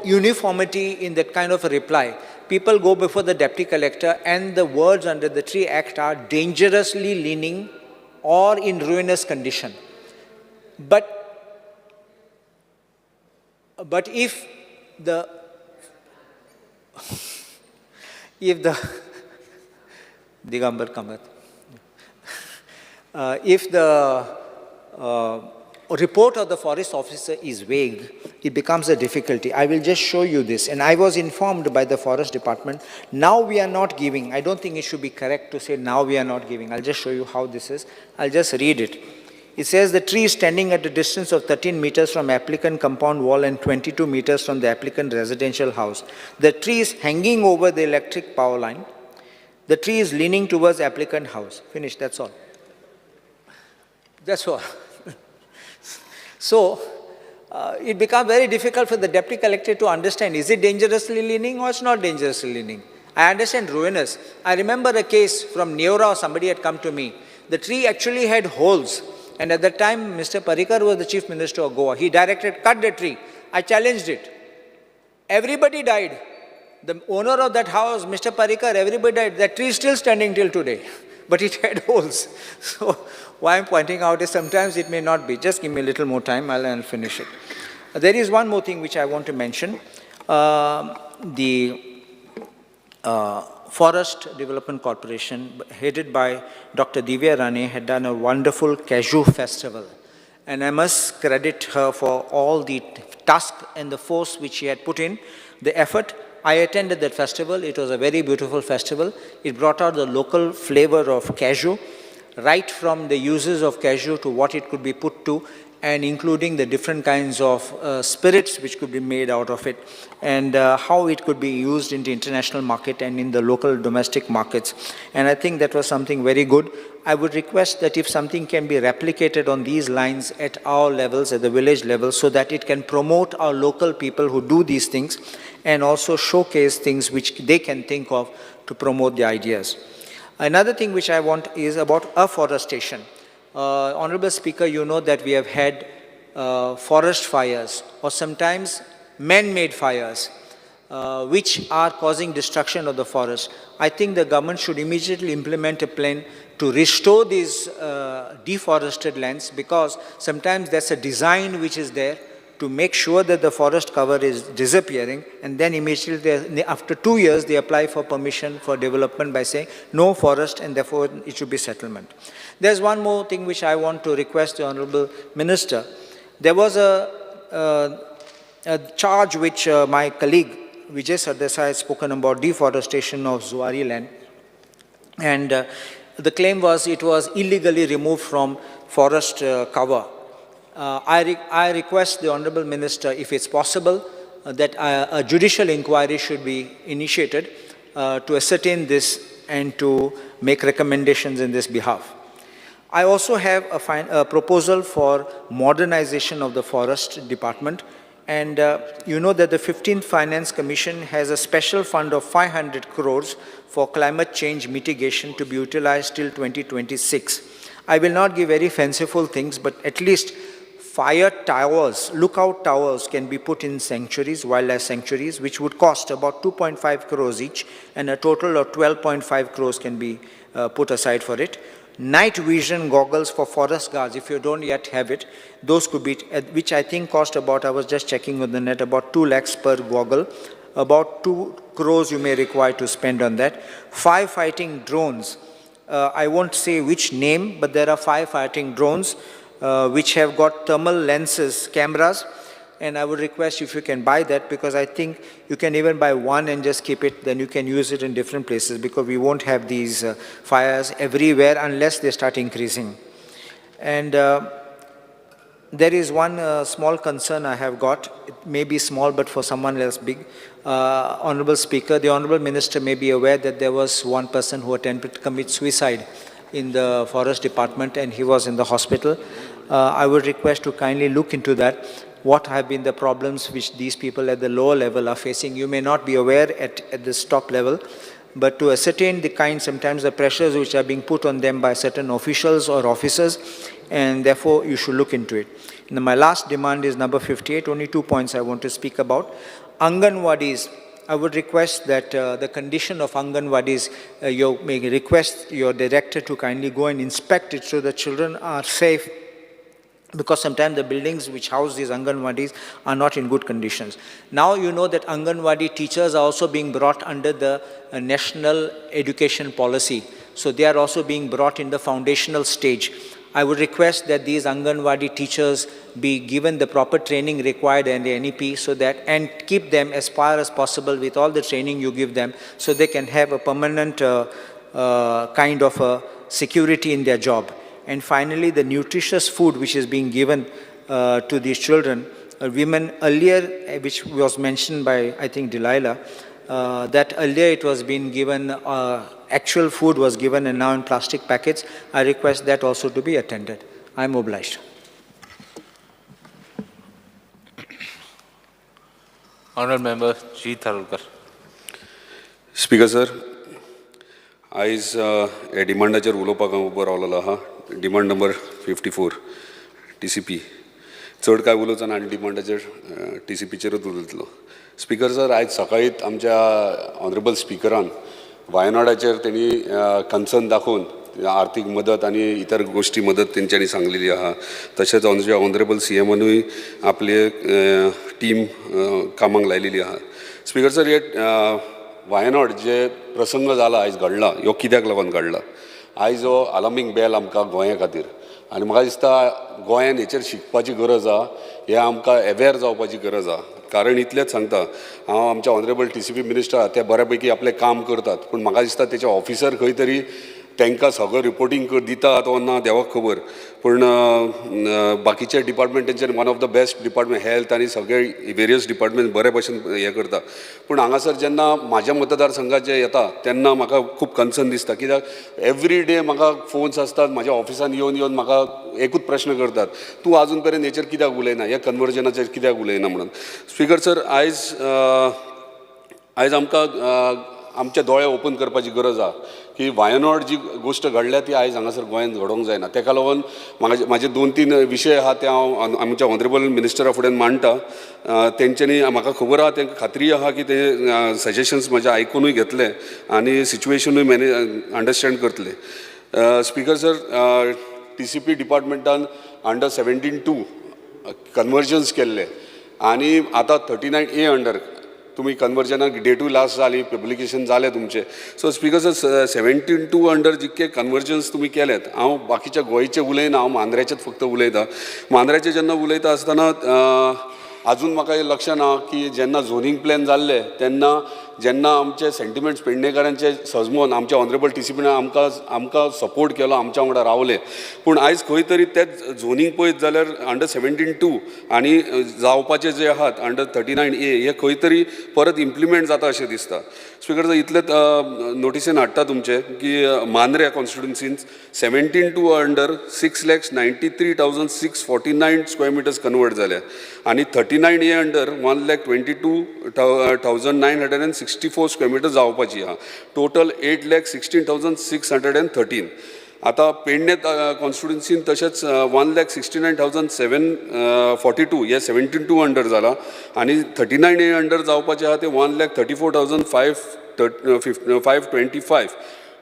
Speaker 19: uniformity in that kind of a reply. People go before the deputy collector and the words under the Tree Act are dangerously leaning or in ruinous condition. But if the Digambar Kamath, if the report of the forest officer is vague, it becomes a difficulty. I will just show you this. And I was informed by the forest department, now we are not giving. I don't think it should be correct to say now we are not giving. I'll just show you how this is. I'll just read it. It says the tree is standing at a distance of 13 meters from applicant compound wall and 22 meters from the applicant residential house. The tree is hanging over the electric power line. The tree is leaning towards applicant house. Finish, that's all. That's all. So, it becomes very difficult for the deputy collector to understand, is it dangerously leaning or it's not dangerously leaning? I understand ruinous. I remember a case from Neora, somebody had come to me. The tree actually had holes. And at that time, Mr. Parrikar was the chief minister of Goa. He directed, cut the tree. I challenged it. Everybody died. The owner of that house, Mr. Parrikar, everybody died. That tree is still standing till today. But it had holes. So, why I'm pointing out is sometimes it may not be. Just give me a little more time, I'll finish it. There is one more thing which I want to mention. The Forest Development Corporation, headed by Dr. Divya Rane, had done a wonderful cashew festival. And I must credit her for all the task and the force which she had put in, the effort. I attended that festival. It was a very beautiful festival. It brought out the local flavor of cashew, right from the uses of cashew to what it could be put to, and including the different kinds of spirits which could be made out of it, and how it could be used in the international market and in the local domestic markets. And I think that was something very good. I would request that if something can be replicated on these lines at our levels, at the village level, so that it can promote our local people who do these things and also showcase things which they can think of to promote the ideas. Another thing which I want is about afforestation. Honorable Speaker, you know that we have had forest fires or sometimes man-made fires which are causing destruction of the forest. I think the government should immediately implement a plan to restore these deforested lands, because sometimes there's a design which is there to make sure that the forest cover is disappearing, and then immediately after 2 years they apply for permission for development by saying no forest and therefore it should be settlement. There's one more thing which I want to request the Honorable Minister. There was a charge which my colleague Vijay Sardesai had spoken about, deforestation of Zuari land, and the claim was it was illegally removed from forest cover. I request the Honorable Minister, if it's possible, that a judicial inquiry should be initiated to ascertain this and to make recommendations in this behalf. I also have a proposal for modernization of the Forest Department. And you know that the 15th Finance Commission has a special fund of 500 crores for climate change mitigation to be utilized till 2026. I will not give very fanciful things, but at least Fire towers, lookout towers can be put in sanctuaries, wildlife sanctuaries, which would cost about 2.5 crores each, and a total of 12.5 crores can be put aside for it. Night vision goggles for forest guards, if you don't yet have it, those could be, which I think cost about, I was just checking on the net, about 2 lakhs per goggle. About 2 crores you may require to spend on that. Firefighting drones, I won't say which name, but there are firefighting drones which have got thermal lenses, cameras, and I would request if you can buy that, because I think you can even buy one and just keep it, then you can use it in different places, because we won't have these fires everywhere unless they start increasing. And there is one small concern I have got. It may be small, but for someone else big. Honorable Speaker, the Honorable Minister may be aware that there was one person who attempted to commit suicide in the forest department, and he was in the hospital. I would request to kindly look into that. What have been the problems which these people at the lower level are facing? You may not be aware at this top level, but to ascertain the kind, sometimes the pressures which are being put on them by certain officials or officers, and therefore you should look into it. Now, my last demand is number 58, only 2 points I want to speak about. Anganwadis, I would request that the condition of Anganwadis, you may request your director to kindly go and inspect it so the children are safe, because sometimes the buildings which house these Anganwadis are not in good conditions. Now you know that Anganwadi teachers are also being brought under the national education policy. So they are also being brought in the foundational stage. I would request that these Anganwadi teachers be given the proper training required in the NEP, so that, and keep them as far as possible with all the training you give them, so they can have a permanent kind of a security in their job. And finally, the nutritious food which is being given to these children, women earlier, which was mentioned by, I think, Delilah, that earlier it was being given, actual food was given and now in plastic packets. I request that also to be attended. I am obliged.
Speaker 17: Honourable Member G. Tharolkar.
Speaker 20: Speaker sir, आयज हे डिमांडाचेर उलोवपाक हांव उबो रावलेलो आहा. Demand number 54 TCP. चड काय उलोवचो ना आनी डिमांडाचेर TCPचेरूच उलयतलो. स्पीकर सर, आयज सकाळींच आमच्या ऑनरेबल स्पिकरान वायनाडाचेर तेणी कन्सर्न दाखोवन आर्थीक मदत आनी इतर गोश्टी मदत तेंच्यांनी सांगलेली आहा. तशेंच ऑनरेबल CMनूय आपली टीम कामाक लायलेली आहा. स्पीकर सर, हे वायनाड जे प्रसंग जाला आयज घडला, ह्यो कित्याक लागून घडला? आयज हो अलार्मींग बेल आमकां गोंया खातीर, आनी म्हाका दिसता गोंयान हेचेर शिकपाची गरज आहा, हें आमकां अवेर जावपाची गरज आहा. कारण इतलेंच सांगता हांव, आमच्या ऑनरेबल TCP minister आहा ते बऱ्या पैकी आपलें काम करतात, पूण म्हाका दिसता तेचे ऑफिसर खंय तरी तांकां सगळो रिपोर्टींग दिता तो ना देवाक खबर. पूण बाकीचे डिपार्टमेंट तेंचे one of the best department, health आनी सगळे वेरियस डिपार्टमेंट बरे भशेन हें करता. पूण हांगासर जेन्ना म्हाज्या मतदारसंघाचे येता तेन्ना म्हाका खूब कन्सर्न दिसता, कित्याक एवरी डे म्हाका फोन्स आसतात, म्हाज्या ऑफिसान येवन येवन म्हाका एकूच प्रश्न करतात, तूं आजून पर्यंत हेचेर कित्याक उलयना, ह्या कन्वर्जनाचेर कित्याक उलयना म्हणून. स्पीकर सर, आयज आमकां आमचे दोळे ओपन करपाची गरज आहा की वायनाड जी गोश्ट घडल्या ती आयज हांगासर गोंयांत घडोवंक जायना. तेका लागून म्हाजे 2-3 विशय आहा ते हांव आमच्या ऑनरेबल मिनिस्टरा फुड्यान मांडटा. तेंच्यांनी म्हाका खबर आहा, तांकां खात्री आहा की ते सजेशन्स म्हजे आयकुनूय घेतले आनी सिच्युएशनूय मॅनेज अंडरस्टँड करतले. स्पीकर सर, TCP डिपार्टमेंटान अंडर 17(2) कन्वर्जन्स केल्ले आनी आतां 39A under तुमी कन्वर्जनाक डेटूय लास्ट जाली, पब्लिकेशन जालें तुमचें. सो स्पीकर सर, 17(2) अंडर जितके कन्वर्जन्स तुमी केल्यात, हांव बाकीच्या गोंयचें उलयना, हांव मांद्र्याचेंच फक्त उलयता. मांद्र्याचें जेन्ना उलयता आसतना अजून म्हाका हें लक्षां ना की जेन्ना झोनींग प्लॅन जाल्लें तेन्ना जेन्ना आमचे सेंटिमेंट्स पेडणेकारांचे सजमोन आमचे ऑनरेबल TCPन आमकां सपोर्ट केलो, आमच्या वांगडा रावले. पूण आयज खंय तरी तेच झोनींग पळयत जाल्यार अंडर 17(2) आनी जावपाचे जे आहात अंडर 39A हे खंय तरी परत इम्प्लिमेंट जाता अशें दिसता. स्पीकर सर, इतलेंच नोटिसेन हाडटा तुमचें की मांद्र्या कॉन्स्टिट्युन्सीन 17(2) under 6,93,649 square metres convert जाल्या आनी 39A under 1,22,964 square metre जावपाची आहा. टोटल 8,16,613. आतां पेडणे कॉन्स्टिट्युन्सीन तशेंच 1,69,742 हे 17(2) अंडर जाला आनी 39A under जावपाचे आहा ते 1,34,525.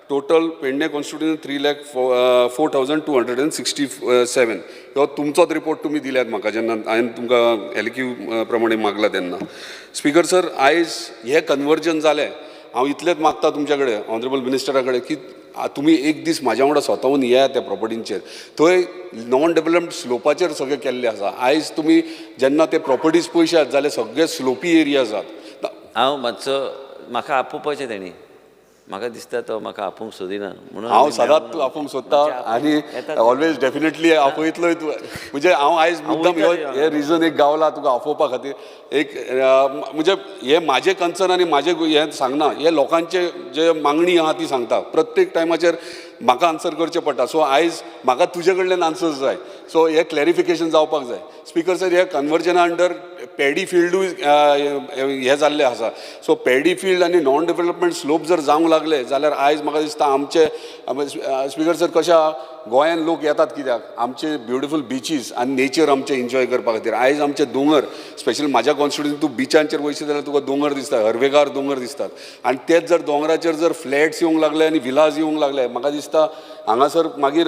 Speaker 20: Total Pedne constituency 3,04,267. हो तुमचोच रिपोर्ट तुमी दिल्यात म्हाका जेन्ना हांवें तुमकां LQ प्रमाणे मागला तेन्ना. स्पीकर सर, आयज हें कन्वर्जन जालें. हांव इतलेंच मागता तुमच्या कडेन, ऑनरेबल मिनिस्टरा कडेन, की तुमी एक दीस म्हाज्या वांगडा स्वताहून येया त्या प्रॉपर्टींचेर. थंय नॉन डेवलप्ड स्लोपाचेर सगळें केल्लें आसा. आयज तुमी जेन्ना ते प्रॉपर्टीज पळयशात जाल्यार सगळे स्लोपी एरिया आसात.
Speaker 15: हांव मातसो म्हाका आपोवपाचें तेणी, म्हाका दिसता तो म्हाका आपोवंक सोदिना म्हणून
Speaker 20: हांव सदांच आपोवंक सोदता आनी ऑलवेज डेफिनेटली आपयतलोय तूं. म्हणजे हांव आयज मुद्दम हे रिजन एक गावला तुका आपोवपा खातीर. एक म्हणजे हे म्हाजें कन्सर्न आनी म्हाजें हें सांगना, हे लोकांचे जे मागणी आहा ती सांगता. प्रत्येक टायमाचेर म्हाका आन्सर करचें पडटा. सो आयज म्हाका तुजे कडल्यान आन्सर्स जाय. सो हे क्लॅरिफिकेशन जावपाक जाय. स्पीकर सर, हे कन्वर्जना अंडर पॅडी फिल्डूय हे जाल्ले आसा. सो पॅडी फिल्ड आनी नॉन डेवलपमेंट स्लोप जर जावंक लागले जाल्यार आयज म्हाका दिसता आमचे स्पीकर सर कशा गोंयान लोक येतात कित्याक, आमचे ब्युटिफूल बिचीस आनी नेचर आमचें एन्जॉय करपा खातीर. आयज आमचे दोंगर, स्पेशली म्हाज्या कॉन्स्टिट्युन्सी तूं बिचांचेर वयशी जाल्यार तुका दोंगर दिसता, हरवेगार दोंगर दिसतात. आनी तेच जर दोंगराचेर जर फ्लॅट्स येवंक लागले आनी विलाज येवंक लागले, म्हाका दिसता हांगासर मागीर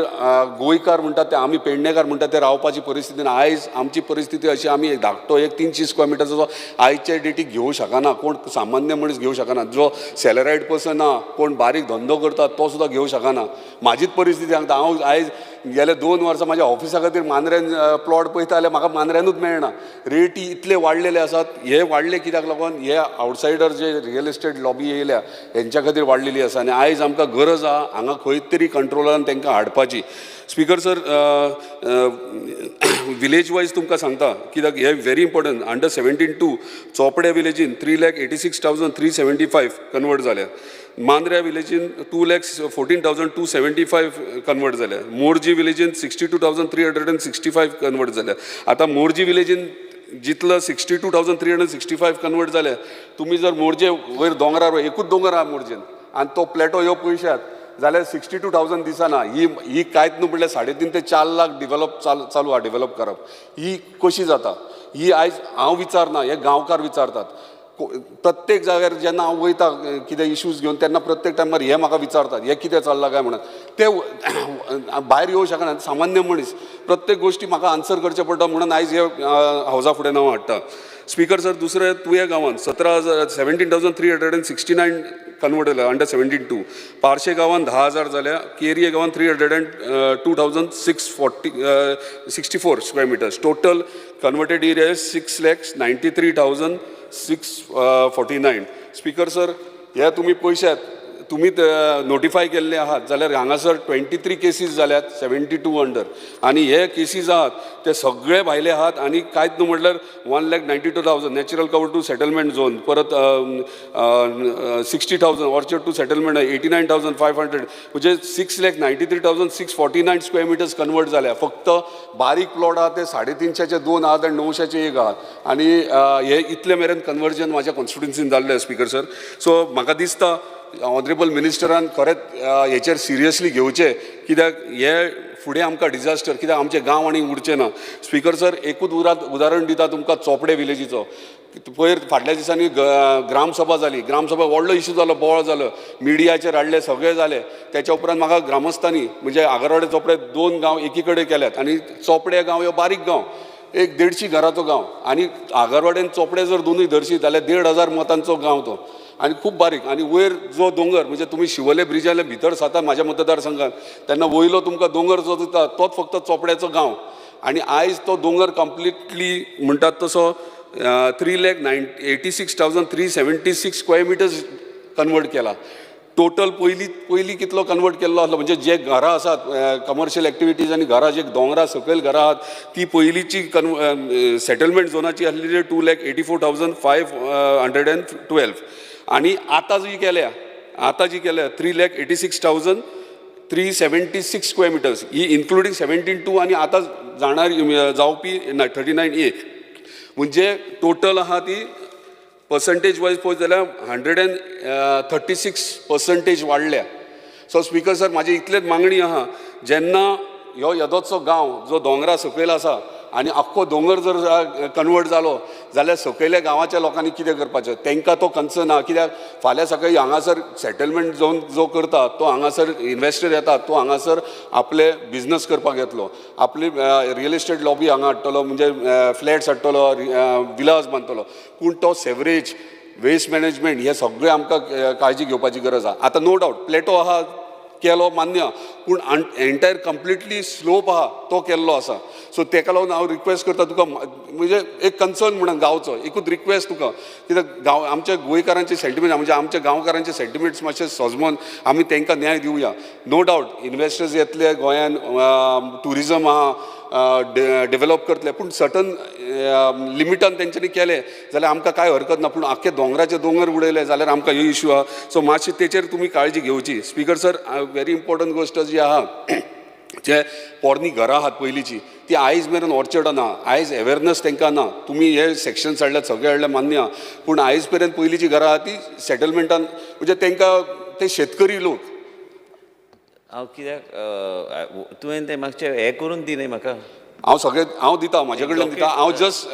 Speaker 20: गोंयकार म्हणटात ते, आमी पेडणेकार म्हणटात ते रावपाची परिस्थिती ना. आयज आमची परिस्थिती अशी, आमी एक धाकटो एक 300 स्क्वेअर मिटरचो आयचे डेटीक घेवं शकना, कोण सामान्य मनीस घेवं शकना. जो सॅलरायड पर्सन आहा, कोण बारीक धंदो करता तो सुद्दां घेवं शकना. म्हाजीच परिस्थिती सांगता हांव. आयज गेले 2 वर्सां म्हाज्या ऑफिसा खातीर मांद्र्यान प्लॉट पळयता जाल्यार म्हाका मांद्र्यानूच मेळना. रेटी इतले वाडलेले आसात. हे वाडले कित्याक लागून, हे आवटसायडर जे रियल इस्टेट लॉबी येयल्या हेंच्या खातीर वाडलेली आसा. आनी आयज आमकां गरज आहा हांगा खंय तरी कंट्रोलान तांकां हाडपाची. स्पीकर सर, विलेज वायज तुमकां सांगता कित्याक हे व्हेरी इम्पॉर्टंट. अंडर 17(2) चोपडे विलेजीन 3,86,375 कन्वर्ट जाल्या. मांद्र्या विलेजीन 2,14,275 कन्वर्ट जाल्या. मोरजी विलेजीन 62,365 कन्वर्ट जाल्या. आतां मोरजी विलेजीन जितलो 62,365 कन्वर्ट जाले, तुमी जर मोरजे वयर दोंगरार, एकूच दोंगर आहा मोरजेन आनी तो प्लेटो ह्यो पळयशात जाल्यार 62,000 दिसना. ही ही कांयच न्हू म्हणल्यार 3.5 ते 4 लाख डिवेलप चालू आहा डिवेलप करप. ही कशी जाता ही आयज हांव विचारना, हे गांवकार विचारतात. प्रत्येक जाग्यार जेन्ना हांव वयता कितें इश्यूज घेवन तेन्ना प्रत्येक टायमार हे म्हाका विचारतात हे कितें चल्लां काय म्हणून. ते भायर येवं शकना सामान्य मनीस, प्रत्येक गोश्टी म्हाका आन्सर करचें पडटा म्हणून आयज हे हावजा फुडें हांव हाडटा. स्पीकर सर, दुसरें तुये गांवांत 17,369 कन्वर्ट जाल्या अंडर 17(2). पार्शे गांवांत 10,000 जाल्या. केरये गांवांत 302,664 square metres. Total converted area is 6,93,649. Speaker sir, हे तुमी पळयशात, तुमी नोटिफाय केल्ले आहात जाल्यार हांगासर 23 केसीस जाल्यात 72 अंडर. आनी हे केसीस आहात ते सगळे भायले आहात. आनी कांयच न्हू म्हटल्यार 1,92,000 natural cover to settlement zone, परत 60,000 ऑर्चर्ड टू सेटलमेंट 89,500, म्हणजे 6,93,649 स्क्वेअर मिटर्स कन्वर्ट जाल्या. फक्त बारीक प्लॉट आहा ते 350 2 आहात आनी 900 1 आहात. आनी हे इतले मेरेन कन्वर्जन म्हाज्या कॉन्स्टिट्युन्सीन जाल्लें स्पीकर सर. सो म्हाका दिसता ऑनरेबल मिनिस्टरान खरेंच हेचेर सिरियसली घेवचें, कित्याक हे फुडें आमकां डिजास्टर, कित्याक आमचे गांव आनी उरचें ना. स्पीकर सर, एकूच उदाहरण दिता तुमकां चोपडे विलेजीचो. पयर फाटल्या दिसांनी ग्रामसभा जाली. ग्रामसभा व्हडलो इशू जालो, बोवाळ जालो, मिडियाचेर हाडले, सगळें जालें. तेच्या उपरांत म्हाका ग्रामस्थांनी म्हणजे आगरवाडे चोपडे 2 गांव एकी कडेन केल्यात आनी चोपडे गांव ह्यो बारीक गांव, एक 150 घराचो गांव, आनी आगरवाड्यान चोपडे जर दोनूय धरशी जाल्यार 1,500 मतांचो गांव तो, आनी खूब बारीक. आनी वयर जो दोंगर म्हणजे तुमी शिवोले ब्रिजाले भितर साता म्हाज्या मतदारसंघात तेन्ना वयलो तुमकां दोंगर जो दिता तोच फक्त चोपड्याचो गांव. आनी आयज तो दोंगर कंप्लिटली म्हणटात तसो 3,86,376 स्क्वेअर मिटर्स कन्वर्ट केला. टोटल पयलीं कितलो कन्वर्ट केल्लो आसलो म्हणजे जे घरां आसात कमर्शियल एक्टिविटीज आनी घरां जे दोंगरा सकयल घरां आहात ती पयलींची सेटलमेंट झोनाची आसलेली 2,84,512. आनी आतां जी केल्या, 3,86,376 स्क्वेअर मिटर्स ही इन्क्लुडींग 17(2) आनी आतां जाणार जावपी 39A, म्हणजे टोटल आहा ती पर्संटेज वायज पळयत जाल्यार 136% वाडल्या. सो स्पीकर सर, म्हाजी इतलेच मागणी आहा जेन्ना ह्यो येदोचो गांव जो दोंगरा सकयल आसा आनी आख्खो दोंगर जर कन्वर्ट जालो जाल्यार सकयल्या गांवाच्या लोकांनी कितें करपाचें, तांकां तो कन्सर्न आहा. कित्याक फाल्यां सकाळीं हांगासर सेटलमेंट झोन जो करता तो हांगासर इन्वेस्टर येता, तो हांगासर आपले बिजनस करपाक येतलो, आपली रियल इस्टेट लॉबी हांगा हाडटलो, म्हणजे फ्लॅट्स हाडटलो, विलास बांदतलो. पूण तो सेवरेज, वेस्ट मॅनेजमेंट हे सगळें आमकां काळजी घेवपाची गरज आहा. आतां नो डावट प्लेटो आहा केलो मान्य, पूण एंटायर कंप्लिटली स्लोप आहा तो केल्लो आसा. सो तेका लागून हांव रिक्वेस्ट करता तुका, म्हणजे एक कन्सर्न म्हणून गांवचो एकूच रिक्वेस्ट तुका, कित्याक गांव आमच्या गोंयकारांचे सेंटिमेंट, म्हणजे आमच्या गांवकारांचे सेंटिमेंट्स मातशे सजमोन आमी तांकां न्याय दिवया. नो डावट इन्वेस्टर्स येतले गोंयान, ट्युरिजम आहा डेवलप करतले, पूण सर्टन लिमिटान तेंच्यांनी केलें जाल्यार आमकां कांय हरकत ना. पूण आख्खे दोंगराचे दोंगर उडयले जाल्यार आमकां ही इश्यू आहा. सो मातशी तेचेर तुमी काळजी घेवची. स्पीकर सर, व्हेरी इम्पॉर्टंट गोश्ट जी आहा, जे पोरणी घरां आहात पयलींची ती आयज मेरेन ऑर्चर्डां ना, आयज एवेरनस तांकां ना. तुमी हे सेक्शन्स हाडल्यात सगळे हाडले मान्य आहा, पूण आयज मेरेन पयलींची घरां आहा ती सेटलमेंटान, म्हणजे तांकां ते शेतकरी लोक.
Speaker 15: हांव कित्याक तुवें तें मातशें हें करून दी न्ही म्हाका.
Speaker 20: हांव सगळें हांव दिता, म्हाजे कडल्यान दिता. हांव जस्ट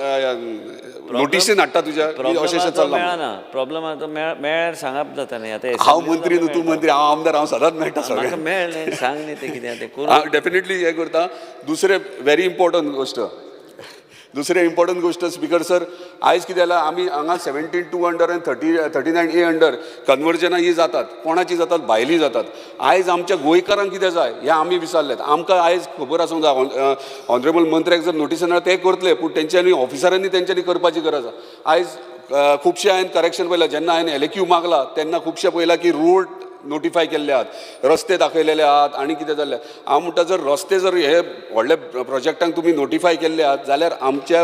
Speaker 20: नोटिसीन हाडटा तुज्या अशें अशें चल्लां.
Speaker 15: मेळना प्रॉब्लम आतां मेळ्यार सांगप जाता न्ही. आतां
Speaker 20: हांव मंत्री न्हू, तूं मंत्री, हांव आमदार, हांव सदांच मेळटा सगळें.
Speaker 15: मेळ्ळें सांग न्ही तें कितें तें करून.
Speaker 20: हांव डेफिनेटली हें करता. दुसरें व्हेरी इम्पॉर्टंट गोश्ट, दुसरें इम्पॉर्टंट गोश्ट स्पीकर सर, आयज कितें जालां, आमी हांगा 17(2) अंडर आनी 39A under कन्वर्जनां ही जातात. कोणाची जातात? भायली जातात. आयज आमच्या गोंयकारांक कितें जाय हें आमी विसरल्यात. आमकां आयज खबर आसूंक जाय, ऑनरेबल मंत्र्याक जर नोटीस येणार ते करतले, पूण तेंच्यांनी ऑफिसरांनी तेंच्यांनी करपाची गरज आसा. आयज खुबशे हांवें करेक्शन पळयलां, जेन्ना हांवें LAQ मागला तेन्ना खुबशे पळयलां की रोड नोटिफाय केल्ले आहात, रस्ते दाखयलेले आहात आनी कितें जाल्लें. हांव म्हणटा जर रस्ते जर हे व्हडले प्रोजेक्टांक तुमी नोटिफाय केल्ले आहात जाल्यार आमच्या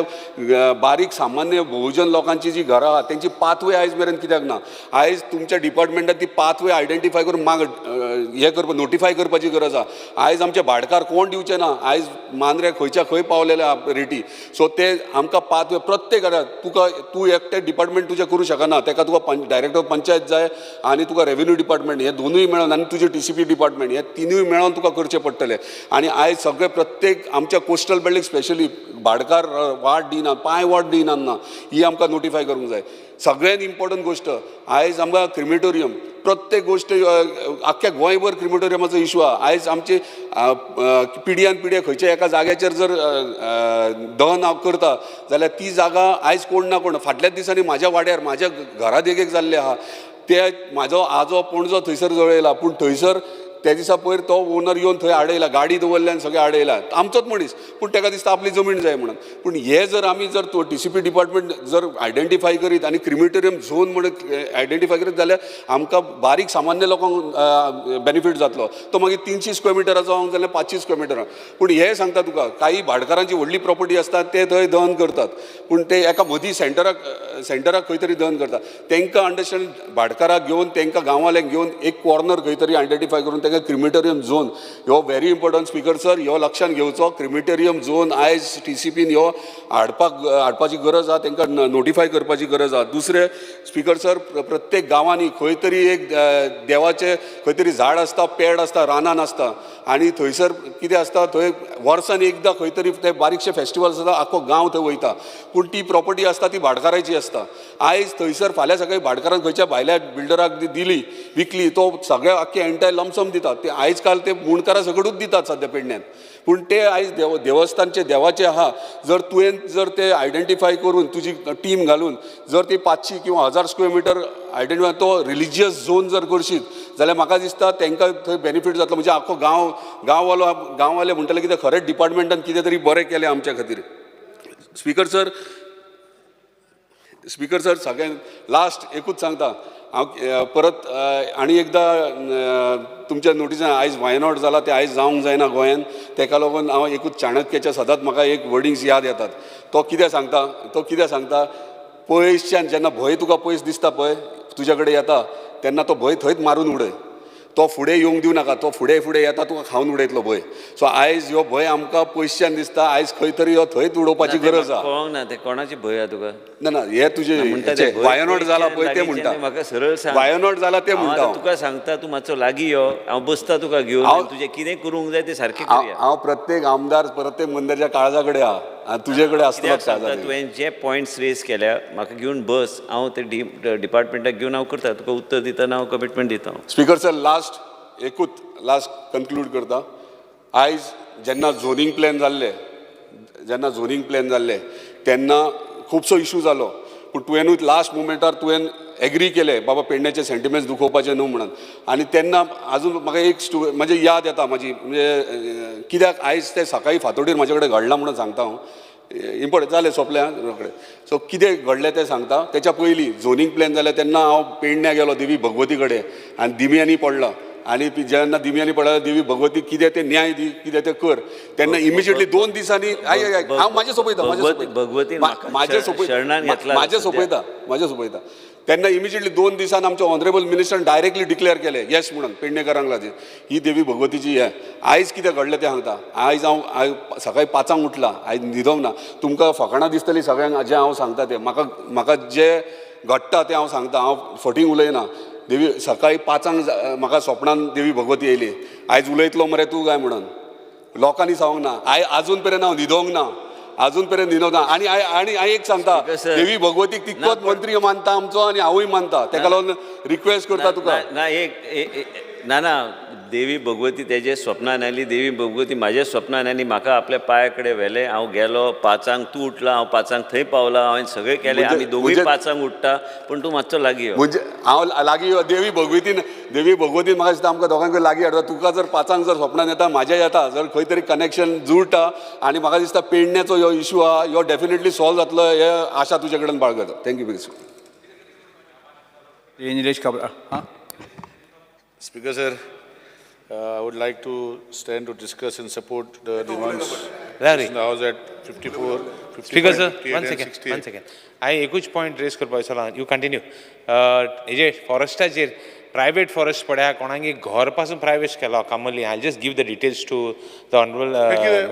Speaker 20: बारीक सामान्य बहुजन लोकांची जी घरां आहात तेंची पाथवे आयज मेरेन कित्याक ना? आयज तुमच्या डिपार्टमेंटान ती पाथवे आयडेंटिफाय करून माग हें करपा नोटिफाय करपाची गरज आहा. आयज आमचे भाटकार कोण दिवचे ना, आयज मांद्रे खंयच्या खंय पावलेले आहा रेटी. सो ते आमकां पाथवे प्रत्येक घरांत, तुका तूं एकटें डिपार्टमेंट तुजें करूं शकना, तेका तुका डायरेक्टर पंचायत जाय आनी तुका रेवेन्यू डिपार्टमेंट, हे दोनूय मेळोन आनी तुजें TCP department, हे तिनूय मेळोन तुका करचें पडटलें. आनी आयज सगळे प्रत्येक आमच्या कोस्टल बेल्टीक स्पेशली भाटकार वाट दिना, पांय वाट दिना ना, ही आमकां नोटिफाय करूंक जाय. सगळ्यान इम्पॉर्टंट गोश्ट आयज आमकां क्रिमेटोरियम, प्रत्येक गोश्ट आख्ख्या गोंयभर क्रिमेटोरियमाचो इशू आहा. आयज आमची पिढ्यान पिढ्या खंयच्या एका जाग्याचेर जर दहन करता जाल्यार ती जागा आयज कोण ना कोण, फाटल्याच दिसांनी म्हाज्या वाड्यार म्हाज्या घरा देगेक जाल्लें आहा, ते म्हाजो आजो पणजो थंयसर जळयला, पूण थंयसर त्या दिसा पयर तो ओनर येवन थंय आडयला, गाडी दवरल्या आनी सगळें आडयला, आमचोच मनीस, पूण ताका दिसता आपली जमीन जाय म्हणून. पूण हे जर आमी जर TCP department जर आयडेंटिफाय करीत आनी क्रिमेटोरियम झोन म्हणून आयडेंटिफाय करीत जाल्यार आमकां बारीक सामान्य लोकांक बेनिफीट जातलो. तो मागीर 300 स्क्वेअर मिटराचो जावंक जाल्यार 500 स्क्वेअर मिटरां. पूण हें सांगता तुका, काही भाटकारांची व्हडली प्रॉपर्टी आसता ते थंय दहन करतात, पूण ते एका मदीं सेंटराक खंय तरी दहन करतात. तांकां अंडरस्टँड भाटकाराक घेवन तांकां गांवांल्यांक घेवन एक कॉर्नर खंय तरी आयडेंटिफाय करून तांकां क्रिमेटोरियम झोन ह्यो व्हेरी इम्पॉर्टंट स्पीकर सर, ह्यो लक्षांत घेवचो. क्रिमेटोरियम झोन आयज TCPन ह्यो हाडपाची गरज आहा, तांकां नोटिफाय करपाची गरज आहा. दुसरें स्पीकर सर, प्रत्येक गांवांनी खंय तरी एक देवाचें खंय तरी झाड आसता, पेड आसता, रानान आसता आनी थंयसर कितें आसता, थंय वर्सान एकदां खंय तरी ते बारीकशे फेस्टिवल आसता, आख्खो गांव थंय वयता, पूण ती प्रॉपर्टी आसता ती भाटकाराची आसता. आयज थंयसर फाल्यां सकाळीं भाटकारान खंयच्या भायल्या बिल्डराक दिली विकली, तो सगळ्या आख्खे एंटायर लमसम दितात. ते आयज काल ते मुंडकारां सगळूच दितात सद्या पेडण्यान, पूण ते आयज देवस्थानचे देवाचे आहा. जर तुवें जर ते आयडेंटिफाय करून तुजी टीम घालून जर ती 500 किंवा 1000 स्क्वेअर मिटर आयडेंटिफाय तो रिलिजियस झोन जर करशीत जाल्यार म्हाका दिसता तांकां थंय बेनिफीट जातलो. म्हणजे आख्खो गांववालो गांववाले म्हणटले कितें खरेंच डिपार्टमेंटान कितें तरी बरें केलें आमच्या खातीर. स्पीकर सर, सगळ्यांत लास्ट एकूच सांगता हांव परत आनी एकदां तुमच्या नोटिसान आयज वायनॉट जाला तें आयज जावंक जायना गोंयान, तेका लागून हांव एकूच चाणक्याच्या सदांच म्हाका एक वर्डिंग्स याद येतात. तो कितें सांगता, पयसच्यान जेन्ना भंय तुका पयस दिसता पळय तुज्या कडेन येता तेन्ना तो भंय थंयच मारून उडय. तो फुडें येवंक दिवं नाका, तो फुडें फुडें येता तुका खावन उडयतलो भंय. सो आयज ह्यो भंय आमकां पयसच्यान दिसता, आयज खंय तरी ह्यो थंयच उडोवपाची गरज आसा.
Speaker 15: कळोंक ना ते कोणाचे भंय आहा तुका?
Speaker 20: ना ना, हे तुजे वायनॉट जाला पळय ते म्हणटा,
Speaker 15: म्हाका सरळ सांग,
Speaker 20: वायनॉट जाला ते म्हणटा.
Speaker 15: तुका सांगता, तूं मातसो लागीं यो, हांव बसता तुका घेवन, तुजें कितें करूंक जाय तें सारकें करुया.
Speaker 20: हांव प्रत्येक आमदार प्रत्येक मंदरच्या काळजा कडेन आहा, तुजे कडेन आसतलो.
Speaker 15: तुवें जे पॉयंट्स रेज केल्या म्हाका घेवन बस, हांव ते डिपार्टमेंटाक घेवन हांव करता, तुका उत्तर दितना हांव कमिटमेंट दिता.
Speaker 20: स्पीकर सर, लास्ट एकूच लास्ट कन्क्लूड करता. आयज जेन्ना झोनींग प्लॅन जाल्ले, जेन्ना झोनींग प्लॅन जाल्ले तेन्ना खुबसो इशू जालो, पूण तुवेंनूच लास्ट मुमेंटार तुवें एग्री केलें बाबा पेडण्याचे सेंटिमेंट्स दुखोवपाचे न्हू म्हणून. आनी तेन्ना आजून म्हाका एक म्हणजे याद येता म्हाजी, म्हणजे कित्याक आयज ते सकाळी फांतोडीर म्हाजे कडेन घडलां म्हणून सांगता हांव, इम्पोर्टंट जालें सोंपलें रोखडें. सो कितें घडलें तें सांगता. तेच्या पयलीं झोनींग प्लॅन जालें तेन्ना हांव पेडण्या गेलो देवी भगवती कडेन आनी दिमयांनी पडला, आनी जेन्ना दिमयांनी पडला देवी भगवती कितें तें न्याय दी, कितें तें कर, तेन्ना इमिजिएटली 2 दिसांनी हांव म्हाजें सोंपयता, म्हाजें सोंपयता, म्हाजें सोंपयता. तेन्ना इमिजिएटली 2 दिसान आमच्या ऑनरेबल मिनिस्टरान डायरेक्टली डिक्लेअर केलें येस म्हणून पेडणेकरांक लागीं ही देवी भगवतीची हें. आयज कितें घडलें तें सांगता. आयज हांव सकाळी 5 उठलां, आयज न्हिदोंक ना. तुमकां फकाणां दिसतलीं सगळ्यांक जें हांव सांगता तें, म्हाका म्हाका जें घडटा तें हांव सांगता, हांव फटींग उलयना. देवी सकाळी 5 म्हाका स्वप्नान देवी भगवती येयली, आयज उलयतलो मरे तूं काय म्हणून. लोकांनी सांगूंक ना, आयज आजून पर्यंत हांव न्हिदोंक ना, अजून पर्यंत न्हिदोंक ना. आनी आनी हांव एक सांगता, देवी भगवतीक तितकोच मंत्री मानता आमचो आनी हांवूय मानता, तेका लागून रिक्वेस्ट करता तुका.
Speaker 15: ना एक ना ना, देवी भगवती तेजे स्वप्नान आयली, देवी भगवती म्हाज्या स्वप्नान आयली, म्हाका आपल्या पांया कडेन व्हेलें, हांव गेलो 5 तूं उठला, हांव 5 थंय पावला, हांवें सगळें केलें, आमी दोगूय 5 उठ्ठा, पूण तूं मातसो लागीं यो.
Speaker 20: म्हणजे हांव लागीं यो, देवी भगवतीन, देवी भगवतीन म्हाका दिसता आमकां दोगांकूय लागीं हाडटा. तुका जर 5 जर स्वप्नान येता, म्हाज्या येता, जर खंय तरी कनेक्शन जुळटा आनी म्हाका दिसता पेडण्याचो ह्यो इशू आहा ह्यो डेफिनेटली सॉल्व जातलो हे आशा तुजे कडेन बाळगता. Thank you.
Speaker 1: Nilesh Cabral.
Speaker 21: Speaker sir, I would like to stand to discuss and support the demands in the house at 54, 55,
Speaker 17: Speaker sir,
Speaker 21: 58
Speaker 17: one
Speaker 21: and
Speaker 17: second,
Speaker 21: 68.
Speaker 17: One second. हांवें एकूच point rays करपाक दिसला, you continue. हेजे फॉरेस्टाचेर private forest पळया, कोणागे घर पासून private केलो कामली. I just give the details to the honourable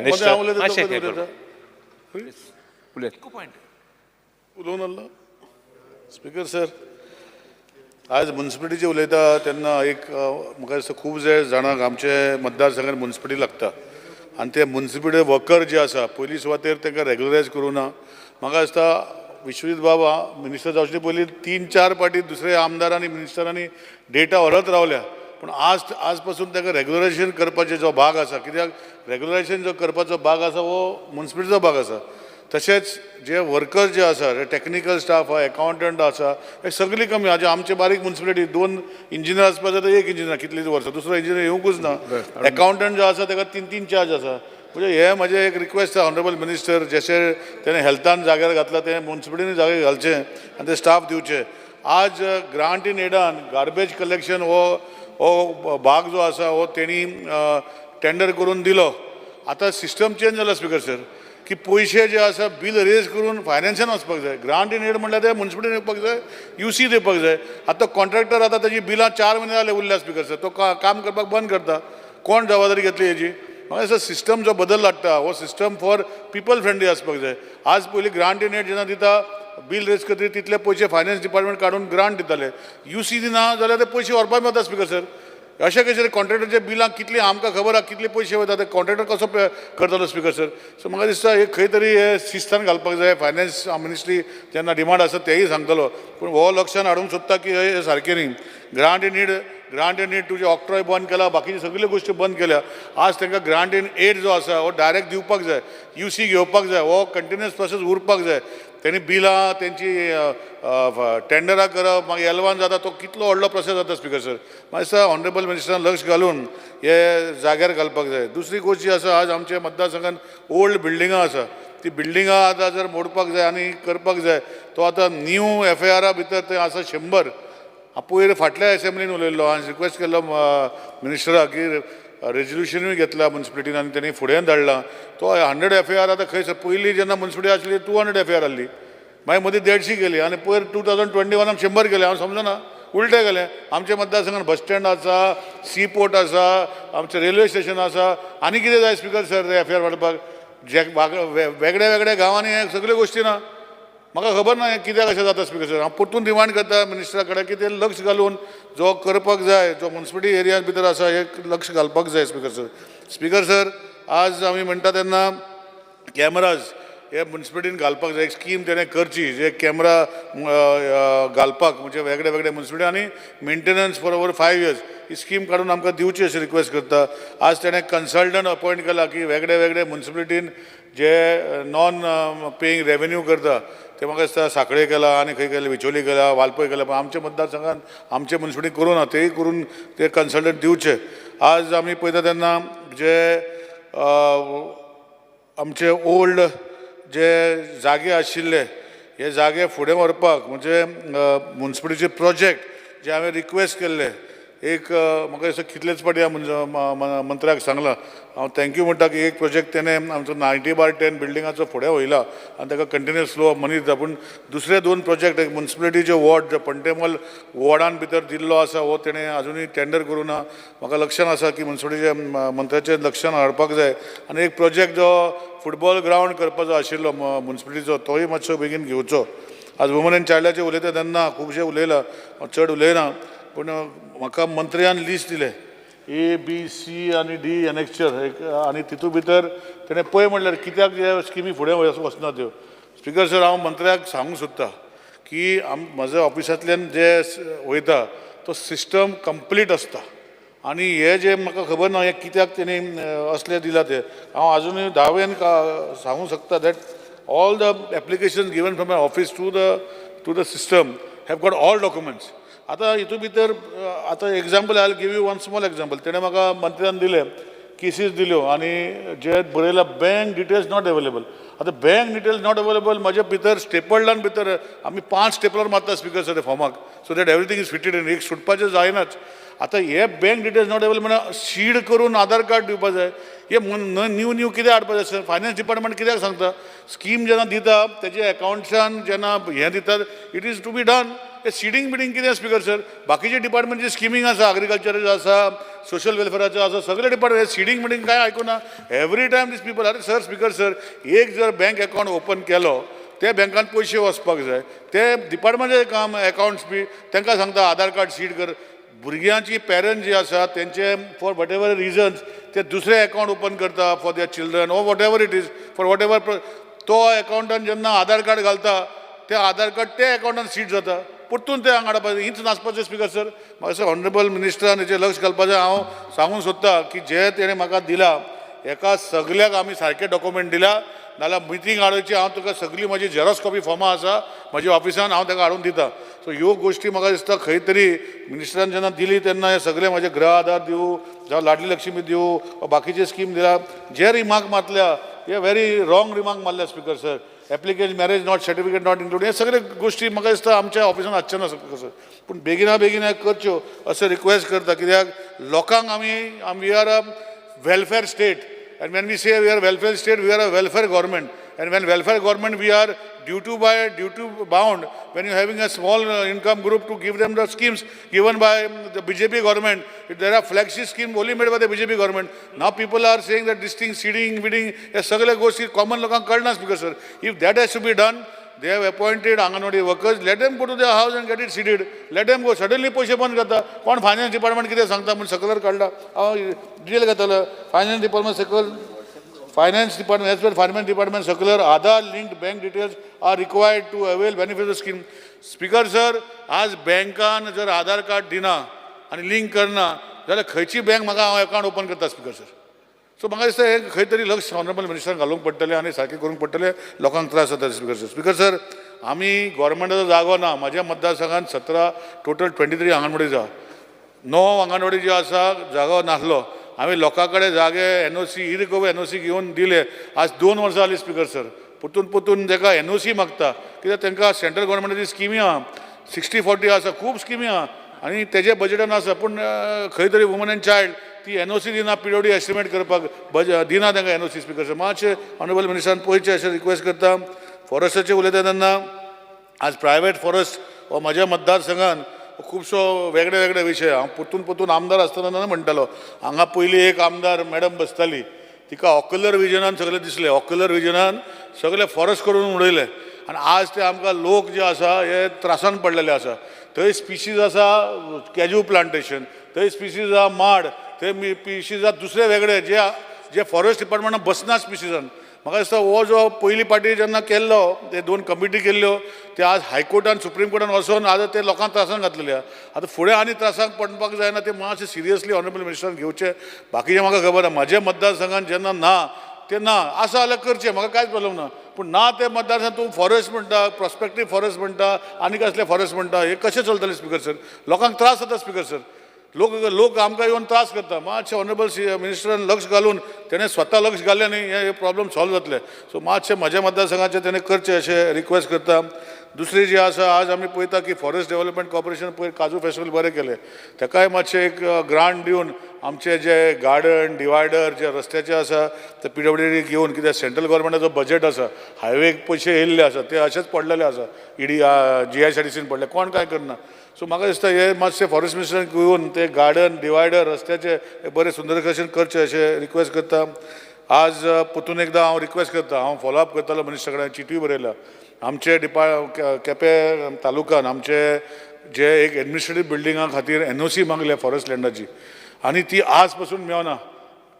Speaker 17: minister. मातशें
Speaker 21: उलोवन आसलो. स्पीकर सर, आज मुन्सिपालिटीचे उलयता तेन्ना एक म्हाका दिसता खूब जे जाणांक आमचे मतदारसंघान मुन्सिपालिटी लागता आनी ते मुन्सिपालिटी वर्कर जे आसा पयली सुवातेर तांकां रेगुलरायज करूं ना. म्हाका दिसता विश्वजीत बाबा मिनिस्टर जावचे पयलीं 3-4 पाटी दुसरे आमदारांनी मिनिस्टरांनी डेटा व्हरत रावल्या, पूण आज आज पासून ताका रेगुलरायजेशन करपाचो जो भाग आसा, कित्याक रेगुलरायजेशन जो करपाचो भाग आसा हो मुन्सिपालिटीचो भाग आसा. तशेंच जे वर्कर्स जे आसा, टॅक्निकल स्टाफ आहा, एकावंटंट आसा, हे सगळी कमी. आज आमचे बारीक मुन्सिपालिटी 2 इंजिनियर आसपा जाय तर 1 इंजिनियर कितलीं वर्सां, दुसरो इंजिनियर येवंकूच ना. एकावंटंट जो आसा ताका 3-3 चार्ज आसा. म्हणजे हे म्हजें एक रिक्वेस्ट आसा ऑनरेबल मिनिस्टर, जशें तेणें हेल्थान जाग्यार घातलां तें मुन्सिपालिटीन जाग्यार घालचें आनी ते स्टाफ दिवचे. आज ग्रांट इन एडान गार्बेज कलेक्शन हो भाग जो आसा हो तेणी टेंडर करून दिलो. आतां सिस्टम चेंज जाला स्पीकर सर, की पयशे जे आसा बील रेज करून फायनान्सान वचपाक जाय. ग्रांट इन एड म्हणल्यार ते मुन्सिपालिटीन येवपाक जाय, you see दिवपाक जाय. आतां कॉन्ट्रॅक्टर आतां ताजी बिलां 4 म्हयने जाले उरल्या स्पीकर सर, तो काम करपाक बंद करता. कोण जबाबदारी घेतली हेजी? म्हाका दिसता सिस्टम जो बदल हाडटा हो सिस्टम फॉर पिपल फ्रेंडली आसपाक जाय. आज पयलीं ग्रांट इन एड जेन्ना दिता बील रेज करतकीर तितले पयशे फायनान्स डिपार्टमेंट काडून ग्रांट दिताले. You see दिना जाल्यार ते पयशे व्हरपाक मेळटा स्पीकर सर. अशें कशें कॉन्ट्रॅक्टरच्या बिलां कितलीं आमकां खबर आसा कितले पयशे वयता, ते कॉन्ट्रॅक्टर कसो करतलो स्पीकर सर. सो म्हाका दिसता हे खंय तरी हे शिस्तान घालपाक जाय. फायनान्स मिनिस्ट्री जेन्ना डिमांड आसा तेय सांगतलो, पूण हो लक्षान हाडूंक सोदता की हे सारकें न्ही. ग्रांट इन एड तुजें ऑक्ट्रॉय बंद केला, बाकीच्यो सगल्यो गोश्टी बंद केल्या. आज तांकां ग्रांट इन एड जो आसा हो डायरेक्ट दिवपाक जाय, you see घेवपाक जाय, हो कंटिन्युअस प्रोसेस उरपाक जाय. तेणी बिलां तेंची टेंडरां करप, मागीर एलवान जाता, तो कितलो व्हडलो प्रोसेस जाता स्पीकर सर. म्हाका दिसता ऑनरेबल मिनिस्टरान लक्ष घालून हे जाग्यार घालपाक जाय. दुसरी गोश्ट जी आसा, आज आमच्या मतदारसंघान ओल्ड बिल्डिंगां आसा, ती बिल्डिंगां आतां जर मोडपाक जाय आनी करपाक जाय, तो आतां न्यू एफ I आरा भितर ते आसा 100. पयर फाटल्या एसेंब्लीन उलयल्लो आनी रिक्वेस्ट केल्लो मिनिस्टराक की रेजोल्युशनूय घेतला मुन्सिपालिटीन आनी तेणी फुडें धाडला. तो 100 एफ I R आतां खंय पयलीं जेन्ना मुन्सिपालिटी आसली 200 एफ I R आहली, मागीर मदीं 150 गेली आनी पयर 2021 100 गेले. हांव समजना उलटें गेलें. आमच्या मतदारसंघात बस स्टँड आसा, सी पोर्ट आसा, आमचें रेल्वे स्टेशन आसा, आनी कितें जाय स्पीकर सर एफआर वाडपाक? जे वेगळ्या वेगळ्या गांवांनी हे सगळ्यो गोश्टी ना. म्हाका खबर ना हें कित्याक अशें जाता स्पीकर सर. हांव परतून डिमांड करता मिनिस्टरा कडेन की ते लक्ष घालून जो करपाक जाय, जो मुन्सिपलिटी एरिया भितर आसा हे लक्ष घालपाक जाय स्पीकर सर. स्पीकर सर, आज आमी म्हणटा तेन्ना कॅमराज हे मुन्सिपलिटीन घालपाक जाय, एक स्कीम तेणें करची जे कॅमरा घालपाक, म्हणजे वेगळे वेगळे मुन्सिपलिटी आनी maintenance for over 5 years he scheme काडून आमकां दिवची अशी रिक्वेस्ट करता. आज तेणें कन्सल्टंट अपॉयंट केला की वेगळे वेगळे मुन्सिपलिटीन जे नॉन पेईंग रेवेन्यू करता ते म्हाका दिसता साखळे केला आनी खंय केलें, बिचोली केला, वालपय केला, पण आमच्या मतदारसंघात आमचे मुन्सिपलिटी करूं ना, तेय करून ते कन्सल्टंट दिवचे. आज आमी पळयता तेन्ना जे आमचे ओल्ड जे जागे आशिल्ले हे जागे फुडें व्हरपाक म्हणजे मुन्सिपलिटीचे प्रोजेक्ट जे हांवें रिक्वेस्ट केल्ले, एक म्हाका दिसता कितलेच फावटी हांव मंत्र्याक सांगलां, हांव thank you म्हणटा की एक प्रोजेक्ट तेणें आमचो 90/10 बिल्डिंगाचो फुडें वयला आनी ताका कंटिन्युअस फ्लो ऑफ मनी दिता. पूण दुसरे 2 प्रोजेक्ट, एक मुन्सिपलिटीचे वॉर्ड जो पंटेमल वॉर्डान भितर दिल्लो आसा हो तेणें आजुनूय टेंडर करूं ना. म्हाका लक्षान आसा की मुन्सिपलिटीच्या मंत्र्याचें लक्षान हाडपाक जाय. आनी एक प्रोजेक्ट जो फुटबॉल ग्रावंड करपाचो आशिल्लो मुन्सिपलिटीचो तोय मातसो बेगीन घेवचो. आज वुमन एंड चायल्डाचेर उलयता तेन्ना खुबशें उलयलां, हांव चड उलयना, पूण म्हाका मंत्र्यान लिस्ट दिलें ए बी सी आनी डी एनेक्चर एक, आनी तितू भितर तेणें पळय म्हणल्यार कित्याक जे स्किमी फुडें वचना त्यो. स्पीकर सर, हांव मंत्र्याक सांगूंक सोदता की म्हज्या ऑफिसांतल्यान जे वयता तो सिस्टम कंप्लीट आसता आनी हे जे म्हाका खबर ना हे कित्याक तेणी असले दिला ते. हांव आजुनूय दावेन सांगूंक शकता that all the application given from my office to the system have got all documents. आतां हितून भितर आतां example I give you one small example. तेणें म्हाका मंत्र्यान दिलें, केसीस दिल्यो आनी जे बरयलां बँक डिटेल्स not available. आतां बँक डिटेल्स not available म्हज्या भितर स्टेपलडान भितर आमी 5 स्टेपलर मारता स्पीकर सर फॉर्माक, so that everything is fitted in, एक सुटपाचें जायनाच. आतां हे बँक डिटेल्स not available म्हणल्यार सीड करून आधार कार्ड दिवपा जाय. हे न्यू न्यू कितें हाडपा जाय सर? फायनान्स डिपार्टमेंट कित्याक सांगता? स्कीम जेन्ना दिता तेजे एकावंट्सान जेन्ना हें दितात, it is to be done. हे सिडींग बिडींग कितें स्पीकर सर? बाकीचे डिपार्टमेंटची स्किमींग आसा, एग्रीकल्चराचें आसा, सोशल वेलफेराचें आसा, सगळे डिपार्टमेंट सिडींग बिडींग कांय आयकुना. Every time these people. अरे सर, स्पीकर सर, एक जर बँक एकावंट ओपन केलो ते बँकान पयशे वचपाक जाय, ते डिपार्टमेंटाचें काम एकावंट्स बी तांकां सांगता आधार कार्ड सीड कर. भुरग्यांची पेरंट्स जे आसा तेंचे फॉर what ever reasons ते दुसरे एकावंट ओपन करता for their children or whatever it is for whatever. तो एकावंटान जेन्ना आधार कार्ड घालता ते आधार कार्ड ते एकावंटान सीड जाता, परतून ते हांगा हाडपाचें. हीच नाचपाचें स्पीकर सर. म्हाका ऑनरेबल मिनिस्टरान हेचेर लक्ष घालपाचें. हांव सांगूंक सोदता की जे तेणें म्हाका दिला हेका सगल्याक आमी सारके डॉक्युमेंट दिला, नाल्यार मिटींग हाडोवची. हांव तुका सगळी म्हजी झेरोक्स कॉपी फॉर्मां आसा म्हज्या ऑफिसान, हांव ताका हाडून दिता. सो ह्यो गोश्टी म्हाका दिसता खंय तरी मिनिस्टरान जेन्ना दिली तेन्ना हे सगळे म्हजे गृह आधार दिवं, जावं लाडली लक्ष्मी दिवं, बाकीचे स्कीम दिला, जे रिमार्क मारल्या हे व्हेरी रॉंग रिमार्क मारल्या speaker sir. Application marriage not certificate not include, हे सगळे गोश्टी म्हाका दिसता आमच्या ऑफिसान आसचे ना स्पीकर सर. पूण बेगिना बेगीन हें करच्यो अशें रिक्वेस्ट करता, कित्याक लोकांक आमी we are a welfare state, and when we say we are welfare state, we are a welfare government, and when welfare government we are duty bound when you having a small income group to give them the schemes given by the BJP government. There are flagship scheme only made by the BJP government. Now people are saying that this thing seeding bidding हे सगळे गोश्टी common लोकांक कळना speaker sir. If that has to be done, they have appointed anganwadi workers, let them go to their house and get it seeded, let them go. Suddenly पयशे बंद करता. कोण finance department कितें सांगता म्हूण सकयल काडला, हांव डिटेल घेतलो. फायनान्स डिपार्टमेंट सकयल, finance department as per finance department circular, Aadhaar linked bank details are required to avail benefit of scheme. Speaker sir, आज बँकान जर आधार कार्ड दिना आनी लिंक करना जाल्यार खंयची बँक म्हाका हांव एकावंट ओपन करता स्पीकर सर. सो म्हाका दिसता हें खंय तरी लक्ष ऑनरेबल मिनिस्टरान घालूंक पडटलें आनी सारकें करूंक पडटलें, लोकांक त्रास जाता स्पीकर सर. स्पीकर सर, आमी गोवोरमेंटाचो जागो ना. म्हज्या मतदारसंघात 17 टोटल 23 आंगणवाडी आसा, 9 आंगणवाडी ज्यो आसा जागो नासलो. आमी लोकां कडेन जागे एनओसी इरिकवर एनओसी घेवन दिले. आज 2 वर्सां जालीं स्पीकर सर, परतून परतून ताका एनओसी मागता, कित्याक तांकां सेंट्रल गोवोरमेंटाची स्किमी आहा, 60-40 आसा, खूब स्किमी आहा आनी तेजे बजेटान आसा. पूण खंय तरी वुमन एंड चायल्ड ती एनओसी दिना, पीडब्ल्यूडी एस्टिमेट करपाक दिना तांकां एनओसी स्पीकर सर. मातशें ऑनरेबल मिनिस्टरान पळयचें अशें रिक्वेस्ट करता. फॉरेस्टाचें उलयता तेन्ना आज प्रायवेट फॉरेस्ट हो म्हज्या मतदारसंघान खुबसो वेगळे वेगळे विशय. हांव परतून परतून आमदार आसतना म्हणटालो, हांगा पयलीं एक आमदार मॅडम बसताली, तिका ऑक्युलर विजनान सगळें दिसलें, ऑक्युलर विजनान सगळें फॉरेस्ट करून उडयलें आनी आज ते आमकां लोक जे आसा हे त्रासान पडलेले आसा. थंय स्पिशीज आसा कॅज्यू प्लांटेशन, थंय स्पिशीज आसा माड, थंय स्पिशीज आसा दुसरे वेगळे जे जे फॉरेस्ट डिपार्टमेंटान बसना स्पिशीजान. म्हाका दिसता हो जो पयली पाटी जेन्ना केल्लो ते दोन कमिटी केल्ल्यो ते आज हायकोर्टान सुप्रीम कोर्टान वचोन आज ते लोकांक त्रासान घातलेले आहा. आतां फुडें आनी त्रासाक पडपाक जायना, ते मातशें सिरियसली ऑनरेबल मिनिस्टरान घेवचें. बाकीचें म्हाका खबर आहा, म्हज्या मतदारसंघान जेन्ना ना ते ना आसा जाल्यार करचें, म्हाका कांयच प्रॉब्लम ना. पूण ना ते मतदारसंघान तूं फॉरेस्ट म्हणटा, प्रोस्पेक्टीव फॉरेस्ट म्हणटा, आनी कसले फॉरेस्ट म्हणटा, हे कशें चलतलें स्पिकर सर? लोकांक त्रास जाता स्पिकर सर, लोक लोक आमकां येवन त्रास करता. मातशें ऑनरेबल मिनिस्टरान लक्ष घालून तेणें स्वता लक्ष घालें न्ही हे प्रॉब्लम सॉल्व जातले. सो मातशें म्हज्या मतदारसंघाचें तेणें करचें अशें रिक्वेस्ट करता. दुसरी जी आसा, आज आमी पळयता की फॉरेस्ट डेवलपमेंट कॉर्पोरेशन पयर काजू फेस्टिवल बरें केलें, ताकाय मातशें एक ग्रांट दिवन आमचे जे गार्डन डिवायडर जे रस्त्याचे आसा ते PWD घेवन, कित्याक सेंट्रल गव्हर्मेंटाचो बजेट आसा, हायवेक पयशे येयल्ले आसा ते अशेच पडलेले आसा, ED GICDCन पडले, कोण कांय करना. सो म्हाका दिसता हे मातशें फॉरेस्ट मिनिस्टरान घेवन ते गार्डन डिवायडर रस्त्याचे बरें सुंदर कशें करचें अशें रिक्वेस्ट करता. आज परतून एकदां हांव रिक्वेस्ट करता, हांव फॉलोअप करतालो मिनिस्टरा कडेन, चिटूय बरयल्या. आमचे केपें तालुक्यान आमचे जे एक एडमिनिस्ट्रेटीव बिल्डिंगा खातीर NOC मागल्या फॉरेस्ट लँडाची, आनी ती आज पसून मेळना.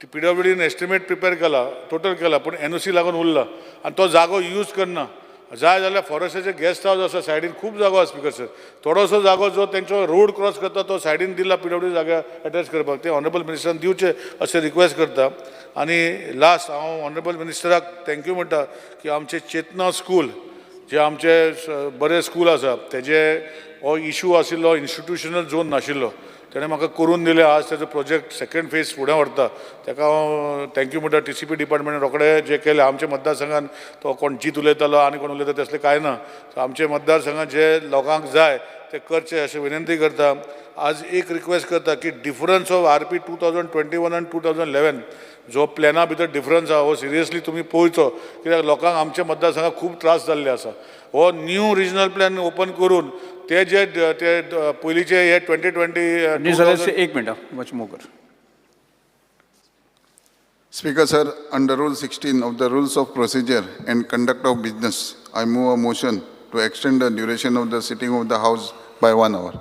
Speaker 21: ती PWDन एस्टिमेट प्रिपेर केला, टोटल केला, पूण NOC लागून उरला आनी तो जागो यूज करना. जाय जाल्यार फॉरेस्टाचे गेस्ट हावस आसा सायडीन, खूब जागो आसा स्पिकर सर, थोडोसो जागो जो तेंचो रोड क्रॉस करता तो सायडीन दिला PWD जाग्यार एटॅच करपाक, ते ऑनरेबल मिनिस्टरान दिवचे अशें रिक्वेस्ट करता. आनी लास्ट हांव ऑनरेबल मिनिस्टराक thank you म्हणटा की आमचें चेतना स्कूल जे आमचे बरें स्कूल आसा तेजे हो इशू आशिल्लो, इन्स्टिट्युशनल झोन नाशिल्लो, तेणें म्हाका करून दिलें. आज तेजो प्रोजेक्ट सेकंड फेज फुडें व्हरता, तेका हांव thank you म्हणटा. TCP डिपार्टमेंटान रोखडे जे केलें आमच्या मतदारसंघान, तो कोण जीत उलयतालो आनी कोण उलयता तसलें कांय ना. सो आमच्या मतदारसंघान जे लोकांक जाय ते करचें अशें विनंती करता. आज एक रिक्वेस्ट करता की डिफरन्स ऑफ RP 2021 आनी 2011 जो प्लॅना भितर डिफरन्स आहा हो सिरियसली तुमी पळोवचो, कित्याक लोकांक आमच्या मतदारसंघाक खूब त्रास जाल्ले आसा. हो न्यू रिजनल प्लॅन ओपन करून ते जे ते पयलींचे हे 2020
Speaker 3: एक मिनट मातशें मूव कर.
Speaker 11: Speaker sir, under Rule 16 of the Rules of Procedure and Conduct of Business, I move a motion to extend the duration of the sitting of the House by 1 hour.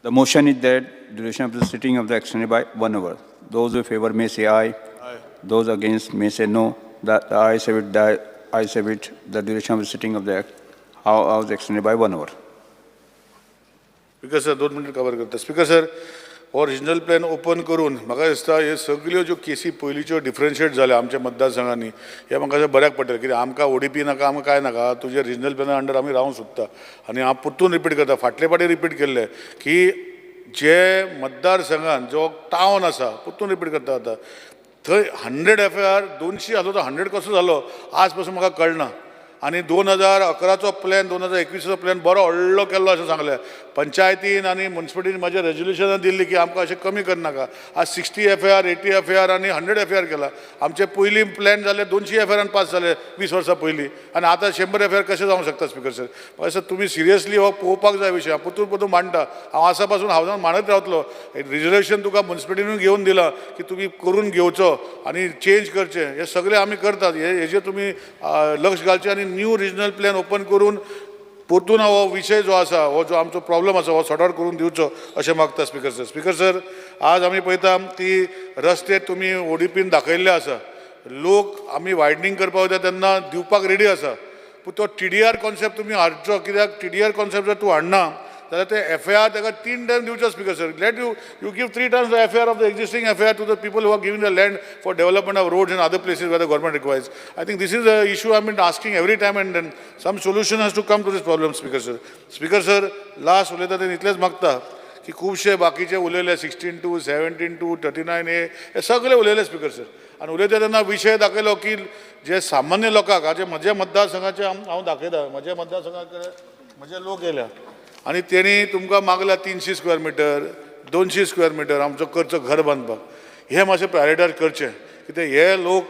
Speaker 3: The motion is that duration of the sitting of the extended by 1 hour. Those in favor may say aye. Aye. Those against may say no. The ayes have it, the ayes have it. The duration of the sitting of the House extended by 1 hour.
Speaker 21: Speaker sir, 2 minute cover करता. Speaker sir, हो regional plan open करून म्हाका दिसता हे सगल्यो ज्यो केसी पयलींच्यो डिफरन्शिएट जाल्या आमच्या मतदारसंघांनी, हे म्हाका बऱ्याक पडटलें. कित्याक आमकां ODP नाका, आमकां कांय नाका, तुजे रिजनल प्लॅना अंडर आमी रावंक सोदता. आनी हांव परतून रिपीट करता, फाटले फावटी रिपीट केल्लें की जे मतदारसंघान जो टावन आसा, परतून रिपीट करता आतां, थंय 100 FIR 200 आसलो तो 100 कसो जालो आज पसून म्हाका कळना. आनी 2011चो प्लॅन 2021चो प्लॅन बरो व्हडलो केल्लो अशें सांगलें. पंचायतीन आनी मुन्सिपालिटीन म्हाजें रेजोल्युशनां दिल्लीं की आमकां अशें कमी करनाका. आज 60 FIR 80 FIR आनी 100 FIR केला. आमचे पयलीं प्लॅन जाले 200 FIR pass जाले 20 वर्सां पयलीं, आनी आतां 100 FIR कशें जावंक शकता स्पिकर सर? म्हाका दिसता तुमी सिरियसली हो पळोवपाक जाय विशय. हांव परतून परतून मांडटा, हांव आसा पासून हांव मांडत रावतलो. रिजर्वेशन तुका मुन्सिपालिटीनूय घेवन दिलां की तुमी करून घेवचो आनी चेंज करचें, हें सगळें आमी करतात. हेजेर तुमी लक्ष घालचें आनी न्यू रिजनल प्लॅन ओपन करून परतून हो विशय जो आसा, हो जो आमचो प्रॉब्लम आसा हो सॉर्ट आउट करून दिवचो अशें मागता स्पिकर सर. स्पिकर सर, आज आमी पळयता की रस्ते तुमी ODPन दाखयल्ले आसा, लोक आमी वायडनींग करपाक वयता तेन्ना दिवपाक रेडी आसा, पूण तो TDR concept तुमी हाडचो. कित्याक TDR concept जर तूं हाडना जाल्यार ते FIR ताका 3 टायम दिवचो speaker sir. Let you give 3 times the FIR of the existing FIR to the people who are giving the land for development of roads and other places where the government requires. I think this is a issue I been asking every time and then some solution has to come to this problem speaker sir. Speaker sir, last उलयता तेन्ना इतलेंच मागता की खुबशे बाकीचे उलयले 16(2), 17(2), 39A हे सगळे उलयले स्पिकर सर. आनी उलयता तेन्ना विशय दाखयलो की जे सामान्य लोकांक, हाजे म्हज्या मतदारसंघाचे हांव दाखयता, म्हज्या मतदारसंघाकडे म्हजे लोक येयल्या आनी तेणी तुमकां मागला 300 स्क्वेअर मिटर, 200 स्क्वेअर मिटर आमचो करचो घर बांदपाक. हें मातशें प्रायोरिटायज करचें, कित्याक हे लोक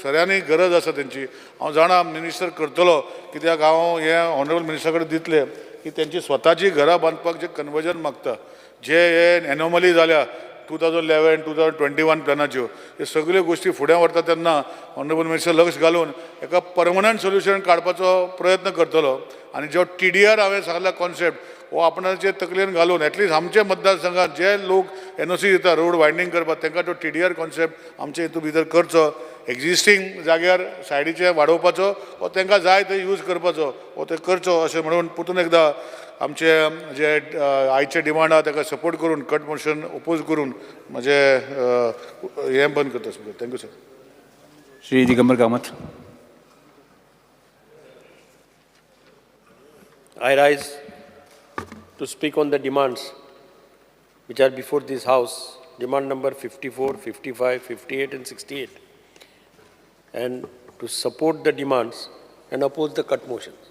Speaker 21: सगळ्यांनी गरज आसा तेंची. हांव जाणा मिनिस्टर करतलो, कित्याक हांव हें ऑनरेबल मिनिस्टरा कडेन दितलें की तेंची स्वताची घरां बांदपाक जे कन्वर्जन मागता, जे हे एनोमली जाल्या 2011 2021 प्लॅनाच्यो, हे सगल्यो गोश्टी फुडें व्हरता तेन्ना ऑनरेबल मिनिस्टर लक्ष घालून एका परमनंट सोल्युशन काडपाचो प्रयत्न करतलो. आनी जो TDR हांवें सांगला कॉन्सेप्ट हो आपणाचे तकलेन घालून एटलिस्ट आमचे मतदारसंघात जे लोक NOC दिता रोड वायंडींग करपाक तांकां तो TDR concept आमचे हितून भितर करचो, एग्जिस्टींग जाग्यार सायडीचे वाडोवपाचो वो तांकां जाय ते यूज करपाचो वो ते करचो अशें म्हणून परतून एकदां आमचे जे आयचे डिमांड आहा ताका सपोर्ट करून कट मोशन ओपोज करून म्हजें हें बंद करता. Thank you sir.
Speaker 3: Shri Digambar Kamat.
Speaker 5: I rise to speak on the demands which are before this house, demand number 54, 55, 58 and 68, and to support the demands and oppose the cut motions.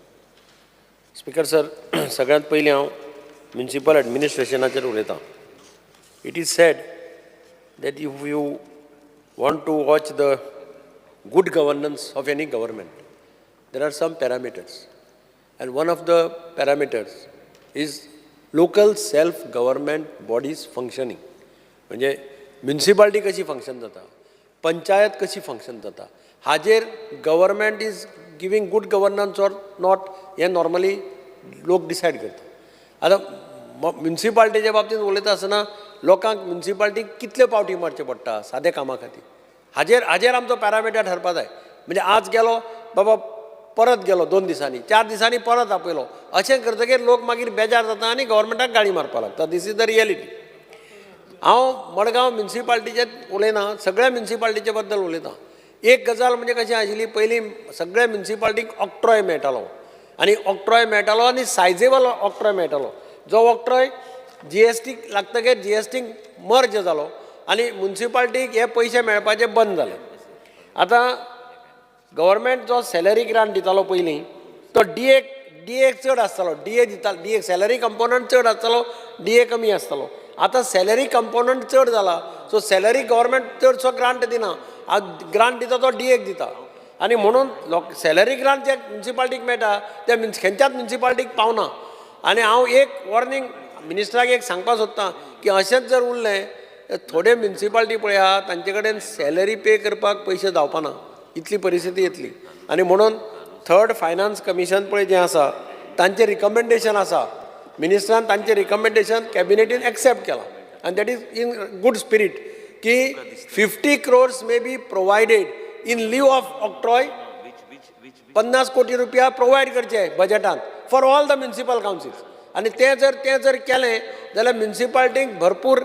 Speaker 5: Speaker sir, सगळ्यांत पयलीं हांव municipal ॲडमिनिस्ट्रेशनाचेर उलयतां. It is said that if you want to watch the good governance of any government, there are some parameters. And one of the parameters is local self-government bodies functioning. म्हणजे municipality कशी function जाता, पंचायत कशी function जाता, हाजेर government is giving good governance or not हें normally लोक decide करता. आतां म्युनिसिपालिटीच्या बाबतींत उलयता आसतना लोकांक म्युनिसिपालिटीक कितल्यो पावटी मारच्यो पडटा साद्या कामा खातीर, हाजेर हाजेर आमचो पॅरामिटर ठरपा जाय. म्हणजे आज गेलो बाबा परत गेलो 2 दिसांनी 4 दिसांनी परत आपयलो, अशें करतकीर लोक मागीर बेजार जाता आनी गव्हर्मेंटाक गाळी मारपाक लागता. This is the reality. हांव मडगांव म्युनिसिपालिटीचें उलयना, सगळ्या म्युनिसिपालिटीचे बद्दल उलयतां. एक गजाल म्हणजे कशी आशिल्ली, पयलीं सगळ्या म्युनिसिपालिटीक ऑक्ट्रॉय मेळटालो आनी ऑक्ट्रॉय मेळटालो आनी सायजेबल ऑक्ट्रॉय मेळटालो. जो ऑक्ट्रॉय GST लागतकीर GST मर्ज जालो आनी म्युनिसिपालिटीक हे पयशे मेळपाचे बंद जाले. आतां गव्हर्मेंट जो सॅलरी ग्रांट दितालो पयलीं तो DA चड आसतालो, DA दिता, DA salary component चड आसतालो, DA कमी आसतालो. आतां सॅलरी कंपोनंट चड जाला, सो सॅलरी गव्हर्मेंट चडसो ग्रांट दिना, ग्रांट दिता तो DA दिता. आनी म्हणून लोक सॅलरी ग्रांट जे म्युनिसिपालिटीक मेळटा ते खंयच्याच म्युनिसिपालिटीक पावना. आनी हांव एक वॉर्निंग मिनिस्टराक एक सांगपाक सोदतां की अशेंच जर उरलें थोडे म्युनिसिपालिटी पळय आहा तांचे कडेन सॅलरी पे करपाक पयशे जावपाना, इतली परिस्थिती येतली. आनी म्हणून थर्ड फायनान्स कमिशन पळय जें आसा तांचें रिकमेंडेशन आसा, मिनिस्टरान तांचें रिकमेंडेशन कॅबिनेटीन एक्सेप्ट केलां आनी that is in good spirit की 50 crores may be provided in lieu of octroi, 50 कोटी रुपया प्रोवायड करचे बजेटान for all the municipal councils. आनी तें जर केलें जाल्यार म्युनिसिपालिटीक भरपूर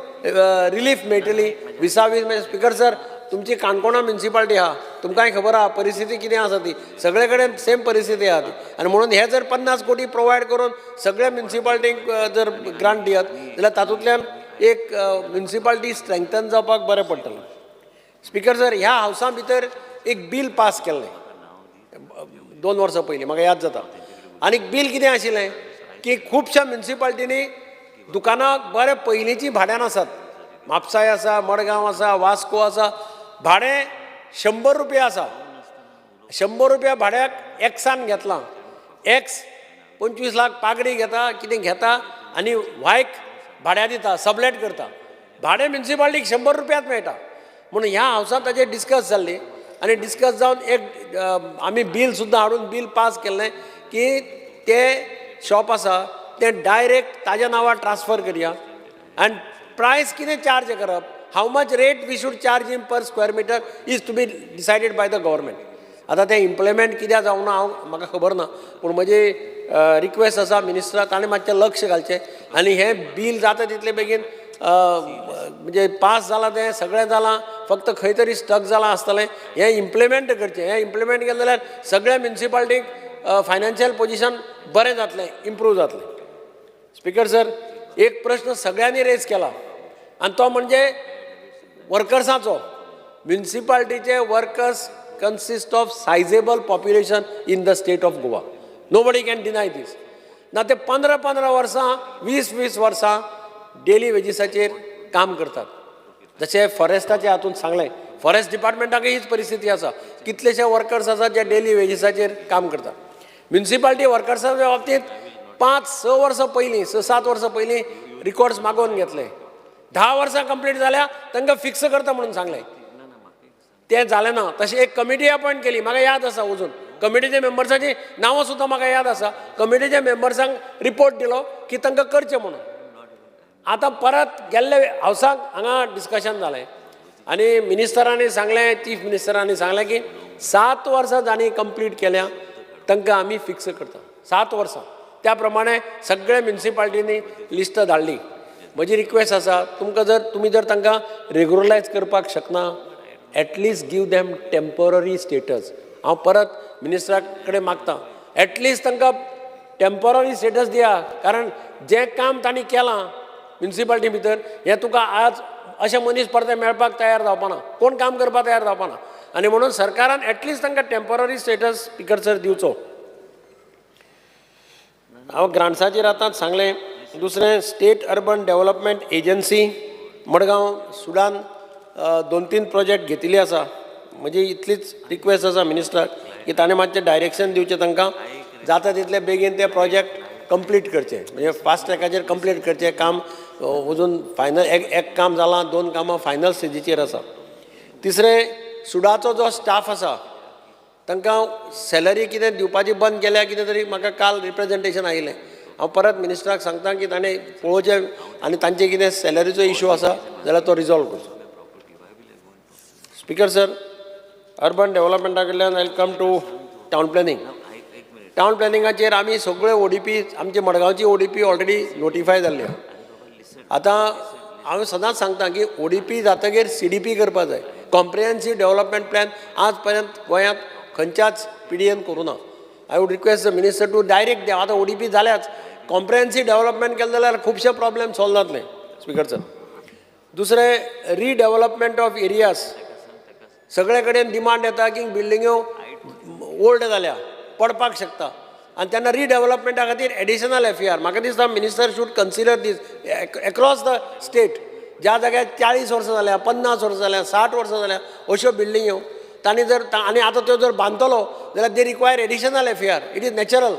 Speaker 5: रिलीफ मेळटली. विसावीस म्हणजे स्पिकर सर, तुमची काणकोणा म्युनिसिपालिटी आहा, तुमकांय खबर आहा परिस्थिती कितें आसा ती, सगळे कडेन सेम परिस्थिती आहा ती. आनी म्हणून हे जर 50 कोटी प्रोवायड करून सगळ्या म्युनिसिपालिटींक जर ग्रांट दियत जाल्यार तातूंतल्यान एक म्युनिसिपालिटी स्ट्रेंथन जावपाक बरें पडटलें. स्पिकर सर, ह्या हावसा भितर एक बील पास केल्लें 2 वर्सां पयलीं, म्हाका याद जाता. आनी बील कितें आशिल्लें की खुबश्या म्युनिसिपालिटींनी दुकानां बरें पयलींचीं भाड्यान आसात, म्हापसाय आसा, मडगांव आसा, वास्को आसा, भाडें 100 रुपया आसा. 100 रुपया भाड्याक एक्सान घेतलां, एक्स 25 लाख पागडी घेता, कितें घेता आनी वायक भाड्या दिता, सबलेट करता. भाडें म्युनिसिपालिटीक 100 रुपयाच मेळटा. म्हणून ह्या हावसांत ताजेर डिस्कस जाल्ली आनी डिस्कस जावन एक आमी बील सुद्दां हाडून बील पास केल्लें की ते शॉप आसा तें डायरेक्ट ताज्या नांवार ट्रान्सफर करया आनी प्रायस कितें चार्ज करप, how much rate we should charge him per square meter is to be decided by the government. आतां तें इम्प्लिमेंट कित्याक जावना हांव म्हाका खबर ना, पूण म्हजी रिक्वेस्ट आसा मिनिस्टराक ताणें मातशें लक्ष घालचें आनी हें बील जाता तितले बेगीन म्हणजे पास जालां तें सगळें जालां, फक्त खंय तरी स्टक जालां आसतलें, हें इम्प्लिमेंट करचें. हें इम्प्लिमेंट केलें जाल्यार सगळ्या म्युनिसिपालिटीक फायनान्शियल पोजिशन बरें जातलें, इम्प्रूव जातलें. स्पिकर सर, एक प्रश्न सगळ्यांनी रेज केला आनी तो म्हणजे वर्कर्साचो. म्युनिसिपालिटीचे workers consist of sizeable population in the state of Goa, nobody can deny this. ना ते 15-15 वर्सां 20-20 वर्सां डेली वेजीसाचेर काम करतात. जशें फॉरेस्टाच्या हातून सांगलें, फॉरेस्ट डिपार्टमेंटाकय हीच परिस्थिती आसा, कितलेशे वर्कर्स आसात जे डेली वेजीसाचेर काम करतात. म्युनिसिपालिटी वर्कर्साच्या बाबतींत 5-6 वर्सां पयलीं, 6-7 वर्सां पयलीं रिकॉर्ड्स मागोवन घेतले. 10 वर्सां कंप्लीट जाल्या तांकां फिक्स करता म्हणून सांगलें, तें जालें ना. तशें एक कमिटी अपॉयंट केली, म्हाका याद आसा अजून कमिटीच्या मेंबर्साची नांवां सुद्दां म्हाका याद आसा. कमिटीच्या मेंबर्सांक रिपोर्ट दिलो की तांकां करचें म्हणून. आतां परत गेल्ले हावसाक हांगा डिस्कशन जालें आनी मिनिस्टरांनी सांगलें, चीफ मिनिस्टरांनी सांगलें की 7 वर्सां जांणी कंप्लीट केल्या तांकां आमी फिक्स करता 7 वर्सां. त्या प्रमाणे सगळे म्युनिसिपालिटींनी लिस्ट धाडली. म्हजी रिक्वेस्ट आसा तुमकां, जर तुमी जर तांकां रेगुलरायज करपाक शकना, at least give them temporary status. हांव परत मिनिस्टरा कडेन मागता, एटलिस्ट तांकां टेम्पररी स्टेटस दिया, कारण जें काम तांणी केलां म्युनिसिपालिटी भितर हें तुका आज अशें मनीस परते मेळपाक तयार जावपाना, कोण काम करपाक तयार जावपाना. आनी म्हणून सरकारान एटलिस्ट तांकां टेम्पररी स्टेटस स्पीकर सर दिवचो. हांव ग्रांट्साचेर आतांच सांगलें. दुसरें, state urban development agency Madgaon Sudan 2-3 project घेतिल्ले आसा. म्हजी इतलीच रिक्वेस्ट आसा मिनिस्टराक की ताणें मातशें डायरेक्शन दिवचें तांकां, जाता तितले बेगीन ते प्रोजेक्ट कंप्लीट करचे, म्हणजे फास्ट ट्रॅकाचेर कंप्लीट करचें काम. अजून फायनल एक काम जालां, 2 कामां फायनल स्टेजीचेर आसा. तिसरें, सुडाचो जो स्टाफ आसा तांकां सॅलरी कितें दिवपाची बंद केल्या कितें तरी म्हाका काल रिप्रेजेंटेशन आयिल्लें. हांव परत मिनिस्टराक सांगता की ताणें पळोवचें आनी तांचे कितें सॅलरीचो इशू आसा जाल्यार तो रिजॉल्व करचो. स्पीकर सर, अर्बन डेव्हलपमेंटा कडल्यान I come to town planning. Town प्लॅनिंगाचेर आमी सगळे ओडीपी, आमचे मडगांवची ओडीपी ऑलरेडी नोटिफाय जाल्ली. आतां हांव सदांच सांगता की ओडीपी जातकीर सीडीपी करपाक जाय. कॉम्प्रिहेन्सीव डेव्हलपमेंट प्लॅन आज पर्यंत गोंयांत खंयच्याच पिडयेन करूं ना. I would request the minister to direct द्या. आतां ओडीपी जाल्याच कॉम्प्रिहेन्सीव डेव्हलपमेंट केलें जाल्यार खुबशे प्रॉब्लेम सॉल्व जातले स्पीकर सर. दुसरें, रिडेव्हलपमेंट ऑफ एरियाज. सगळे कडेन डिमांड येता की बिल्डिंग्यो ओल्ड जाल्या, पडपाक शकता, आनी तेन्ना रिडेव्हलपमेंटा खातीर एडिशनल एफईआर. म्हाका दिसता minister should consider this across the state. ज्या जाग्यार 40 वर्सां जाल्या, 50 वर्सां जाल्या, 60 वर्सां जाल्या अश्यो बिल्डिंग्यो तांणी जर, आनी आतां त्यो जर बांदतलो जाल्यार they require additional FAR. It is natural,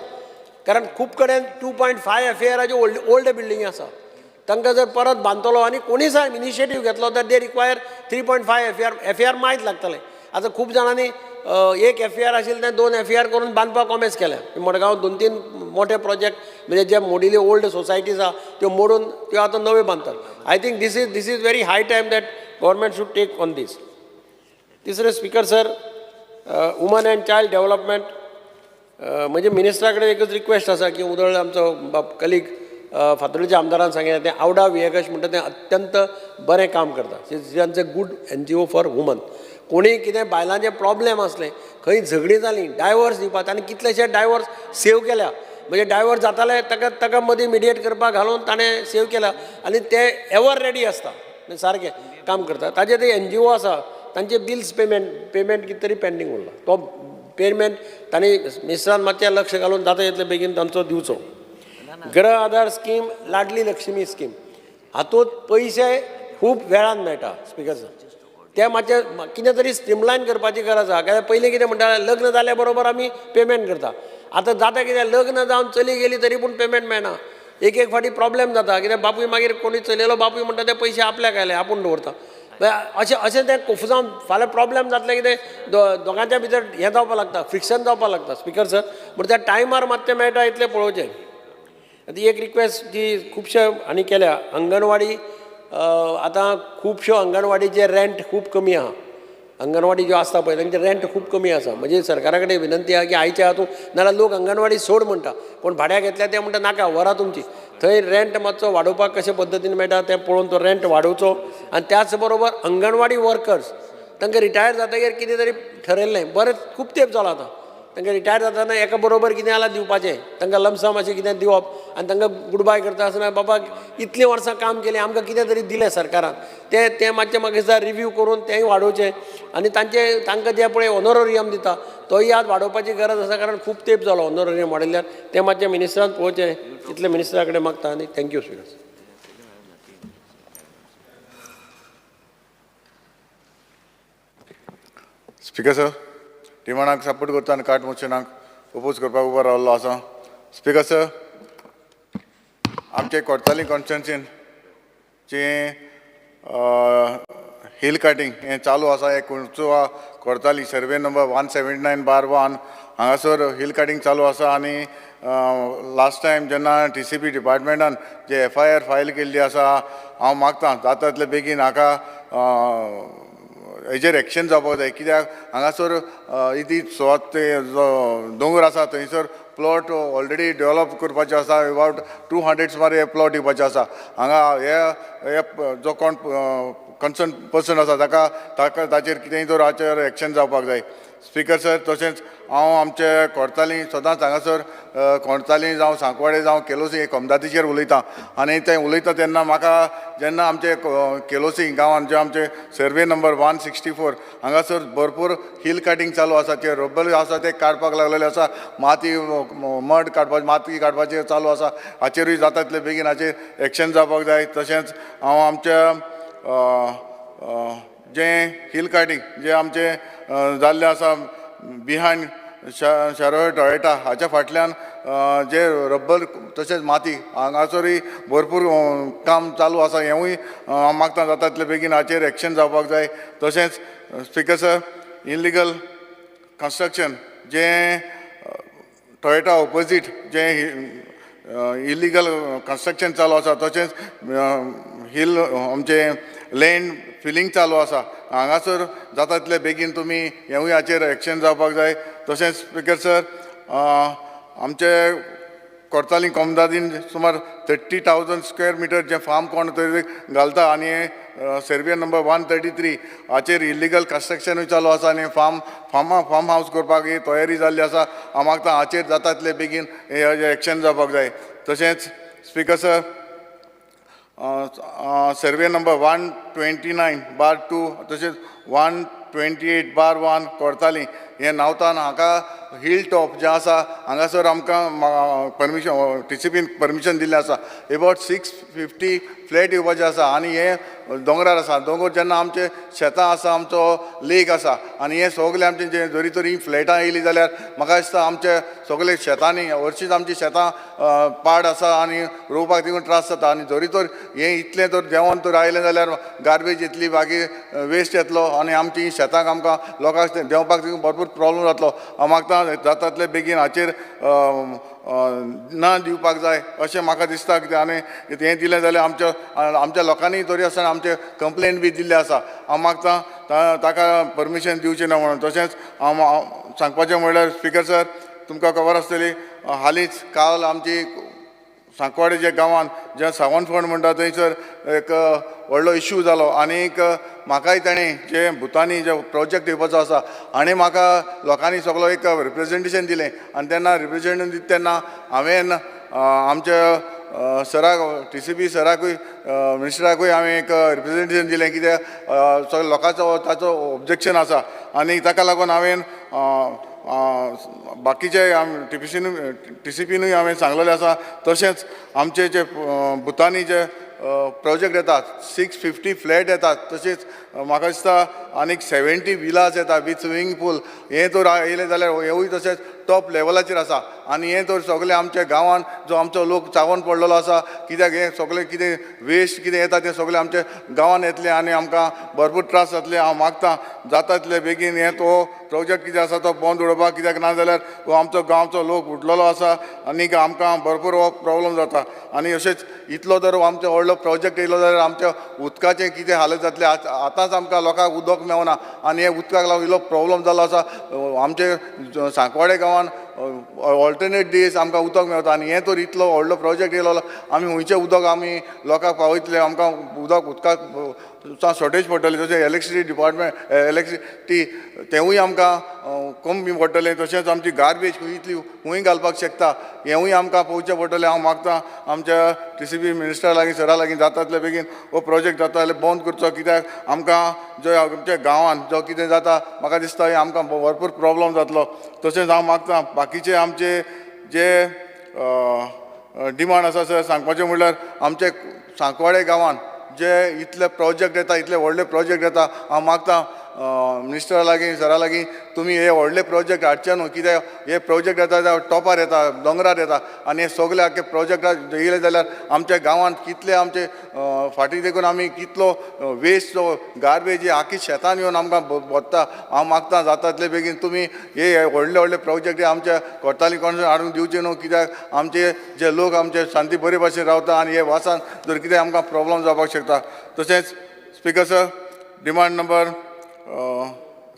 Speaker 5: कारण खूब कडेन 2.5 एफईआराच्यो ओल्ड बिल्डिंगी आसा. तांकां जर परत बांदतलो आनी कोणीय सायब इनिशिएटीव घेतलो तर they require 3.5 FAR. FAR मायत लागतलें. आतां खूब जाणांनी एक एफईआर आशिल्लें तें 2 एफईआर करून बांदपाक कॉमेस केलें. मडगांव 2-3 मोठे प्रोजेक्ट म्हणजे जे मोडिल्ले ओल्ड सोसायटीज आसा त्यो मोडून त्यो आतां नव्यो बांदतात. I think this is very high time that government should take on this. तिसरें, speaker sir, woman and child development. म्हणजे मिनिस्टरा कडेन एकच रिक्वेस्ट आसा की उदळ आमचो बाब कलीग फातोर्डेच्या आमदारान सांगलें तें आवडा विएकश म्हणटा तें अत्यंत बरें काम करता. Is a good NGO for woman. कोणी कितें बायलांचे प्रॉब्लेम आसले, खंय झगडीं जालीं, डायवर्स दिवपाक, ताणें कितलेशे डायवर्स सेव केल्या. म्हणजे डायवर्स जाताले ताका ताका मदीं मिडिएट करपाक घालून ताणें सेव केल्या आनी ते एवर रेडी आसता, सारकें काम करता. ताजे ते एनजीओ आसा तांचे बिल्स पेमेंट कितें तरी पेंडींग उरला, तो पेमेंट तांणी मिनिस्टरान मातशें लक्ष घालून जाता तितले बेगीन तांचो दिवचो. गृह आधार स्कीम, लाडली लक्ष्मी स्कीम, हातूंत पयशे खूब वेळान मेळटा स्पीकर सर. ते मातशें कितें तरी स्ट्रीमलायन करपाची गरज आसा. कित्याक पयलीं कितें म्हणटा, लग्न जाल्या बरोबर आमी पेमेंट करता. आतां जाता कितें, लग्न जावन चली गेली तरी पूण पेमेंट मेळना. एक एक फावटी प्रॉब्लेम जाता, कित्याक बापूय मागीर कोणी चलयलो बापूय म्हणटा ते पयशे आपल्याक आयले आपूण दवरता. अशें अशें तें कोफुजांव फाल्यां प्रॉब्लेम जातलें कितें, दोगांच्या भितर हें जावपाक लागता, फ्रिक्शन जावपाक लागता स्पीकर सर. म्हण त्या टायमार मात तें मेळटा इतलें पळोवचें. आतां एक रिक्वेस्ट जी खुबशे हांणी केल्या, अंगणवाडी आतां खुबश्यो अंगणवाडीचे रेंट खूब कमी आहा. अंगणवाडी ज्यो आसता पळय तांचें रेंट खूब कमी आसा. म्हणजे सरकारा कडेन विनंती आहा की आयच्या हातूंत नाजाल्यार लोक अंगणवाडी सोड म्हणटा, कोण भाड्याक घेतल्या ते म्हणटा नाका व्हरा तुमची. थंय रेंट मातसो वाडोवपाक कशे पद्दतीन मेळटा तें पळोवन तो रेंट वाडोवचो. आनी त्याच बरोबर अंगणवाडी वर्कर्स तांकां रिटायर जातकीर कितें तरी ठरयल्लें, बरें खूब तेंप जालो आतां तांकां रिटायर जातना एका बरोबर कितें जाल्यार दिवपाचें, तांकां लमसम अशें कितें दिवप आनी तांकां गुड बाय करता आसतना बाबा इतलीं वर्सां काम केलें आमकां कितें तरी दिलें सरकारान, तें तें मातशें म्हाका दिसता रिव्यू करून तेंय वाडोवचें. आनी तांचे तांकां जें पळय ऑनोरोरियम दिता तोय आज वाडोवपाची गरज आसा, कारण खूब तेंप जालो ऑनोरोरियम वाडयल्ल्यान. तें मातशें मिनिस्टरान पळोवचें इतलें मिनिस्टरा कडेन मागता. आनी thank you speaker.
Speaker 6: Speaker sir, डिमांडाक सपोर्ट करता आनी कार्ट मोशनाक ओपोज करपाक उबो रावल्लो आसा. Speaker sir, आमचे कोडताली कॉन्स्टिट्युएन्सीन जे हिल कटिंग हें चालू आसा, हें कुंचुआ Cortalim survey number 179/1 हांगासर हिल कटिंग चालू आसा. आनी लास्ट टायम जेन्ना TCP डिपार्टमेंटान जे FIR file केल्ली आसा, हांव मागतां जाता तितले बेगीन हाका हेजेर एक्शन जावपाक जाय. कित्याक हांगासर इती सुवात ते जो दोंगर आसा थंयसर प्लॉट ऑलरेडी डेवलप करपाचे आसा. अबावट 200 सुमार हे प्लॉट दिवपाचे आसा. हांगा हे जो कोण कन्सर्न पर्सन आसा ताका ताका ताचेर कितेंय तर हाचेर एक्शन जावपाक जाय. स्पिकर सर, तशेंच हांव आमचे कोडताली सदांच हांगासर कोडताली जावं सांकवाडे जावं केलोसी हे कोमदादीचेर उलयता. आनी तें उलयता तेन्ना म्हाका जेन्ना आमचे केलोसी गांवांत जे आमचे सर्वे नंबर 164 हांगासर भरपूर हिल कटिंग चालू आसा. ते रब्बर आसा ते काडपाक लागलेले आसा, माती मड काडपाक माती काडपाचें चालू आसा. हाचेरूय जाता तितले बेगीन हाचेर एक्शन जावपाक जाय. तशेंच हांव आमच्या जें हिल कटिंग जें आमचें जाल्लें आसा बिहायंड शारोय टॉयटा हाच्या फाटल्यान जे रब्बर तशेंच माती हांगासरूय भरपूर काम चालू आसा. हेंवूय हांव मागता जाता तितले बेगीन हाचेर एक्शन जावपाक जाय. तशेंच स्पिकर सर, इलिगल कन्स्ट्रक्शन जें टॉयटा ओपोजीट जें इलिगल कन्स्ट्रक्शन चालू आसा, तशेंच हिल आमचें लँड फिलींग चालू आसा, हांगासर जाता तितले बेगीन तुमी हेवूय हाचेर एक्शन जावपाक जाय. तशेंच स्पिकर सर, आमचे कोडताली कोमदादीन सुमार 30,000 स्क्वेअर मिटर जें फार्म कोण तरी घालता आनी सर्वे नंबर 133 हाचेर इलिगल कन्स्ट्रक्शनूय चालू आसा आनी फार्म हावस करपाक ही तयारी जाल्ली आसा. हांव मागता हाचेर जाता तितले बेगीन एक्शन जावपाक जाय. तशेंच स्पिकर सर, सर्वे नंबर 129/2 तशेंच 128/1 कोडताली हे नावतान हांगा हिल टॉप जें आसा हांगासर आमकां परमिशन TCPन परमिशन दिल्लें आसा. अबावट 650 फ्लॅट येवपाचें आसा आनी हे दोंगरार आसा. दोंगर जेन्ना आमचे शेतां आसा, आमचो लेक आसा आनी हे सगळे आमचे जे जरी तरी फ्लॅटां येयलीं जाल्यार म्हाका दिसता आमचे सगळे शेतांनी हरशींच आमची शेतां पाड आसा आनी रोवपाक तितून त्रास जाता. आनी जरी तर हें इतलें तर देंवोन तर आयलें जाल्यार गार्बेज येतली, बाकी वेस्ट येतलो आनी आमची शेतांक आमकां लोकांक देंवपाक तितून भरपूर प्रॉब्लम जातलो. हांव मागता जाता तितले बेगीन हाचेर ना दिवपाक जाय अशें म्हाका दिसता. कित्याक आनी हें दिलें जाल्यार आमच्या आमच्या लोकांनी तरी आसतना आमचे कंप्लेन बी दिल्ले आसा. हांव मागता ताका परमिशन दिवचें ना म्हणून. तशेंच हांव सांगपाचें म्हणल्यार स्पिकर सर, तुमकां खबर आसतली हालींच काल आमची सांकवाडे जे गांवांत जें सावंतफोंड म्हणटा थंयसर एक व्हडलो इश्यू जालो आनीक म्हाकाय ताणें जे भुतानी जे प्रोजेक्ट येवपाचो आसा आनी म्हाका लोकांनी सगलो एक रिप्रेजेंटेशन दिलें आनी तेन्ना रिप्रेजेंटेशन दिता तेन्ना हांवें आमच्या सराक TCP सराकूय मिनिस्टराकूय हांवें एक रिप्रेजेंटेशन दिलें कित्याक सगळे लोकांचो ताचो ऑब्जेक्शन आसा आनी ताका लागून हांवें बाकीचे TCPनूय हांवें सांगलेलें आसा. तशेंच आमचे जे भुतानी जे प्रोजेक्ट येतात 650 फ्लॅट येतात, तशेंच म्हाका दिसता आनीक 70 विलास येता विथ स्विमींग पूल. हें तर येयलें जाल्यार हेवूय तशेंच टॉप लेवलाचेर आसा आनी हें तर सगळें आमच्या गांवांत जो आमचो लोक चावोन पडलेलो आसा कित्याक हें सगळें कितें वेस्ट कितें येता तें सगळें आमच्या गांवांत येतलें आनी आमकां भरपूर त्रास जातले. हांव मागता जाता तितले बेगीन हें तो प्रोजेक्ट कितें आसा तो बंद उडोवपाक, कित्याक ना जाल्यार हो आमचो गांवचो लोक उठलेलो आसा आनी आमकां भरपूर हो प्रॉब्लम जाता. आनी अशेंच इतलो जर आमचो व्हडलो प्रोजेक्ट येयलो जाल्यार आमच्या उदकाचें कितें हालत जातलें. आतांच आमकां लोकांक उदक मेळना आनी हे उदकाक लागून इल्लो प्रॉब्लम जाल्लो आसा. आमचे सांकवाडे गांवांत ऑल्टरनेट डेज आमकां उदक मेळटा आनी हें तर इतलो व्हडलो प्रोजेक्ट येयलो आमी खंयचें उदक आमी लोकांक पावयतले, आमकां उदक उदकाक शॉर्टेज पडटली. तशें इलेक्ट्रिसिटी डिपार्टमेंट इलेक्ट्रिसिटी तेंवूय आमकां कमी पडटलें. तशेंच आमची गार्बेज खंय इतली खंय घालपाक शकता हेंवूय आमकां पळोवचें पडटलें. हांव मागता आमच्या TCP मिनिस्टरा लागीं सरा लागीं जाता तितले बेगीन हो प्रोजेक्ट जाता जाल्यार बंद करचो, कित्याक आमकां जो आमच्या गांवांत जो कितें जाता म्हाका दिसता हें आमकां भरपूर प्रॉब्लम जातलो. तशेंच हांव मागता बाकीचे आमचे जे डिमांड आसा सर सांगपाचें म्हणल्यार आमचे सांकवाडे गांवांत जे इतले प्रोजेक्ट येता इतले व्हडले प्रोजेक्ट येता, हांव मागता मिनिस्टरा लागीं, सरा लागीं, तुमी हे व्हडले प्रोजेक्ट हाडचे न्हू, कित्याक हे प्रोजेक्ट येता टॉपार येता, दोंगरार येता आनी हे सगळे आख्खे प्रोजेक्ट येयले जाल्यार आमच्या गांवांत कितले आमचे फाटीं देखून आमी कितलो वेस्ट जो गार्बेज आख्खी शेतान येवन आमकां भोत्ता. हांव मागता जाता तितले बेगीन तुमी हे व्हडले व्हडले प्रोजेक्ट आमच्या कोर्ताली कोण हाडून दिवचे न्हू, कित्याक आमचे जे लोक आमचे शांती बरे भाशेन रावता आनी हे वासान जर कितें आमकां प्रॉब्लम जावपाक शकता. तशेंच स्पीकर सर, डिमांड नंबर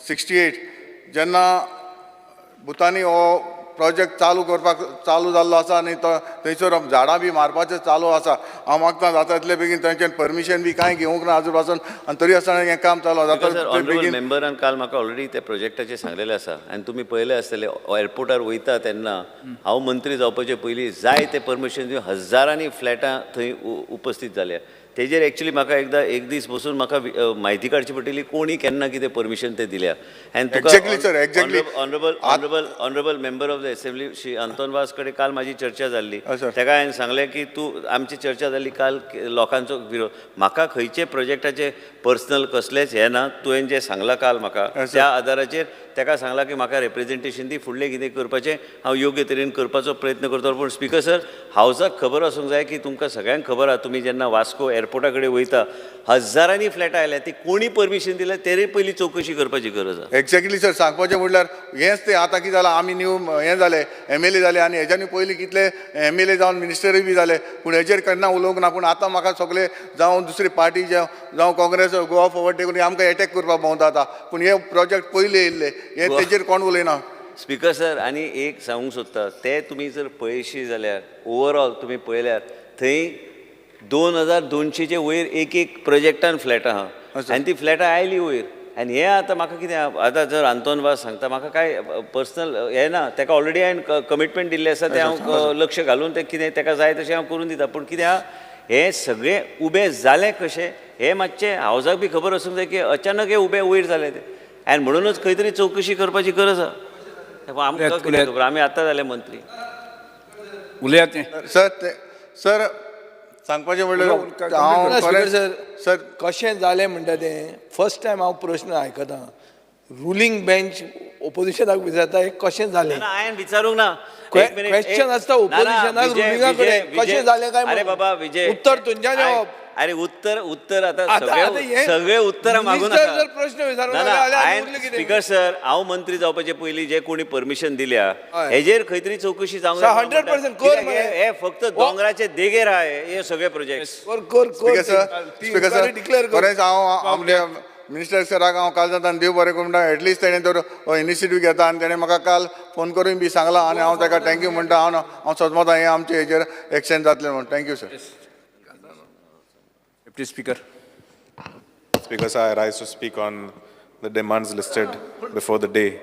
Speaker 6: 68, जेन्ना भुतानी हो प्रोजेक्ट चालू करपाक चालू जाल्लो आसा आनी तो थंयसर झाडां बी मारपाचें चालू आसा. हांव मागता जाता तितले बेगीन तांच्यान परमिशन बी कांय घेवंक ना आजून पासून आनी तरी आसतना हें काम चालू आसा.
Speaker 15: ऑनरेबल मेंबरान काल म्हाका ऑलरेडी त्या प्रोजेक्टाचें सांगलेलें आसा आनी तुमी पळयलें आसतलें एअरपोर्टार वयता तेन्ना हांव मंत्री जावपाचे पयलीं जाय तें परमिशन दिवन हजारांनी फ्लॅटां थंय उपस्थीत जाल्या. तेजेर एक्चुली म्हाका एकदां एक दीस बसून म्हाका म्हायती काडची पडटली कोणी केन्ना कितें परमिशन तें दिल्या. आनी तुका honourable honourable honourable member of the assembly Shri Anton Vaz कडेन काल म्हाजी चर्चा जाल्ली, ताका हांवें सांगलें की तूं आमची चर्चा जाल्ली काल लोकांचो विरोध, म्हाका खंयचे प्रोजेक्टाचे पर्सनल कसलेंच हें ना, तुवें जें सांगलां काल म्हाका त्या आदाराचेर ताका सांगलां की म्हाका रेप्रेजेंटेशन दी, फुडलें कितें करपाचें हांव योग्य तरेन करपाचो प्रयत्न करतलो. पूण स्पीकर सर, हावजाक खबर आसूंक जाय की तुमकां सगळ्यांक खबर आसा, तुमी जेन्ना वास्को एअरपोर्टा कडेन वयता हजारांनी फ्लॅटां आयल्या, ती कोणी परमिशन दिल्या तेरे पयलीं चवकशी करपाची गरज आसा.
Speaker 6: एक्झॅक्टली सर, सांगपाचें म्हणल्यार हेंच तें आतां कितें जालां, आमी न्यू हें जाले एम एल ए जाले आनी हेज्यानी पयलीं कितले एम एल ए जावन मिनिस्टरूय बी जाले, पूण हेजेर केन्ना उलोवंक ना. पूण आतां म्हाका सगळे जावं दुसरी पार्टी जावं काँग्रेस, गोवा फॉरवर्ड देखून आमकां एटॅक करपाक भोंवता आतां, पूण हे प्रोजेक्ट पयलीं येयल्ले हे तेजेर कोण उलयना.
Speaker 15: स्पीकर सर, आनी एक सांगूंक सोदता, ते तुमी जर पळयशी जाल्यार ओवरऑल तुमी पळयल्यार थंय 2200चे वयर एक एक प्रोजेक्टान फ्लॅटां आहा आनी ती फ्लॅटां आयली वयर. आनी हें आतां म्हाका कितें आतां जर आंतोन वाज सांगता म्हाका कांय पर्सनल हें ना, ताका ऑलरेडी हांवें कमिटमेंट दिल्लें आसा, तें हांव लक्ष घालून तें कितें ताका जाय तशें हांव करून दिता. पूण कितें आहा हें सगळें उबें जालें कशें हें मातशें हावजाक बी खबर आसूंक जाय की अचानक हें उबें वयर जालें तें, आनी म्हणुनूच खंय तरी चवकशी करपाची गरज आहा. आमकां कितें खबर, आमी आतां जाले मंत्री.
Speaker 3: उलयात
Speaker 6: सर. सर सांगपाचें म्हणल्यार हांव
Speaker 8: सर सर कशें जालें म्हणटा तें फर्स्ट टायम हांव प्रश्न आयकतां. रुलींग बेंच ओपोजिशनाक विचारता हें कशें जालें,
Speaker 15: हांवें विचारूंक ना.
Speaker 8: क्वेश्चन आसता ओपोजिशनाक रुलिंगा कडेन कशें जालें काय,
Speaker 15: अरे बाबा विजय
Speaker 8: उत्तर तुमच्यान येवप.
Speaker 15: अरे उत्तर उत्तर आतां सगळे सगळे उत्तरां मागून
Speaker 8: जर प्रश्न विचारूंक.
Speaker 15: स्पीकर सर, हांव मंत्री जावपाचे पयलीं जे कोणी परमिशन दिल्या हेजेर खंय तरी चवकशी जावंक जाय.
Speaker 8: 100%
Speaker 15: हे फक्त दोंगराचे देगेर आहा हे सगळे प्रोजेक्ट.
Speaker 6: स्पीकर सर, खरेंच हांव आमच्या मिनिस्टर सराक हांव काल जाता देव बरें करूं म्हणटा, एटलिस्ट तेणें तर इनिशिएटीव घेता आनी तेणें म्हाका काल फोन करून बी सांगलां आनी हांव ताका thank you म्हणटा. हांव हांव सजमता हें आमचे हेजेर एक्शन जातलें म्हूण. Thank you sir.
Speaker 3: Deputy Speaker.
Speaker 2: Speaker sir, I rise to speak on the demands listed before the day.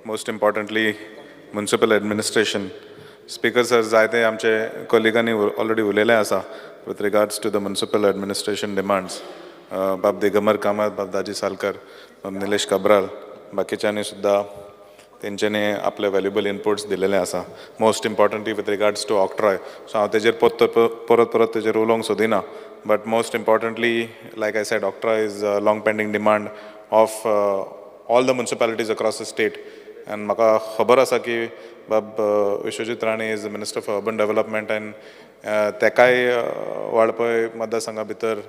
Speaker 2: Most importantly, municipal administration. Speaker sir, जायते आमचे कोलिगांनी ऑलरेडी उलयलें आसा with regards to the municipal administration demands. बाब दिगंबर कामत, बाब दाजी सालकर, बाब निलेश काब्राल, बाकीच्यांनी सुद्दां तेंच्यांनी आपले व्हॅल्युबल इनपुट्स दिलेले आसा. Most importantly with regards to octroi. So हांव तेजेर परत परत तेजेर उलोवंक सोदिना. But most importantly, like I said, octroi is a long pending demand of all the municipalities across the state. And म्हाका खबर आसा की बाब Vishwajit Rane is the Minister for Urban Development and तेकाय वाळपय मतदारसंघा भितर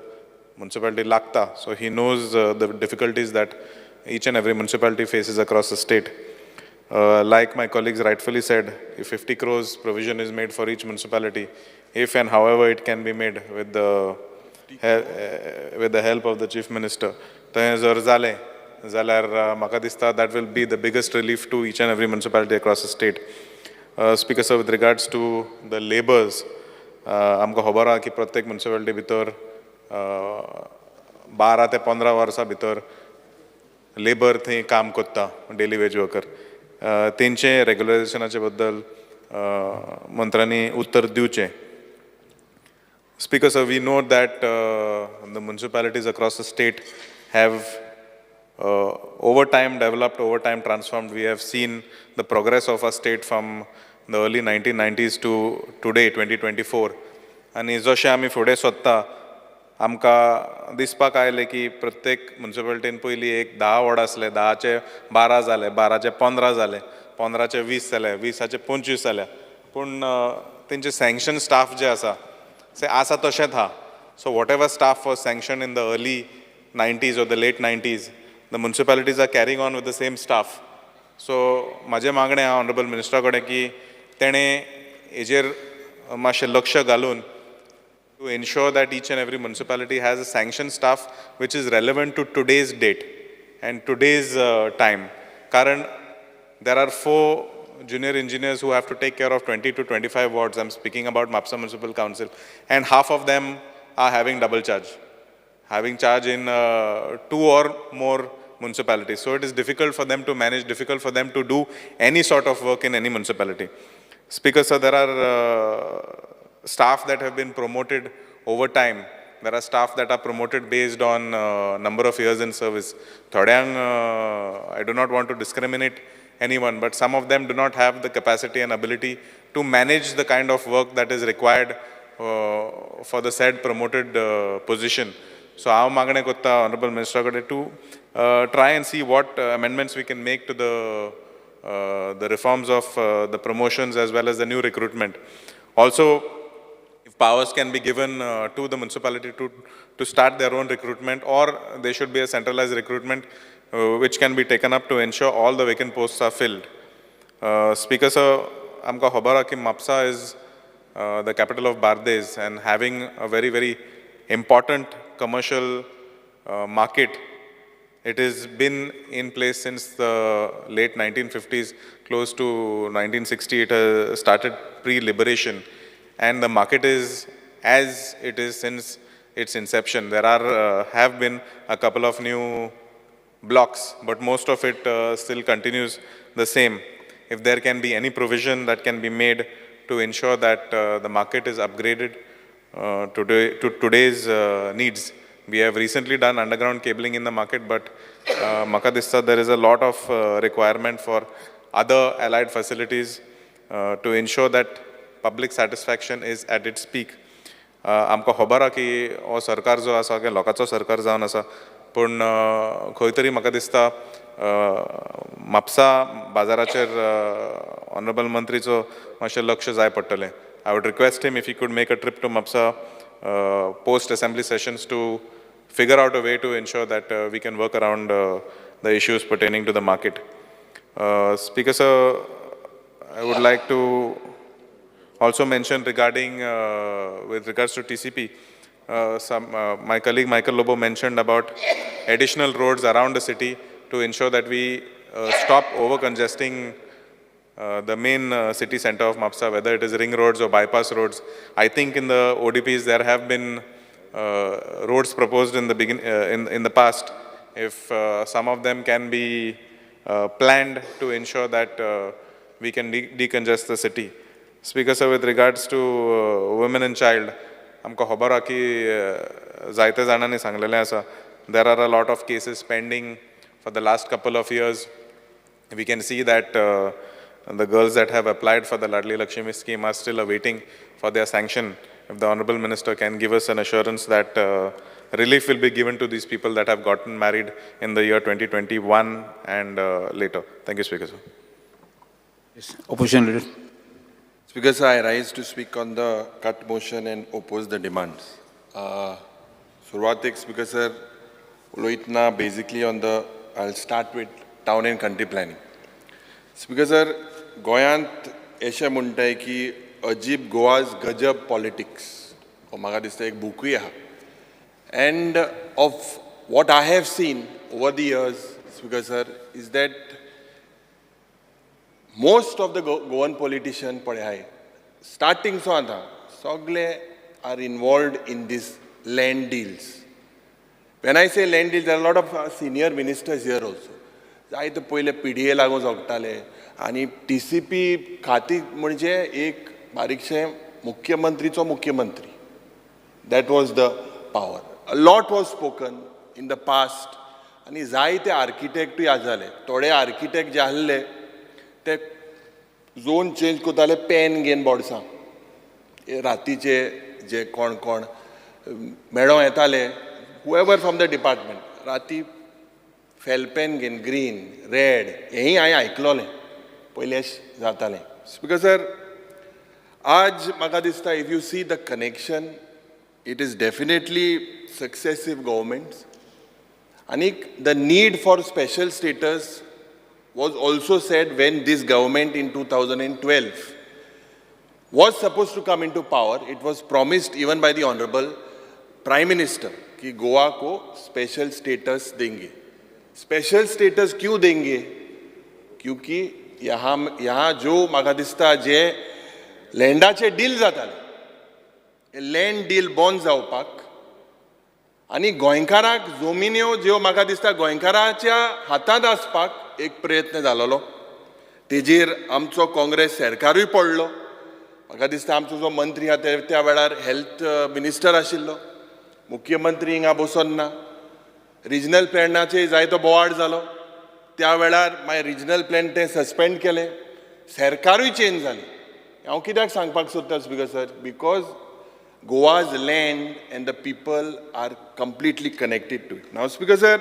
Speaker 2: municipality लागता. So he knows the difficulties that each and every municipality faces across the state. Like my colleagues rightfully said, if 50 crores provision is made for each municipality, if and however it can be made with the help of the Chief Minister, तें जर जालें जाल्यार म्हाका दिसता that will be the biggest relief to each and every municipality across the state. Speaker sir, with regards to the labours, आमकां खबर आहा की प्रत्येक मुन्सिपालिटी भितर 12 ते 15 वर्सां भितर लेबर थंय काम करता, डेली वेज वर्कर, तेंचें रेगुलरायझेशनाचे बद्दल मंत्र्यांनी उत्तर दिवचें. Speaker sir, we know that the municipalities across the state have over time developed, over time transformed. We have seen the progress of our state from the early 1990s to today, 2024. आनी जशें आमी फुडें सोदता, आमकां दिसपाक आयलें की प्रत्येक मुन्सिपालिटीन पयलीं एक 10 वॉर्ड आसले, 10चे 12 जाले, 12चे 15 जाले, 15चे 20 जाले, 20चे 25 जाले, पूण तेंचे सँक्शन स्टाफ जे आसा ते आसा तशेंच आहा. So whatever staff was sanction in the early 90s or the late 90s, the municipalities are carrying on with the same staff. So म्हाजें मागणें आहा ऑनरेबल मिनिस्टरा कडेन की तेणें हेजेर मातशें लक्ष घालून to ensure that each and every municipality has a sanctioned staff which is relevant to today's date and today's time. Karan, there are 4 junior engineers who have to take care of 20 to 25 wards. I'm speaking about Mapsa Municipal Council, and half of them are having double charge, having charge in 2 or more municipalities. So it is difficult for them to manage, difficult for them to do any sort of work in any municipality. Speaker sir, there are staff that have been promoted over time. There are staff that are promoted based on number of years in service. Thodyank, I do not want to discriminate anyone, but some of them do not have the capacity and ability to manage the kind of work that is required for the said promoted position. So हांव मागणें करता Honorable Minister कडेन to try and see what amendments we can make to the reforms of the promotions as well as the new recruitment. Also, if powers can be given to the municipality to start their own recruitment, or there should be a centralized recruitment which can be taken up to ensure all the vacant posts are filled. Speaker sir, आमकां खबर आहा की Mapsa is the capital of Bardez and having a very, very important commercial market. It has been in place since the late 1950s, close to 1960. It started pre-liberation, and the market is as it is since its inception. There are have been a couple of new blocks, but most of it still continues the same. If there can be any provision that can be made to ensure that the market is upgraded to today's needs. We have recently done underground cabling in the market, but maka dista there is a lot of requirement for other allied facilities to ensure that public satisfaction is at its peak. आमकां खबर आहा की हो सरकार जो आसा की लोकांचो सरकार जावन आसा, पूण खंय तरी म्हाका दिसता म्हापसा बाजाराचेर ऑनरेबल मंत्रीचो मातशें लक्ष जाय पडटलें. I would request him if he could make a trip to Mapsa post assembly sessions to figure out a way to ensure that we can work around the issues pertaining to the market. Speaker sir, I would like to also mention regarding with regards to TCP, my colleague Michael Lobo mentioned about additional roads around the city to ensure that we stop over congesting the main city center of Mapsa, whether it is ring roads or bypass roads. I think in the ODPs there have been roads proposed in the in the past. If some of them can be planned to ensure that we can decongest the city. Speaker sir, with regards to women and child, आमकां खबर आहा की जायते जाणांनी सांगलेलें आसा, there are a lot of cases pending for the last couple of years. We can see that the girls that have applied for the Ladli Lakshmi scheme are still awaiting for their sanction. If the Honorable Minister can give us an assurance that relief will be given to these people that have gotten married in the year 2021 and later. Thank you, Speaker sir.
Speaker 3: Yes, Opposition Leader.
Speaker 14: Speaker sir, I rise to speak on the cut motion and oppose the demands. Survatik, Speaker sir, uloitna basically on the, I'll start with town and country planning. Speaker sir, गोयांत अशें म्हणटाय की अजीब गोवाज गजब politics, हो म्हाका दिसता एक बुकूय आहा. And of what I have seen over the years, Speaker sir, is that most of the Goan politician पळय आहाय स्टार्टींग सो आतां सगळे are involved in this land deals. When I say land deals, there are lot of senior ministers here also. जायते पयले PDA लागून जगताले आनी TCP खाती म्हणजे एक बारीकशें मुख्यमंत्रीचो मुख्यमंत्री. That was the power. A lot was spoken in the past आनी जायते आर्किटेक्टूय आसले. थोडे आर्किटेक्ट जे आसले ते झोन चेंज करताले पेन घेवन बोर्सां, रातीचे जे कोण कोण
Speaker 7: मेळों येताले, हुएवर फ्रॉम the department, राती फेलपेन घेवन ग्रीन रेड हेंय हांवें आयकलोलें पयलें अशें जातालें. स्पीकर सर, आज म्हाका दिसता if you see the connection, it is definitely successive governments. आनीक the need for special status was also said when this government in 2012 was supposed to come into power. It was promised even by the Honorable Prime Minister कि गोवा को special status देंगे. Special status क्यों देंगे? क्योंकि यहाँ यहाँ जो म्हाका दिसता जे लँडाचे डील जाताले, लँड डील बंद जावपाक आनी गोंयकाराक जमिन्यो ज्यो म्हाका दिसता गोंयकाराच्या हातांत आसपाक एक प्रयत्न जालोलो. तेजेर आमचो काँग्रेस सरकारूय पडलो. म्हाका दिसता आमचो जो मंत्री आहा त्या वेळार हेल्थ मिनिस्टर आशिल्लो, मुख्यमंत्री हिंगा बसोन ना. रिजनल प्लॅनाचेर जायतो बोवाळ जालो त्या वेळार, मागीर रिजनल प्लॅन ते सस्पेंड केले, सरकारूय चेंज जालें. हांव कित्याक सांगपाक सोदता speaker sir, because Goa's land and the people are completely connected to it. Now speaker sir,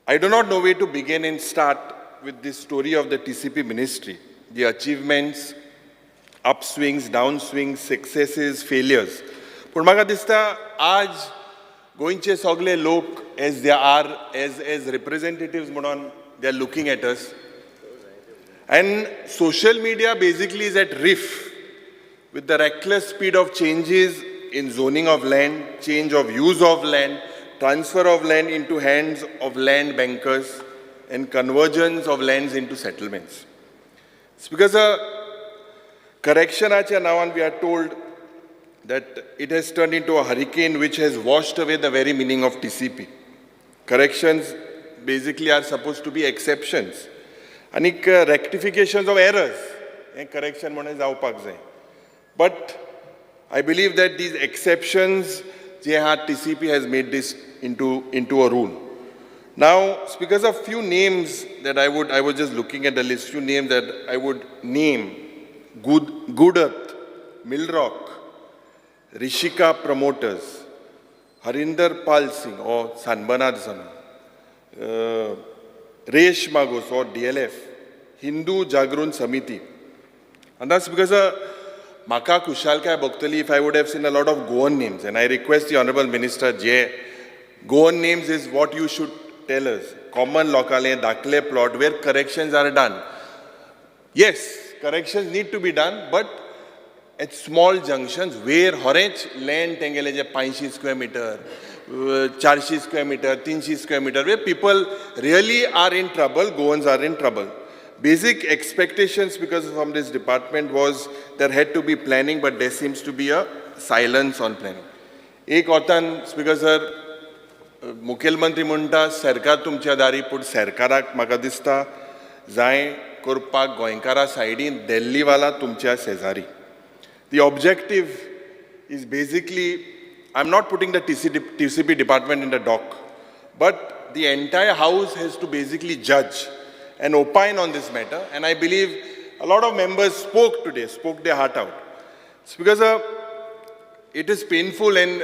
Speaker 7: I do not know where to begin and start with this story of the TCP ministry, the achievements, upswings, downswings, successes, failures. पूण म्हाका दिसता आज गोंयचे सगळे लोक as they are as representatives म्हणून they are looking at us, and social media basically is at riff with the reckless speed of changes in zoning of land, change of use of land, transfer of land into hands of land bankers, and convergence of lands into settlements. It's because a correctionaच्या नावान we are told that it has turned into a hurricane which has washed away the very meaning of TCP. Corrections basically are supposed to be exceptions. आनीक rectifications of errors, हें correction म्हणून जावपाक जाय. But I believe that these exceptions, जे आहा TCP has made this into a rule. Now, because of few names that I was just looking at the list, few names that I would name, Good Earth, Milrock, Rishika Promoters, Harinder Pal Singh or Sanbanad Sana, Resh Magos or DLF, Hindu Jagrun Samiti. And that's because म्हाका खुशालकाय भोगतली if I would have seen a lot of Goan names, and I request the Honorable Minister, J Goan names is what you should tell us. Common लोकाले दाखले plot where corrections are done. Yes, corrections need to be done, but at small junctions where होरेंच land तेंगेले जे 500 square meter, 400 square meter, 300 square meter, where people really are in trouble, Goans are in trouble. Basic expectations because from this department was there had to be planning, but there seems to be a silence on planning. एक वतान speaker sir, मुखेलमंत्री म्हणटा सरकार तुमच्या दारी, पूण सरकाराक म्हाका दिसता जाय करपाक गोंयकारा सायडीन दिल्लीवाला तुमच्या शेजारी. The objective is basically, I am not putting the TCP department in the dock, but the entire house has to basically judge and opine on this matter, and I believe a lot of members spoke today, spoke their heart out. It's because it is painful and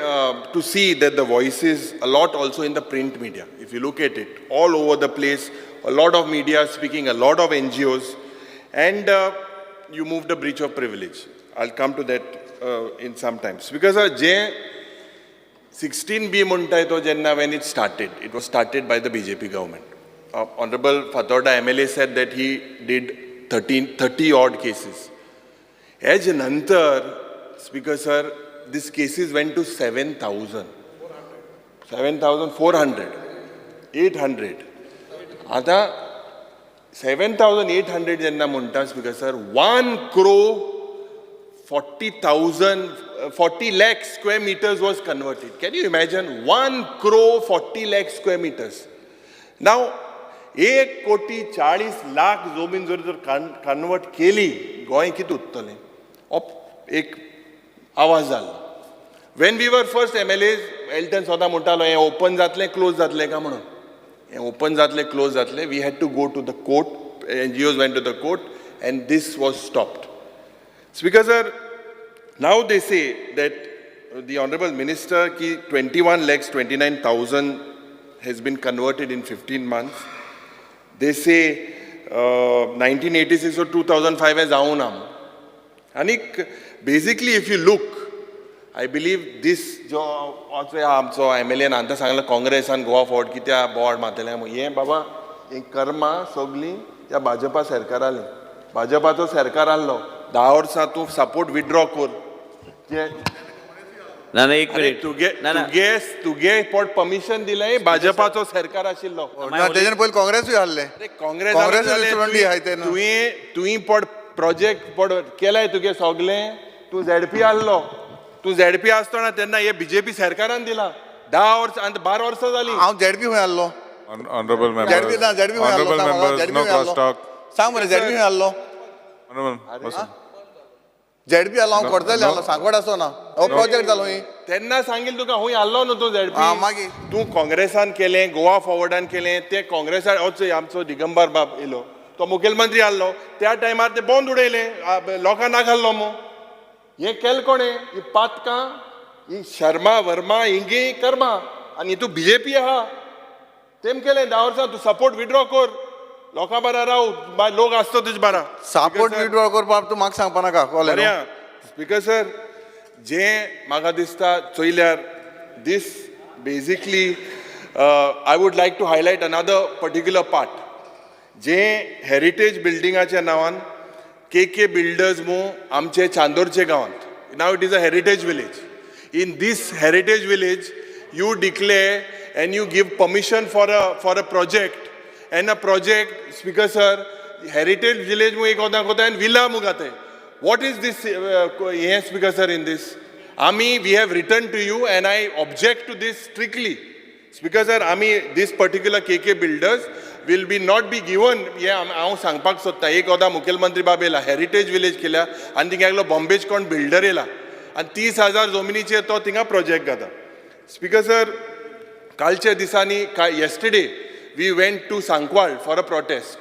Speaker 7: to see that the voices, a lot also in the print media, if you look at it, all over the place, a lot of media speaking, a lot of NGOs, and you moved a breach of privilege. I'll come to that in some times. Because J 16B म्हणटाय तो जेन्ना when it started, it was started by the BJP government. Honorable Fatorda MLA said that he did 30 odd cases. As nantar, Speaker sir, these cases went to 7,000. 7,400, 800. आता 7,800 जेन्ना म्हणटा Speaker sir, 1 crore 40,000, 40 lakh square meters was converted. Can you imagine? 1 crore 40 lakh square meters. Now, 1,40,00,000 जमीन जर जर convert केली, गोंय कितें उरतलें? एक आवाज जालो. When we were first MLAs, Elton सदां म्हणटालो हें ओपन जातलें क्लोज जातलें काय म्हणून. हें ओपन जातलें क्लोज जातलें. We had to go to the court, NGOs went to the court, and this was stopped. Speaker sir, now they say that the honourable minister की 21,29,000 has been converted in 15 months. They say 1986 or 2005 हें जावं ना. आनीक basically if you look, I believe this जो आमचो M L N आतां सांगला काँग्रेसान Goa forward कित्याक बोवाळ मारतले, हें बाबा हें कर्मां सगळीं त्या भाजपा सरकाराली. भाजपाचो सरकार आहलो 10 वर्सां, तूं सपोर्ट विथड्रॉ कर जे
Speaker 15: ना ना, एक मिनिट.
Speaker 7: तुगे
Speaker 15: ना ना.
Speaker 7: तुगे तुगे पोट परमिशन दिलें, भाजपाचो सरकार आशिल्लो.
Speaker 6: ना, तेजेन पयलीं काँग्रेसूय आहले.
Speaker 7: काँग्रेस.
Speaker 6: काँग्रेसूय स्टुडंट आहाय ते न्हू.
Speaker 7: तुवें पोट प्रोजेक्ट पोट केलाय तुगे सगलें. तूं झेडपी आहलो, तूं झेडपी आसतना तेन्ना हे बीजेपी सरकारान दिला. 10 वर्सां आनी 12 वर्सां जालीं.
Speaker 6: हांव झेडपी खंय आहलो?
Speaker 2: Honorable members.
Speaker 6: ZP ना, झेडपी खंय आहलो?
Speaker 2: Honorable
Speaker 6: सांग म्हाका.
Speaker 2: members,
Speaker 6: ZP
Speaker 2: no
Speaker 6: खंय आहलो?
Speaker 2: cross talk.
Speaker 6: सांग मरे, झेडपी खंय आहलो?
Speaker 2: Honorable, listen.
Speaker 6: ZP आहलो हांव?
Speaker 2: No,
Speaker 6: कोडतले
Speaker 2: no.
Speaker 6: आहलो, सांगवाड आसो ना हो प्रोजेक्ट जालो ही.
Speaker 7: तेन्ना सांगील तुका हूंय आहलो न्हू तूं झेडपी.
Speaker 6: आं, मागीर?
Speaker 7: तूं काँग्रेसान केलें, गोवा फॉरवर्डान केलें. ते काँग्रेसान आमचो दिगंबर बाब येयलो, तो मुखेलमंत्री आहलो त्या टायमार, ते बंद उडयलें, लोकांक नाका मू. हें केलें कोणें? ही पातकां ही शर्मा वर्मा हिंगी कर्मा आनी तूं बीजेपी आहा तेम केलें 10 वर्सां. तूं सपोर्ट विड्रॉ कर, लोकां बारा राव, लोक आसतो तुजे बारा.
Speaker 6: सपोर्ट विड्रॉ करपाक तूं म्हाका सांगपा नाका, कळ्ळें न्हू?
Speaker 7: बरें, स्पीकर सर, जें म्हाका दिसता चोयल्यार this basically I would like to highlight another particular part, जें हेरिटेज बिल्डिंगाच्या नांवान के के बिल्डर्स मू आमचे चांदोरचे गांवांत. Now it is a heritage village. In this heritage village you declare and you give permission for a project and a project. Speaker sir, heritage village मू एक वता आनी villa मू घाताय. What is this हें स्पीकर सर? In this आमी we have written to you and I object to this strictly, Speaker sir. आमी this particular KK Builders will be not be given हें हांव सांगपाक सोदता. एक वता मुखेलमंत्री बाब येयला, हेरिटेज विलेज केल्या आनी थिंगा एकलो बॉम्बेच कोण बिल्डर येयला आनी 30,000 जमनीचेर तो थिंगा प्रोजेक्ट घाता. स्पीकर सर, कालच्या दिसांनी, yesterday we went to Sancoale for a protest.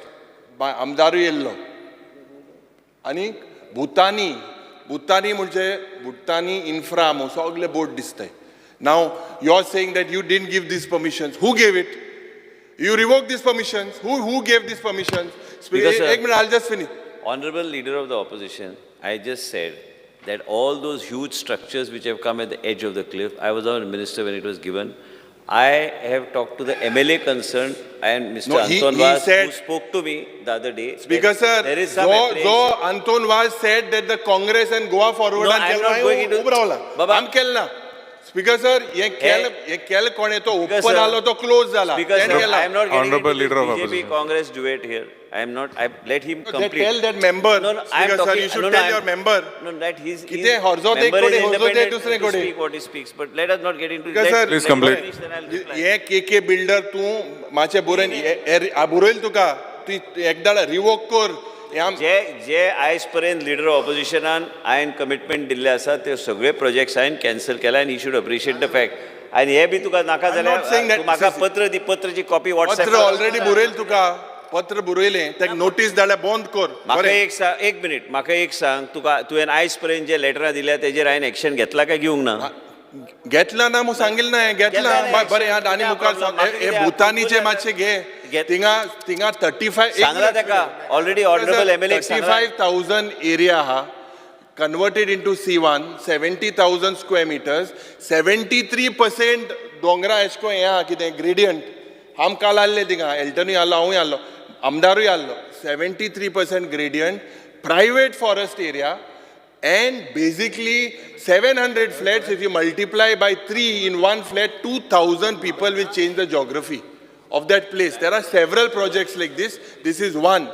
Speaker 7: आमदारूय येयल्लो आनी भुतानी, भुतानी म्हणजे भुतानी इन्फ्रा सगळे बोर्ड दिसताय. Now you are saying that you didn't give these permissions. Who gave it? You revoke these permissions. Who gave these permissions?
Speaker 15: Speaker sir.
Speaker 7: एक minute, I just finish.
Speaker 15: Honorable Leader of the Opposition, I just said that all those huge structures which have come at the edge of the cliff, I was not a minister when it was given. I have talked to the MLA concerned and Mr.
Speaker 7: No,
Speaker 15: Anton
Speaker 7: he
Speaker 15: Vaz,
Speaker 7: said-
Speaker 15: who spoke to me the other day.
Speaker 7: Speaker
Speaker 15: that
Speaker 7: sir,
Speaker 15: there is some
Speaker 7: though,
Speaker 15: apprehension.
Speaker 7: though Anton Vaz said that the Congress and Goa Forward
Speaker 15: No, I am not going into-
Speaker 7: उबो रावला.
Speaker 15: Baba-
Speaker 7: आम केलं ना. Speaker sir, हे केलं, हे केलं कोणें? तो
Speaker 15: Speaker
Speaker 7: open
Speaker 15: sir,
Speaker 7: आलो, तो क्लोज जाला.
Speaker 15: Speaker
Speaker 7: तेणें
Speaker 15: sir,
Speaker 7: केला.
Speaker 15: I am not getting
Speaker 2: Honorable
Speaker 15: into
Speaker 2: Leader of
Speaker 15: this BJP
Speaker 2: Opposition.
Speaker 15: Congress duet here. I am not, I let him
Speaker 7: No,
Speaker 15: complete.
Speaker 7: Tell that member,
Speaker 15: No, I am
Speaker 7: Speaker sir,
Speaker 15: talking.
Speaker 7: you should
Speaker 15: no,
Speaker 7: tell
Speaker 15: I am-
Speaker 7: your member.
Speaker 15: No, that he's.
Speaker 7: कितें हरजो ते
Speaker 15: member is
Speaker 7: कोडे, हरजो ते
Speaker 15: independent
Speaker 7: दुसरे
Speaker 15: to
Speaker 7: कोडे.
Speaker 15: speak what he speaks, but let us not get into.
Speaker 7: Speaker sir,
Speaker 2: Please
Speaker 15: let him
Speaker 2: complete.
Speaker 15: finish, then I'll reply.
Speaker 7: हे K K builder तूं मातशें बरोवन बरयल तुका, तूं एकदां रिवोक कर हे
Speaker 15: जे जे आयज पर्यंत लिडर ऑपोजिशनान हांवें कमिटमेंट दिल्ले आसा, ते सगळे प्रोजेक्ट्स हांवें कॅन्सल केला आनी he should appreciate the fact. आनी हे बी तुका नाका
Speaker 7: not saying
Speaker 15: जाल्यार
Speaker 7: that-
Speaker 15: तूं म्हाका पत्र दी, पत्रची कॉपी व्हॉट्सएप.
Speaker 7: पत्र ऑलरेडी बरयल तुका, पत्र बरयलें, ताका नोटीस धाडल्या, बंद कर.
Speaker 15: म्हाका
Speaker 7: बरें.
Speaker 15: एक सांग, एक मिनीट, म्हाका एक सांग, तुका तुवें आयज पर्यंत जे लेटरां दिल्या तेजेर हांवें एक्शन घेतला काय घेवंक ना?
Speaker 7: घेतला ना मग सांगितलं ना, घेतला.
Speaker 15: घेतला ना.
Speaker 7: बरें, आनी
Speaker 15: कित्याक
Speaker 7: मुखार
Speaker 15: problem?
Speaker 7: सांग.
Speaker 15: म्हाका
Speaker 7: हे
Speaker 15: कित्याक?
Speaker 7: भुतानीचे मातशे घे. थिंगा थिंगा 35
Speaker 15: सांगला ताका ऑलरेडी ऑनरेबल एमएलए.
Speaker 7: 35,000 एरिया आहा converted into C1, 70,000 square meters, 73% दोंगरा एशको हें आहा कितें ग्रेडियंट. आम काल आहले थिंगा, एल्टनूय आहलो, हांवूय आहलो, आमदारूय आहलो. 73% gradient, private forest area and basically 700 flats. If you multiply by 3 in one flat, 2000 people will change the geography of that place. There are several projects like this. This is one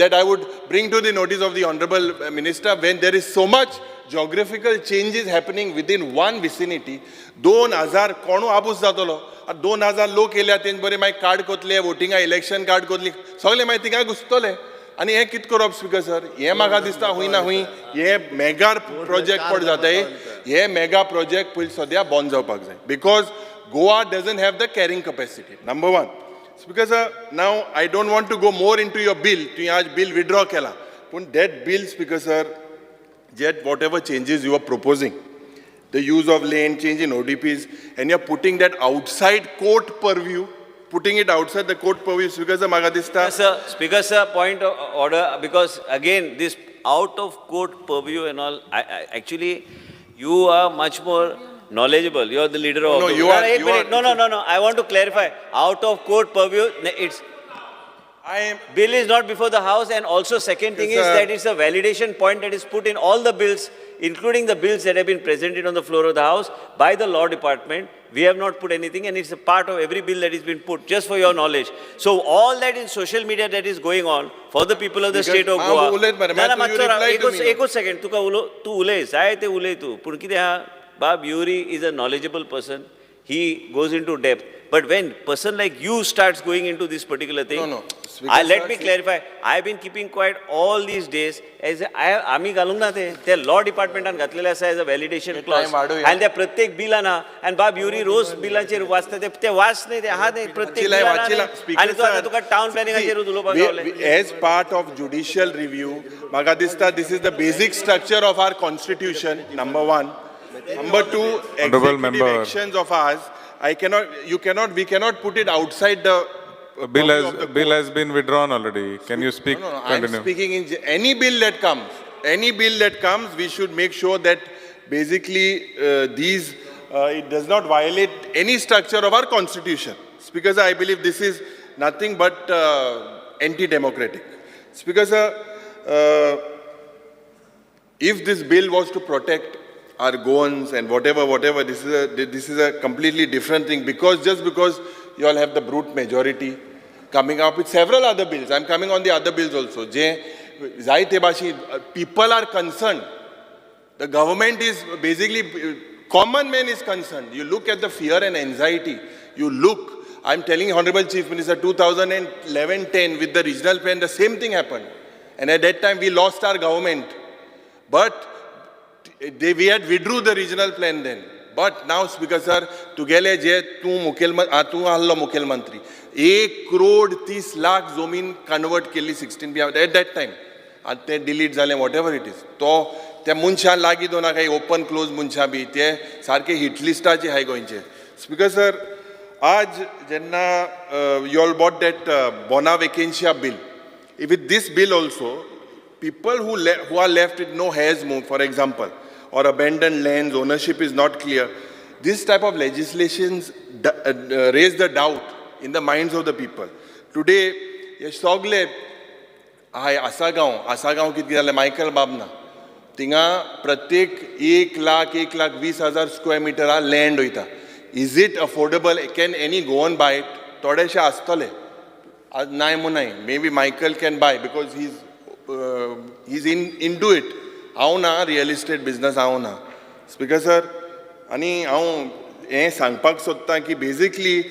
Speaker 7: that I would bring to the notice of the honorable minister. When there is so much geographical changes happening within one vicinity, 2000 कोणू आबूज जातलो. आतां 2000 लोक येयल्या, तेंचे बरे मागीर card कोतले, वोटिंगा election card कोतली, सगळे मागीर थिंगा घुसतले. आनी हें कितें करप स्पीकर सर? हें म्हाका दिसता हूंय ना हूंय हे मेगा प्रोजेक्ट पड जाताय. हे मेगा प्रोजेक्ट पयलीं सद्या बंद जावपाक जाय because Goa doesn't have the carrying capacity, number one. Speaker sir, now I don't want to go more into your bill. तुवें आज बील विड्रॉ केला, पूण that bill, Speaker sir, yet whatever changes you are proposing, the use of land, change in ODPs, and you're putting that outside court purview, putting it outside the court purview, because म्हाका दिसता.
Speaker 15: Sir, Speaker sir, point of order, because again, this out of court purview and all, I actually, you are much more knowledgeable. You are the leader of
Speaker 7: No,
Speaker 15: the
Speaker 7: you are-
Speaker 15: No,
Speaker 7: you are-
Speaker 15: No. I want to clarify. Out of court purview, it's... Bill is not before the House, and also second thing is that it's a validation point that is put in all the bills, including the bills that have been presented on the floor of the House by the law department. We have not put anything, and it's a part of every bill that has been put, just for your knowledge. So all that in social media that is going on for the people of the
Speaker 7: Because
Speaker 15: state of
Speaker 7: हांव
Speaker 15: Goa.
Speaker 7: उलयत मरे,
Speaker 15: ना, ना,
Speaker 7: मागीर तूं you
Speaker 15: मातसो राव,
Speaker 7: reply to
Speaker 15: एकूच
Speaker 7: me.
Speaker 15: एकूच सेकंड, तुका उलो, तूं उलय, जाय ते उलय तूं, पूण कितें आहा, बाब Yuri is a knowledgeable person. He goes into depth. But when person like you starts going into this particular thing,
Speaker 7: No.
Speaker 15: Let me clarify. I have been keeping quiet all these days. As I आमी घालूंक ना ते ते law डिपार्टमेंटान घातलेले आसा as a validation Claus. आनी त्या प्रत्येक बिलान आहा. आनी बाब युरी रोज बिलाचेर वाचता ते ते वाच न्ही ते आहा ते प्रत्येक बिलान आहा. आनी तूं आतां तुका टावन प्लॅनिंगाचेरूच उलोवपाक गावलें.
Speaker 7: As part of judicial review, म्हाका दिसता this is the basic structure of our constitution, number one. Number two, executive actions of ours, I cannot, you cannot, we cannot put it outside the
Speaker 2: Bill has been withdrawn already. Can you speak?
Speaker 7: No, I'm speaking in any bill that comes. Any bill that comes, we should make sure that basically these, it does not violate any structure of our constitution. Because I believe this is nothing but anti-democratic. Because if this bill was to protect our Goans and whatever, this is a completely different thing, because just because you all have the brute majority coming up with several other bills. I'm coming on the other bills also. People are concerned. The government is basically, common man is concerned. You look at the fear and anxiety. You look, I'm telling you, Honorable Chief Minister, 2011-10 with the regional plan, the same thing happened. And at that time, we lost our government. But we had withdrew the regional plan then. But now, Speaker sir, तुगेले जे तूं मुखेलमंत्री, तूं आहलो मुखेलमंत्री, 1,30,00,000 जमीन convert केल्ली 16 बी eight that time. आनी ते डिलीट जालें, what ever it is. तो त्या मनशां लागीं दवरना काय ओपन क्लोज मनशां बी ते सारके हिट लिस्टाचे आहाय गोंयचे. स्पीकर सर, आज जेन्ना you all bought that bona vacantia bill, with this bill also, people who are left with no heirs move, for example, or abandoned lands, ownership is not clear. This type of legislations raise the doubt in the minds of the people. Today, हे सगळे हाय आसागांव कितें जालें, Michael बाब ना, थिंगा प्रत्येक 1,00,000 1,20,000 square मिटरा land वयता. Is it affordable? Can any Goan buy it? थोडेशे आसतले, नाय म्हूण नाय. May be Michael can buy because he is in into it. हांव ना रियल इस्टेट बिजनस हांव ना. स्पीकर सर, आनी हांव हें सांगपाक सोदतां की basically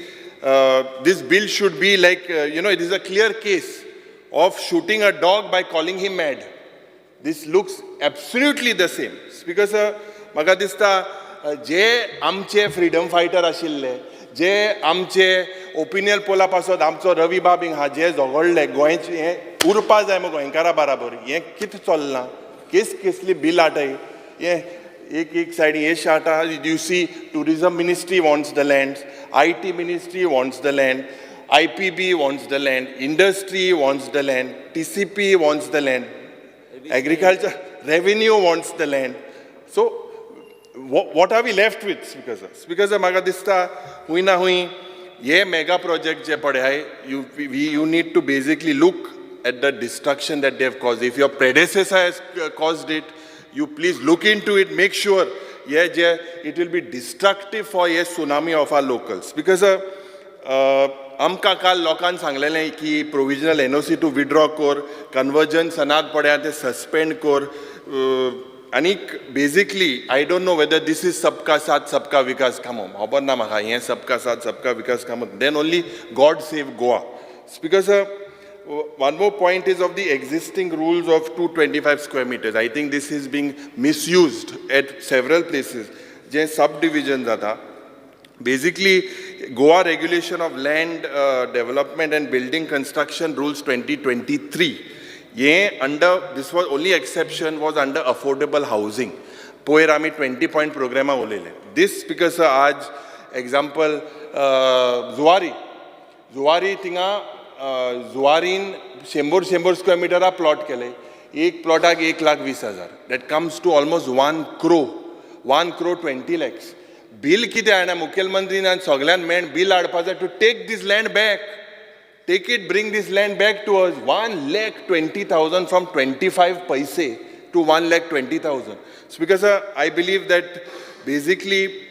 Speaker 7: this bill should be like, you know, it is a clear case of shooting a dog by calling him mad. This looks absolutely the same. Speaker sir, म्हाका दिसता जे आमचे फ्रिडम फायटर आशिल्ले, जे आमचे ओपिनियन पोला पासत आमचो रवी बाब हिंगा जे झगडले, गोंयचे हें उरपा जाय मगो गोंयकारा बराबर, हें कितें चल्लां, केस केसली बिल हाडटाय, हें एक एक सायडीन हे शार्टा. You see tourism ministry wants the land, IT ministry wants the land, IPB wants the land, industry wants the land, TCP wants the land, agriculture, revenue wants the land. So what are we left with, Speaker sir? Speaker sir, म्हाका दिसता हुंय ना हुंय हे mega project जे पळय आहाय, you need to basically look at the destruction that they have caused. If your predecessor has caused it, you please look into it, make sure it will be destructive for a tsunami of our locals. Because आमकां काल लोकांक सांगलेलें की provisional NOC two withdraw कर, conversion Sanand पळय ते suspend कर. आनीक basically I don't know whether this is सबका साथ सबका विकास कामो, खबर ना म्हाका हें सबका साथ सबका विकास कामो. Then only God save Goa. Speaker sir, one more point is of the existing rules of 225 square meters. I think this is being misused at several places. Je subdivisions ata. Basically, Goa Regulation of Land Development and Building Construction Rules 2023. Ye under, this was only exception was under affordable housing. पयर आमी 20 point प्रोग्रामा उलयले. दीस speaker sir, आज example Zuari, Zuari थिंगा जुवारीन 100 100 square मिटरा plot केले. एक प्लॉटाक 1,20,000. That comes to almost 1 crore, 1 crore 20 lakhs. Bill कितें जाणा, मुखेलमंत्रीन आनी सगळ्यान मेळून बील हाडपा जाय to take this land back. Take it, bring this land back to us. 1,20,000 from 25 paise to 1,20,000. Speaker sir, I believe that basically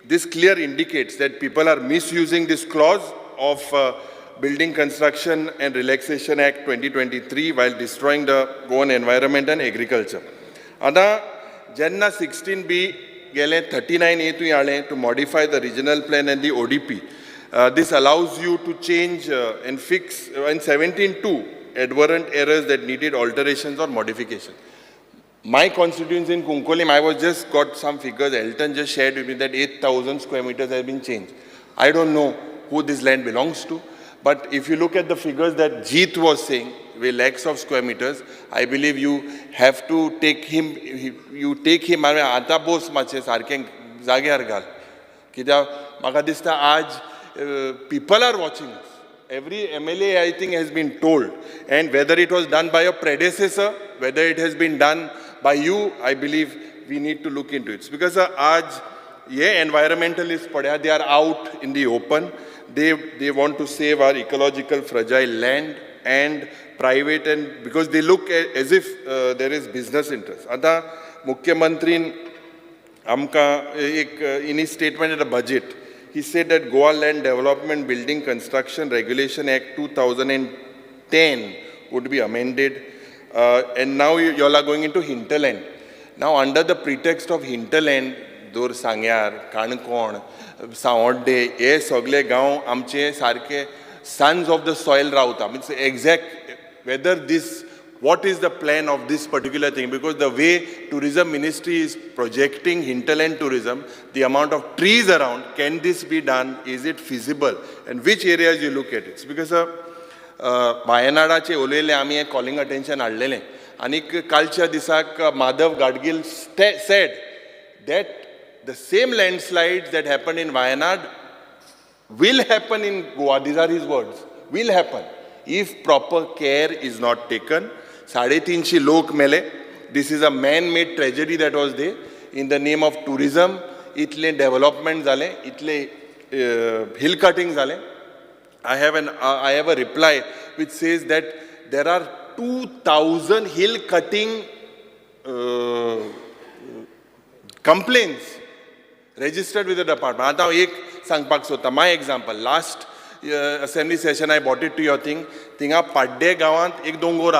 Speaker 7: this clear indicates that people are misusing this clause of Building Construction and Relaxation Act 2023 while destroying the Goan environment and agriculture. आतां जेन्ना 16B गेले, 39A तुवें हाडलें to modify the regional plan and the ODP. This allows you to change and fix and 17(2) adverent errors that needed alterations or modification. My constituency in Cuncolim, I was just got some figures, Elton just shared with me that 8,000 square meters have been changed. I don't know who this land belongs to, but if you look at the figures that Jeet was saying, with lakhs of square meters, I believe you have to take him, you take him, आतां बोस मातशें सारकें जाग्यार घाल. कित्याक म्हाका दिसता आज people are watching us. Every MLA, I think, has been told. And whether it was done by your predecessor, whether it has been done by you, I believe we need to look into it. Because aaj, ye environmentalists, they are out in the open. They want to save our ecological fragile land and private, and because they look as if there is business interest. Ata Mukhyamantrin amka ek in his statement at the budget, he said that Goa Land Development Building Construction Regulation Act 2010 would be amended. And now you all are going into hinterland. Now under the pretext of hinterland, Dor Sangyar, Kanakon, Saonde, हे सगळे गांव आमचे सारके sons of the soil रावता. Means exact whether this, what is the plan of this particular thing? Because the way tourism ministry is projecting hinterland tourism, the amount of trees around, can this be done? Is it feasible? And which areas you look at it? Because वायनाडाचे उलयले आमी हें calling attention हाडलेलें. आनीक कालच्या दिसाक Madhav Gadgil said that the same landslides that happened in Wayanad will happen in Goa. These are his words. Will happen if proper care is not taken. 350 लोक मेले. This is a man-made tragedy that was there. In the name of tourism, इतले development जाले, इतले hill cutting जाले. I have a reply which says that there are 2,000 hill cutting complaints registered with the department. आतां एक सांगपाक सोदता, my example, last assembly session I brought it to your thing. थिंगा पाड्डे गांवांत एक दोंगोर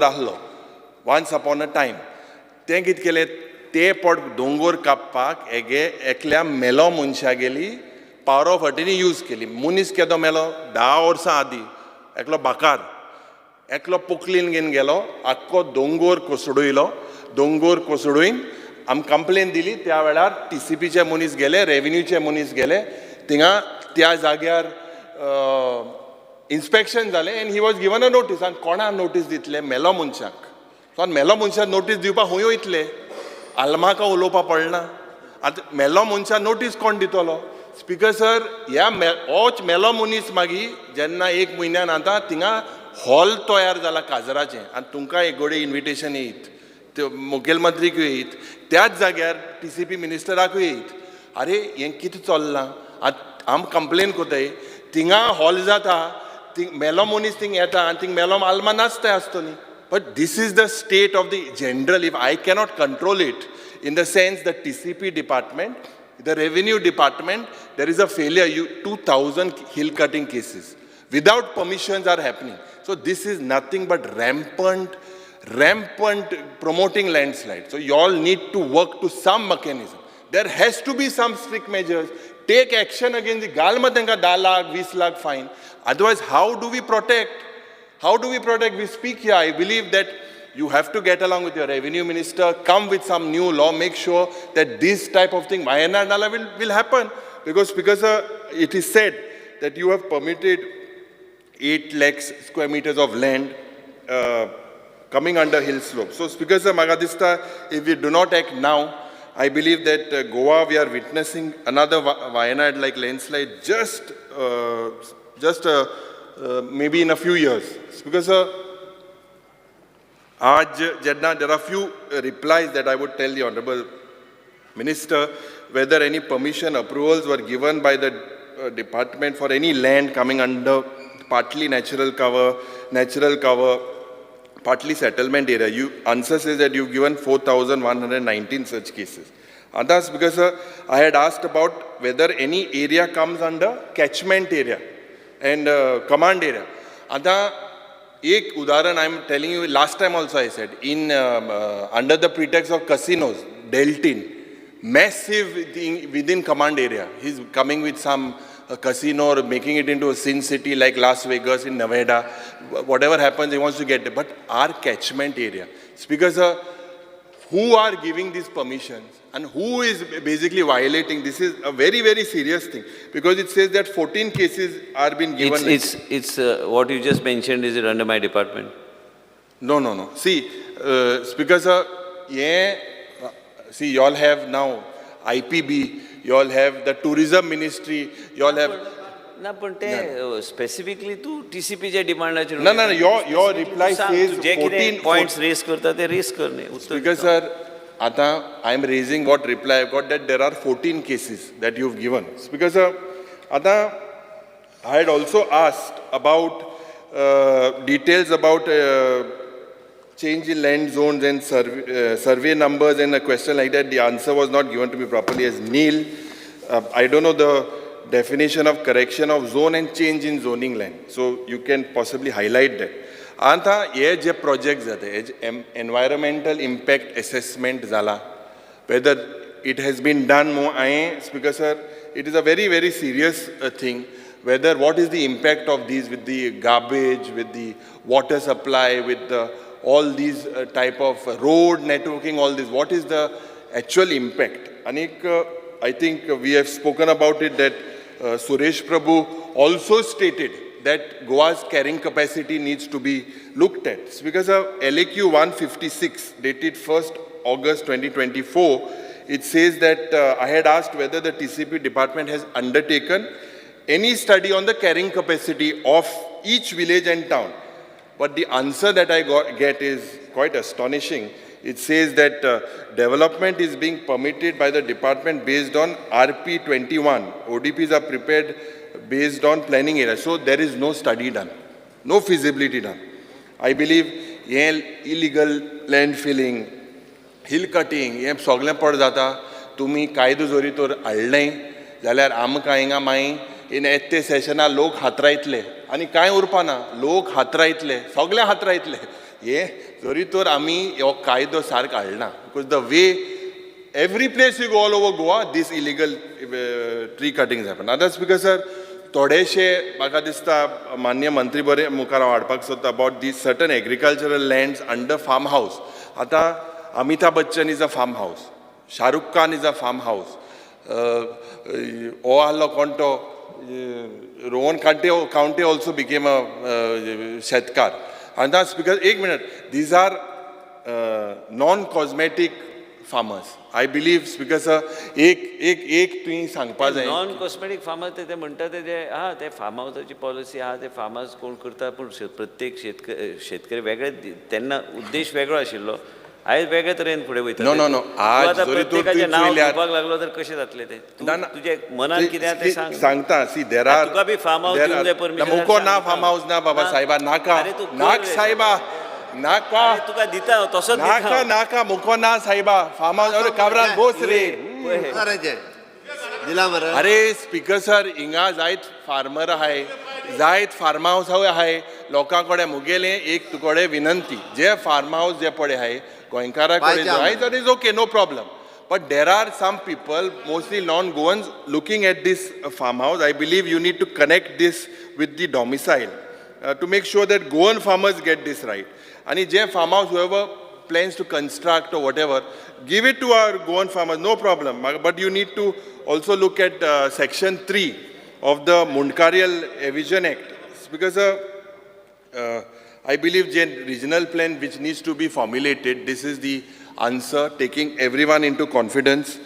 Speaker 7: आहलो, once upon a time. तें कितें केलें, ते पोट दोंगोर कापपाक एगे एकल्या मेलो मनशागेली पावर ऑफ अटर्नी यूज केली. मनीस केदो मेलो 10 वर्सां आदीं, एकलो बाकार, एकलो पोकलीन घेवन गेलो, आख्खो दोंगोर कोसडयलो. दोंगोर कोसडून आमी कंप्लेन दिली. त्या वेळार TCPचे मनीस गेले, रेवेन्यूचे मनीस गेले, थिंगा त्या जाग्यार इन्स्पेक्शन जालें and he was given a notice. आनी कोणा नोटीस दितले? मेलो मनशाक. सो मेलो मनशाक नोटीस दिवपाक खंय वयतले? आल्माका उलोवपाक पडना. आतां मेलो मनशाक नोटीस कोण दितलो? स्पीकर सर, ह्या होच मेलो मनीस मागीर जेन्ना एक म्हयन्यान आतां थिंगा हॉल तयार जाला काजराचें, आनी तुमकां एक गोडे इन्विटेशन येयत, मुखेलमंत्रीकूय येयत, त्याच जाग्यार TCP मिनिस्टराकूय येयत. आरे हें कितें चल्लां? आतां आम कंप्लेन कोताय, थिंगा हॉल जाता, थिंग मेलो मनीस थिंग येता आनी थिंग मेलो आल्मा नासताय आसतली. But this is the state of the general. If I cannot control it, in the sense the TCP department, the revenue department, there is a failure. 2,000 hill cutting cases without permissions are happening. So this is nothing but rampant promoting landslide. So you all need to work to some mechanism. There has to be some strict measures. Take action against the galma tenka 10 lakh, 20 lakh fine. Otherwise, how do we protect? How do we protect? We speak here. I believe that you have to get along with your revenue minister, come with some new law, make sure that this type of thing, Wayanad will happen. Because it is said that you have permitted 8 lakhs square meters of land coming under hill slope. So Speaker sir, म्हाका दिसता if we do not act now, I believe that Goa, we are witnessing another Wayanad like landslide just maybe in a few years. Because aaj जेन्ना there are few replies that I would tell the Honorable Minister whether any permission approvals were given by the department for any land coming under partly natural cover, partly settlement area. You answer says that you've given 4,119 such cases. And that's because I had asked about whether any area comes under catchment area and command area. Ada ek udaharan I am telling you, last time also I said, in under the pretext of casinos, Deltin, massive thing within command area. He's coming with some casino or making it into a sin city like Las Vegas in Nevada. Whatever happens, he wants to get it. But our catchment area. It's because who are giving these permissions and who is basically violating? This is a very, very serious thing because it says that 14 cases are being given.
Speaker 15: It's what you just mentioned, is it under my department?
Speaker 7: No, no, no. See, Speaker sir, yeah, see, you all have now IPB, you all have the tourism ministry, you all have...
Speaker 15: ना पण ते specifically तू टीसीपीच्या डिमांडाचेर
Speaker 7: ना ना your reply says 14
Speaker 15: points raise करता ते rays कर न्ही.
Speaker 7: Speaker sir, आतां I am raising what reply I got that there are 14 cases that you have given. Speaker sir, आतां I had also asked about details about change in land zones and survey numbers and a question like that. The answer was not given to me properly as nil. I don't know the definition of correction of zone and change in zoning land. So you can possibly highlight that. Anta ye je project jate, environmental impact assessment zala, whether it has been done more, Speaker sir, it is a very, very serious thing. Whether what is the impact of these with the garbage, with the water supply, with the all these type of road networking, all this, what is the actual impact? Anik, I think we have spoken about it that Suresh Prabhu also stated that Goa's carrying capacity needs to be looked at. It's because of LAQ 156 dated 1st August 2024, it says that I had asked whether the TCP department has undertaken any study on the carrying capacity of each village and town. But the answer that I get is quite astonishing. It says that development is being permitted by the department based on RP 21. ODPs are prepared based on planning area. So there is no study done, no feasibility done. I believe illegal land filling, hill cutting, हे सगळें पड जाता. तुमी कायदो जरी तर हाडलें जाल्यार आमकां हिंगा मागीर इन येते सेशना लोक हातरायतले आनी कांय उरपा ना. लोक हातरायतले, सगळे हातरायतले. हे जरी तर आमी हो कायदो सारको हाडना because the way every place you go all over Goa this illegal tree cutting happen. Others because sir थोडेशे म्हाका दिसता मान्य मंत्री बरे मुखार हांव हाडपाक सोदता about these certain agricultural lands under farm house. आतां Amitabh Bachchan is a farm house, Shahrukh Khan is a farm house, हो आहलो कोण तो Rohan Khaunte also became a शेतकार. आनी स्पीकर एक minute, these are non cosmetic farmers. I believe speaker sir एक एक एक तुवें सांगपा जाय.
Speaker 15: नॉन कॉस्मेटीक फार्मर्स ते म्हणटा ते आहा ते फार्म हावसाची पॉलिसी आहा, ते फार्मर्स कोण करता पूण प्रत्येक शेतकरी वेगळे तेन्ना उद्देश वेगळो आशिल्लो, आयज वेगळे तरेन फुडें वयता.
Speaker 7: नो नो नो, आज जरी
Speaker 15: प्रत्येकाचें नांव घेवपाक लागलो तर कशें जातलें तें? तुजें मनान कितें आहा तें सांग.
Speaker 7: सांगता सी there are
Speaker 15: तुका बी फार्म हावस दिवंक जाय परमिशन.
Speaker 7: मुको ना फार्म हावस ना बाबा साहेबा, नाका नाक साहेबा नाका,
Speaker 15: तुका दिता तसोच
Speaker 7: नाका नाका मुको ना साहेबा फार्म हावस. अरे काबराल बोस रे. अरे स्पीकर सर, हिंगा जायत फार्मर आहाय, जायत फार्म हावस आहाय, लोकां कडेन मुगेलें एक तुकडे विनंती, जे फार्म हावस जे पळय आहाय गोंयकारा कडेन जाय that is okay, no problem. But there are some people, mostly non Goans, looking at this farm house. I believe you need to connect this with the domicile to make sure that Goan farmers get this right. आनी जे farm house whoever plans to construct or whatever, give it to our Goan farmers, no problem. But you need to also look at section 3 of the Mundkarial Evasion Act. Because I believe J regional plan which needs to be formulated, this is the answer, taking everyone into confidence.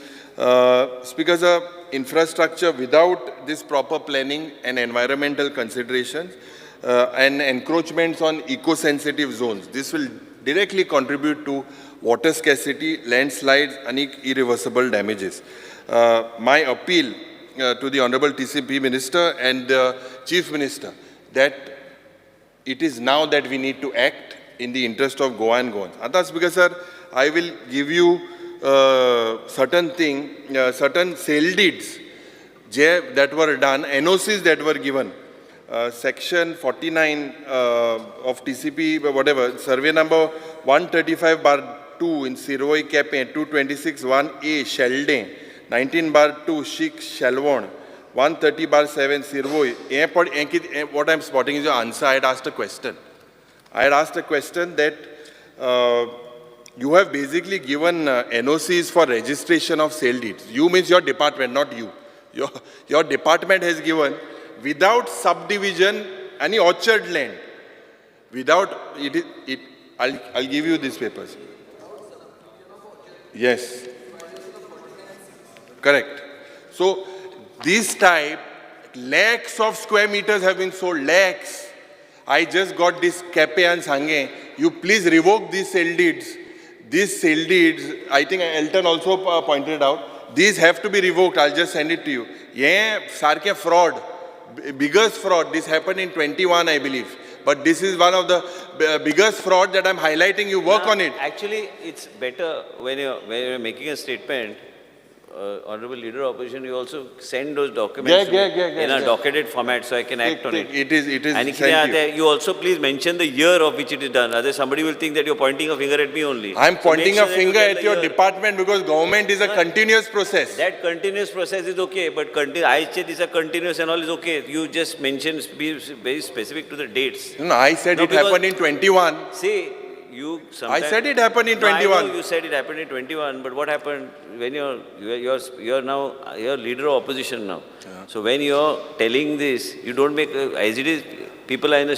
Speaker 7: Speaker sir, infrastructure without this proper planning and environmental considerations and encroachments on eco-sensitive zones, this will directly contribute to water scarcity, landslides, and irreversible damages. My appeal to the Honorable TCP Minister and the Chief Minister that it is now that we need to act in the interest of Goa and Goans. Ata Speaker sir, I will give you certain thing, certain sale deeds that were done, NOCs that were given. Section 49 of TCP, whatever, survey number 135/2 in Sirvoy Kepe, 226-1A Sheldon, 19/2 Sheikh Shelvon, 130/7 Sirvoy. What I'm spotting is your answer. I had asked a question. I had asked a question that you have basically given NOCs for registration of sale deeds. You means your department, not you. Your department has given without subdivision any orchard land. Without it, it I'll give you these papers. Yes. Correct. So this type, lakhs of square meters have been sold, lakhs. I just got this Kepe and Sange. You please revoke these sale deeds. These sale deeds, I think Elton also pointed out, these have to be revoked. I'll just send it to you. Yeah, sarke fraud, biggest fraud. This happened in 21, I believe. But this is one of the biggest fraud that I'm highlighting. You work on it.
Speaker 15: Actually, it's better when you're making a statement, Honorable Leader of Opposition, you also send those documents in a docketed format so I can act on it.
Speaker 7: It is
Speaker 15: And you also please mention the year of which it is done. Otherwise, somebody will think that you're pointing a finger at me only.
Speaker 7: I'm pointing a finger at your department because government is a continuous process.
Speaker 15: That continuous process is okay, but I say this is a continuous and all is okay. You just mention, be very specific to the dates.
Speaker 7: No, I said it happened in 21.
Speaker 15: See, you
Speaker 7: I said it happened in 21.
Speaker 15: I know you said it happened in 21, but what happened when you're now you're leader of opposition now. Yeah. So when you're telling this, you don't make as it is. People are in a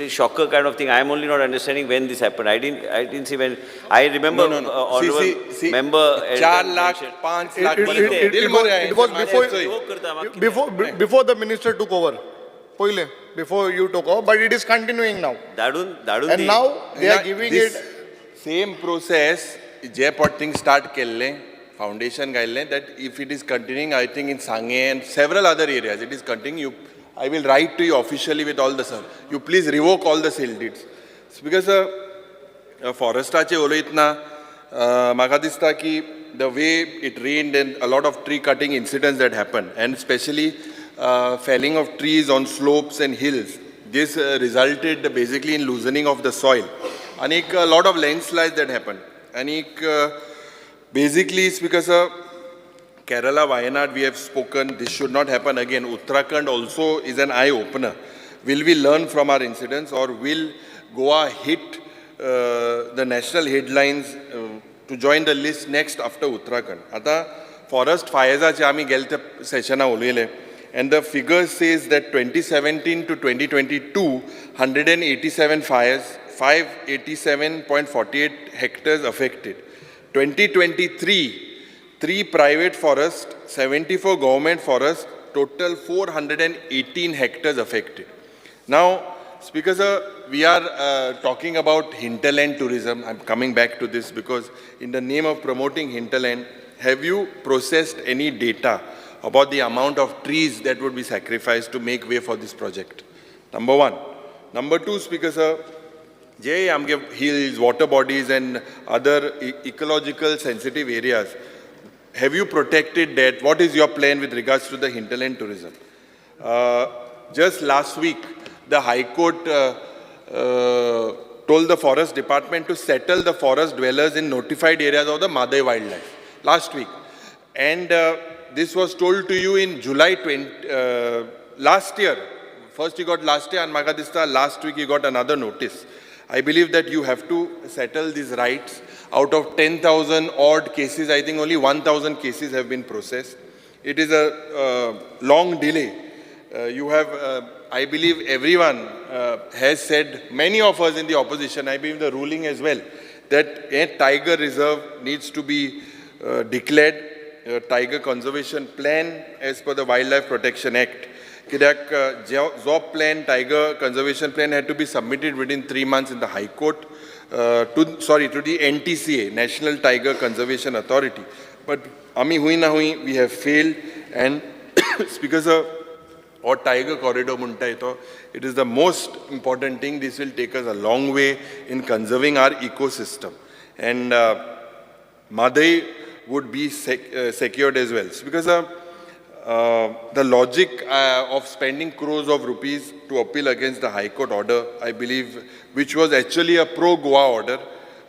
Speaker 15: shocker kind of thing. I'm only not understanding when this happened. I didn't see when. I remember.
Speaker 7: No. See,
Speaker 15: member.
Speaker 7: 4 lakh, 5 lakh.
Speaker 1: It was before the minister took over. Before you took over, but it is continuing now. And now they are giving it.
Speaker 7: Same process, J potting start केल्ले, foundation घायल्ले, that if it is continuing, I think in Sange and several other areas, it is continuing. I will write to you officially with all the sir. You please revoke all the sale deeds. Because फॉरेस्टाचे उलयतना म्हाका दिसता की the way it rained and a lot of tree cutting incidents that happened, and especially felling of trees on slopes and hills. This resulted basically in loosening of the soil. And a lot of landslides that happened. And basically it's because of Kerala, Wayanad, we have spoken, this should not happen again. Uttarakhand also is an eye-opener. Will we learn from our incidents, or will Goa hit the national headlines to join the list next after Uttarakhand? Ata forest fires ache ami gelte sessiona uloyle. And the figure says that 2017 to 2022, 187 fires, 587.48 hectares affected. 2023, 3 private forests, 74 government forests, total 418 hectares affected. Now, Speaker sir, we are talking about hinterland tourism. I'm coming back to this because in the name of promoting hinterland, have you processed any data about the amount of trees that would be sacrificed to make way for this project? Number one. Number two, Speaker sir, J amge hills, water bodies and other ecological sensitive areas, have you protected that? What is your plan with regards to the hinterland tourism? Just last week, the High Court told the Forest Department to settle the forest dwellers in notified areas of the Madai wildlife. Last week. And this was told to you in July last year. First you got last year and Magadista, last week you got another notice. I believe that you have to settle these rights. Out of 10,000 odd cases, I think only 1,000 cases have been processed. It is a long delay. You have, I believe everyone has said, many of us in the opposition, I believe the ruling as well, that a tiger reserve needs to be declared, a tiger conservation plan as per the Wildlife Protection Act. कित्याक जो plan, tiger conservation plan had to be submitted within 3 months in the High Court, to the NTCA, National Tiger Conservation Authority. But ami hui na hui, we have failed, and Speaker sir, or tiger corridor munta ito, it is the most important thing. This will take us a long way in conserving our ecosystem. And Mhadei would be secured as well. So because the logic of spending crores of rupees to appeal against the High Court order, I believe, which was actually a pro-Goa order,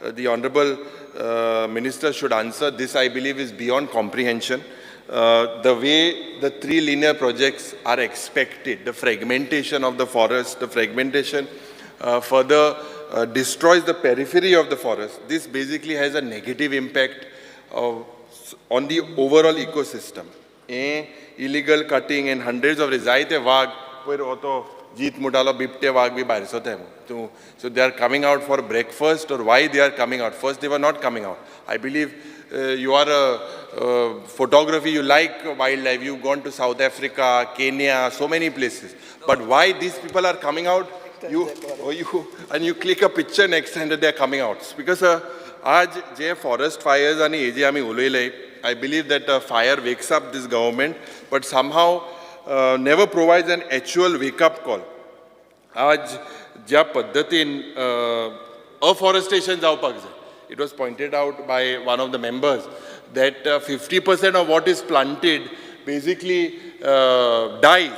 Speaker 7: the Honorable Minister should answer. This, I believe, is beyond comprehension. The way the three linear projects are expected, the fragmentation of the forest, the fragmentation further destroys the periphery of the forest. This basically has a negative impact on the overall ecosystem. Illegal cutting and hundreds of जायते वाग पयर हो जीत मुटालो बिबटे वाग बी भायर सरताय. So they are coming out for breakfast, or why they are coming out? First they were not coming out. I believe you are a photography, you like wildlife, you've gone to South Africa, Kenya, so many places. But why these people are coming out? You click a picture next time that they are coming out. Because aaj je forest fires ani हे जे आमी उलयले, I believe that fire wakes up this government, but somehow never provides an actual wake-up call. Aaj ज्या पद्धतीन afforestation जावपाक जाय, it was pointed out by one of the members that 50% of what is planted basically dies.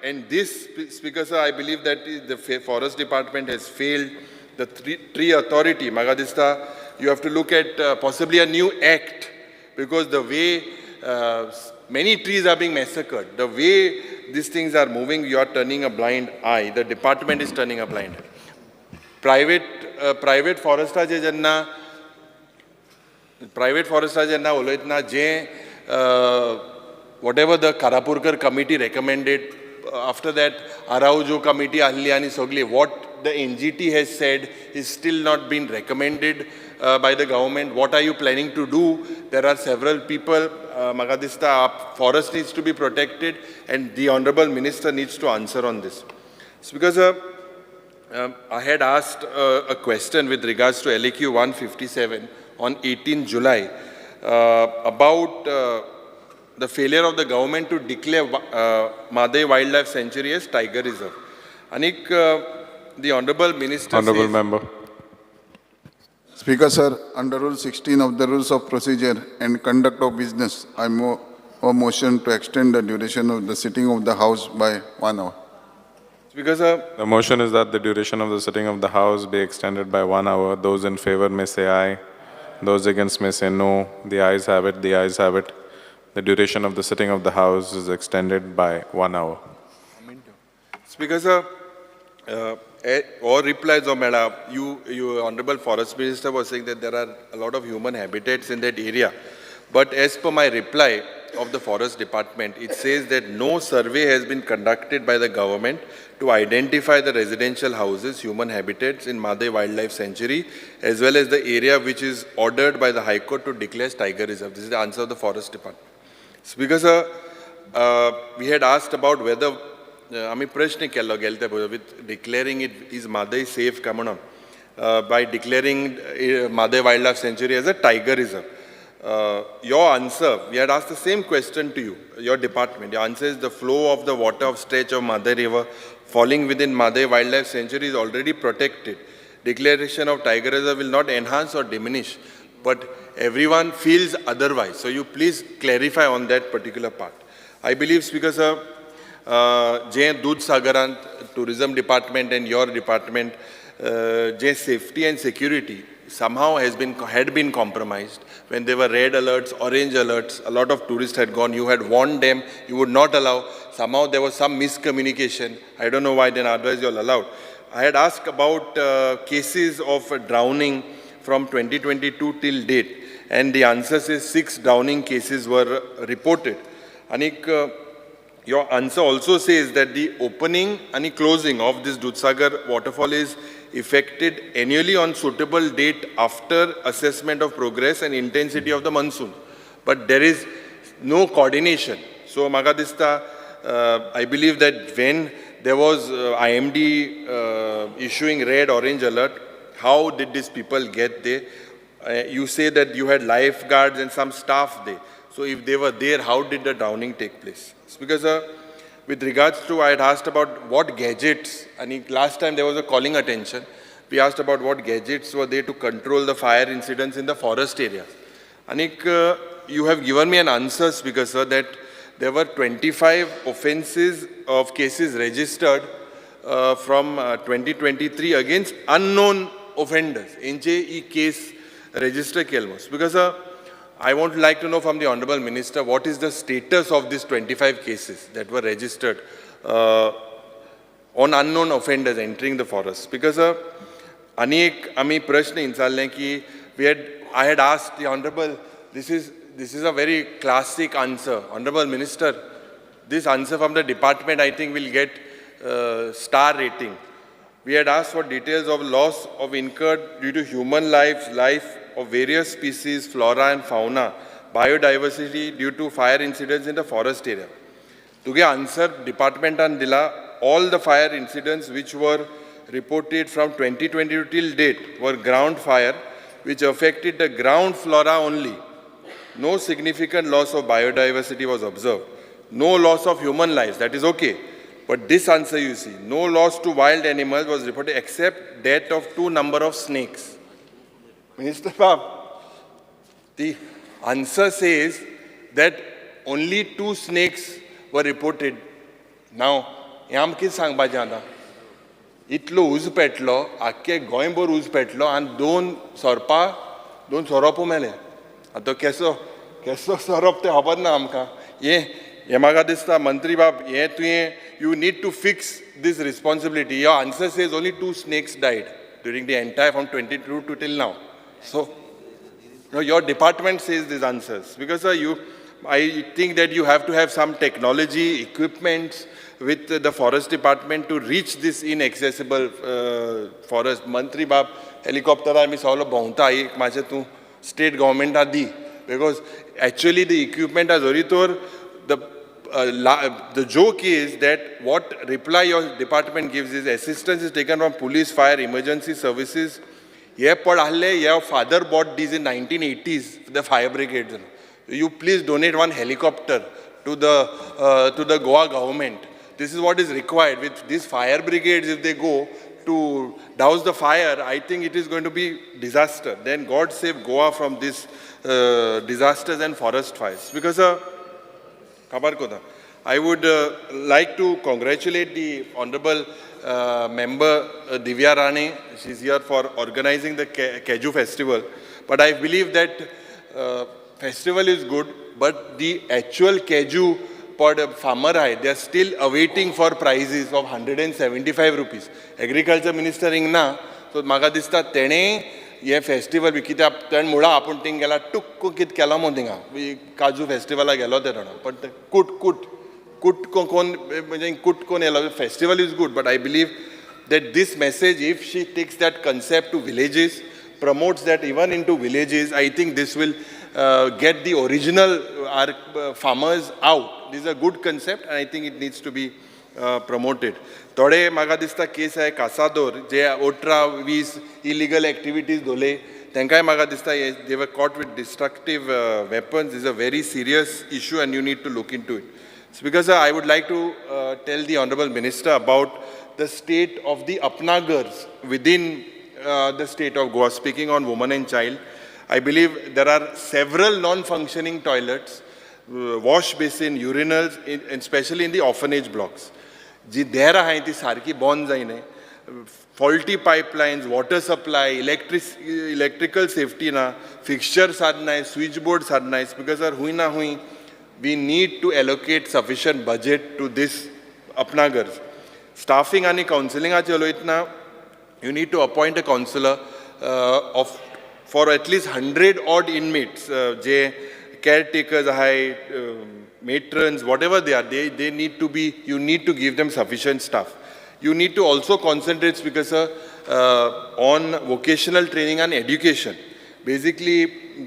Speaker 7: And this, Speaker sir, I believe that the forest department has failed. The tree authority, म्हाका दिसता, you have to look at possibly a new act, because the way many trees are being massacred, the way these things are moving, you are turning a blind eye. The department is turning a blind eye. Private forestaचे जेन्ना, private forestaचे जेन्ना उलयतना जे whatever the Karapurkar committee recommended, after that Araujo committee आहली आनी सगली, what the NGT has said is still not been recommended by the government. What are you planning to do? There are several people, म्हाका दिसता forest needs to be protected, and the Honorable Minister needs to answer on this. It's because I had asked a question with regards to LAQ 157 on 18 July about the failure of the government to declare Mhadei Wildlife Sanctuary as Tiger Reserve. Anik, the Honorable Minister
Speaker 2: Honorable
Speaker 7: says,
Speaker 2: Member.
Speaker 11: Speaker sir, under Rule 16 of the Rules of Procedure and Conduct of Business, I move a motion to extend the duration of the sitting of the House by 1 hour.
Speaker 7: Speaker sir,
Speaker 2: the motion is that the duration of the sitting of the House be extended by 1 hour. Those in favor may say aye. Those against may say no. The ayes have it. The ayes have it. The duration of the sitting of the House is extended by 1 hour.
Speaker 7: Speaker sir, or replies of Mela, you Honorable Forest Minister was saying that there are a lot of human habitats in that area. But as per my reply of the Forest Department, it says that no survey has been conducted by the government to identify the residential houses, human habitats in Mhadei Wildlife Sanctuary, as well as the area which is ordered by the High Court to declare as Tiger Reserve. This is the answer of the Forest Department. Speaker sir, we had asked about whether आमी प्रश्न केल्लो गेले ते with declaring it is Mhadei safe काय म्हणून, by declaring Mhadei Wildlife Sanctuary as a tiger reserve. Your answer, we had asked the same question to you, your department. Your answer is the flow of the water of stretch of Mhadei River falling within Mhadei Wildlife Sanctuary is already protected. Declaration of tiger reserve will not enhance or diminish, but everyone feels otherwise. So you please clarify on that particular part. I believe, Speaker sir, J दूधसागरांत tourism department and your department, J safety and security somehow had been compromised. When there were red alerts, orange alerts, a lot of tourists had gone. You had warned them, you would not allow. Somehow there was some miscommunication. I don't know why then otherwise you all allowed. I had asked about cases of drowning from 2022 till date, and the answer is 6 drowning cases were reported. Anik, Your answer also says that the opening and closing of this Dudhsagar waterfall is effected annually on suitable date after assessment of progress and intensity of the monsoon. But there is no coordination. So, म्हाका दिसता, I believe that when there was IMD issuing red, orange alert, how did these people get there? You say that you had lifeguards and some staff there. So if they were there, how did the drowning take place? It's because with regards to, I had asked about what gadgets, and last time there was a calling attention, we asked about what gadgets were there to control the fire incidents in the forest areas. Anik, you have given me an answer, Speaker sir, that there were 25 offenses of cases registered from 2023 against unknown offenders. Inche e case register kelmos. Because I would like to know from the Honorable Minister what is the status of these 25 cases that were registered on unknown offenders entering the forest. Because ani ek ami prashna inचारलें ki I had asked the Honorable, this is a very classic answer. Honorable Minister, this answer from the department I think will get star rating. We had asked for details of loss of incurred due to human lives, life of various species, flora and fauna, biodiversity due to fire incidents in the forest area. Tuge answer department an dila, all the fire incidents which were reported from 2022 till date were ground fire, which affected the ground flora only. No significant loss of biodiversity was observed. No loss of human lives, that is okay. But this answer you see, no loss to wild animals was reported except death of 2 number of snakes. Minister Baab, the answer says that only 2 snakes were reported. Now, हें आमकां कितें सांगपाचें आतां? इतलो उजो पेटलो, आख्खे गोंयभर उजो पेटलो आनी 2 सोरपा, 2 सोरोप मेले. आतां केसो केसो सोरोप तें खबर ना आमकां. हें म्हाका दिसता मंत्री बाब, हें तुवें you need to fix this responsibility. Your answer says only 2 snakes died during the entire from 22 to till now. So, no, your department says these answers. Because I think that you have to have some technology, equipment with the forest department to reach this inaccessible forest. Mantri Baab, helicopter आमी सगलो भोंवता एक मातशें तूं state government the. Because actually the equipment has already the joke is that what reply your department gives is assistance is taken from police, fire, emergency services. Ye pad ahle, your father bought these in 1980s, the fire brigades. You please donate 1 helicopter to the Goa government. This is what is required. With these fire brigades, if they go to douse the fire, I think it is going to be disaster. Then God save Goa from these disasters and forest fires. Because I would like to congratulate the Honorable Member Divya Rane. She's here for organizing the Keju Festival. But I believe that festival is good, but the actual Keju farmer, they are still awaiting for prices of 175 rupees. Agriculture Minister ingna, so म्हाका दिसता तेणे हे festival बी कित्याक तेणें मुळा आपूण thing गेला टुक्क कितें केला म्हूण थिंगा काजू फेस्टिवलाक गेलो ते जाणा, पण ते कूट कूट कूट कोन म्हणजे कूट कोन येयलो. Festival is good, but I believe that this message, if she takes that concept to villages, promotes that even into villages, I think this will get the original our farmers out. This is a good concept and I think it needs to be promoted. थोडे म्हाका दिसता केस आहे कासादोर जे 18-20 illegal activities दोले तांकांय म्हाका दिसता they were caught with destructive weapons. Is a very serious issue and you need to look into it. Because I would like to tell the Honorable Minister about the state of the Apnagars within the state of Goa. Speaking on woman and child, I believe there are several non-functioning toilets, wash basin, urinals, and especially in the orphanage blocks. जी देर आहाय ती सारकी बंद जायना, faulty pipelines, water supply, electrical safety ना, fixtures are nice, switch boards are nice. Because हुंय ना हुंय we need to allocate sufficient budget to this Apnagars. Staffing आनी कावन्सिलिंगाचेर उलयतना you need to appoint a counsellor of for at least 100 odd inmates, J caretakers आहाय, matrons, whatever they are, they need to be, you need to give them sufficient staff. You need to also concentrate, Speaker sir, on vocational training and education. Basically,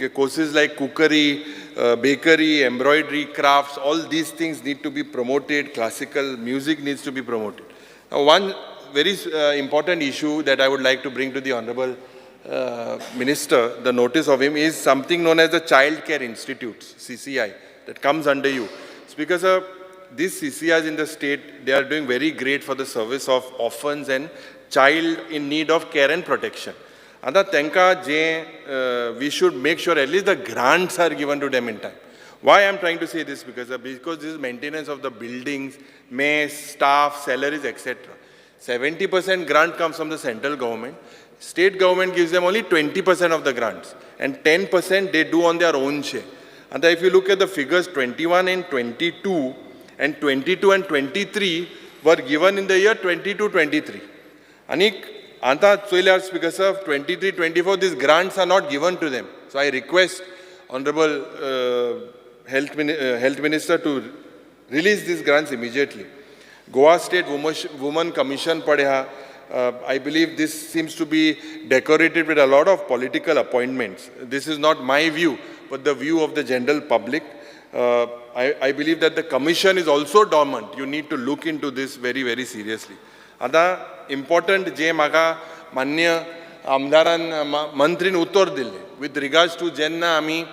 Speaker 7: courses like cookery, bakery, embroidery, crafts, all these things need to be promoted. Classical music needs to be promoted. Now, one very important issue that I would like to bring to the Honorable Minister, the notice of him, is something known as the Child Care Institutes, CCI, that comes under you. Speaker sir, these CCIs in the state, they are doing very great for the service of orphans and child in need of care and protection. Ata tenka je, we should make sure at least the grants are given to them in time. Why I am trying to say this? Because this is maintenance of the buildings, mess, staff, salaries, etc. 70% grant comes from the central government. State government gives them only 20% of the grants, and 10% they do on their own share. And if you look at the figures, 21 and 22, and 22 and 23 were given in the year 22-23. Anik, anta choyल्यार Speaker sir, 23-24, these grants are not given to them. So I request Honorable Health Minister to release these grants immediately. Goa State Women Commission padeha, I believe this seems to be decorated with a lot of political appointments. This is not my view, but the view of the general public. I believe that the commission is also dormant. You need to look into this very, very seriously. Ada important je maga manya amdaran mantrin uttar dille with regards to jenna ami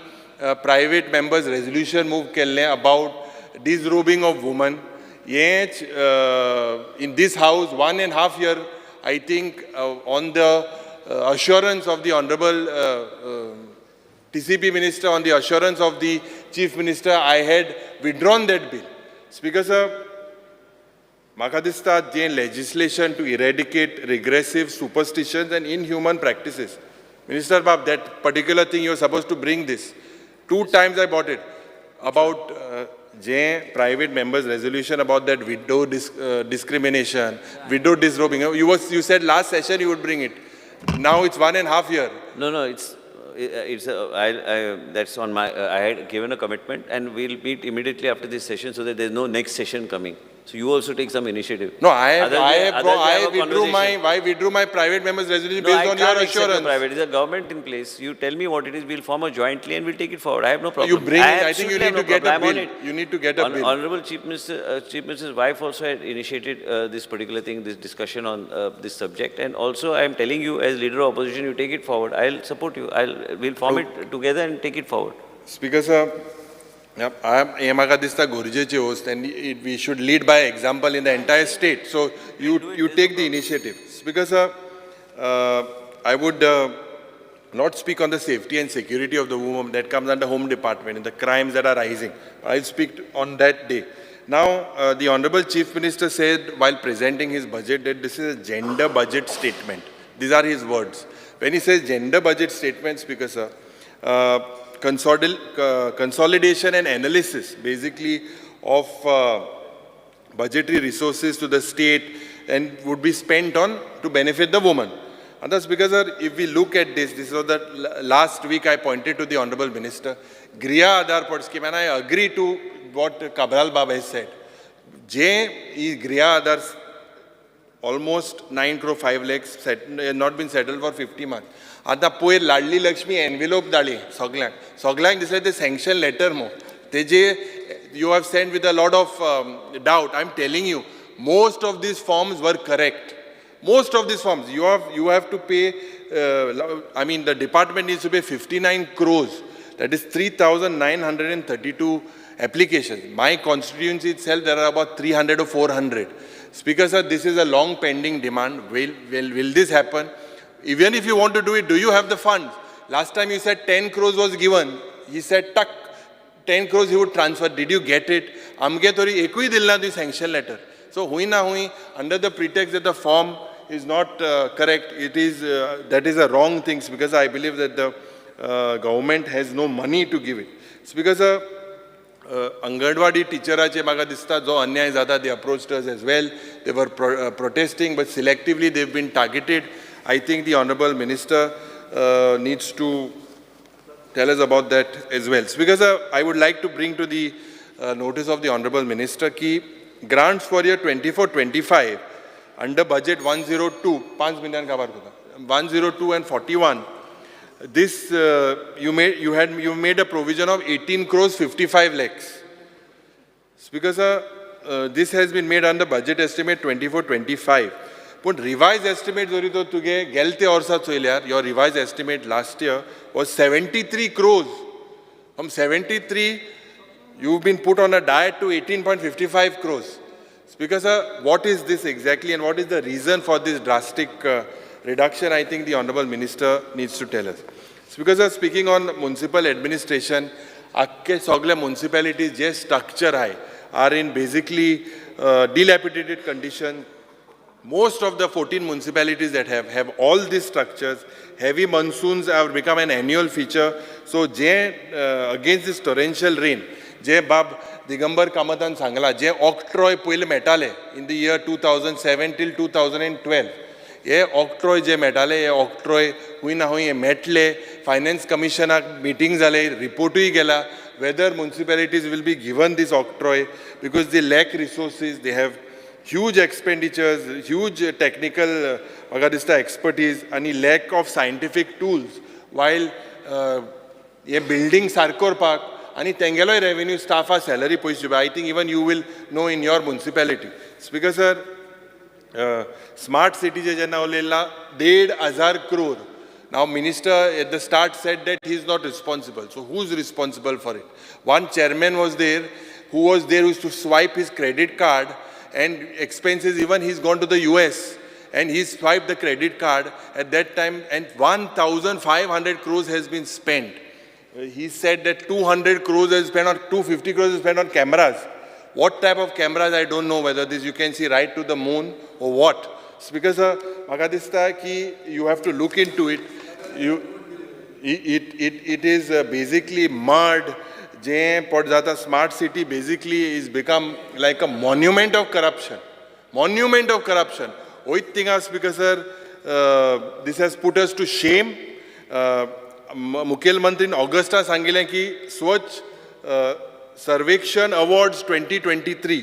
Speaker 7: private members resolution move kelle about disrobing of women. Yet in this house 1.5 year, I think on the assurance of the Honorable TCP Minister, on the assurance of the Chief Minister, I had withdrawn that bill. Speaker sir, maka dista je legislation to eradicate regressive superstitions and inhuman practices. Minister Bab, that particular thing you were supposed to bring this. 2 times I bought it. About J private members resolution about that widow discrimination, widow disrobing. You said last session you would bring it. Now it's 1.5 year.
Speaker 15: No, it's that's on my. I had given a commitment, and we'll meet immediately after this session so that there's no next session coming. So you also take some initiative.
Speaker 7: No, I withdrew my private members resolution based on your assurance.
Speaker 15: Private. There's a government in place. You tell me what it is. We'll form a jointly and we'll take it forward. I have no problem.
Speaker 7: You bring it. I think you need to get a bill. You need to get a bill.
Speaker 15: Honorable Chief Minister, Chief Minister's wife also had initiated this particular thing, this discussion on this subject. And also, I am telling you, as leader of opposition, you take it forward. I'll support you. We'll form it together and take it forward.
Speaker 7: Speaker sir. हे म्हाका दिसता गरजेची वस्त and we should lead by example in the entire state. So you take the initiative. Speaker sir, I would not speak on the safety and security of the woman that comes under Home Department and the crimes that are rising. I'll speak on that day. Now, the Honorable Chief Minister said while presenting his budget that this is a gender budget statement. These are his words. When he says gender budget statement, Speaker sir, consolidation and analysis basically of budgetary resources to the state and would be spent on to benefit the woman. And that's because sir, if we look at this, this was the last week I pointed to the Honorable Minister, Griha Aadhar Pod scheme, and I agree to what Cabral Baba has said. J is Griha Aadhar almost 9 crore 5 lakhs not been settled for 50 months. आतां पयर Ladli Lakshmi envelope धाडली सगल्यांक, सगल्यांक दिसलें ते sanction letter मो तेजे you have send with a lot of doubt. I am telling you most of these forms were correct. Most of these forms you have to pay, I mean the department needs to pay 59 crores, that is 3,932 applications. My constituency itself there are about 300 or 400. Speaker sir, this is a long pending demand. Will this happen? Even if you want to do it, do you have the funds? Last time you said 10 crores was given. He said, tuck, 10 crores he would transfer. Did you get it? Amge tori ekui dilna the sanction letter. So, hui na hui, under the pretext that the form is not correct, it is, that is a wrong thing, because I believe that the government has no money to give it. It's because Anganwadi teacherache maka dista jo anyay jata, they approached us as well. They were protesting, but selectively they've been targeted. I think the Honorable Minister needs to tell us about that as well. So because I would like to bring to the notice of the honourable minister की grants for year 24-25 under budget 102 5 million काबार करता 102 and 41. This you made a provision of 18 crores 55 lakhs. Speaker sir, this has been made under budget estimate 24-25. But revised estimate जरी तो तुगे गेलते वर्सा चोयल्यार your revised estimate last year was 73 crores. From 73, you've been put on a diet to 18.55 crores. Speaker sir, what is this exactly and what is the reason for this drastic reduction? I think the Honorable Minister needs to tell us. Speaker sir, speaking on municipal administration, आख्खे सगळे municipalities जे structure आहे are in basically dilapidated condition. Most of the 14 municipalities that have all these structures. Heavy monsoons have become an annual feature. So, J against this torrential rain, जे बाब दिगंबर कामतान सांगला, जे octroi पयले मेळटाले in the year 2007 till 2012, हे octroi जे मेळटाले, हे octroi खूंय ना खूंय हे मेटले. फायनान्स कमिशनाक मिटींग जाले, रिपोर्टूय गेला whether municipalities will be given this octroi because they lack resources, they have huge expenditures, huge technical म्हाका दिसता expertise आनी lack of scientific tools while हे बिल्डींग सारको करपाक आनी तेंगेलोय रेवेन्यू स्टाफा सॅलरी पयशे दिवपाक. I think even you will know in your municipality. Speaker sir, smart सिटीचे जेन्ना उलयला 1,500 crore. Now minister at the start said that he is not responsible. So who is responsible for it? One chairman was there who was there who used to swipe his credit card and expenses. Even he's gone to the US and he swiped the credit card at that time, and 1,500 crores has been spent. He said that 200 crores has spent on, 250 crores is spent on cameras. What type of cameras, I don't know, whether this you can see right to the moon or what. Speaker sir, म्हाका दिसता की you have to look into it. It is basically mud. जे पट जाता smart city basically is become like a monument of corruption. Monument of corruption. वयत थिंगा speaker sir, this has put us to shame. मुखेलमंत्रीन ऑगस्टा सांगिल्लें की स्वच्छ सर्वेक्षण awards 2023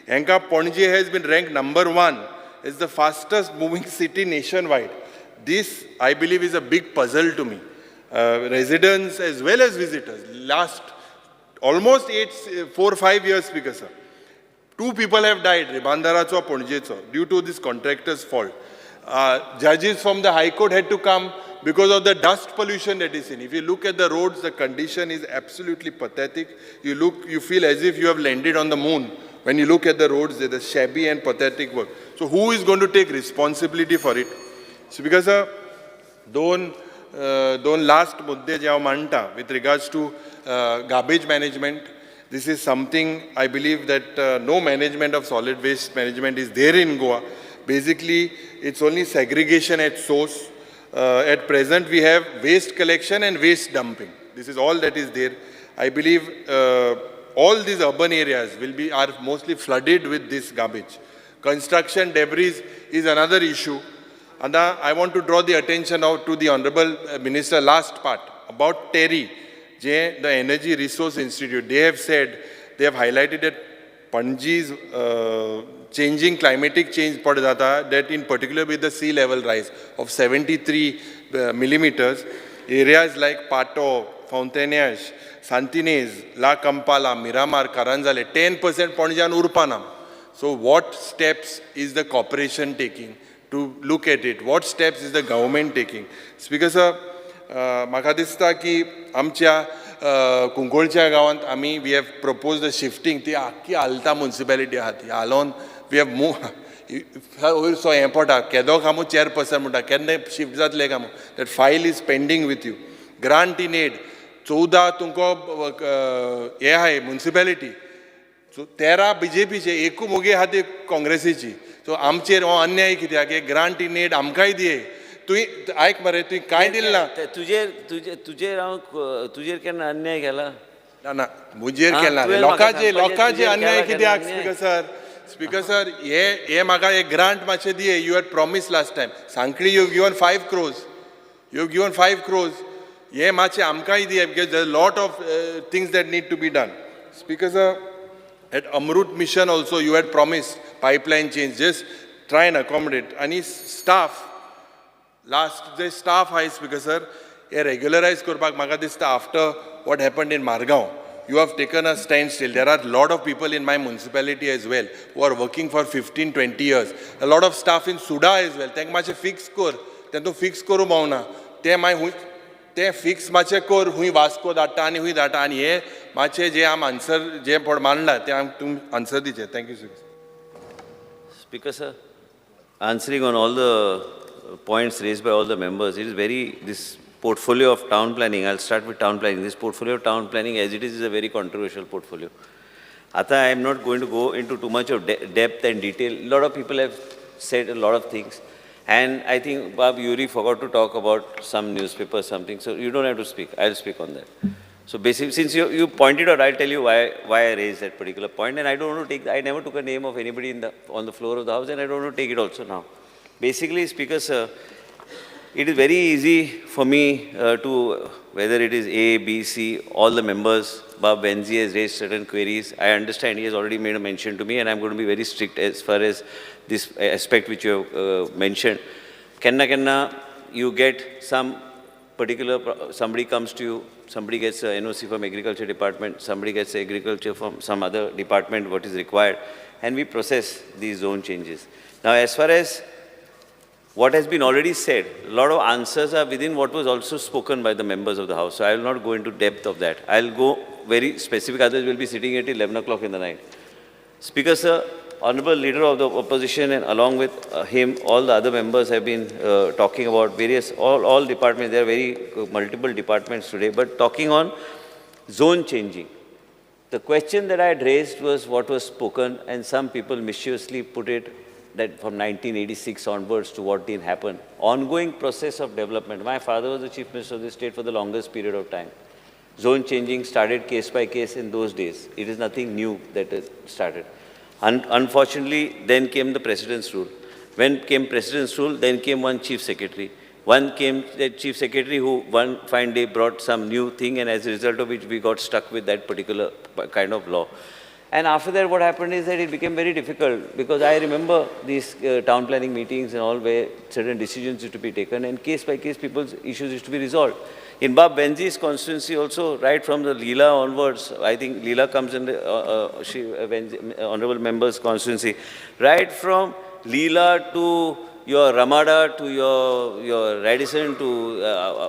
Speaker 7: हांकां Panaji has been rank number 1 is the fastest moving city nation wide. This I believe is a big puzzle to me. Residents as well as visitors last almost 4-5 years, Speaker sir, 2 people have died, Ribandaracho, Ponjecho, due to this contractor's fault. Judges from the High Court had to come because of the dust pollution that is in. If you look at the roads, the condition is absolutely pathetic. You feel as if you have landed on the moon. When you look at the roads, they're the shabby and pathetic work. So who is going to take responsibility for it? So because sir, दोन last मुद्दे जे हांव मांडटा with regards to garbage management. This is something I believe that no management of solid waste management is there in Goa. Basically, it's only segregation at source. At present, we have waste collection and waste dumping. This is all that is there. I believe all these urban areas are mostly flooded with this garbage. Construction debris is another issue. And I want to draw the attention out to the Honorable Minister last part about TERI, the Energy Resource Institute. They have said, they have highlighted that Panji's changing climatic change that in particular with the sea level rise of 73 millimeters, areas like Pato, Fontainhas, Santinez, La Campala, Miramar, Karanzale, 10% Panjian Urpanam. So what steps is the corporation taking to look at it? What steps is the government taking? Speaker sir, म्हाका दिसता की आमच्या कुंकळच्या गांवांत आमी we have propose the shifting. ती आख्खी आलता municipality आहा ती हालोवन we have move वयर सो हें पडटा केदो कामू चेअरपर्सन म्हणटा केन्ना शिफ्ट जातलें Camus. That file is pending with you. Grant in aid 14 तुमकां हें आहाय मुन्सिपेलिटी, 13 बीजेपीचे, एकू मोगी आहा ती काँग्रेसीची. सो आमचेर हो अन्याय कित्याक? हे ग्रांट इन एड आमकांय दिये. तुवें आयक मरे, तुवें कांय दिलें ना.
Speaker 15: तुजेर तुजेर तुजेर हांव तुजेर केन्ना अन्याय केला?
Speaker 7: ना ना, म्हजेर केला. लोकांचेर लोकांचेर अन्याय कित्याक? स्पीकर सर, स्पीकर सर, हे हे म्हाका एक ग्रांट मातशें दिये. You had promise last time Sanquelim you given 5 crores, you given 5 crores. हे मातशें आमकांय दिये because there lot of things that need to be done. Speaker sir, At Amrut Mission also you had promised pipeline change. Just try and accommodate. आनी staff last जे staff आहाय speaker sir, हे रेग्युलरायज करपाक म्हाका दिसता after what happened in Margao, you have taken a stand still. There are lot of people in my municipality as well who are working for 15 20 years. A lot of staff in SUDA as well. तांकां मातशें fix कर, तें तूं fix करूं पावना. तें मागीर हुंय तें फिक्स मातशें कर, हुंय वास्को धाडटा आनी हुंय धाडटा. आनी हे मातशें जे आम आन्सर जे पड मांडला तें आम तुमी answer दिचें. Thank you sir.
Speaker 15: Speaker sir, answering on all the points raised by all the members, it is very, this portfolio of town planning, I'll start with town planning. This portfolio of town planning as it is a very controversial portfolio. Ata, I am not going to go into too much of depth and detail. A lot of people have said a lot of things. And I think Bob Yuri forgot to talk about some newspaper, something. So you don't have to speak. I'll speak on that. So basically, since you pointed out, I'll tell you why I raised that particular point. And I don't want to take, I never took a name of anybody on the floor of the house, and I don't want to take it also now. Basically, Speaker sir, it is very easy for me to, whether it is A, B, C, all the members, Bob Venzi has raised certain queries. I understand he has already made a mention to me, and I'm going to be very strict as far as this aspect which you have mentioned. Kenna, you get some particular, somebody comes to you, somebody gets a NOC from agriculture department, somebody gets agriculture from some other department, what is required, and we process these zone changes. Now, as far as what has been already said, a lot of answers are within what was also spoken by the members of the house. So I will not go into depth of that. I'll go very specific. Others will be sitting at 11 o'clock in the night. Speaker sir, Honorable Leader of the Opposition and along with him, all the other members have been talking about various, all departments. There are very multiple departments today, but talking on zone changing. The question that I had raised was what was spoken, and some people mischievously put it that from 1986 onwards to what didn't happen. Ongoing process of development. My father was the Chief Minister of the state for the longest period of time. Zone changing started case by case in those days. It is nothing new that it started. Unfortunately, then came the President's rule. When came President's rule, then came one Chief Secretary. One came the Chief Secretary who one fine day brought some new thing, and as a result of which we got stuck with that particular kind of law. And after that, what happened is that it became very difficult, because I remember these town planning meetings and all where certain decisions used to be taken, and case by case people's issues used to be resolved. In Bob Venzi's constituency also, right from the Leela onwards, I think Leela comes in the Venzi, Honorable Member's constituency, right from Leela to your Ramada to your Radisson to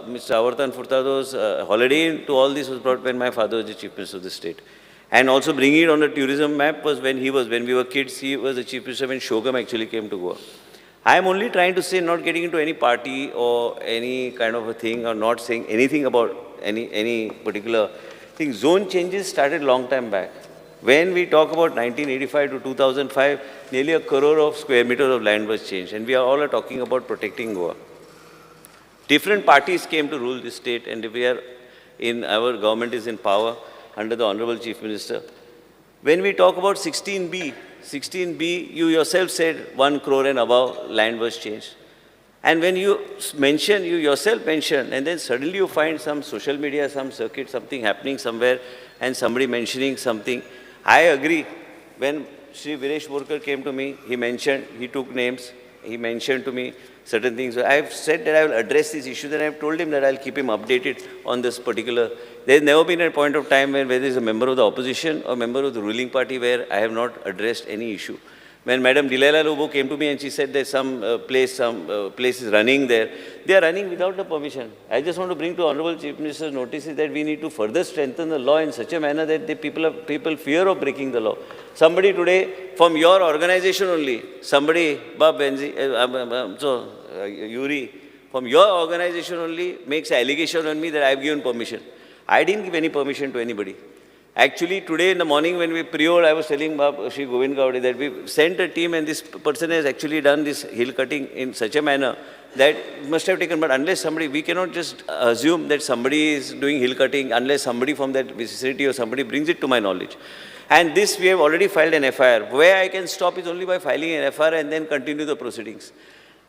Speaker 15: Mr. Avertano Furtado's Holiday Inn, to all this was brought when my father was the Chief Minister of the state. And also bringing it on the tourism map was when we were kids, he was the Chief Minister when Shogam actually came to Goa. I am only trying to say, not getting into any party or any kind of a thing, or not saying anything about any particular thing. Zone changes started long time back. When we talk about 1985 to 2005, nearly 1 crore of square meters of land was changed, and we are all are talking about protecting Goa. Different parties came to rule this state, and we are in, our government is in power under the Honorable Chief Minister. When we talk about 16B, you yourself said 1 crore and above land was changed. And when you mention, you yourself mention, and then suddenly you find some social media, some circuit, something happening somewhere, and somebody mentioning something. I agree. When Shri Viresh Borkar came to me, he mentioned, he took names, he mentioned to me certain things. I have said that I will address these issues, and I have told him that I will keep him updated on this particular. There has never been a point of time when whether is a member of the opposition or member of the ruling party where I have not addressed any issue. When Madam Delilah Lobo came to me and she said there's some place is running there, they are running without the permission. I just want to bring to Honorable Chief Minister's notice is that we need to further strengthen the law in such a manner that the people fear of breaking the law. Somebody today from your organization only, somebody, Bob Venzi, Yuri, from your organization only makes an allegation on me that I have given permission. I didn't give any permission to anybody. Actually, today in the morning when we pre-old, I was telling Bab Shri Govind Gawde that we sent a team and this person has actually done this hill cutting in such a manner that it must have taken, but unless somebody, we cannot just assume that somebody is doing hill cutting unless somebody from that vicinity or somebody brings it to my knowledge. And this we have already filed an FIR. Where I can stop is only by filing an FIR and then continue the proceedings.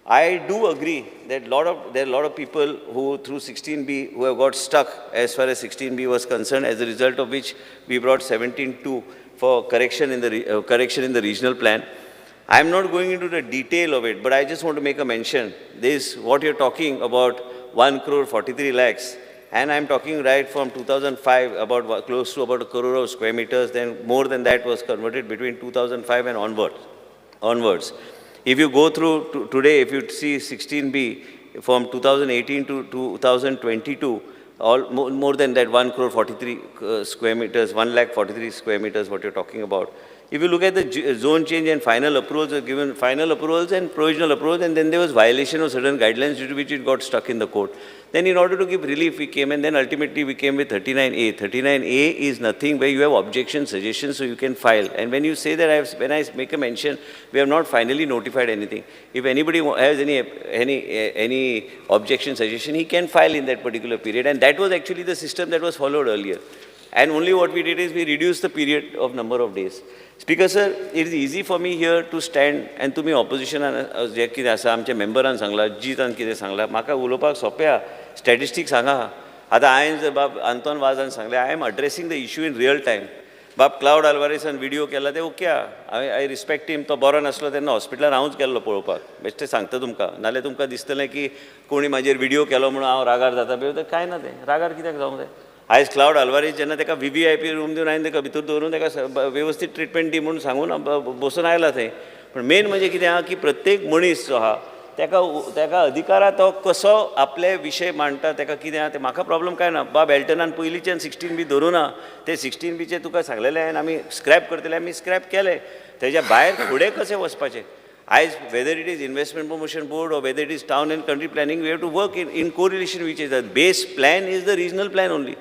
Speaker 15: I do agree that there are a lot of people who through 16B who have got stuck as far as 16B was concerned, as a result of which we brought 17.2 for correction in the regional plan. I am not going into the detail of it, but I just want to make a mention. This, what you're talking about, 1 crore 43 lakhs, and I'm talking right from 2005, about close to about a crore of square meters, then more than that was converted between 2005 and onwards. If you go through today, if you see 16B from 2018 to 2022, all more than that 1 crore 43 square meters, 1 lakh 43 square meters, what you're talking about. If you look at the zone change and final approvals are given, final approvals and provisional approvals, and then there was violation of certain guidelines due to which it got stuck in the court. Then in order to give relief, we came, and then ultimately we came with 39A. 39A is nothing where you have objection, suggestions, so you can file. And when you say that, when I make a mention, we have not finally notified anything. If anybody has any objection, suggestion, he can file in that particular period. And that was actually the system that was followed earlier. And only what we did is we reduced the period of number of days. Speaker sir, it is easy for me here to stand and तुमी ऑपोजिशनान जे कितें आसा आमच्या मेंबरान सांगला, जीतान कितें सांगला, म्हाका उलोवपाक सोंपें आहा, स्टॅटिस्टिक्स सांगा. आतां हांवें जर बाब आंतोन वाजान सांगलें, I am addressing the issue in real time. बाब क्लावड आल्वारेसान विडियो केला ते ओके आहा, हांवें I respect him, तो बरो नासलो तेन्ना हॉस्पिटलान हांवूच गेल्लो पळोवपाक, बेश्टें सांगता तुमकां, नाल्यार तुमकां दिसतलें की कोणी म्हाजेर विडियो केलो म्हणून हांव रागार जाता, बी कांय ना, तें रागार कित्याक जावंक जाय. आयज क्लावड आल्वारीस जेन्ना ताका VVIP room दिवन हांवें ताका भितर दवरून ताका वेवस्थीत ट्रिटमेंट दी म्हणून सांगून बसून आयला थंय. पूण मेन म्हणजे कितें आहा की प्रत्येक मनीस जो आहा ताका ताका अधिकार आहा, तो कसो आपले विशय मांडटा, ताका कितें आहा तें म्हाका प्रॉब्लम कांय ना. बाब एल्टनान पयलींच्यान 16B धरूं ना, ते 16Bचे तुका सांगलेलें हांवें आमी स्क्रॅप करतले, आमी स्क्रॅप केले. तेज्या भायर फुडें कशें वचपाचें, आयज whether it is investment promotion board or whether it is town and country planning, we have to work in correlation which is the base plan is the regional plan only.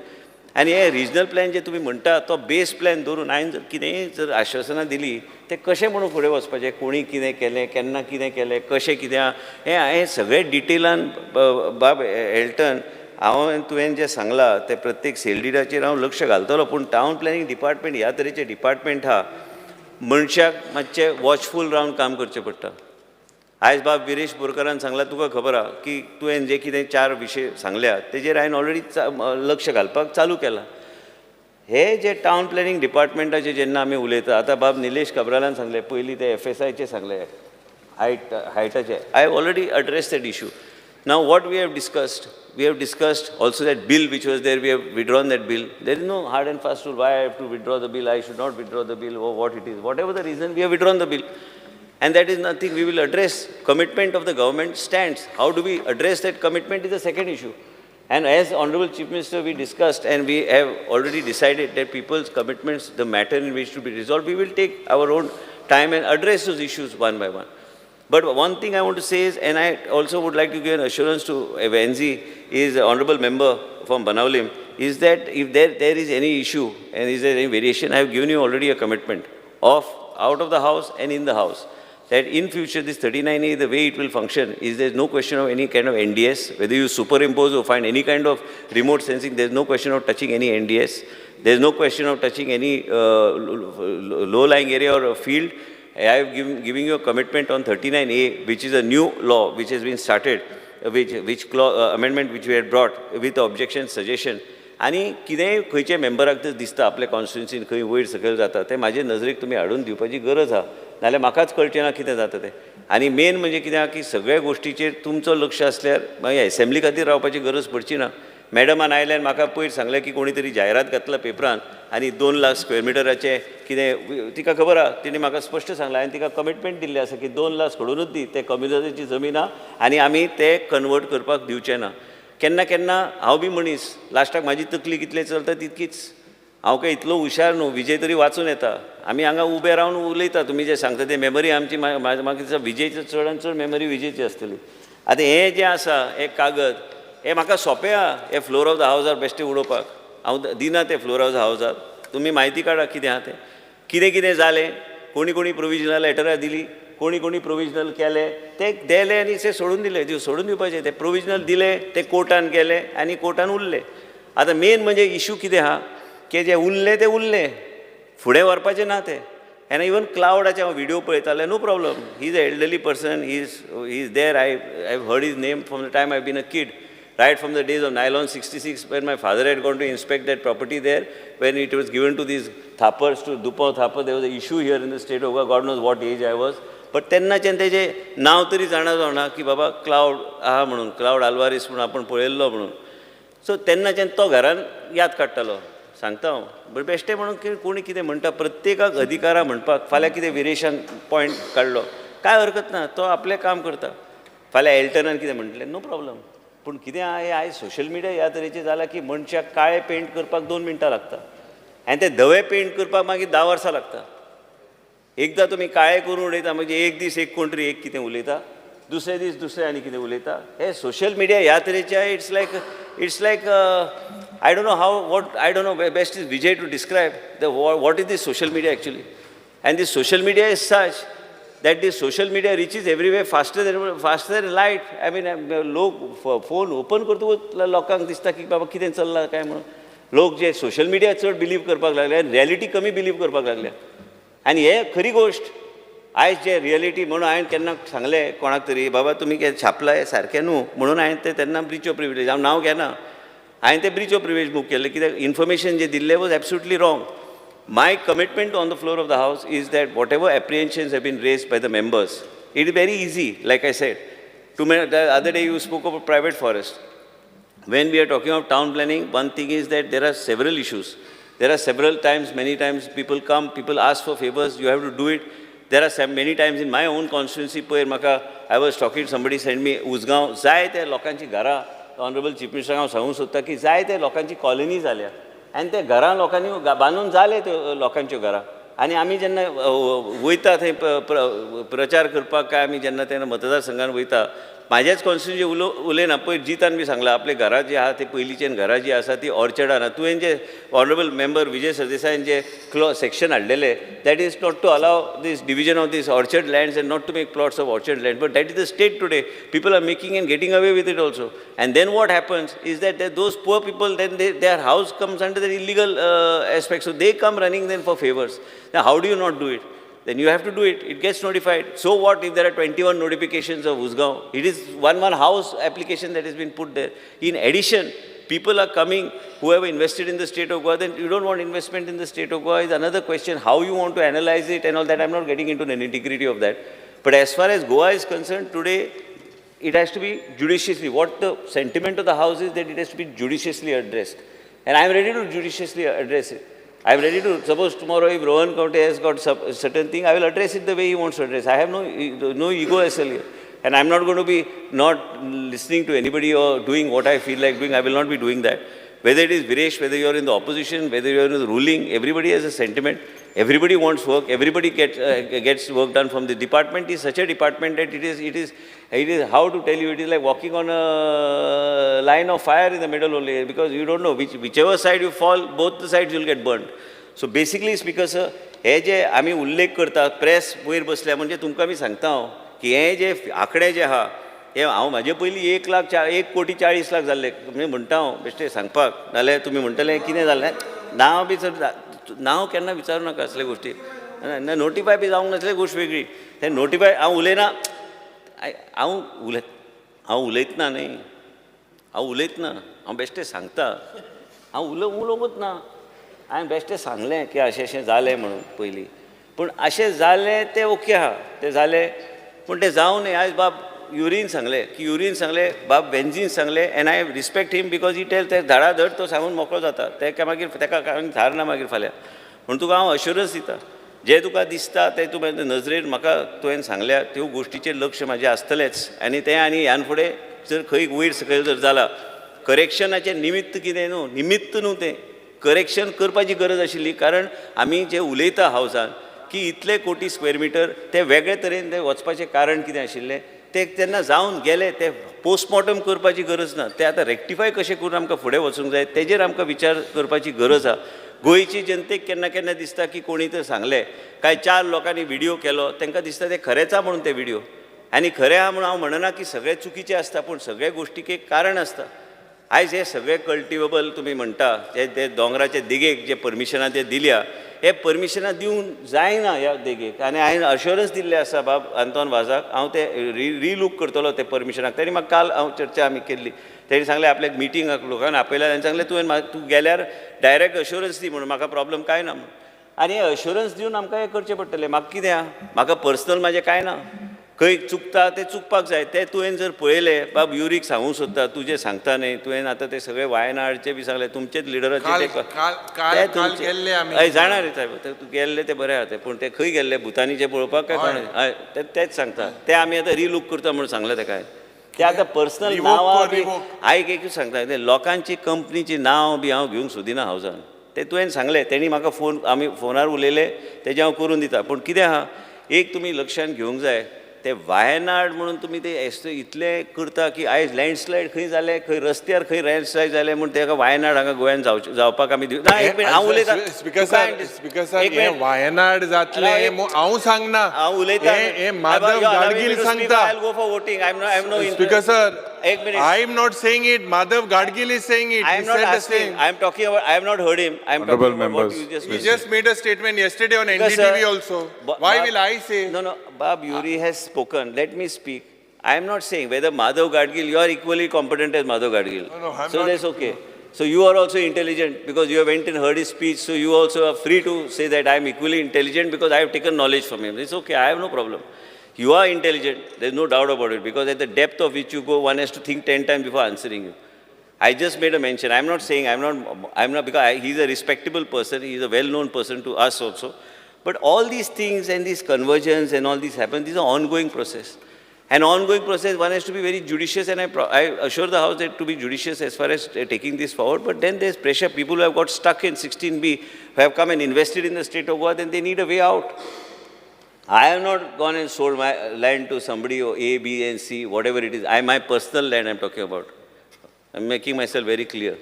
Speaker 15: आनी हे regional plan जे तुमी म्हणटा तो बेस plan धरून हांवें जर कितेंय जर आश्वासनां दिली तें कशें म्हणून फुडें वचपाचें, कोणी कितें केलें, केन्ना कितें केलें, कशें कितें आहा, हें हांवें सगळें डिटेलान बाब एल्टन हांव तुवें जें सांगलां तें प्रत्येक सेल डिडाचेर हांव लक्ष घालतलो. पूण टावन प्लॅनिंग डिपार्टमेंट ह्या तरेचें डिपार्टमेंट आहा, मनशाक मातशें वॉचफूल रावन काम करचें पडटा. आयज बाब विरेश बोरकारान सांगलां, तुका खबर आहा की तुवें जे कितें 4 विशय सांगल्या तेजेर हांवें ऑलरेडी लक्ष घालपाक चालू केलां. हे जे टावन प्लॅनिंग डिपार्टमेंटाचे जेन्ना आमी उलयता, आतां बाब निलेश काब्रालान सांगलें, पयलीं ते FSIचे सांगलें, हायटाचे, I have already address that issue. Now what we have discussed, we have discussed also that bill which was there, we have withdrawn that bill. There is no hard and fast rule why I have to withdraw the bill, I should not withdraw the bill, or what it is. Whatever the reason, we have withdrawn the bill. And that is nothing we will address. Commitment of the government stands. How do we address that commitment is the second issue. And as Honorable Chief Minister, we discussed and we have already decided that people's commitments, the matter in which to be resolved, we will take our own time and address those issues one by one. But one thing I want to say is, and I also would like to give an assurance to Venzi, is the honorable member from Banaulim, is that if there is any issue and is there any variation, I have given you already a commitment of out of the house and in the house, that in future this 39A, the way it will function is there is no question of any kind of NDS, whether you superimpose or find any kind of remote sensing, there is no question of touching any NDS, there is no question of touching any low-lying area or a field. I am giving you a commitment on 39A, which is a new law which has been started, which amendment which we had brought with objection, suggestion. आनी कितेंय खंयचे मेंबराक तर दिसता आपल्या कॉन्स्टिट्युन्सीन खंय वयर सकयल जाता तें म्हाजे नजरेक तुमी हाडून दिवपाची गरज आहा, नाल्यार म्हाकाच कळचें ना कितें जाता तें. आनी मेन म्हणजे कितें आहा की सगळ्या गोश्टीचेर तुमचो लक्ष आसल्यार मागीर एसेंब्ली खातीर रावपाची गरज पडची ना. मॅडमान आयल्यान म्हाका पयर सांगलें की कोणी तरी जायरात घातला पेपरान आनी 2 लाख स्क्वेअर मिटराचें कितें, तिका खबर आहा, तिणें म्हाका स्पश्ट सांगलां आनी तिका कमिटमेंट दिल्ली आसा की 2 लाख सोडूनच दी, ते कम्युनिजाची जमीन आहा आनी आमी ते कन्वर्ट करपाक दिवचे ना. केन्ना केन्ना हांव बी मनीस, लास्टाक म्हाजी तकली कितली चलता तितकीच, हांव काय इतलो हुशार न्हू, विजय तरी वाचून येता. आमी हांगा उबे रावन उलयता, तुमी जें सांगता ते मेमरी आमची म्हाका दिसता विजयची चड आनी चड मेमरी विजयची आसतली. आतां हें जें आसा हें कागद हें म्हाका सोंपें आहा, हें फ्लोर ऑफ the हावजार बेश्टें उडोवपाक हांव दिना तें फ्लोर ऑफ the हावजार, तुमी म्हायती काडा कितें आहा तें, कितें कितें जालें, कोणी कोणी प्रोविजनल लेटरां दिली, कोणी कोणी प्रोविजनल केले, ते दिले आनी ते सोडून दिले, सोडून दिवपाचे ते प्रोविजनल दिले, ते कोर्टान गेले आनी कोर्टान उरले. आतां मेन म्हणजे इशू कितें आहा की जे उरले ते उरले, फुडें व्हरपाचें ना ते. आनी इवन क्लावडाचे हांव व्हिडियो पळयताले, no problem, he is a elderly person, he is there. I have heard his name from the time I been a kid, right from the days of nylon 66 when my father had gone to inspect that property there, when it was given to these Thapars, to Dupont Thapar. There was an issue here in the state of Goa, God knows what age I was. But तेन्नाच्यान तेजें नांव तरी जाणा जावना की बाबा cloud आहा म्हणून, क्लावड आल्वारीस म्हणून आपूण पळयल्लो म्हणून. सो तेन्नाच्यान तो घरान याद काडटालो, सांगता हांव. बट बेश्टें म्हणून कोणी कितें म्हणटा, प्रत्येकाक अधिकारा म्हणपाक. फाल्यां कितें विरेशान पॉयंट काडलो, कांय हरकत ना, तो आपलें काम करता. फाल्यां एल्टनान कितें म्हणटलें, नो प्रॉब्लम. पूण कितें आहा, आयज सोशल मिडिया ह्या तरेचें जालां की मनशाक काळें पेंट करपाक 2 मिनटां लागता आनी तें धवें पेंट करपाक मागीर 10 वर्सां लागता. एकदां तुमी काळें करून उडयता, म्हणजे एक दीस एक कोण तरी एक कितें उलयता, दुसरे दीस दुसरें आनी कितें उलयता. हे सोशल मिडिया ह्या तरेचे, it's like I don't know how, what I don't know best is Vijay to describe the what is this social media actually. And this social media is such that this social media reaches everywhere faster than light. I mean, लोक phone open करतकूच लोकांक दिसता की बाबा कितें चल्लां काय म्हणून. लोक जे सोशल मिडिया चड बिलीव करपाक लागले आनी रियलिटी कमी बिलीव करपाक लागले. आनी हे खरी गोश्ट आयज जे रियलिटी म्हणून हांवें केन्ना सांगलें कोणाक तरी, बाबा तुमी कितें छापलां हें सारकें न्हू म्हणून हांवें तें तेन्ना ब्रीच ऑफ प्रिविलेज, हांव नांव घेना, हांवें तें ब्रीच ऑफ प्रिविलेज मूव केल्लें कित्याक इन्फॉर्मेशन जें दिल्लें was absolutely wrong. My commitment on the floor of the house is that whatever apprehensions have been raised by the members, it is very easy, like I said. The other day you spoke of a private forest. When we are talking of town planning, one thing is that there are several issues. There are several times, many times people come, people ask for favors, you have to do it. There are many times in my own constituency, I was talking, somebody sent me Usgaon, जाय ते लोकांची घरां, Honorable Chief Minister हांव सांगूंक सोदता की जाय ते लोकांची कॉलनी जाल्या आनी ते घरां लोकांनी बांदून जाले त्यो लोकांच्यो घरां. आनी आमी जेन्ना वयता थंय प्रचार करपाक काय आमी जेन्ना तेन्ना मतदारसंघान वयता, म्हाजेच कॉन्स्टिट्युएन्सी उलयना, पयर जितान बी सांगलां आपले घरां जी आहा ती पयलींच्यान घरां जी आसा ती ऑर्चर्डान आहा. तुवें जे ऑनरेबल मेंबर विजय सरदेसायान जे सेक्शन हाडलेलें, that is not to allow this division of this orchard lands and not to make plots of orchard land, but that is the state today. People are making and getting away with it also. And then what happens is that those poor people, then their house comes under the illegal aspect, so they come running then for favours. How do you not do it? Then you have to do it. It gets notified. So what if there are 21 notifications of Usgaon? It is one house application that has been put there. In addition, people are coming who have invested in the state of Goa. Then you don't want investment in the state of Goa is another question. How you want to analyze it and all that, I'm not getting into the nitty-gritty of that. But as far as Goa is concerned, today, it has to be judiciously, what the sentiment of the house is that it has to be judiciously addressed. And I'm ready to judiciously address it. I'm ready to, suppose tomorrow if Rohan Khaunte has got some certain thing, I will address it the way he wants to address. I have no ego as well here. And I'm not going to be not listening to anybody or doing what I feel like doing. I will not be doing that. Whether it is Viresh, whether you are in the opposition, whether you are in the ruling, everybody has a sentiment. Everybody wants work. Everybody gets work done from the department. Is such a department that it is how to tell you, it is like walking on a line of fire in the middle only, because you don't know whichever side you fall, both the sides you will get burned. So basically, Speaker sir, हे जे आमी उल्लेख करता press वयर बसल्या, म्हणजे तुमकां मी सांगता हांव की हे जे आंकडे जे आहा हे हांव म्हाजे पयलीं 1,40,00,000 जाल्ले म्हणजे म्हणटा हांव बेश्टें सांगपाक, नाल्यार तुमी म्हणटले कितें जालें, नांव बी चड नांव केन्ना विचारूं नाका असले गोश्टी, नोटिफाय बी जावंक नासले गोश्ट वेगळी, ते नोटिफाय हांव उलयना, हांव उलयतना न्ही, हांव उलयतना हांव बेश्टें सांगता, हांव उलोवंकूच ना, हांवें बेश्टें सांगलें की अशें अशें जालें म्हणून पयलीं, पूण अशें जालें तें ओके आहा, तें जालें, पूण तें जावं न्हय. आयज बाब युरीन सांगलें की युरीन सांगलें, बाब बेंजीन सांगलें, and I respect him because he tell ते धाडाधड तो सांगून मोकळो जाता, तेका मागीर तेका थार ना मागीर फाल्यां. पूण तुका हांव अश्युरन्स दिता, जें तुका दिसता तें तूं नजरेन म्हाका तुवें सांगल्या त्यो गोश्टीचेर लक्ष म्हाजें आसतलेंच. आनी तें आनी ह्यान फुडें जर खंय वयर सकयल जर जाला, करेक्शनाचें निमित्त कितें न्हू, निमित्त न्हू तें करेक्शन करपाची गरज आशिल्ली, कारण आमी जें उलयता हावसान की इतले कोटी स्क्वेर मिटर ते वेगळे तरेन ते वचपाचें कारण कितें आशिल्लें ते तेन्ना जावन गेले, ते पोस्टमॉर्टम करपाची गरज ना, ते आतां रेक्टिफाय कशें करून आमकां फुडें वचूंक जाय तेजेर आमकां विचार करपाची गरज आसा. गोंयची जनतेक केन्ना केन्ना दिसता की कोणी तर सांगलें काय 4 लोकांनी व्हिडियो केलो, तांकां दिसता ते खरेंच आहा म्हणून ते व्हिडियो, आनी खरें आहा म्हणून हांव म्हणना की सगळें चुकीचें आसता, पूण सगळे गोश्टीक एक कारण आसता. आयज हे सगळे कल्टिवेबल तुमी म्हणटा ते दोंगराचे देगेक जे परमिशनां ते दिल्या, हे परमिशनां दिवंक जायना ह्या देगेक. आनी हांवें अश्योरन्स दिल्लें आसा बाब आंतोन वाजाक, हांव ते रिलूक करतलो ते परमिशनाक. तेणी म्हाका काल हांव चर्चा आमी केल्ली, तेणी सांगलें आपल्याक मिटिंगाक लोकांक आपयला आनी सांगलें तुवें तूं गेल्यार डायरेक्ट अश्योरन्स दी म्हणून, म्हाका प्रॉब्लम कांय ना म्हणून. आनी हे अश्योरन्स दिवन आमकां हें करचें पडटलें. म्हाका कितें आहा, म्हाका पर्सनल म्हाजें कांय ना, खंय चुकता तें चुकपाक जाय. तें तुवें जर पळयलें बाब युरीक सांगूंक सोदता, तुजें सांगता न्ही तुवें आतां तें सगळें वायनाडचें बी सांगलें तुमचेच लिडराचें ते जाणा रे सायब, तूं गेल्ले ते बरें आहा तें, पूण ते खंय गेल्ले भुतानीचें पळोवपाक काय कोण हय तेंच सांगता. ते आमी आतां रिलूक करता म्हणून सांगलें तेका. ते आतां पर्सनल नांवां बी आयक एकूच सांगता, लोकांची कंपनीची नांव बी हांव घेवंक सोदिना हावजान. ते तुवें सांगलें, तेणी म्हाका फोन, आमी फोनार उलयले, तेजें हांव करून दिता. पूण कितें आहा एक तुमी लक्षांत घेवंक जाय, ते वायनाड म्हणून तुमी ते इतलें करता की आयज लँडस्लायड खंय जालें, खंय रस्त्यार खंय लँडस्लायड जालें म्हूण तेका वायनाड हांगा गोंयान जावपाक आमी दिव ना. एक मिनट हांव उलयतां.
Speaker 7: स्पिकर सर, वायनाड जातलें हांव सांगना,
Speaker 15: हांव उलयतां.
Speaker 7: माधव गाडगील सांगता.
Speaker 15: Go for voting. I am no
Speaker 7: speaker sir,
Speaker 15: एक minute.
Speaker 7: I am not saying it, Madhav Gadgil is saying it.
Speaker 15: I am not asking, I am talking about, I have not heard him. I am talking about what you just
Speaker 7: He just made a statement yesterday on NDTV also. Why will I say?
Speaker 15: No, no, Bab Yuri has spoken. Let me speak. I am not saying whether Madhav Gadgil, you are equally competent as Madhav Gadgil.
Speaker 7: No, no, I'm
Speaker 15: so
Speaker 7: not.
Speaker 15: That's okay. So you are also intelligent because you have went and heard his speech. So you also are free to say that I am equally intelligent because I have taken knowledge from him. It's okay. I have no problem. You are intelligent, there is no doubt about it, because at the depth of which you go, one has to think 10 times before answering you. I just made a mention. I'm not saying, I'm not, because he's a respectable person, he's a well-known person to us also. But all these things and these conversions and all these happen, these are ongoing process. An ongoing process, one has to be very judicious, and I assure the House that to be judicious as far as taking this forward. But then there's pressure. People who have got stuck in 16B, who have come and invested in the state of Goa, then they need a way out. I have not gone and sold my land to somebody or A, B and C, whatever it is. My personal land I'm talking about. I'm making myself very clear.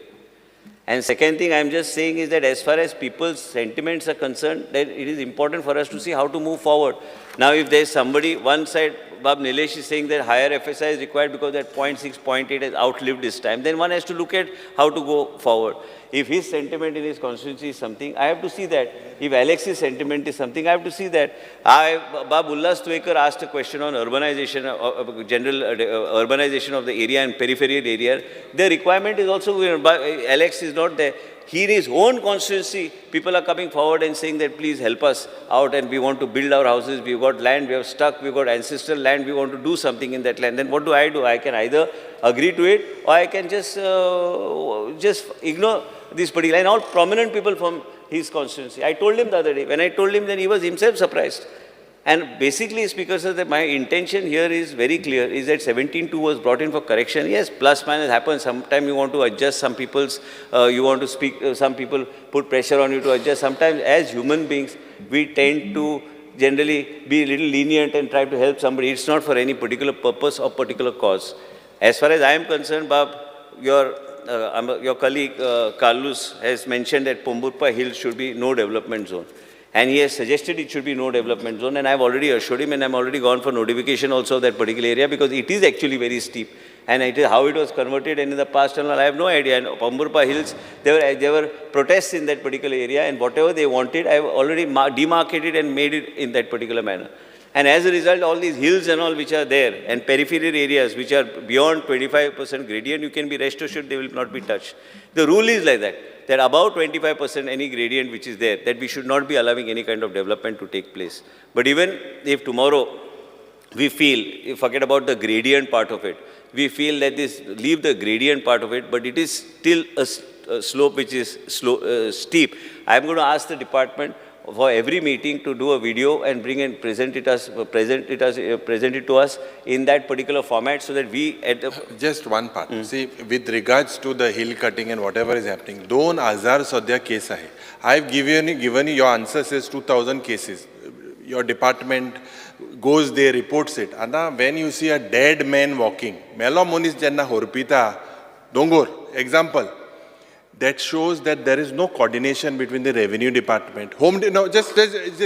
Speaker 15: And second thing I'm just saying is that as far as people's sentiments are concerned, then it is important for us to see how to move forward. Now if there's somebody, one side, Bab Nilesh is saying that higher FSI is required because that 0.6, 0.8 has outlived his time, then one has to look at how to go forward. If his sentiment in his constituency is something, I have to see that. If Alex's sentiment is something, I have to see that. Bab Ullas Tuekar asked a question on urbanization, general urbanization of the area and peripheral area. The requirement is also, Alex is not there. He in his own constituency, people are coming forward and saying that please help us out and we want to build our houses, we've got land, we have stuck, we've got ancestral land, we want to do something in that land. Then what do? I can either agree to it or I can just ignore this particular. And all prominent people from his constituency. I told him the other day. When I told him, then he was himself surprised. And basically, Speaker sir, that my intention here is very clear, is that 17.2 was brought in for correction. Yes, plus minus happens. Sometimes you want to adjust some people's, you want to speak, some people put pressure on you to adjust. Sometimes as human beings, we tend to generally be a little lenient and try to help somebody. It's not for any particular purpose or particular cause. As far as I am concerned, Bab, your colleague Carlos has mentioned that Pomburpa Hill should be no development zone. And he has suggested it should be no development zone, and I've already assured him, and I'm already gone for notification also of that particular area because it is actually very steep. And it is how it was converted and in the past and all, I have no idea. And Pomburpa Hills, there were protests in that particular area, and whatever they wanted, I've already demarcated and made it in that particular manner. And as a result, all these hills and all which are there and peripheral areas which are beyond 25% gradient, you can be rest assured they will not be touched. The rule is like that, that above 25% any gradient which is there, that we should not be allowing any kind of development to take place. But even if tomorrow we feel, forget about the gradient part of it, we feel that this, leave the gradient part of it, but it is still a slope which is steep. I am going to ask the department for every meeting to do a video and bring and present it to us in that particular format so that we at the
Speaker 7: Just one part. See, with regards to the hill cutting and whatever is happening, 2000 sadhya case aahe. I've given you your answer says 2000 cases. Your department goes there, reports it. And when you see a dead man walking, melo monis jenna horpita, dongor, example. That shows that there is no coordination between the revenue department, home. No, just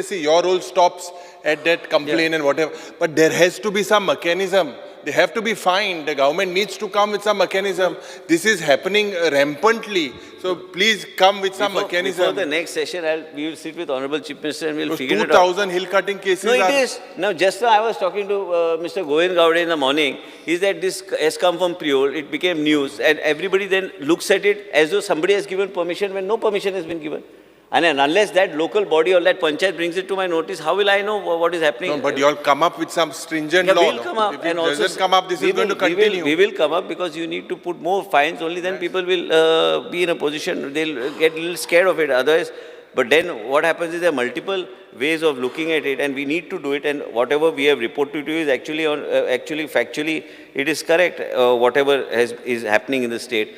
Speaker 7: see, your role stops at that complaint and whatever. But there has to be some mechanism. They have to be fined. The government needs to come with some mechanism. This is happening rampantly. So please come with some mechanism.
Speaker 15: Before the next session, we will sit with Honorable Chief Minister and we'll figure it out.
Speaker 7: 2,000 hill cutting cases.
Speaker 15: No, it is. Now, just now I was talking to Mr. Govind Gaude in the morning. Is that this has come from Priol, it became news, and everybody then looks at it as though somebody has given permission when no permission has been given. And then unless that local body or that panchayat brings it to my notice, how will I know what is happening?
Speaker 7: No, but you all come up with some stringent
Speaker 15: Yeah,
Speaker 7: law.
Speaker 15: we'll come up.
Speaker 7: If it
Speaker 15: and also
Speaker 7: doesn't come up, this is going to continue.
Speaker 15: We will come up because you need to put more fines. Only then people will be in a position, they'll get a little scared of it. Otherwise, but then what happens is there are multiple ways of looking at it, and we need to do it. And whatever we have reported to you is actually, on, actually factually, it is correct, whatever is happening in the state.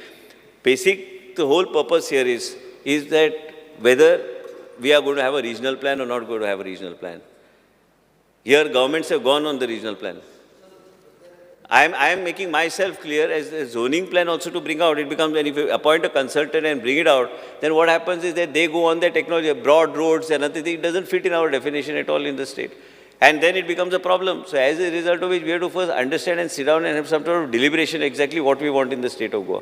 Speaker 15: Basic, the whole purpose here is that whether we are going to have a regional plan or not going to have a regional plan. Here, governments have gone on the regional plan. I am making myself clear as a zoning plan also to bring out. It becomes, and if you appoint a consultant and bring it out, then what happens is that they go on their technology, broad roads and other thing. It doesn't fit in our definition at all in the state. And then it becomes a problem. So as a result of which, we have to first understand and sit down and have some sort of deliberation exactly what we want in the state of Goa.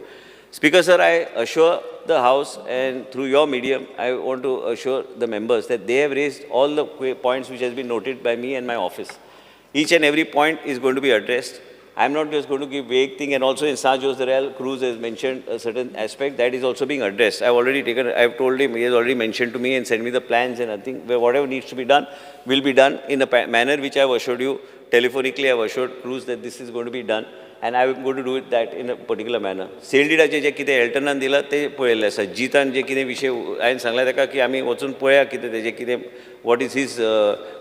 Speaker 15: Speaker sir, I assure the House, and through your medium, I want to assure the members that they have raised all the points which has been noted by me and my office. Each and every point is going to be addressed. I'm not just going to give vague thing, and also in San Jose Real, Cruz has mentioned a certain aspect that is also being addressed. I've already taken, I've told him, he has already mentioned to me and sent me the plans, and I think whatever needs to be done will be done in a manner which I've assured you. Telephonically, I've assured Cruz that this is going to be done, and I'm going to do it that in a particular manner. सेलडीडाचे जे कितें एल्टनान दिलां ते पळयल्लें आसा. जितान जे कितें विशय हांवें सांगला ताका की आमी वचून पळया कितें तेजें कितें, what is his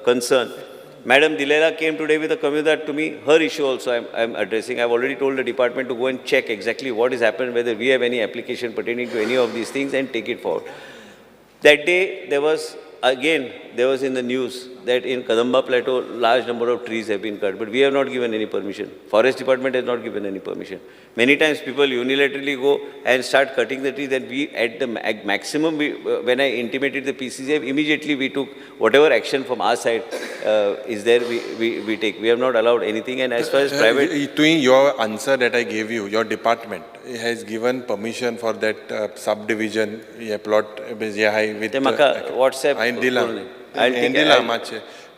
Speaker 15: concern. Madam Dilela came today with a community to me. Her issue also I'm addressing. I've already told the department to go and check exactly what has happened, whether we have any application pertaining to any of these things, and take it forward. That day, there was, again, there was in the news that in Kadamba Plateau, large number of trees have been cut, but we have not given any permission. Forest department has not given any permission. Many times people unilaterally go and start cutting the trees, and we at the maximum, when I intimated the PCCF, immediately we took whatever action from our side is there, we take. We have not allowed anything, and as far as private...
Speaker 7: Your answer that I gave you, your department has given permission for that subdivision, plot, with...
Speaker 15: WhatsApp...
Speaker 7: दिला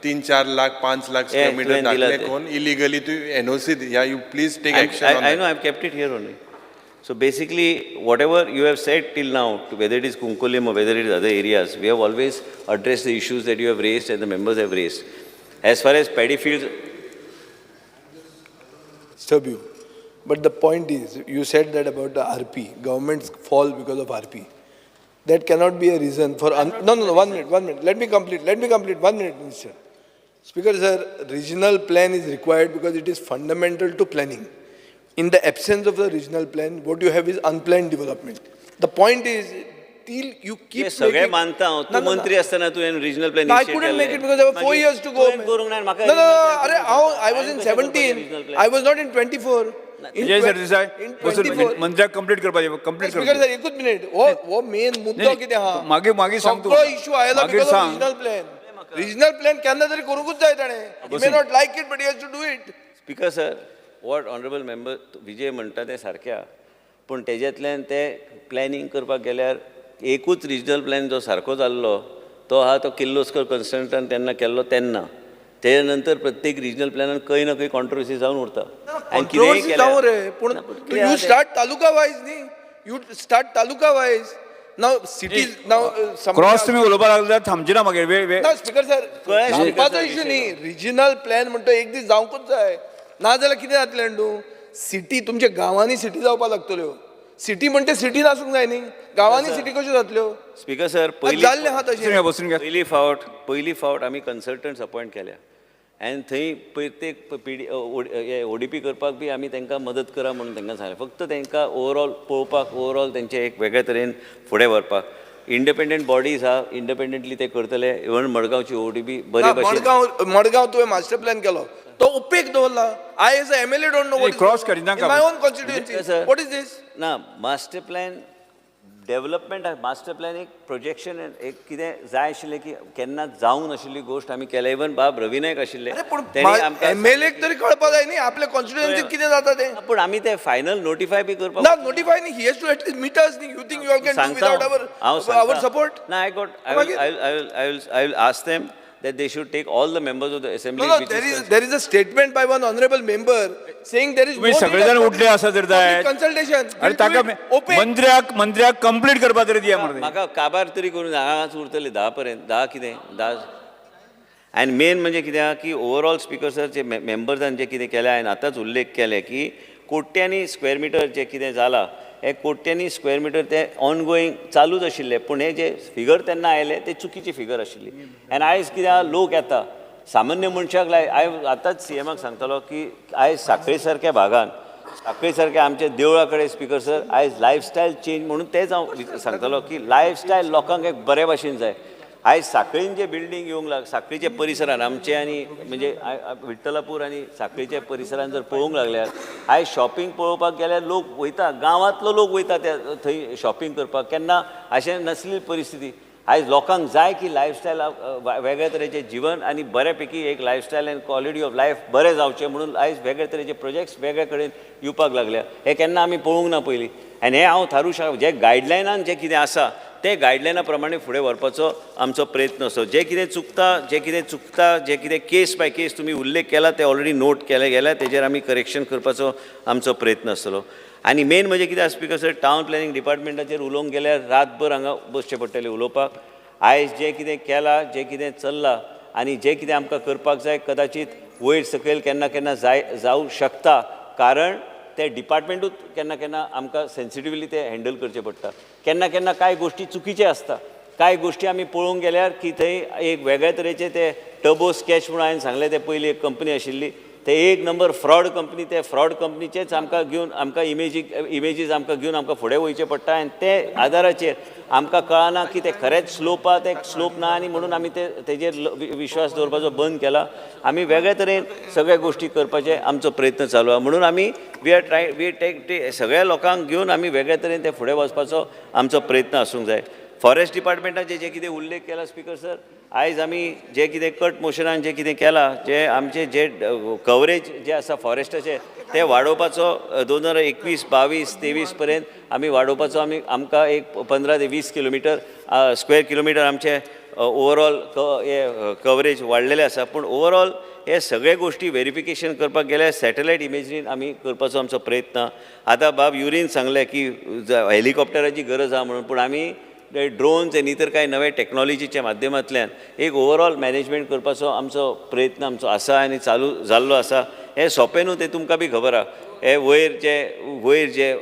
Speaker 7: 3-4 lakh 5 lakh square metre दाखले कोण illegally तू NOC या you please take action.
Speaker 15: I know I have kept it here only. So basically whatever you have said till now, whether it is Cuncolim or whether it is other areas, we have always addressed the issues that you have raised and the members have raised. As far as paddy fields,
Speaker 8: disturb you, but the point is, you said that about the RP, governments fall because of RP. That cannot be a reason for... No, 1 minute, 1 minute. Let me complete, 1 minute, Minister. Speaker, sir, regional plan is required because it is fundamental to planning. In the absence of the regional plan, what you have is unplanned development. The point is, till you keep making...
Speaker 15: No, no, no. Regional plan.
Speaker 8: No, I couldn't make it because there were 4 years to go. No, I was in 17. I was not in 24.
Speaker 3: Vijay Sardesai, मंत्र्याक complete करपाचें, complete
Speaker 8: speaker sir एकूच minute. हो main मुद्दो कितें आहा,
Speaker 3: मागीर मागीर सांग तूं.
Speaker 8: सगळो इशू आयला because of regional plan. Regional plan केन्ना तरी करूंकूच जाय ताणें. He may not like it but he has to do it.
Speaker 15: Speaker sir, what honourable member Vijay म्हणटा तें सारकें आहा, पूण तेज्यांतल्यान ते प्लॅनिंग करपाक गेल्यार एकूच रिजनल प्लॅन जो सारको जाल्लो तो आहा तो किर्लोस्कर कन्सल्टंट तेन्ना केल्लो तेन्ना. तेच्या नंतर प्रत्येक रिजनल प्लॅनान खंय ना खंय कॉन्ट्रोवर्सी जावन उरता.
Speaker 8: कॉन्ट्रोवर्सी जावं रे, पूण you start taluka wise न्ही, you start taluka wise. Now cities now
Speaker 3: cross तुमी उलोवपाक लागले जाल्यार थांबची ना मागीर वेळ.
Speaker 8: ना स्पीकर सर, थांबपाचो इशू न्ही, रिजनल प्लॅन म्हणटा एक दीस जावंकूच जाय, नाजाल्यार कितें जातलें तूं? सिटी तुमच्या गांवांनी सिटी जावपाक लागतल्यो. सिटी म्हणटे सिटीन आसूंक जाय न्ही, गांवांनी सिटी कश्यो जातल्यो?
Speaker 15: स्पीकर सर,
Speaker 8: जाल्लें आहा तशें.
Speaker 15: पयली फावट आमी कन्सल्टंट्स अपॉयंट केल्या आनी थंय प्रत्येक पीडी ओडीपी करपाक बी आमी तांकां मदत करा म्हणून तांकां सांगलें. फक्त तांकां ओवरऑल पळोवपाक, ओवरऑल तेंचें एक वेगळे तरेन फुडें व्हरपाक इंडिपेंडंट बॉडीज आहा, इंडिपेंडंटली ते करतले. इवन मडगांवची ओडीपी बरे
Speaker 8: भशेन. मडगांव तुवें मास्टर प्लॅन केलो तो उपेग दवरला. I as a MLA don't know what
Speaker 3: cross करिना
Speaker 8: my own constituency. What is this?
Speaker 15: ना, master plan development master plan एक प्रोजेक्शन एक कितें जाय आशिल्लें की केन्ना जावंक नाशिल्ली गोश्ट आमी केल्या. इवन बाब रवी नायक आशिल्ले, तेणी आमकां
Speaker 8: एमएलए तरी कळपा जाय न्ही आपल्या कॉन्स्टिट्युएन्सीत कितें जाता तें.
Speaker 15: पूण आमी ते फायनल नोटिफाय बी करपाक
Speaker 8: ना, नोटिफाय न्ही, he has to at least meet us न्ही. You think you all can do without our support?
Speaker 15: ना, I got I will ask them that they should take all the members of the assembly.
Speaker 8: No, no, there is a statement by one honorable member saying there is no
Speaker 3: सगळे जण उठले आसा तर जाय
Speaker 8: consultation.
Speaker 3: अरे ताका मंत्र्याक complete करपा तरी दिया मरे.
Speaker 15: म्हाका काबार तरी करून हांगाच उरतले 10 पर्यंत, 10 कितें 10. आनी मेन म्हणजे कितें आहा की ओवरऑल स्पीकर सर जे मेंबर्सान जे कितें केलें, हांवें आतांच उल्लेख केले की कोट्यांनी स्क्वेअर मिटर जे कितें जाला, हे कोट्यांनी स्क्वेअर मिटर ते ऑनगोईंग चालूच आशिल्ले, पूण हे जे फिगर तेन्ना आयले ते चुकीची फिगर आशिल्ली. आनी आयज कितें आहा, लोक येता सामान्य मनशाक लाय. हांव आतांच सीएमाक सांगतलो की आयज साखळे सारक्या भागान, साखळे सारक्या आमच्या देवळा कडेन स्पीकर सर आयज लायफस्टायल चेंज म्हणून तेच हांव सांगतलो की लायफस्टायल लोकांक एक बरे भाशेन जाय. आयज साखळीन जे बिल्डींग येवंक लाग, साखळीच्या परिसरान आमचे आनी म्हणजे विठ्ठलापूर आनी साखळीच्या परिसरान जर पळोवंक लागल्यार आयज शॉपिंग पळोवपाक गेल्यार लोक वयता, गांवांतलो लोक वयता त्या थंय शॉपिंग करपाक. केन्ना अशें नासली परिस्थिती. आयज लोकांक जाय की लायफस्टायल वेगळ्या तरेचें जिवन आनी बऱ्या पैकी एक lifestyle and quality of life बरें जावचें म्हणून आयज वेगळे तरेचे प्रोजेक्ट्स वेगळे कडेन येवपाक लागल्या. हें केन्ना आमी पळोवंक ना पयलीं. आनी हें हांव थारूं शकता, जे गायडलायनान जें कितें आसा ते गायडलायना प्रमाणे फुडें व्हरपाचो आमचो प्रयत्न आसो. जे कितें चुकता, जे कितें चुकता, जे कितें केस बाय केस तुमी उल्लेख केला ते ऑलरेडी नोट केले गेल्या, तेजेर आमी करेक्शन करपाचो आमचो प्रयत्न आसतलो. आनी मेन म्हणजे कितें आसा स्पीकर सर, टावन प्लॅनिंग डिपार्टमेंटाचेर उलोवंक गेल्यार रातभर हांगा बसचें पडटलें उलोवपाक. आयज जें कितें केलां, जें कितें चल्लां आनी जें कितें आमकां करपाक जाय, कदाचीत वयर सकयल केन्ना केन्ना जाय जावं शकता, कारण ते डिपार्टमेंटूच केन्ना केन्ना आमकां सेन्सिटिवली ते हँडल करचें पडटा. केन्ना केन्ना कांय गोश्टी चुकीचे आसता, कांय गोश्टी आमी पळोवंक गेल्यार की थंय एक वेगळ्या तरेचे ते टर्बो स्कॅच म्हणून हांवें सांगलें, ते पयली एक कंपनी आशिल्ली, ते एक नंबर फ्रॉड कंपनी, ते फ्रॉड कंपनीचेच आमकां घेवन आमकां इमेजीस आमकां घेवन आमकां फुडें वयचें पडटा. आनी ते आदाराचेर आमकां कळना की ते खरेंच स्लोप आहा, ते स्लोप ना, आनी म्हणून आमी ते तेजेर विश्वास दवरपाचो बंद केला. आमी वेगळे तरेन सगळ्या गोश्टी करपाचे आमचो प्रयत्न चालू आहा, म्हणून आमी we are try we take ते सगळ्या लोकांक घेवन आमी वेगळे तरेन ते फुडें वचपाचो आमचो प्रयत्न आसूंक जाय. फॉरेस्ट डिपार्टमेंटाचे जे कितें उल्लेख केला स्पीकर सर, आयज आमी जे कितें कट मोशनान जे कितें केलां, जे आमचे जे कवरेज जे आसा फॉरेस्टाचे ते वाडोवपाचो 2021, 22, 23 पर्यंत आमी वाडोवपाचो आमी आमकां एक 15 ते 20 किलोमिटर स्क्वेअर किलोमिटर आमचे ओवरऑल हे कवरेज वाडलेलें आसा. पूण ओवरऑल हे सगळे गोश्टी वेरिफिकेशन करपाक गेल्यार सॅटेलायट इमेजरीन आमी करपाचो आमचो प्रयत्न. आतां बाब युरीन सांगलें की हेलिकॉप्टराची गरज आहा म्हणून, पूण आमी ड्रोन्स आनी इतर कांय नवे टॅक्नॉलॉजीच्या माध्यमांतल्यान एक ओवरऑल मॅनेजमेंट करपाचो आमचो प्रयत्न आमचो आसा आनी चालू जाल्लो आसा. हें सोंपें न्हू, तें तुमकां बी खबर आहा. हे वयर जे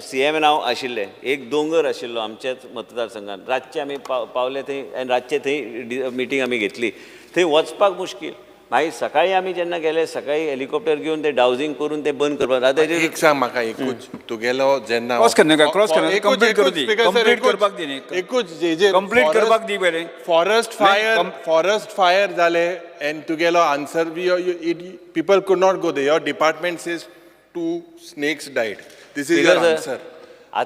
Speaker 15: सीएम हांव आशिल्ले, एक दोंगर आशिल्लो आमच्याच मतदारसंघात, रातचे आमी पावले थंय आनी रातचे थंय मिटींग आमी घेतली. थंय वचपाक मुश्कील. मागीर सकाळी आमी जेन्ना गेले, सकाळी हेलिकॉप्टर घेवन ते डावजींग करून ते बंद करपाक. आतां
Speaker 7: एक सांग म्हाका, एकूच तुगेलो जेन्ना
Speaker 3: क्रॉस करनाका, क्रॉस करनाका, कंप्लीट करूं दी, कंप्लीट करपाक दी न्ही,
Speaker 7: एकूच जे
Speaker 3: कंप्लीट करपाक दी पयलें.
Speaker 7: फॉरेस्ट फायर जाले एन्ड तुगेलो answer people could not go there. Your department says 2 snakes died. This is your answer.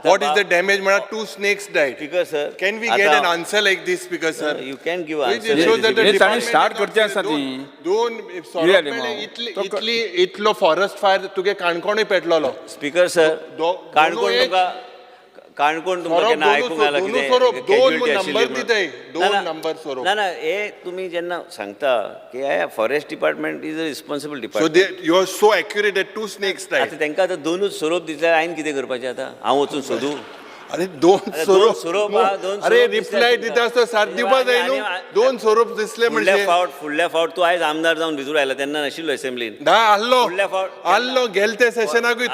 Speaker 7: What is the damage? Mada 2 snakes died.
Speaker 15: Speaker sir,
Speaker 7: can we get an answer like this, Speaker sir?
Speaker 15: You can give answer.
Speaker 7: It shows that the department
Speaker 3: start करते आसा ती.
Speaker 7: दोन सोरोप इतली इतलो forest fire तुगे काणकोणूय पेटलोलो.
Speaker 15: Speaker sir, Canacona तुका काणकोण तुमकां केन्ना आयकूंक आयलां कितें
Speaker 7: दोन नंबर दिताय, दोन नंबर सोरोप.
Speaker 15: ना ना, हे तुमी जेन्ना सांगता की forest department is a responsible department.
Speaker 7: So you are so accurate that 2 snakes died.
Speaker 15: आतां तांकां आतां दोनूच सोरोप दिसल्यार हांवें कितें करपाचें आतां? हांव वचून सोदूं?
Speaker 7: अरे दोन सोरोप, अरे रिप्लाय दिता आसतना साथ दिवपा जाय न्हू. दोन सोरोप दिसले म्हणजे
Speaker 15: फुडल्या फावट तूं आयज आमदार जावन भितर आयला तेन्ना नाशिल्लो असेंब्लीन.
Speaker 7: ना आसलो, आसलो गेले ते सेशनाकूय.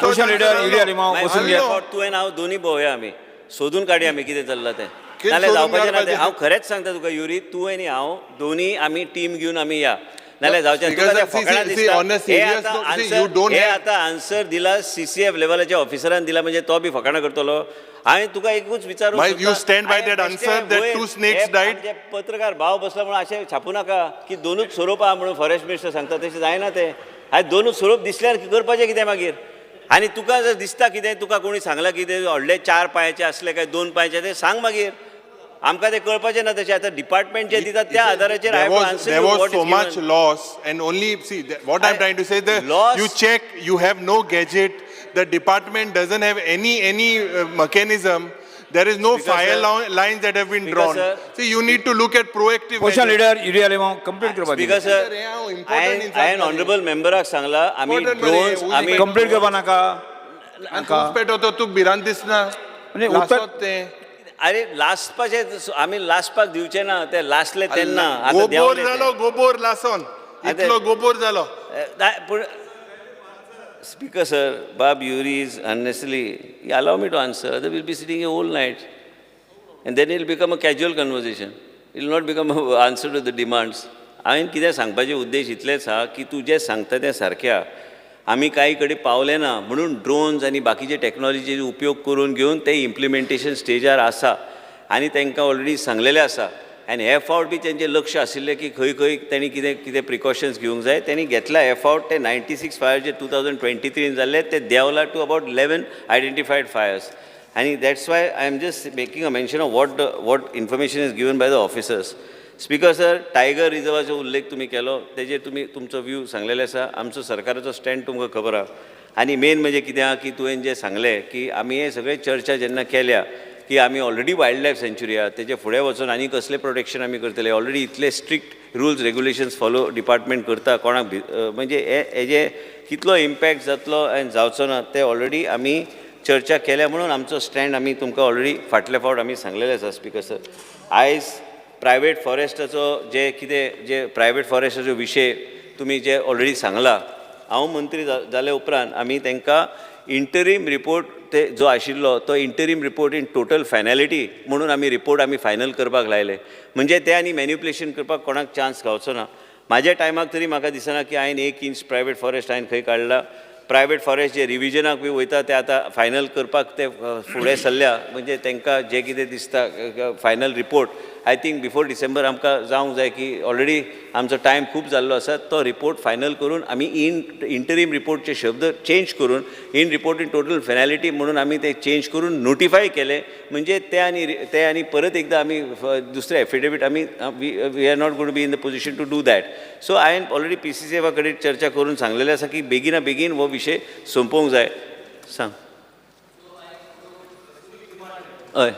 Speaker 15: तुवें हांव दोनूय भोंवया, आमी सोदून काडया आमी कितें चल्लां तें. नाल्यार जावपाचें ना तें. हांव खरेंच सांगता तुका युरी, तूं आनी हांव दोनूय आमी टीम घेवन आमी या, नाल्यार जावचें. हे आतां आन्सर दिला सीसीएफ लेवलाच्या ऑफिसरान दिला, म्हणजे तो बी फकाणां करतलो. हांवें तुका एकूच विचारूंक, पत्रकार भाव बसला म्हणून अशें छापूं नाका की दोनूच सोरोप आहा म्हणून फॉरेस्ट मिनिस्टर सांगता, तशें जायना तें. हांवें दोनूच सोरोप दिसल्यार करपाचें कितें मागीर? आनी तुका जर दिसता कितें, तुका कोणी सांगलां कितें व्हडले 4 पांयाचे आसले काय 2 पांयाचे, ते सांग मागीर. आमकां ते कळपाचें ना तशें. आतां डिपार्टमेंट जे दितात त्या आधाराचेर I answer.
Speaker 7: There was so much loss and only see what I'm trying to say, the you check, you have no gadget, the department doesn't have any mechanism, there is no fire lines that have been drawn. See, you need to look at proactive
Speaker 3: Opposition leader Yuri Alemao complete करपा
Speaker 15: speaker sir, हांवें honourable मेंबराक सांगला आमी drones आमी
Speaker 3: complete करपा नाका.
Speaker 7: पेटो तूं भिरांत दिसना.
Speaker 15: अरे लासपाचे आमी लासपाक दिवचे ना, ते लासले तेन्ना
Speaker 7: गोबोर जालो, गोबोर लासोन इतलो गोबोर जालो.
Speaker 15: पूण स्पीकर सर, बाब Yuri is unnecessarily allow me to answer, other will be sitting a whole night and then it will become a casual conversation, it will not become a answer to the demands. हांवें कितें सांगपाचे उद्देश इतलेच आहा की तूं जें सांगता तें सारकें आहा, आमी कांय कडेन पावले ना म्हणून ड्रोन्स आनी बाकीचे टॅक्नॉलॉजीचे उपयोग करून घेवन ते इम्प्लिमेंटेशन स्टेजार आसा आनी तांकां ऑलरेडी सांगलेलें आसा. आनी हे फावट बी तेंचें लक्ष आशिल्लें की खंय खंय तांणी कितें कितें प्रिकॉशन्स घेवंक जाय, तांणी घेतला. हे फावट ते 96 फायर जे 2023 जाल्ले ते देंवला टू अबावट 11 आयडेंटिफायड फायर्स. आनी that's why I am just making a mention of what information is given by the officers. Speaker sir, tiger रिजर्वाचो उल्लेख तुमी केलो, तेजेर तुमी तुमचो व्यू सांगलेलो आसा. आमचो सरकाराचो स्टँड तुमकां खबर आहा. आनी मेन म्हणजे कितें आहा की तुवें जें सांगलें की आमी हे सगळे चर्चा जेन्ना केल्या की आमी ऑलरेडी वायल्ड लायफ सँच्युरी आहा, तेजे फुडें वचून आनी कसलें प्रोटेक्शन आमी करतले. ऑलरेडी इतले strict rules regulations follow department करता, कोणाक म्हणजे हेजे कितलो इम्पॅक्ट जातलो आनी जावचो ना ते ऑलरेडी आमी चर्चा केल्या म्हणून आमचो स्टँड आमी तुमकां ऑलरेडी फाटले फावट आमी सांगलेले आसा. स्पीकर सर, आयज प्रायवेट फॉरेस्टाचो जे कितें जे प्रायवेट फॉरेस्टाचो विशय तुमी जे ऑलरेडी सांगला, हांव मंत्री जाले उपरांत आमी तांकां इंटरीम रिपोर्ट ते जो आशिल्लो तो interim report in total finality म्हणून आमी रिपोर्ट आमी फायनल करपाक लायले. म्हणजे ते आनी मॅन्युप्युलेशन करपाक कोणाक चान्स गावचो ना. म्हाज्या टायमाक तरी म्हाका दिसना की हांवें 1 इंच प्रायवेट फॉरेस्ट हांवें खंय काडला. प्रायवेट फॉरेस्ट जे रिविजनाक बी वयता ते आतां फायनल करपाक ते फुडें सरल्या, म्हणजे तांकां जें कितें दिसता final report I think before December आमकां जावंक जाय की ऑलरेडी आमचो टायम खूब जाल्लो आसा. तो रिपोर्ट फायनल करून आमी इंटरीम रिपोर्टचे शब्द चेंज करून in report in total finality म्हणून आमी ते चेंज करून नोटिफाय केले. म्हणजे ते आनी परत एकदां आमी दुसरे एफिडेवीट आमी we are not going to be in the position to do that. So हांवें ऑलरेडी PCCFा कडेन चर्चा करून सांगलेलें आसा की बेगिना बेगीन हो विशय सोंपोवंक जाय. सांग. हय,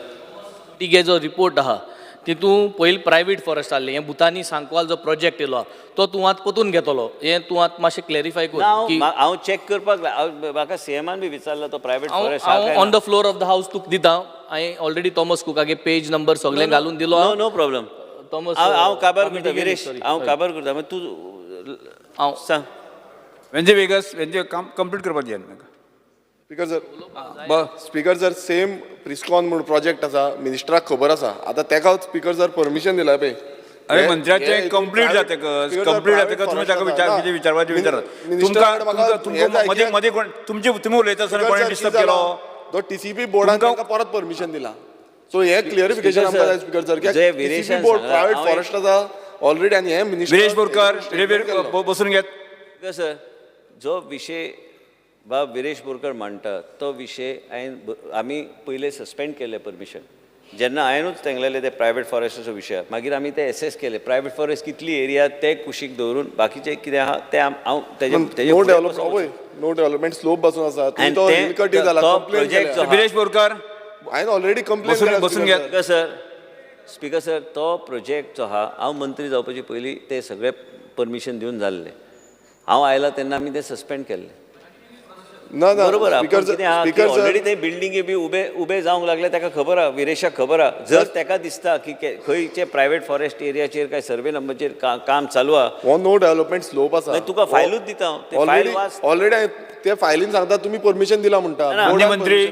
Speaker 9: तिगे जो रिपोर्ट आहा तितून पयलीं प्रायवेट फॉरेस्ट आहले, हें भुतानी सांकवाल जो प्रोजेक्ट येयलो तो तूं आतां परतून घेतलो, हें तूं आतां मातशें क्लॅरिफाय कर.
Speaker 15: हांव चॅक करपाक म्हाका सीएमान बी विचारला तो प्रायवेट फॉरेस्ट
Speaker 9: हांव on the floor of the house तुका दिता. हांवें ऑलरेडी थॉमस कुकागे पेज नंबर सगळें घालून दिलो.
Speaker 15: नो नो प्रॉब्लम
Speaker 9: थॉमस,
Speaker 15: हांव काबार करता विरेश, हांव काबार करता. मागीर तूं
Speaker 9: हांव
Speaker 15: सांग.
Speaker 3: वेंजे वेगस वेंजे काम कंप्लीट करपाक जाय.
Speaker 14: Speaker sir, speaker sir, same प्रिस्कॉन म्हूण प्रोजेक्ट आसा, मिनिस्टराक खबर आसा. आतां तेका स्पीकर सर परमिशन दिला पळय.
Speaker 3: अरे मंत्र्याचें कंप्लीट जातकच कंप्लीट जातकच तुमी ताका विचार कितें विचारपाचें विचारात. तुमकां मदीं मदीं कोण तुमचे तुमी उलयता आसतना कोणें डिस्टर्ब केलो?
Speaker 14: तो TCP बोर्डान ताका परत परमिशन दिला. सो हें क्लियरिफिकेशन आमकां जाय स्पीकर सर, की TCP board private forest आसा ऑलरेडी आनी हें मिनिस्टर
Speaker 3: विरेश बोरकर बसून घेत.
Speaker 15: सर, जो विशय बाब विरेश बोरकर मांडटा तो विशय हांवें आमी पयलें सस्पेंड केलें परमिशन जेन्ना हांवेंनूच तेंगलेले ते प्रायवेट फॉरेस्टाचो विशय, मागीर आमी ते एसेस केले प्रायवेट फॉरेस्ट कितली एरिया ते कुशीक दवरून बाकीचे कितें आहा ते हांव तेजे
Speaker 14: नो डेव्हलपमेंट स्लोप पासून आसा.
Speaker 3: विरेश बोरकर
Speaker 14: हांवें ऑलरेडी कंप्लेन
Speaker 3: बसून घेत.
Speaker 15: सर, स्पीकर सर, तो प्रोजेक्ट जो आहा हांव मंत्री जावपाचे पयलीं ते सगळे परमिशन दिवन जाल्ले. हांव आयला तेन्ना आमी ते सस्पेंड केल्ले.
Speaker 14: ना ना,
Speaker 15: बरोबर. ऑलरेडी ते बिल्डिंगे बी उबे उबे जावंक लागले, ताका खबर आहा, विरेशाक खबर आहा. जर ताका दिसता की खंयचे प्रायवेट फॉरेस्ट एरियाचेर काय सर्वे नंबरचेर काम चालू आहा,
Speaker 14: हो नो डेव्हलपमेंट स्लोप आसा,
Speaker 15: तुका फायलूच दिता हांव.
Speaker 14: ऑलरेडी ते फायलीन सांगता तुमी परमिशन दिला म्हणटा.
Speaker 3: मंत्री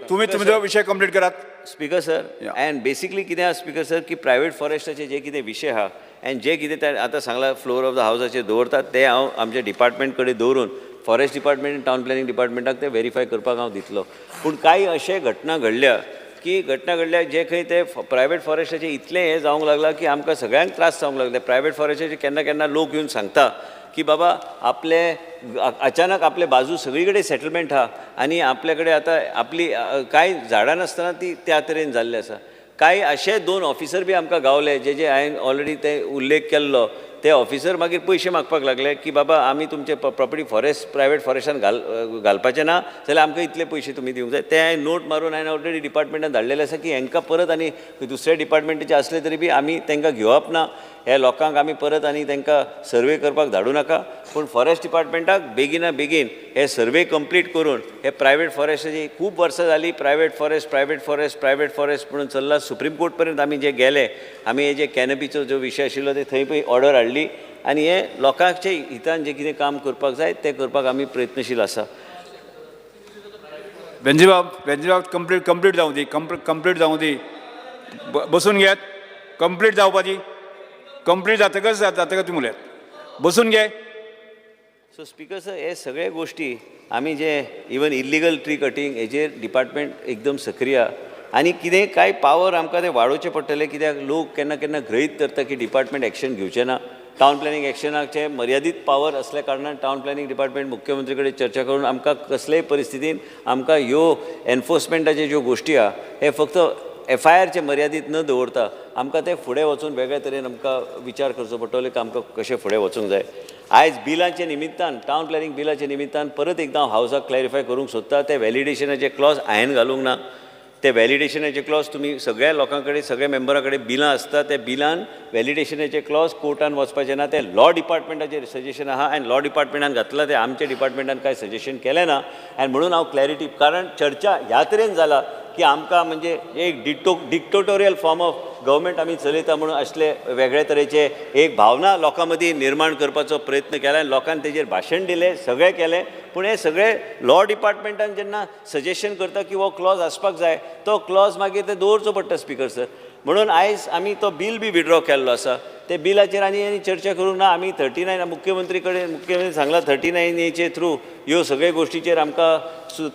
Speaker 3: तुमी तुमचो विशय कंप्लीट करात.
Speaker 15: स्पीकर सर, अँड बेसिकली कितें आहा स्पीकर सर की प्रायवेट फॉरेस्टाचे जे कितें विशय आहा आनी जे कितें आतां सांगला फ्लोर ऑफ the हावजाचेर दवरतात ते हांव आमच्या डिपार्टमेंट कडेन दवरून फॉरेस्ट डिपार्टमेंट आनी टावन प्लॅनिंग डिपार्टमेंटाक ते वेरीफाय करपाक हांव दितलो. पूण कांय अशे घटना घडल्या की घटना घडल्या जे खंय ते प्रायवेट फॉरेस्टाचे इतलें हें जावंक लागलां की आमकां सगळ्यांक त्रास जावंक लागले. प्रायवेट फॉरेस्टाचे केन्ना केन्ना लोक येवन सांगता की बाबा आपले अचानक आपले बाजू सगळी कडेन सेटलमेंट आहा आनी आपल्या कडेन आतां आपली कांय झाडां नासतना ती त्या तरेन जाल्ली आसा. कांय अशे 2 ऑफिसर बी आमकां गावले जे जे हांवें ऑलरेडी ते उल्लेख केल्लो, ते ऑफिसर मागीर पयशे मागपाक लागले की बाबा आमी तुमचे प्रॉपर्टी फॉरेस्ट प्रायवेट फॉरेस्टान घालपाचें ना जाल्यार आमकां इतले पयशे तुमी दिवंक जाय. ते हांवें नोट मारून हांवें ऑलरेडी डिपार्टमेंटान धाडलेले आसा की हांकां परत आनी दुसऱ्या डिपार्टमेंटाचे आसले तरी बी आमी तांकां घेवप ना, ह्या लोकांक आमी परत आनी तांकां सर्वे करपाक धाडूं नाका. पूण फॉरेस्ट डिपार्टमेंटाक बेगिना बेगीन हे सर्वे कंप्लीट करून हे प्रायवेट फॉरेस्टाची खूब वर्सां जालीं private forest private forest private forest म्हणून चल्ला. सुप्रीम कोर्ट पर्यंत आमी जे गेले, आमी हे जे कॅनपीचो जो विशय आशिल्लो ते थंय पळय ऑर्डर हाडली आनी हे लोकांचे हितान जें कितें काम करपाक जाय तें करपाक आमी प्रयत्नशील आसा.
Speaker 3: वेंजीबाब कंप्लीट कंप्लीट जावं दी, कंप्लीट जावं दी, बसून घेयात, कंप्लीट जावपाची, कंप्लीट जातकच जातकच तुमी उलयात, बसून घे.
Speaker 15: सो स्पीकर सर, हे सगळे गोश्टी आमी जे इवन इल्लिगल ट्री कटींग हेजेर डिपार्टमेंट एकदम सक्रिय आनी कितें कांय पावर आमकां ते वाडोवचे पडटले, कित्याक लोक केन्ना केन्ना गृहीत धरता की डिपार्टमेंट एक्शन घेवचें ना. टावन प्लॅनिंग एक्शनाचे मर्यादीत पावर असल्या कारणान टावन प्लॅनिंग डिपार्टमेंट मुख्यमंत्री कडेन चर्चा करून आमकां कसलेय परिस्थितीन आमकां ह्यो एनफोर्समेंटाच्यो ज्यो गोश्टी आहा हे फक्त एफ I आरचे मर्यादीत न दवरता आमकां ते फुडें वचून वेगळे तरेन आमकां विचार करचो पडटलो की आमकां कशें फुडें वचूंक जाय. आयज बिलाचे निमित्तान, टावन प्लॅनिंग बिलाचे निमित्तान परत एकदां हांव हावजाक क्लॅरिफाय करूंक सोदता, ते व्हॅलिडेशनाचे क्लॉज हांवें घालूंक ना. ते व्हॅलिडेशनाचे क्लॉज तुमी सगळ्या लोकां कडेन सगळ्या मेंबरां कडेन बिलां आसता, त्या बिलान व्हॅलिडेशनाचे क्लॉज कोर्टान वचपाचें ना. ते लॉ डिपार्टमेंटाचेर सजेशन आहा आनी लॉ डिपार्टमेंटान घातलां, ते आमच्या डिपार्टमेंटान कांय सजेशन केलें ना. आनी म्हणून हांव क्लॅरिटी, कारण चर्चा ह्या तरेन जाला की आमकां म्हणजे एक डिक्टोटोरियल फॉर्म ऑफ गव्हर्मेंट आमी चलयता म्हणून असले वेगळे तरेचे एक भावना लोकां मदीं निर्माण करपाचो प्रयत्न केला आनी लोकांनी तेजेर भाशण दिलें, सगळें केलें. पूण हें सगळें लॉ डिपार्टमेंटान जेन्ना सजेशन करता की हो क्लॉज आसपाक जाय, तो क्लॉज मागीर ते दवरचो पडटा स्पीकर सर. म्हणून आयज आमी तो बील बी विड्रॉ केल्लो आसा, ते बिलाचेर आनी आनी चर्चा करूंक ना. आमी 39 मुख्यमंत्री कडेन, मुख्यमंत्री सांगला 39 एचे थ्रू ह्यो सगळे गोश्टीचेर आमकां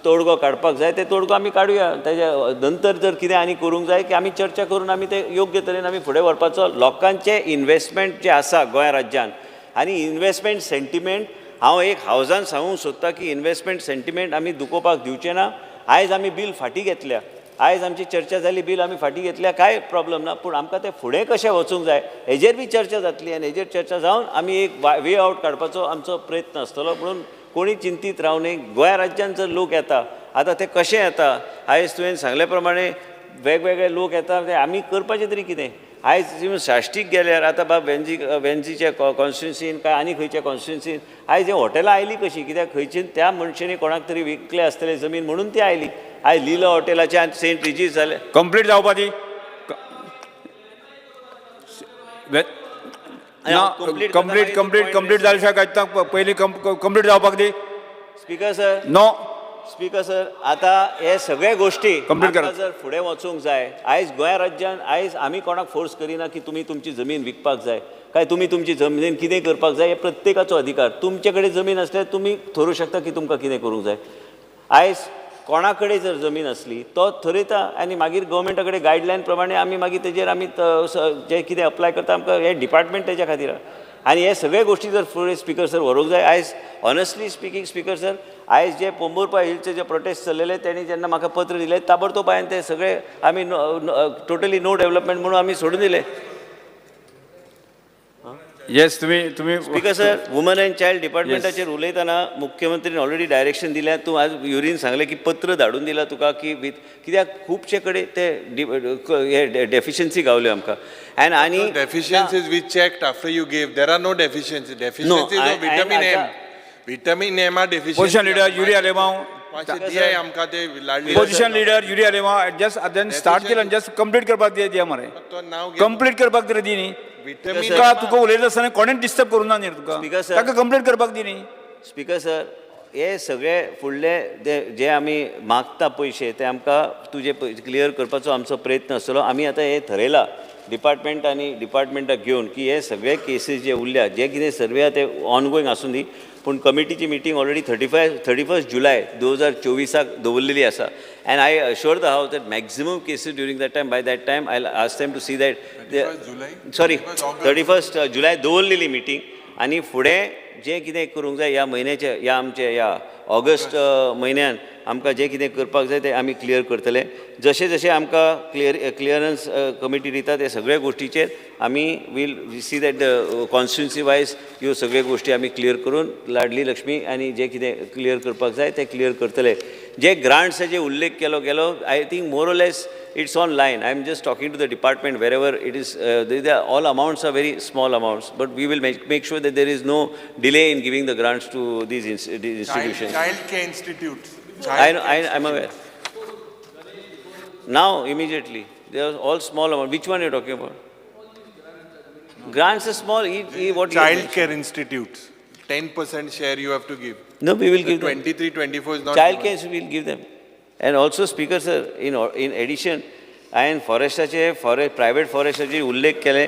Speaker 15: तोडगो काडपाक जाय, ते तोडगो आमी काडुया. तेज्या नंतर जर कितें आनी करूंक जाय की आमी चर्चा करून आमी ते योग्य तरेन आमी फुडें व्हरपाचो. लोकांचे इन्वेस्टमेंट जे आसा गोंया राज्यान आनी इन्वेस्टमेंट सेंटिमेंट, हांव एक हावजान सांगूंक सोदता की इन्वेस्टमेंट सेंटिमेंट आमी दुखोवपाक दिवचे ना. आयज आमी बील फाटीं घेतल्या, आयज आमची चर्चा जाली, बील आमी फाटीं घेतल्या, कांय प्रॉब्लम ना. पूण आमकां तें फुडें कशें वचूंक जाय हेजेर बी चर्चा जातली आनी हेजेर चर्चा जावन आमी एक वे आवट काडपाचो आमचो प्रयत्न आसतलो. म्हणून कोणी चिंतीत रावं न्हय. गोंया राज्यान जर लोक येता, आतां ते कशें येता, आयज तुवें सांगले प्रमाणे वेगवेगळे लोक येता, ते आमी करपाचें तरी कितें. आयज इवन साश्टीक गेल्यार आतां बाब वेंजीच्या कॉन्स्टिट्युन्सीन काय आनी खंयच्या कॉन्स्टिट्युन्सीन आयज हें हॉटेलां आयलीं कशीं, कित्याक खंयची त्या मनशांनी कोणाक तरी विकलें आसतलें जमीन म्हणून ती आयली. आयज लिला हॉटेलाचे सेंट रिजीस जालें.
Speaker 3: कंप्लीट जावपा दी ना, कंप्लीट कंप्लीट कंप्लीट जाले शिवाय कांय पयलीं कंप्लीट जावपाक दी.
Speaker 15: Speaker sir,
Speaker 3: no
Speaker 15: speaker sir, आतां हे सगळे गोश्टी
Speaker 3: Complete
Speaker 15: आमकां
Speaker 3: करात.
Speaker 15: जर फुडें वचूंक जाय, आयज गोंया राज्यान आयज आमी कोणाक फोर्स करिना की तुमी तुमची जमीन विकपाक जाय काय तुमी तुमची जमीन कितें करपाक जाय, हे प्रत्येकाचो अधिकार. तुमचे कडेन जमीन आसल्यार तुमी थरोवंक शकता की तुमकां कितें करूंक जाय. आयज कोणा कडेन जर जमीन आसली तो थरयता आनी मागीर गव्हर्मेंटा कडेन गायडलायन प्रमाणे आमी मागीर तेजेर आमी जे कितें अप्लाय करता, आमकां हें डिपार्टमेंट तेज्या खातीर आहा. आनी हे सगळे गोश्टी जर फुडें स्पीकर सर व्हरूंक जाय, आयज ऑनेस्टली स्पिकींग स्पीकर सर, आयज जे पोंबुर्पा हिलचे जे प्रोटेस्ट चल्लेले तेणी जेन्ना म्हाका पत्र दिलें, ताबडतोब हांवें ते सगळे आमी टोटली नो डेवलपमेंट म्हणून आमी सोडून दिले.
Speaker 3: येस, तुमी तुमी
Speaker 15: speaker sir, woman and child डिपार्टमेंटाचेर उलयतना मुख्यमंत्रीन ऑलरेडी डायरेक्शन दिल्या. तूं आज युरीन सांगलें की पत्र धाडून दिलां तुका की विथ, कित्याक खुबशे कडेन ते हे डेफिशियन्सी गावल्यो आमकां आनी आनी
Speaker 7: Deficiencies we checked after you gave. There are no deficiencies. Deficiencies of vitamin M. Vitamin M are deficiency.
Speaker 3: Opposition leader Yuri Alemao.
Speaker 7: मातशें दियाय आमकां ते Ladli.
Speaker 3: Opposition leader Yuri Alemao, just then start केलं, जस्ट कंप्लीट करपाक दिया मरे, complete करपाक तरी दी न्ही.
Speaker 7: Vitamin
Speaker 3: तुका तुका उलयता आसतना कोणेच डिस्टर्ब करूं ना न्ही तुका,
Speaker 15: Speaker sir.
Speaker 3: ताका कंप्लीट करपाक दी न्ही.
Speaker 15: स्पीकर सर, हे सगळे फुडले जे आमी मागता पयशे ते आमकां तुजे क्लियर करपाचो आमचो प्रयत्न आसतलो. आमी आतां हें थरयलां. डिपार्टमेंट आनी डिपार्टमेंटाक घेवन की हे सगळे केसीस जे उरल्या, जे कितें सर्वे आहा ते ऑनगोईंग आसूं दी, पूण कमिटीची मिटींग ऑलरेडी 31 जुलय 2024 दवरलेली आसा. And I assure the house that maximum cases during that time, by that time I ask them to see that, sorry, 31 जुलय दवरलेली मिटींग. आनी फुडें जें कितें करूंक जाय ह्या म्हयन्याचे, ह्या आमचे ह्या ऑगस्ट म्हयन्यान आमकां जें कितें करपाक जाय तें आमी क्लियर करतले. जशें जशें आमकां क्लियरन्स कमिटी दिता ते सगळे गोश्टीचेर आमी will see that the constituency wise ह्यो सगळ्यो गोश्टी आमी क्लियर करून लाडली लक्ष्मी आनी जें कितें क्लियर करपाक जाय तें क्लियर करतले. जे ग्रांट्साचे उल्लेख केलो गेलो, I think more or less it's on line. I am just talking to the department wherever it is, all amounts are very small amounts, but we will make sure that there is no delay in giving the grants to these institutions.
Speaker 7: Child care institutes.
Speaker 15: I know, I'm aware. Now, immediately, they are all small amount. Which one are you talking about? Grants are small. What
Speaker 7: Child care institutes, 10% share you have to give.
Speaker 15: No, we will give them.
Speaker 7: 23-24 is not.
Speaker 15: Child care we will give them. And also, Speaker sir, in addition, हांवें फॉरेस्टाचे private फॉरेस्टाचे उल्लेख केले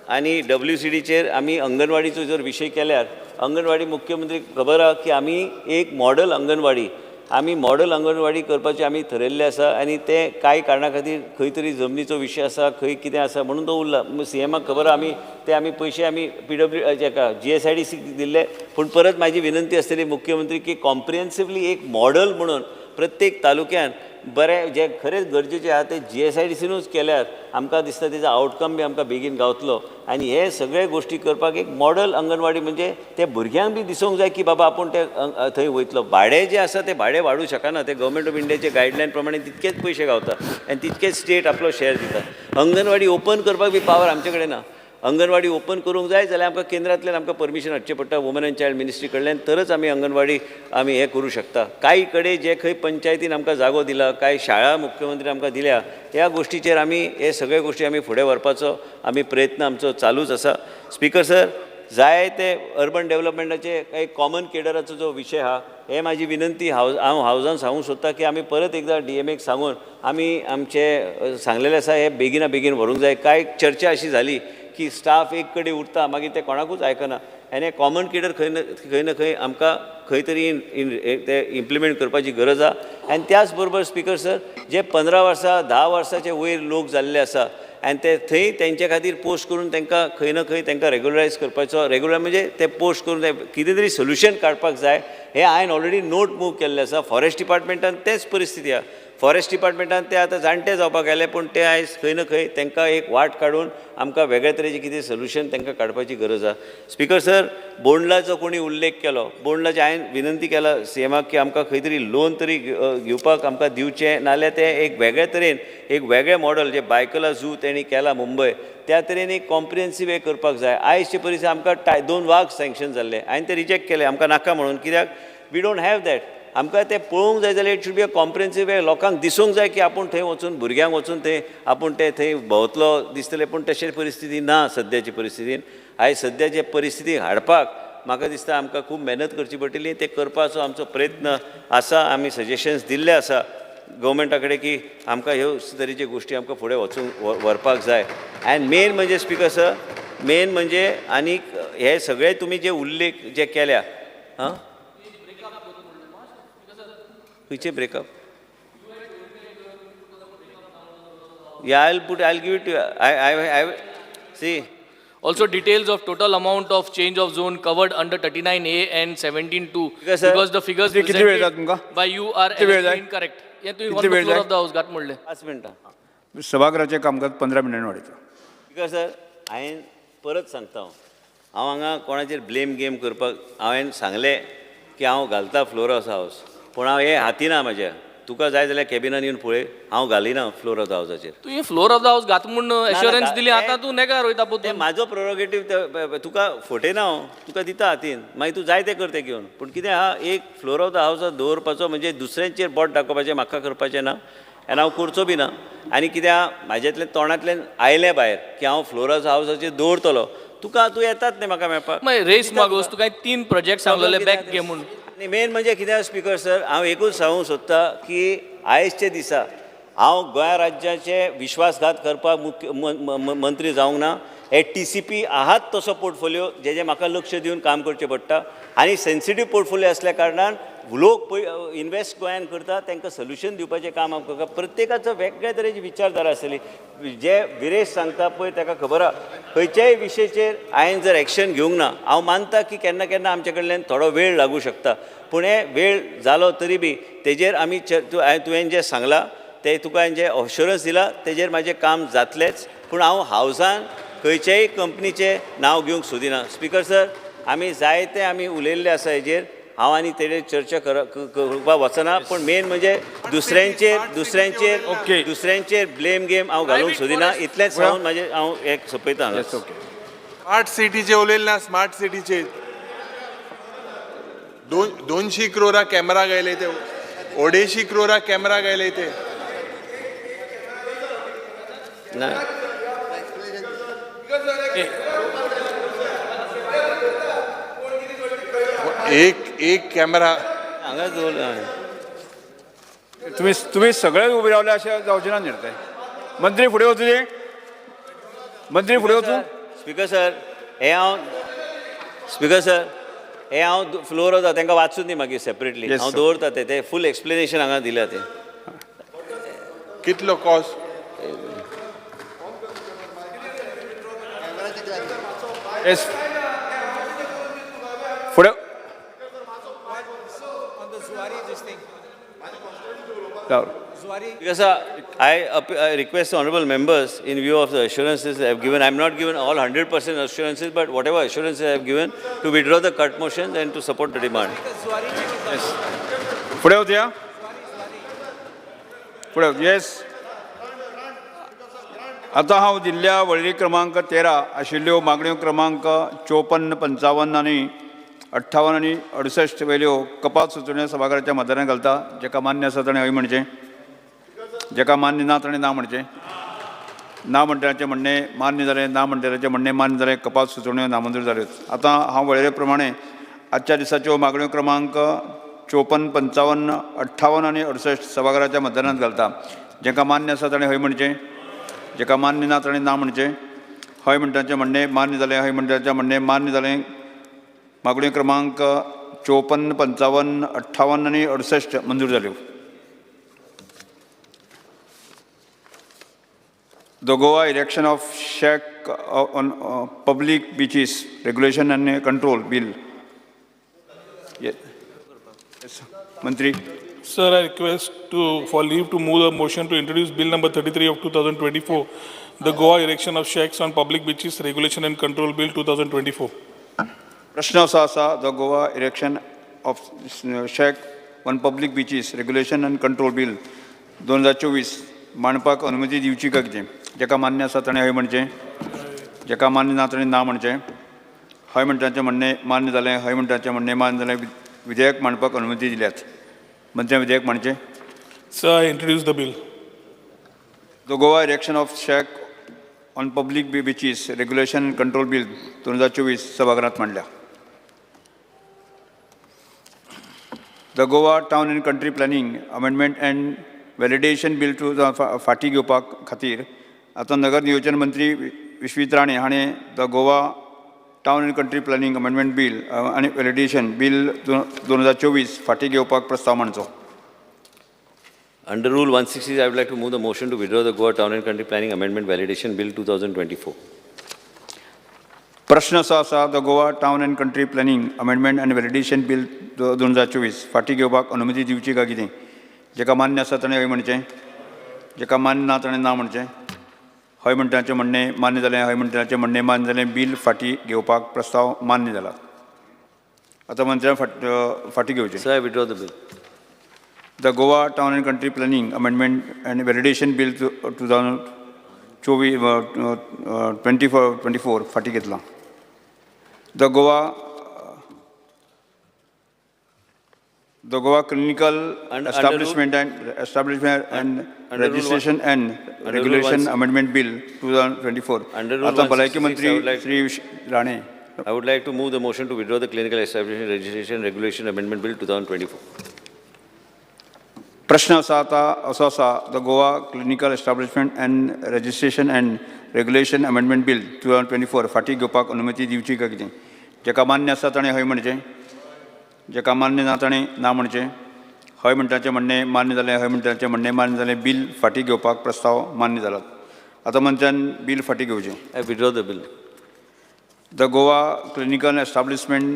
Speaker 15: आनी WCDचेर आमी अंगणवाडीचो जर विशय केल्यार, अंगणवाडी मुख्यमंत्री खबर आहा की आमी एक मॉडल अंगणवाडी, आमी मॉडल अंगणवाडी करपाचें आमी थरयल्लें आसा. आनी तें कांय कारणा खातीर खंय तरी जमनीचो विशय आसा, खंय कितें आसा म्हणून तो उरला. सीएमाक खबर आहा, आमी ते आमी पयशे आमी PW हेका GSIDC दिल्ले. पूण परत म्हाजी विनंती आसतली मुख्यमंत्री की कॉम्प्रिहेन्सिवली एक मॉडल म्हणून प्रत्येक तालुक्यान बरें जे खरेंच गरजेचें आहा तें GSIDCनूच केल्यार आमकां दिसता तेजो आवटकम बी आमकां बेगीन गावतलो. आनी हे सगळे गोश्टी करपाक एक मॉडल अंगणवाडी म्हणजे ते भुरग्यांक बी दिसूंक जाय की बाबा आपूण ते थंय वयतलो. भाडें जें आसा तें भाडें वाडूंक शकना, तें गव्हर्मेंट ऑफ इंडियाचे गायडलायन प्रमाणे तितकेच पयशे गावता आनी तितकेच स्टेट आपलो शेअर दिता. अंगणवाडी ओपन करपाक बी पावर आमचे कडेन ना. अंगणवाडी ओपन करूंक जाय जाल्यार आमकां केंद्रांतल्यान आमकां परमिशन हाडचें पडटा वुमन एंड चायल्ड मिनिस्ट्री कडल्यान, तरच आमी अंगणवाडी आमी हें करूं शकता. कांय कडेन जे खंय पंचायतीन आमकां जागो दिला, कांय शाळा मुख्यमंत्री आमकां दिल्या, ह्या गोश्टीचेर आमी हे सगळे गोश्टी आमी फुडें व्हरपाचो आमी प्रयत्न आमचो चालूच आसा. स्पीकर सर, जाय ते अर्बन डेवलपमेंटाचे काही कॉमन केडराचो जो विशय आहा, हे म्हाजी विनंती हांव हावजान सांगूंक सोदता की आमी परत एकदां DMAक सांगून आमी आमचे सांगलेलें आसा हे बेगिना बेगीन व्हरूंक जाय. कांय चर्चा अशी जाली की स्टाफ एक कडेन उरता, मागीर ते कोणाकूच आयकना आनी कॉमन केडर खंय ना खंय आमकां खंय तरी ते इम्प्लिमेंट करपाची गरज आहा. आनी त्याच बरोबर स्पीकर सर, जे 15 वर्सां 10 वर्साचे वयर लोक जाल्ले आसा आनी ते थंय तेंचे खातीर पोस्ट करून तांकां खंय ना खंय तांकां रेगुलरायज करपाचो, रेगुलर म्हणजे ते पोस्ट करून कितें तरी सोल्युशन काडपाक जाय. हें हांवें ऑलरेडी नोट मूव केल्लें आसा. फॉरेस्ट डिपार्टमेंटान तेच परिस्थिती आहा. फॉरेस्ट डिपार्टमेंटान ते आतां जाणटे जावपाक आयले, पूण ते आयज खंय ना खंय तांकां एक वाट काडून आमकां वेगळे तरेचें कितें सोल्युशन तांकां काडपाची गरज आहा. स्पीकर सर, बोंडलाचो कोणी उल्लेख केलो, बोंडलाचें हांवें विनंती केला सीएमाक की आमकां खंय तरी लोन तरी घेवपाक आमकां दिवचें, नाल्यार तें एक वेगळे तरेन एक वेगळें मॉडल जें बायकला झू तेणी केला मुंबय, त्या तरेन एक कॉम्प्रिहेन्सीव हें करपाक जाय. आयचे परिस्थिती आमकां 2 वाग सँक्शन जाल्ले, हांवें ते रिजेक्ट केले आमकां नाका म्हणून, कित्याक we don't have that. आमकां तें पळोवंक जाय जाल्यार it should be a comprehensive way, लोकांक दिसूंक जाय की आपूण थंय वचून भुरग्यांक वचून थंय आपूण ते थंय भोंवतलो दिसतलें, पूण तशें परिस्थिती ना सद्याची परिस्थितीन. आयज सद्याचे परिस्थिती हाडपाक म्हाका दिसता आमकां खूब मेहनत करची पडटली, तें करपाचो आमचो प्रयत्न आसा. आमी सजेशन्स दिल्ले आसा गव्हर्मेंटा कडेन की आमकां ह्यो तरेच्यो गोश्टी आमकां फुडें वचूंक व्हरपाक जाय. आनी मेन म्हणजे स्पीकर सर, मेन म्हणजे आनीक हे सगळे तुमी जे उल्लेख जे केल्या, आं खंयचे breakup? Yeah, I'll give it to you. I see.
Speaker 9: Also details of total amount of change of zone covered under 39A and 17(2), because the figures presented by you are incorrect. Yeah, on the floor of the house घात म्हणले.
Speaker 15: 5 मिनटां.
Speaker 3: सभागृहाचें कामकाज 15 मिनटांनी वाडयता.
Speaker 15: Because sir, हांवें परत सांगता, हांव हांगा कोणाचेर ब्लेम गेम करपाक, हांवें सांगलें की हांव घालता फ्लोर ऑफ हावस, पूण हांव हें हातीना म्हाज्या. तुका जाय जाल्यार कॅबिनान येवन पळय, हांव घालिना फ्लोर ऑफ the हावसाचेर.
Speaker 9: तुवें फ्लोर ऑफ the house घात म्हूण एश्योरन्स दिली, आतां तूं नेगार वयता पोतून.
Speaker 15: म्हाजो प्रोरोगेटीव तुका फटयना हांव, तुका दिता हातीन, मागीर तूं जाय तें कर तें घेवन. पूण कितें आहा, एक फ्लोर ऑफ the हावसार दवरपाचो म्हणजे दुसऱ्यांचेर बोट दाखोवपाचें म्हाका करपाचें ना, आनी हांव करचो बी ना. आनी कितें आहा, म्हाज्यांतल्यान तोंडांतल्यान आयलें भायर की हांव फ्लोर ऑफ the हावसाचेर दवरतलो, तुका तूं येतात न्ही म्हाका मेळपाक.
Speaker 9: मागीर रेस मागोस, तुका 3 प्रोजेक्ट सांगलेले बॅक घे म्हूण.
Speaker 15: आनी मेन म्हणजे कितें स्पीकर सर, हांव एकूच सांगूंक सोदता की आयजच्या दिसा हांव गोंया राज्याचे विश्वासघात करपाक मुख्य मंत्री जावंक ना. हे TCP आहात तसो पोर्टफोलियो जेजे म्हाका लक्ष दिवन काम करचें पडटा आनी सेन्सिटीव पोर्टफोलियो आसल्या कारणान लोक पळय इन्वेस्ट गोंयान करता, तांकां सोल्युशन दिवपाचें काम आमकां करता. प्रत्येकाचो वेगळे तरेची विचारधारा आसतली. जे विरेश सांगता पळय ताका खबर आहा, खंयच्याय विशयाचेर हांवें जर एक्शन घेवंक ना, हांव मानता की केन्ना केन्ना आमचे कडल्यान थोडो वेळ लागूं शकता, पूण हे वेळ जालो तरी बी तेजेर आमी तुवें जें सांगलां तें तुका हांवें जें अशुरन्स दिलां तेजेर म्हाजें काम जातलेंच. पूण हांव हावजान खंयच्याय कंपनीचें नांव घेवंक सोदिना. स्पिकर सर, आमी जायते आमी उलयल्ले आसा हेजेर, हांव आनी तेजेर चर्चा करपाक वचना. पूण मेन म्हणजे दुसऱ्यांचेर दुसऱ्यांचेर दुसऱ्यांचेर ब्लेम गेम हांव घालूंक सोदिना. इतलेंच सांगून म्हाजें हांव एक सोंपयता.
Speaker 7: स्मार्ट सिटीचे उलयले ना, स्मार्ट सिटीचे 200 क्रोरा कॅमेरा गेले ते, 250 क्रोरा कॅमेरा गेले ते.
Speaker 15: ना
Speaker 7: एक एक कॅमेरा
Speaker 15: हांगा दवरला.
Speaker 3: तुम्ही तुम्ही सगळे उभे रावले अशें जावचें ना न्ही ते. मंत्री फुडें वचूं दी, मंत्री फुडें वचूं.
Speaker 15: स्पिकर सर, हे हांव स्पिकर सर हे हांव फ्लोर वता तांकां वाचून दी मागीर सेपरेटली. हांव दवरता ते फूल एक्सप्लेनेशन हांगा दिल्या ते.
Speaker 7: कितलो कॉस्ट?
Speaker 3: येस फुडें
Speaker 15: Because I request the honorable members, in view of the assurances I have given, I have not given all 100% assurances, but whatever assurances I have given, to withdraw the cut motions and to support the demand.
Speaker 3: Yes. फुडें वचया, फुडें. येस, आतां हांव दिल्ल्या वळेरी क्रमांक 13 आशिल्ल्यो मागण्यो क्रमांक 54, 55 आनी 58 आनी 68 वयल्यो कपात सुचोवण्यो सभाघराच्या मतदानाक घालता. जेका मान्य आसा ताणें हय म्हणचें, जेका मान्य ना ताणें ना म्हणचें. ना म्हणटल्याचें म्हणणें मान्य जालें, ना म्हणटल्याचें म्हणणें मान्य जालें, कपात सुचोवण्यो नामंजूर जाल्यो. आतां हांव वळेरे प्रमाणे आजच्या दिसाच्यो मागण्यो क्रमांक 54, 55, 58 आनी 68 सभाघराच्या मतदानात घालता. जेका मान्य आसा ताणें हय म्हणचें, जेका मान्य ना ताणें ना म्हणचें. हय म्हणटाचें म्हणणें मान्य जालें, हय म्हणटाचें म्हणणें मान्य जालें. मागण्यो क्रमांक 54, 55, 58 आनी 68 मंजूर जाल्यो. The Goa erection of shack on public beaches regulation and control bill. मंत्री.
Speaker 10: Sir, I request for leave to move a motion to introduce Bill number 33 of 2024, the Goa Erection of Shacks on Public Beaches Regulation and Control Bill 2024.
Speaker 3: प्रश्न असो आसा, the Goa erection of shack on public beaches regulation and control bill 2024 मांडपाक अनुमती दिवची काय कितें? जेका मान्य आसा ताणें हय म्हणचें, जेका मान्य ना ताणें ना म्हणचें. हय म्हणटाचें म्हणणें मान्य जालें, हय म्हणटाचें म्हणणें मान्य जालें. विधेयक मांडपाक अनुमती दिल्यात. मंत्र्यान विधेयक मांडचें.
Speaker 10: Sir, I introduce the bill.
Speaker 3: The Goa erection of shack on public beaches regulation control bill 2024 सभाघरांत मांडल्या. The Goa town and country planning amendment and validation bill फाटीं घेवपा खातीर आतां नगर नियोजन मंत्री विश्वीत राणे हाणें the Goa town and country planning amendment bill आनी व्हॅलिडेशन बील 2024 फाटीं घेवपाक प्रस्ताव मांडचो.
Speaker 15: Under Rule 160, I would like to move the motion to withdraw the Goa Town and Country Planning Amendment Validation Bill 2024.
Speaker 3: प्रश्न असो आसा, the Goa town and country planning amendment and validation bill 2024 फाटीं घेवपाक अनुमती दिवची काय कितें? जेका मान्य आसा ताणें हय म्हणचें, जेका मान्य ना ताणें ना म्हणचें. हय म्हणटाचें म्हणणें मान्य जालें, हय म्हणटाचें म्हणणें मान्य जालें. बील फाटीं घेवपाक प्रस्ताव मान्य जाला. आतां मंत्र्यान फाटीं घेवचें.
Speaker 15: Sir, I withdraw the bill.
Speaker 3: The Goa town and country planning amendment and validation bill 2024 फाटीं घेतला. The Goa clinical establishment and registration and regulation amendment bill 2024. आतां भलायकी मंत्री Shri Rane.
Speaker 15: I would like to move the motion to withdraw the clinical establishment registration regulation amendment bill 2024.
Speaker 3: प्रश्न आसा आतां असो आसा, the Goa clinical establishment and registration and regulation amendment bill 2024 फाटीं घेवपाक अनुमती दिवची काय कितें? जेका मान्य आसा ताणें हय म्हणचें, जेका मान्य ना ताणें ना म्हणचें. हय म्हणटाचें म्हणणें मान्य जालें, हय म्हणटाचें म्हणणें मान्य जालें. बील फाटीं घेवपाक प्रस्ताव मान्य जाला. आतां मंत्र्यान बील फाटीं घेवचें.
Speaker 15: I withdraw the bill.
Speaker 3: The Goa clinical establishment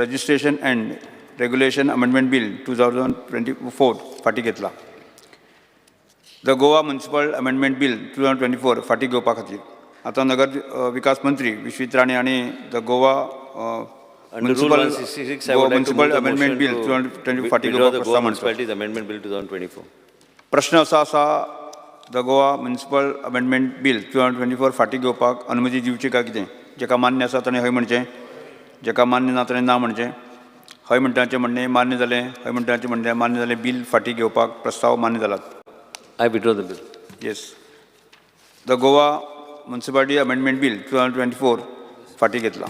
Speaker 3: registration and regulation amendment bill 2024 फाटीं घेतला. The Goa municipal amendment bill 2024 फाटीं घेवपा खातीर आतां नगर विकास मंत्री विश्वीत राणे हांणी the Goa municipal municipal amendment bill 2024 फाटीं घेवपाक प्रस्ताव मांडचो.
Speaker 15: Amendment bill 2024.
Speaker 3: प्रश्न असो आसा, the Goa municipal amendment bill 2024 फाटीं घेवपाक अनुमती दिवची काय कितें? जेका मान्य आसा ताणें हय म्हणचें, जेका मान्य ना ताणें ना म्हणचें. हय म्हणटाचें म्हणणें मान्य जालें, हय म्हणटाचें म्हणणें मान्य जालें. बील फाटीं घेवपाक प्रस्ताव मान्य जाला.
Speaker 15: I withdraw the bill.
Speaker 3: Yes. The Goa municipality amendment bill 2024 फाटीं घेतला.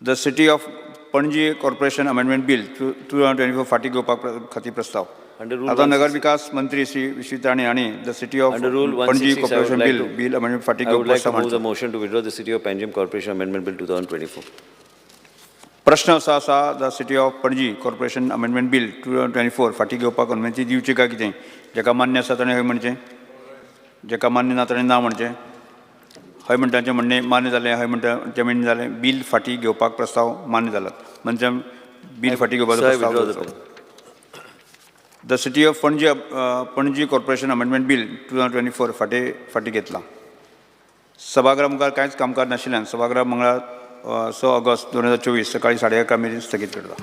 Speaker 3: The city of Panaji corporation amendment bill 2024 फाटीं घेवपा खातीर प्रस्ताव. आतां नगर विकास मंत्री श्री विश्वीत राणे हांणी the city of Panaji corporation bill amendment फाटीं घेवपाक प्रस्ताव मांडचो.
Speaker 15: Motion to withdraw the city of Panjim corporation amendment bill 2024.
Speaker 3: प्रश्न असो आसा, the city of Panaji corporation amendment bill 2024 फाटीं घेवपाक अनुमती दिवची काय कितें? जेका मान्य आसा ताणें हय म्हणचें, जेका मान्य ना ताणें ना म्हणचें. हय म्हणटाचें म्हणणें मान्य जालें, हय म्हणटाचें म्हणणें जालें. बील फाटीं घेवपाक प्रस्ताव मान्य जाला. म्हणजे बील फाटीं घेवपाचो प्रस्ताव. The city of Panaji Panaji corporation amendment bill 2024 फाटीं घेतला. सभागृहा मुखार कांयच कामकाज नाशिल्ल्यान सभागृह मंगळार 6 ऑगस्ट 2024 सकाळी 11:30 मेरेन स्थगीत करता.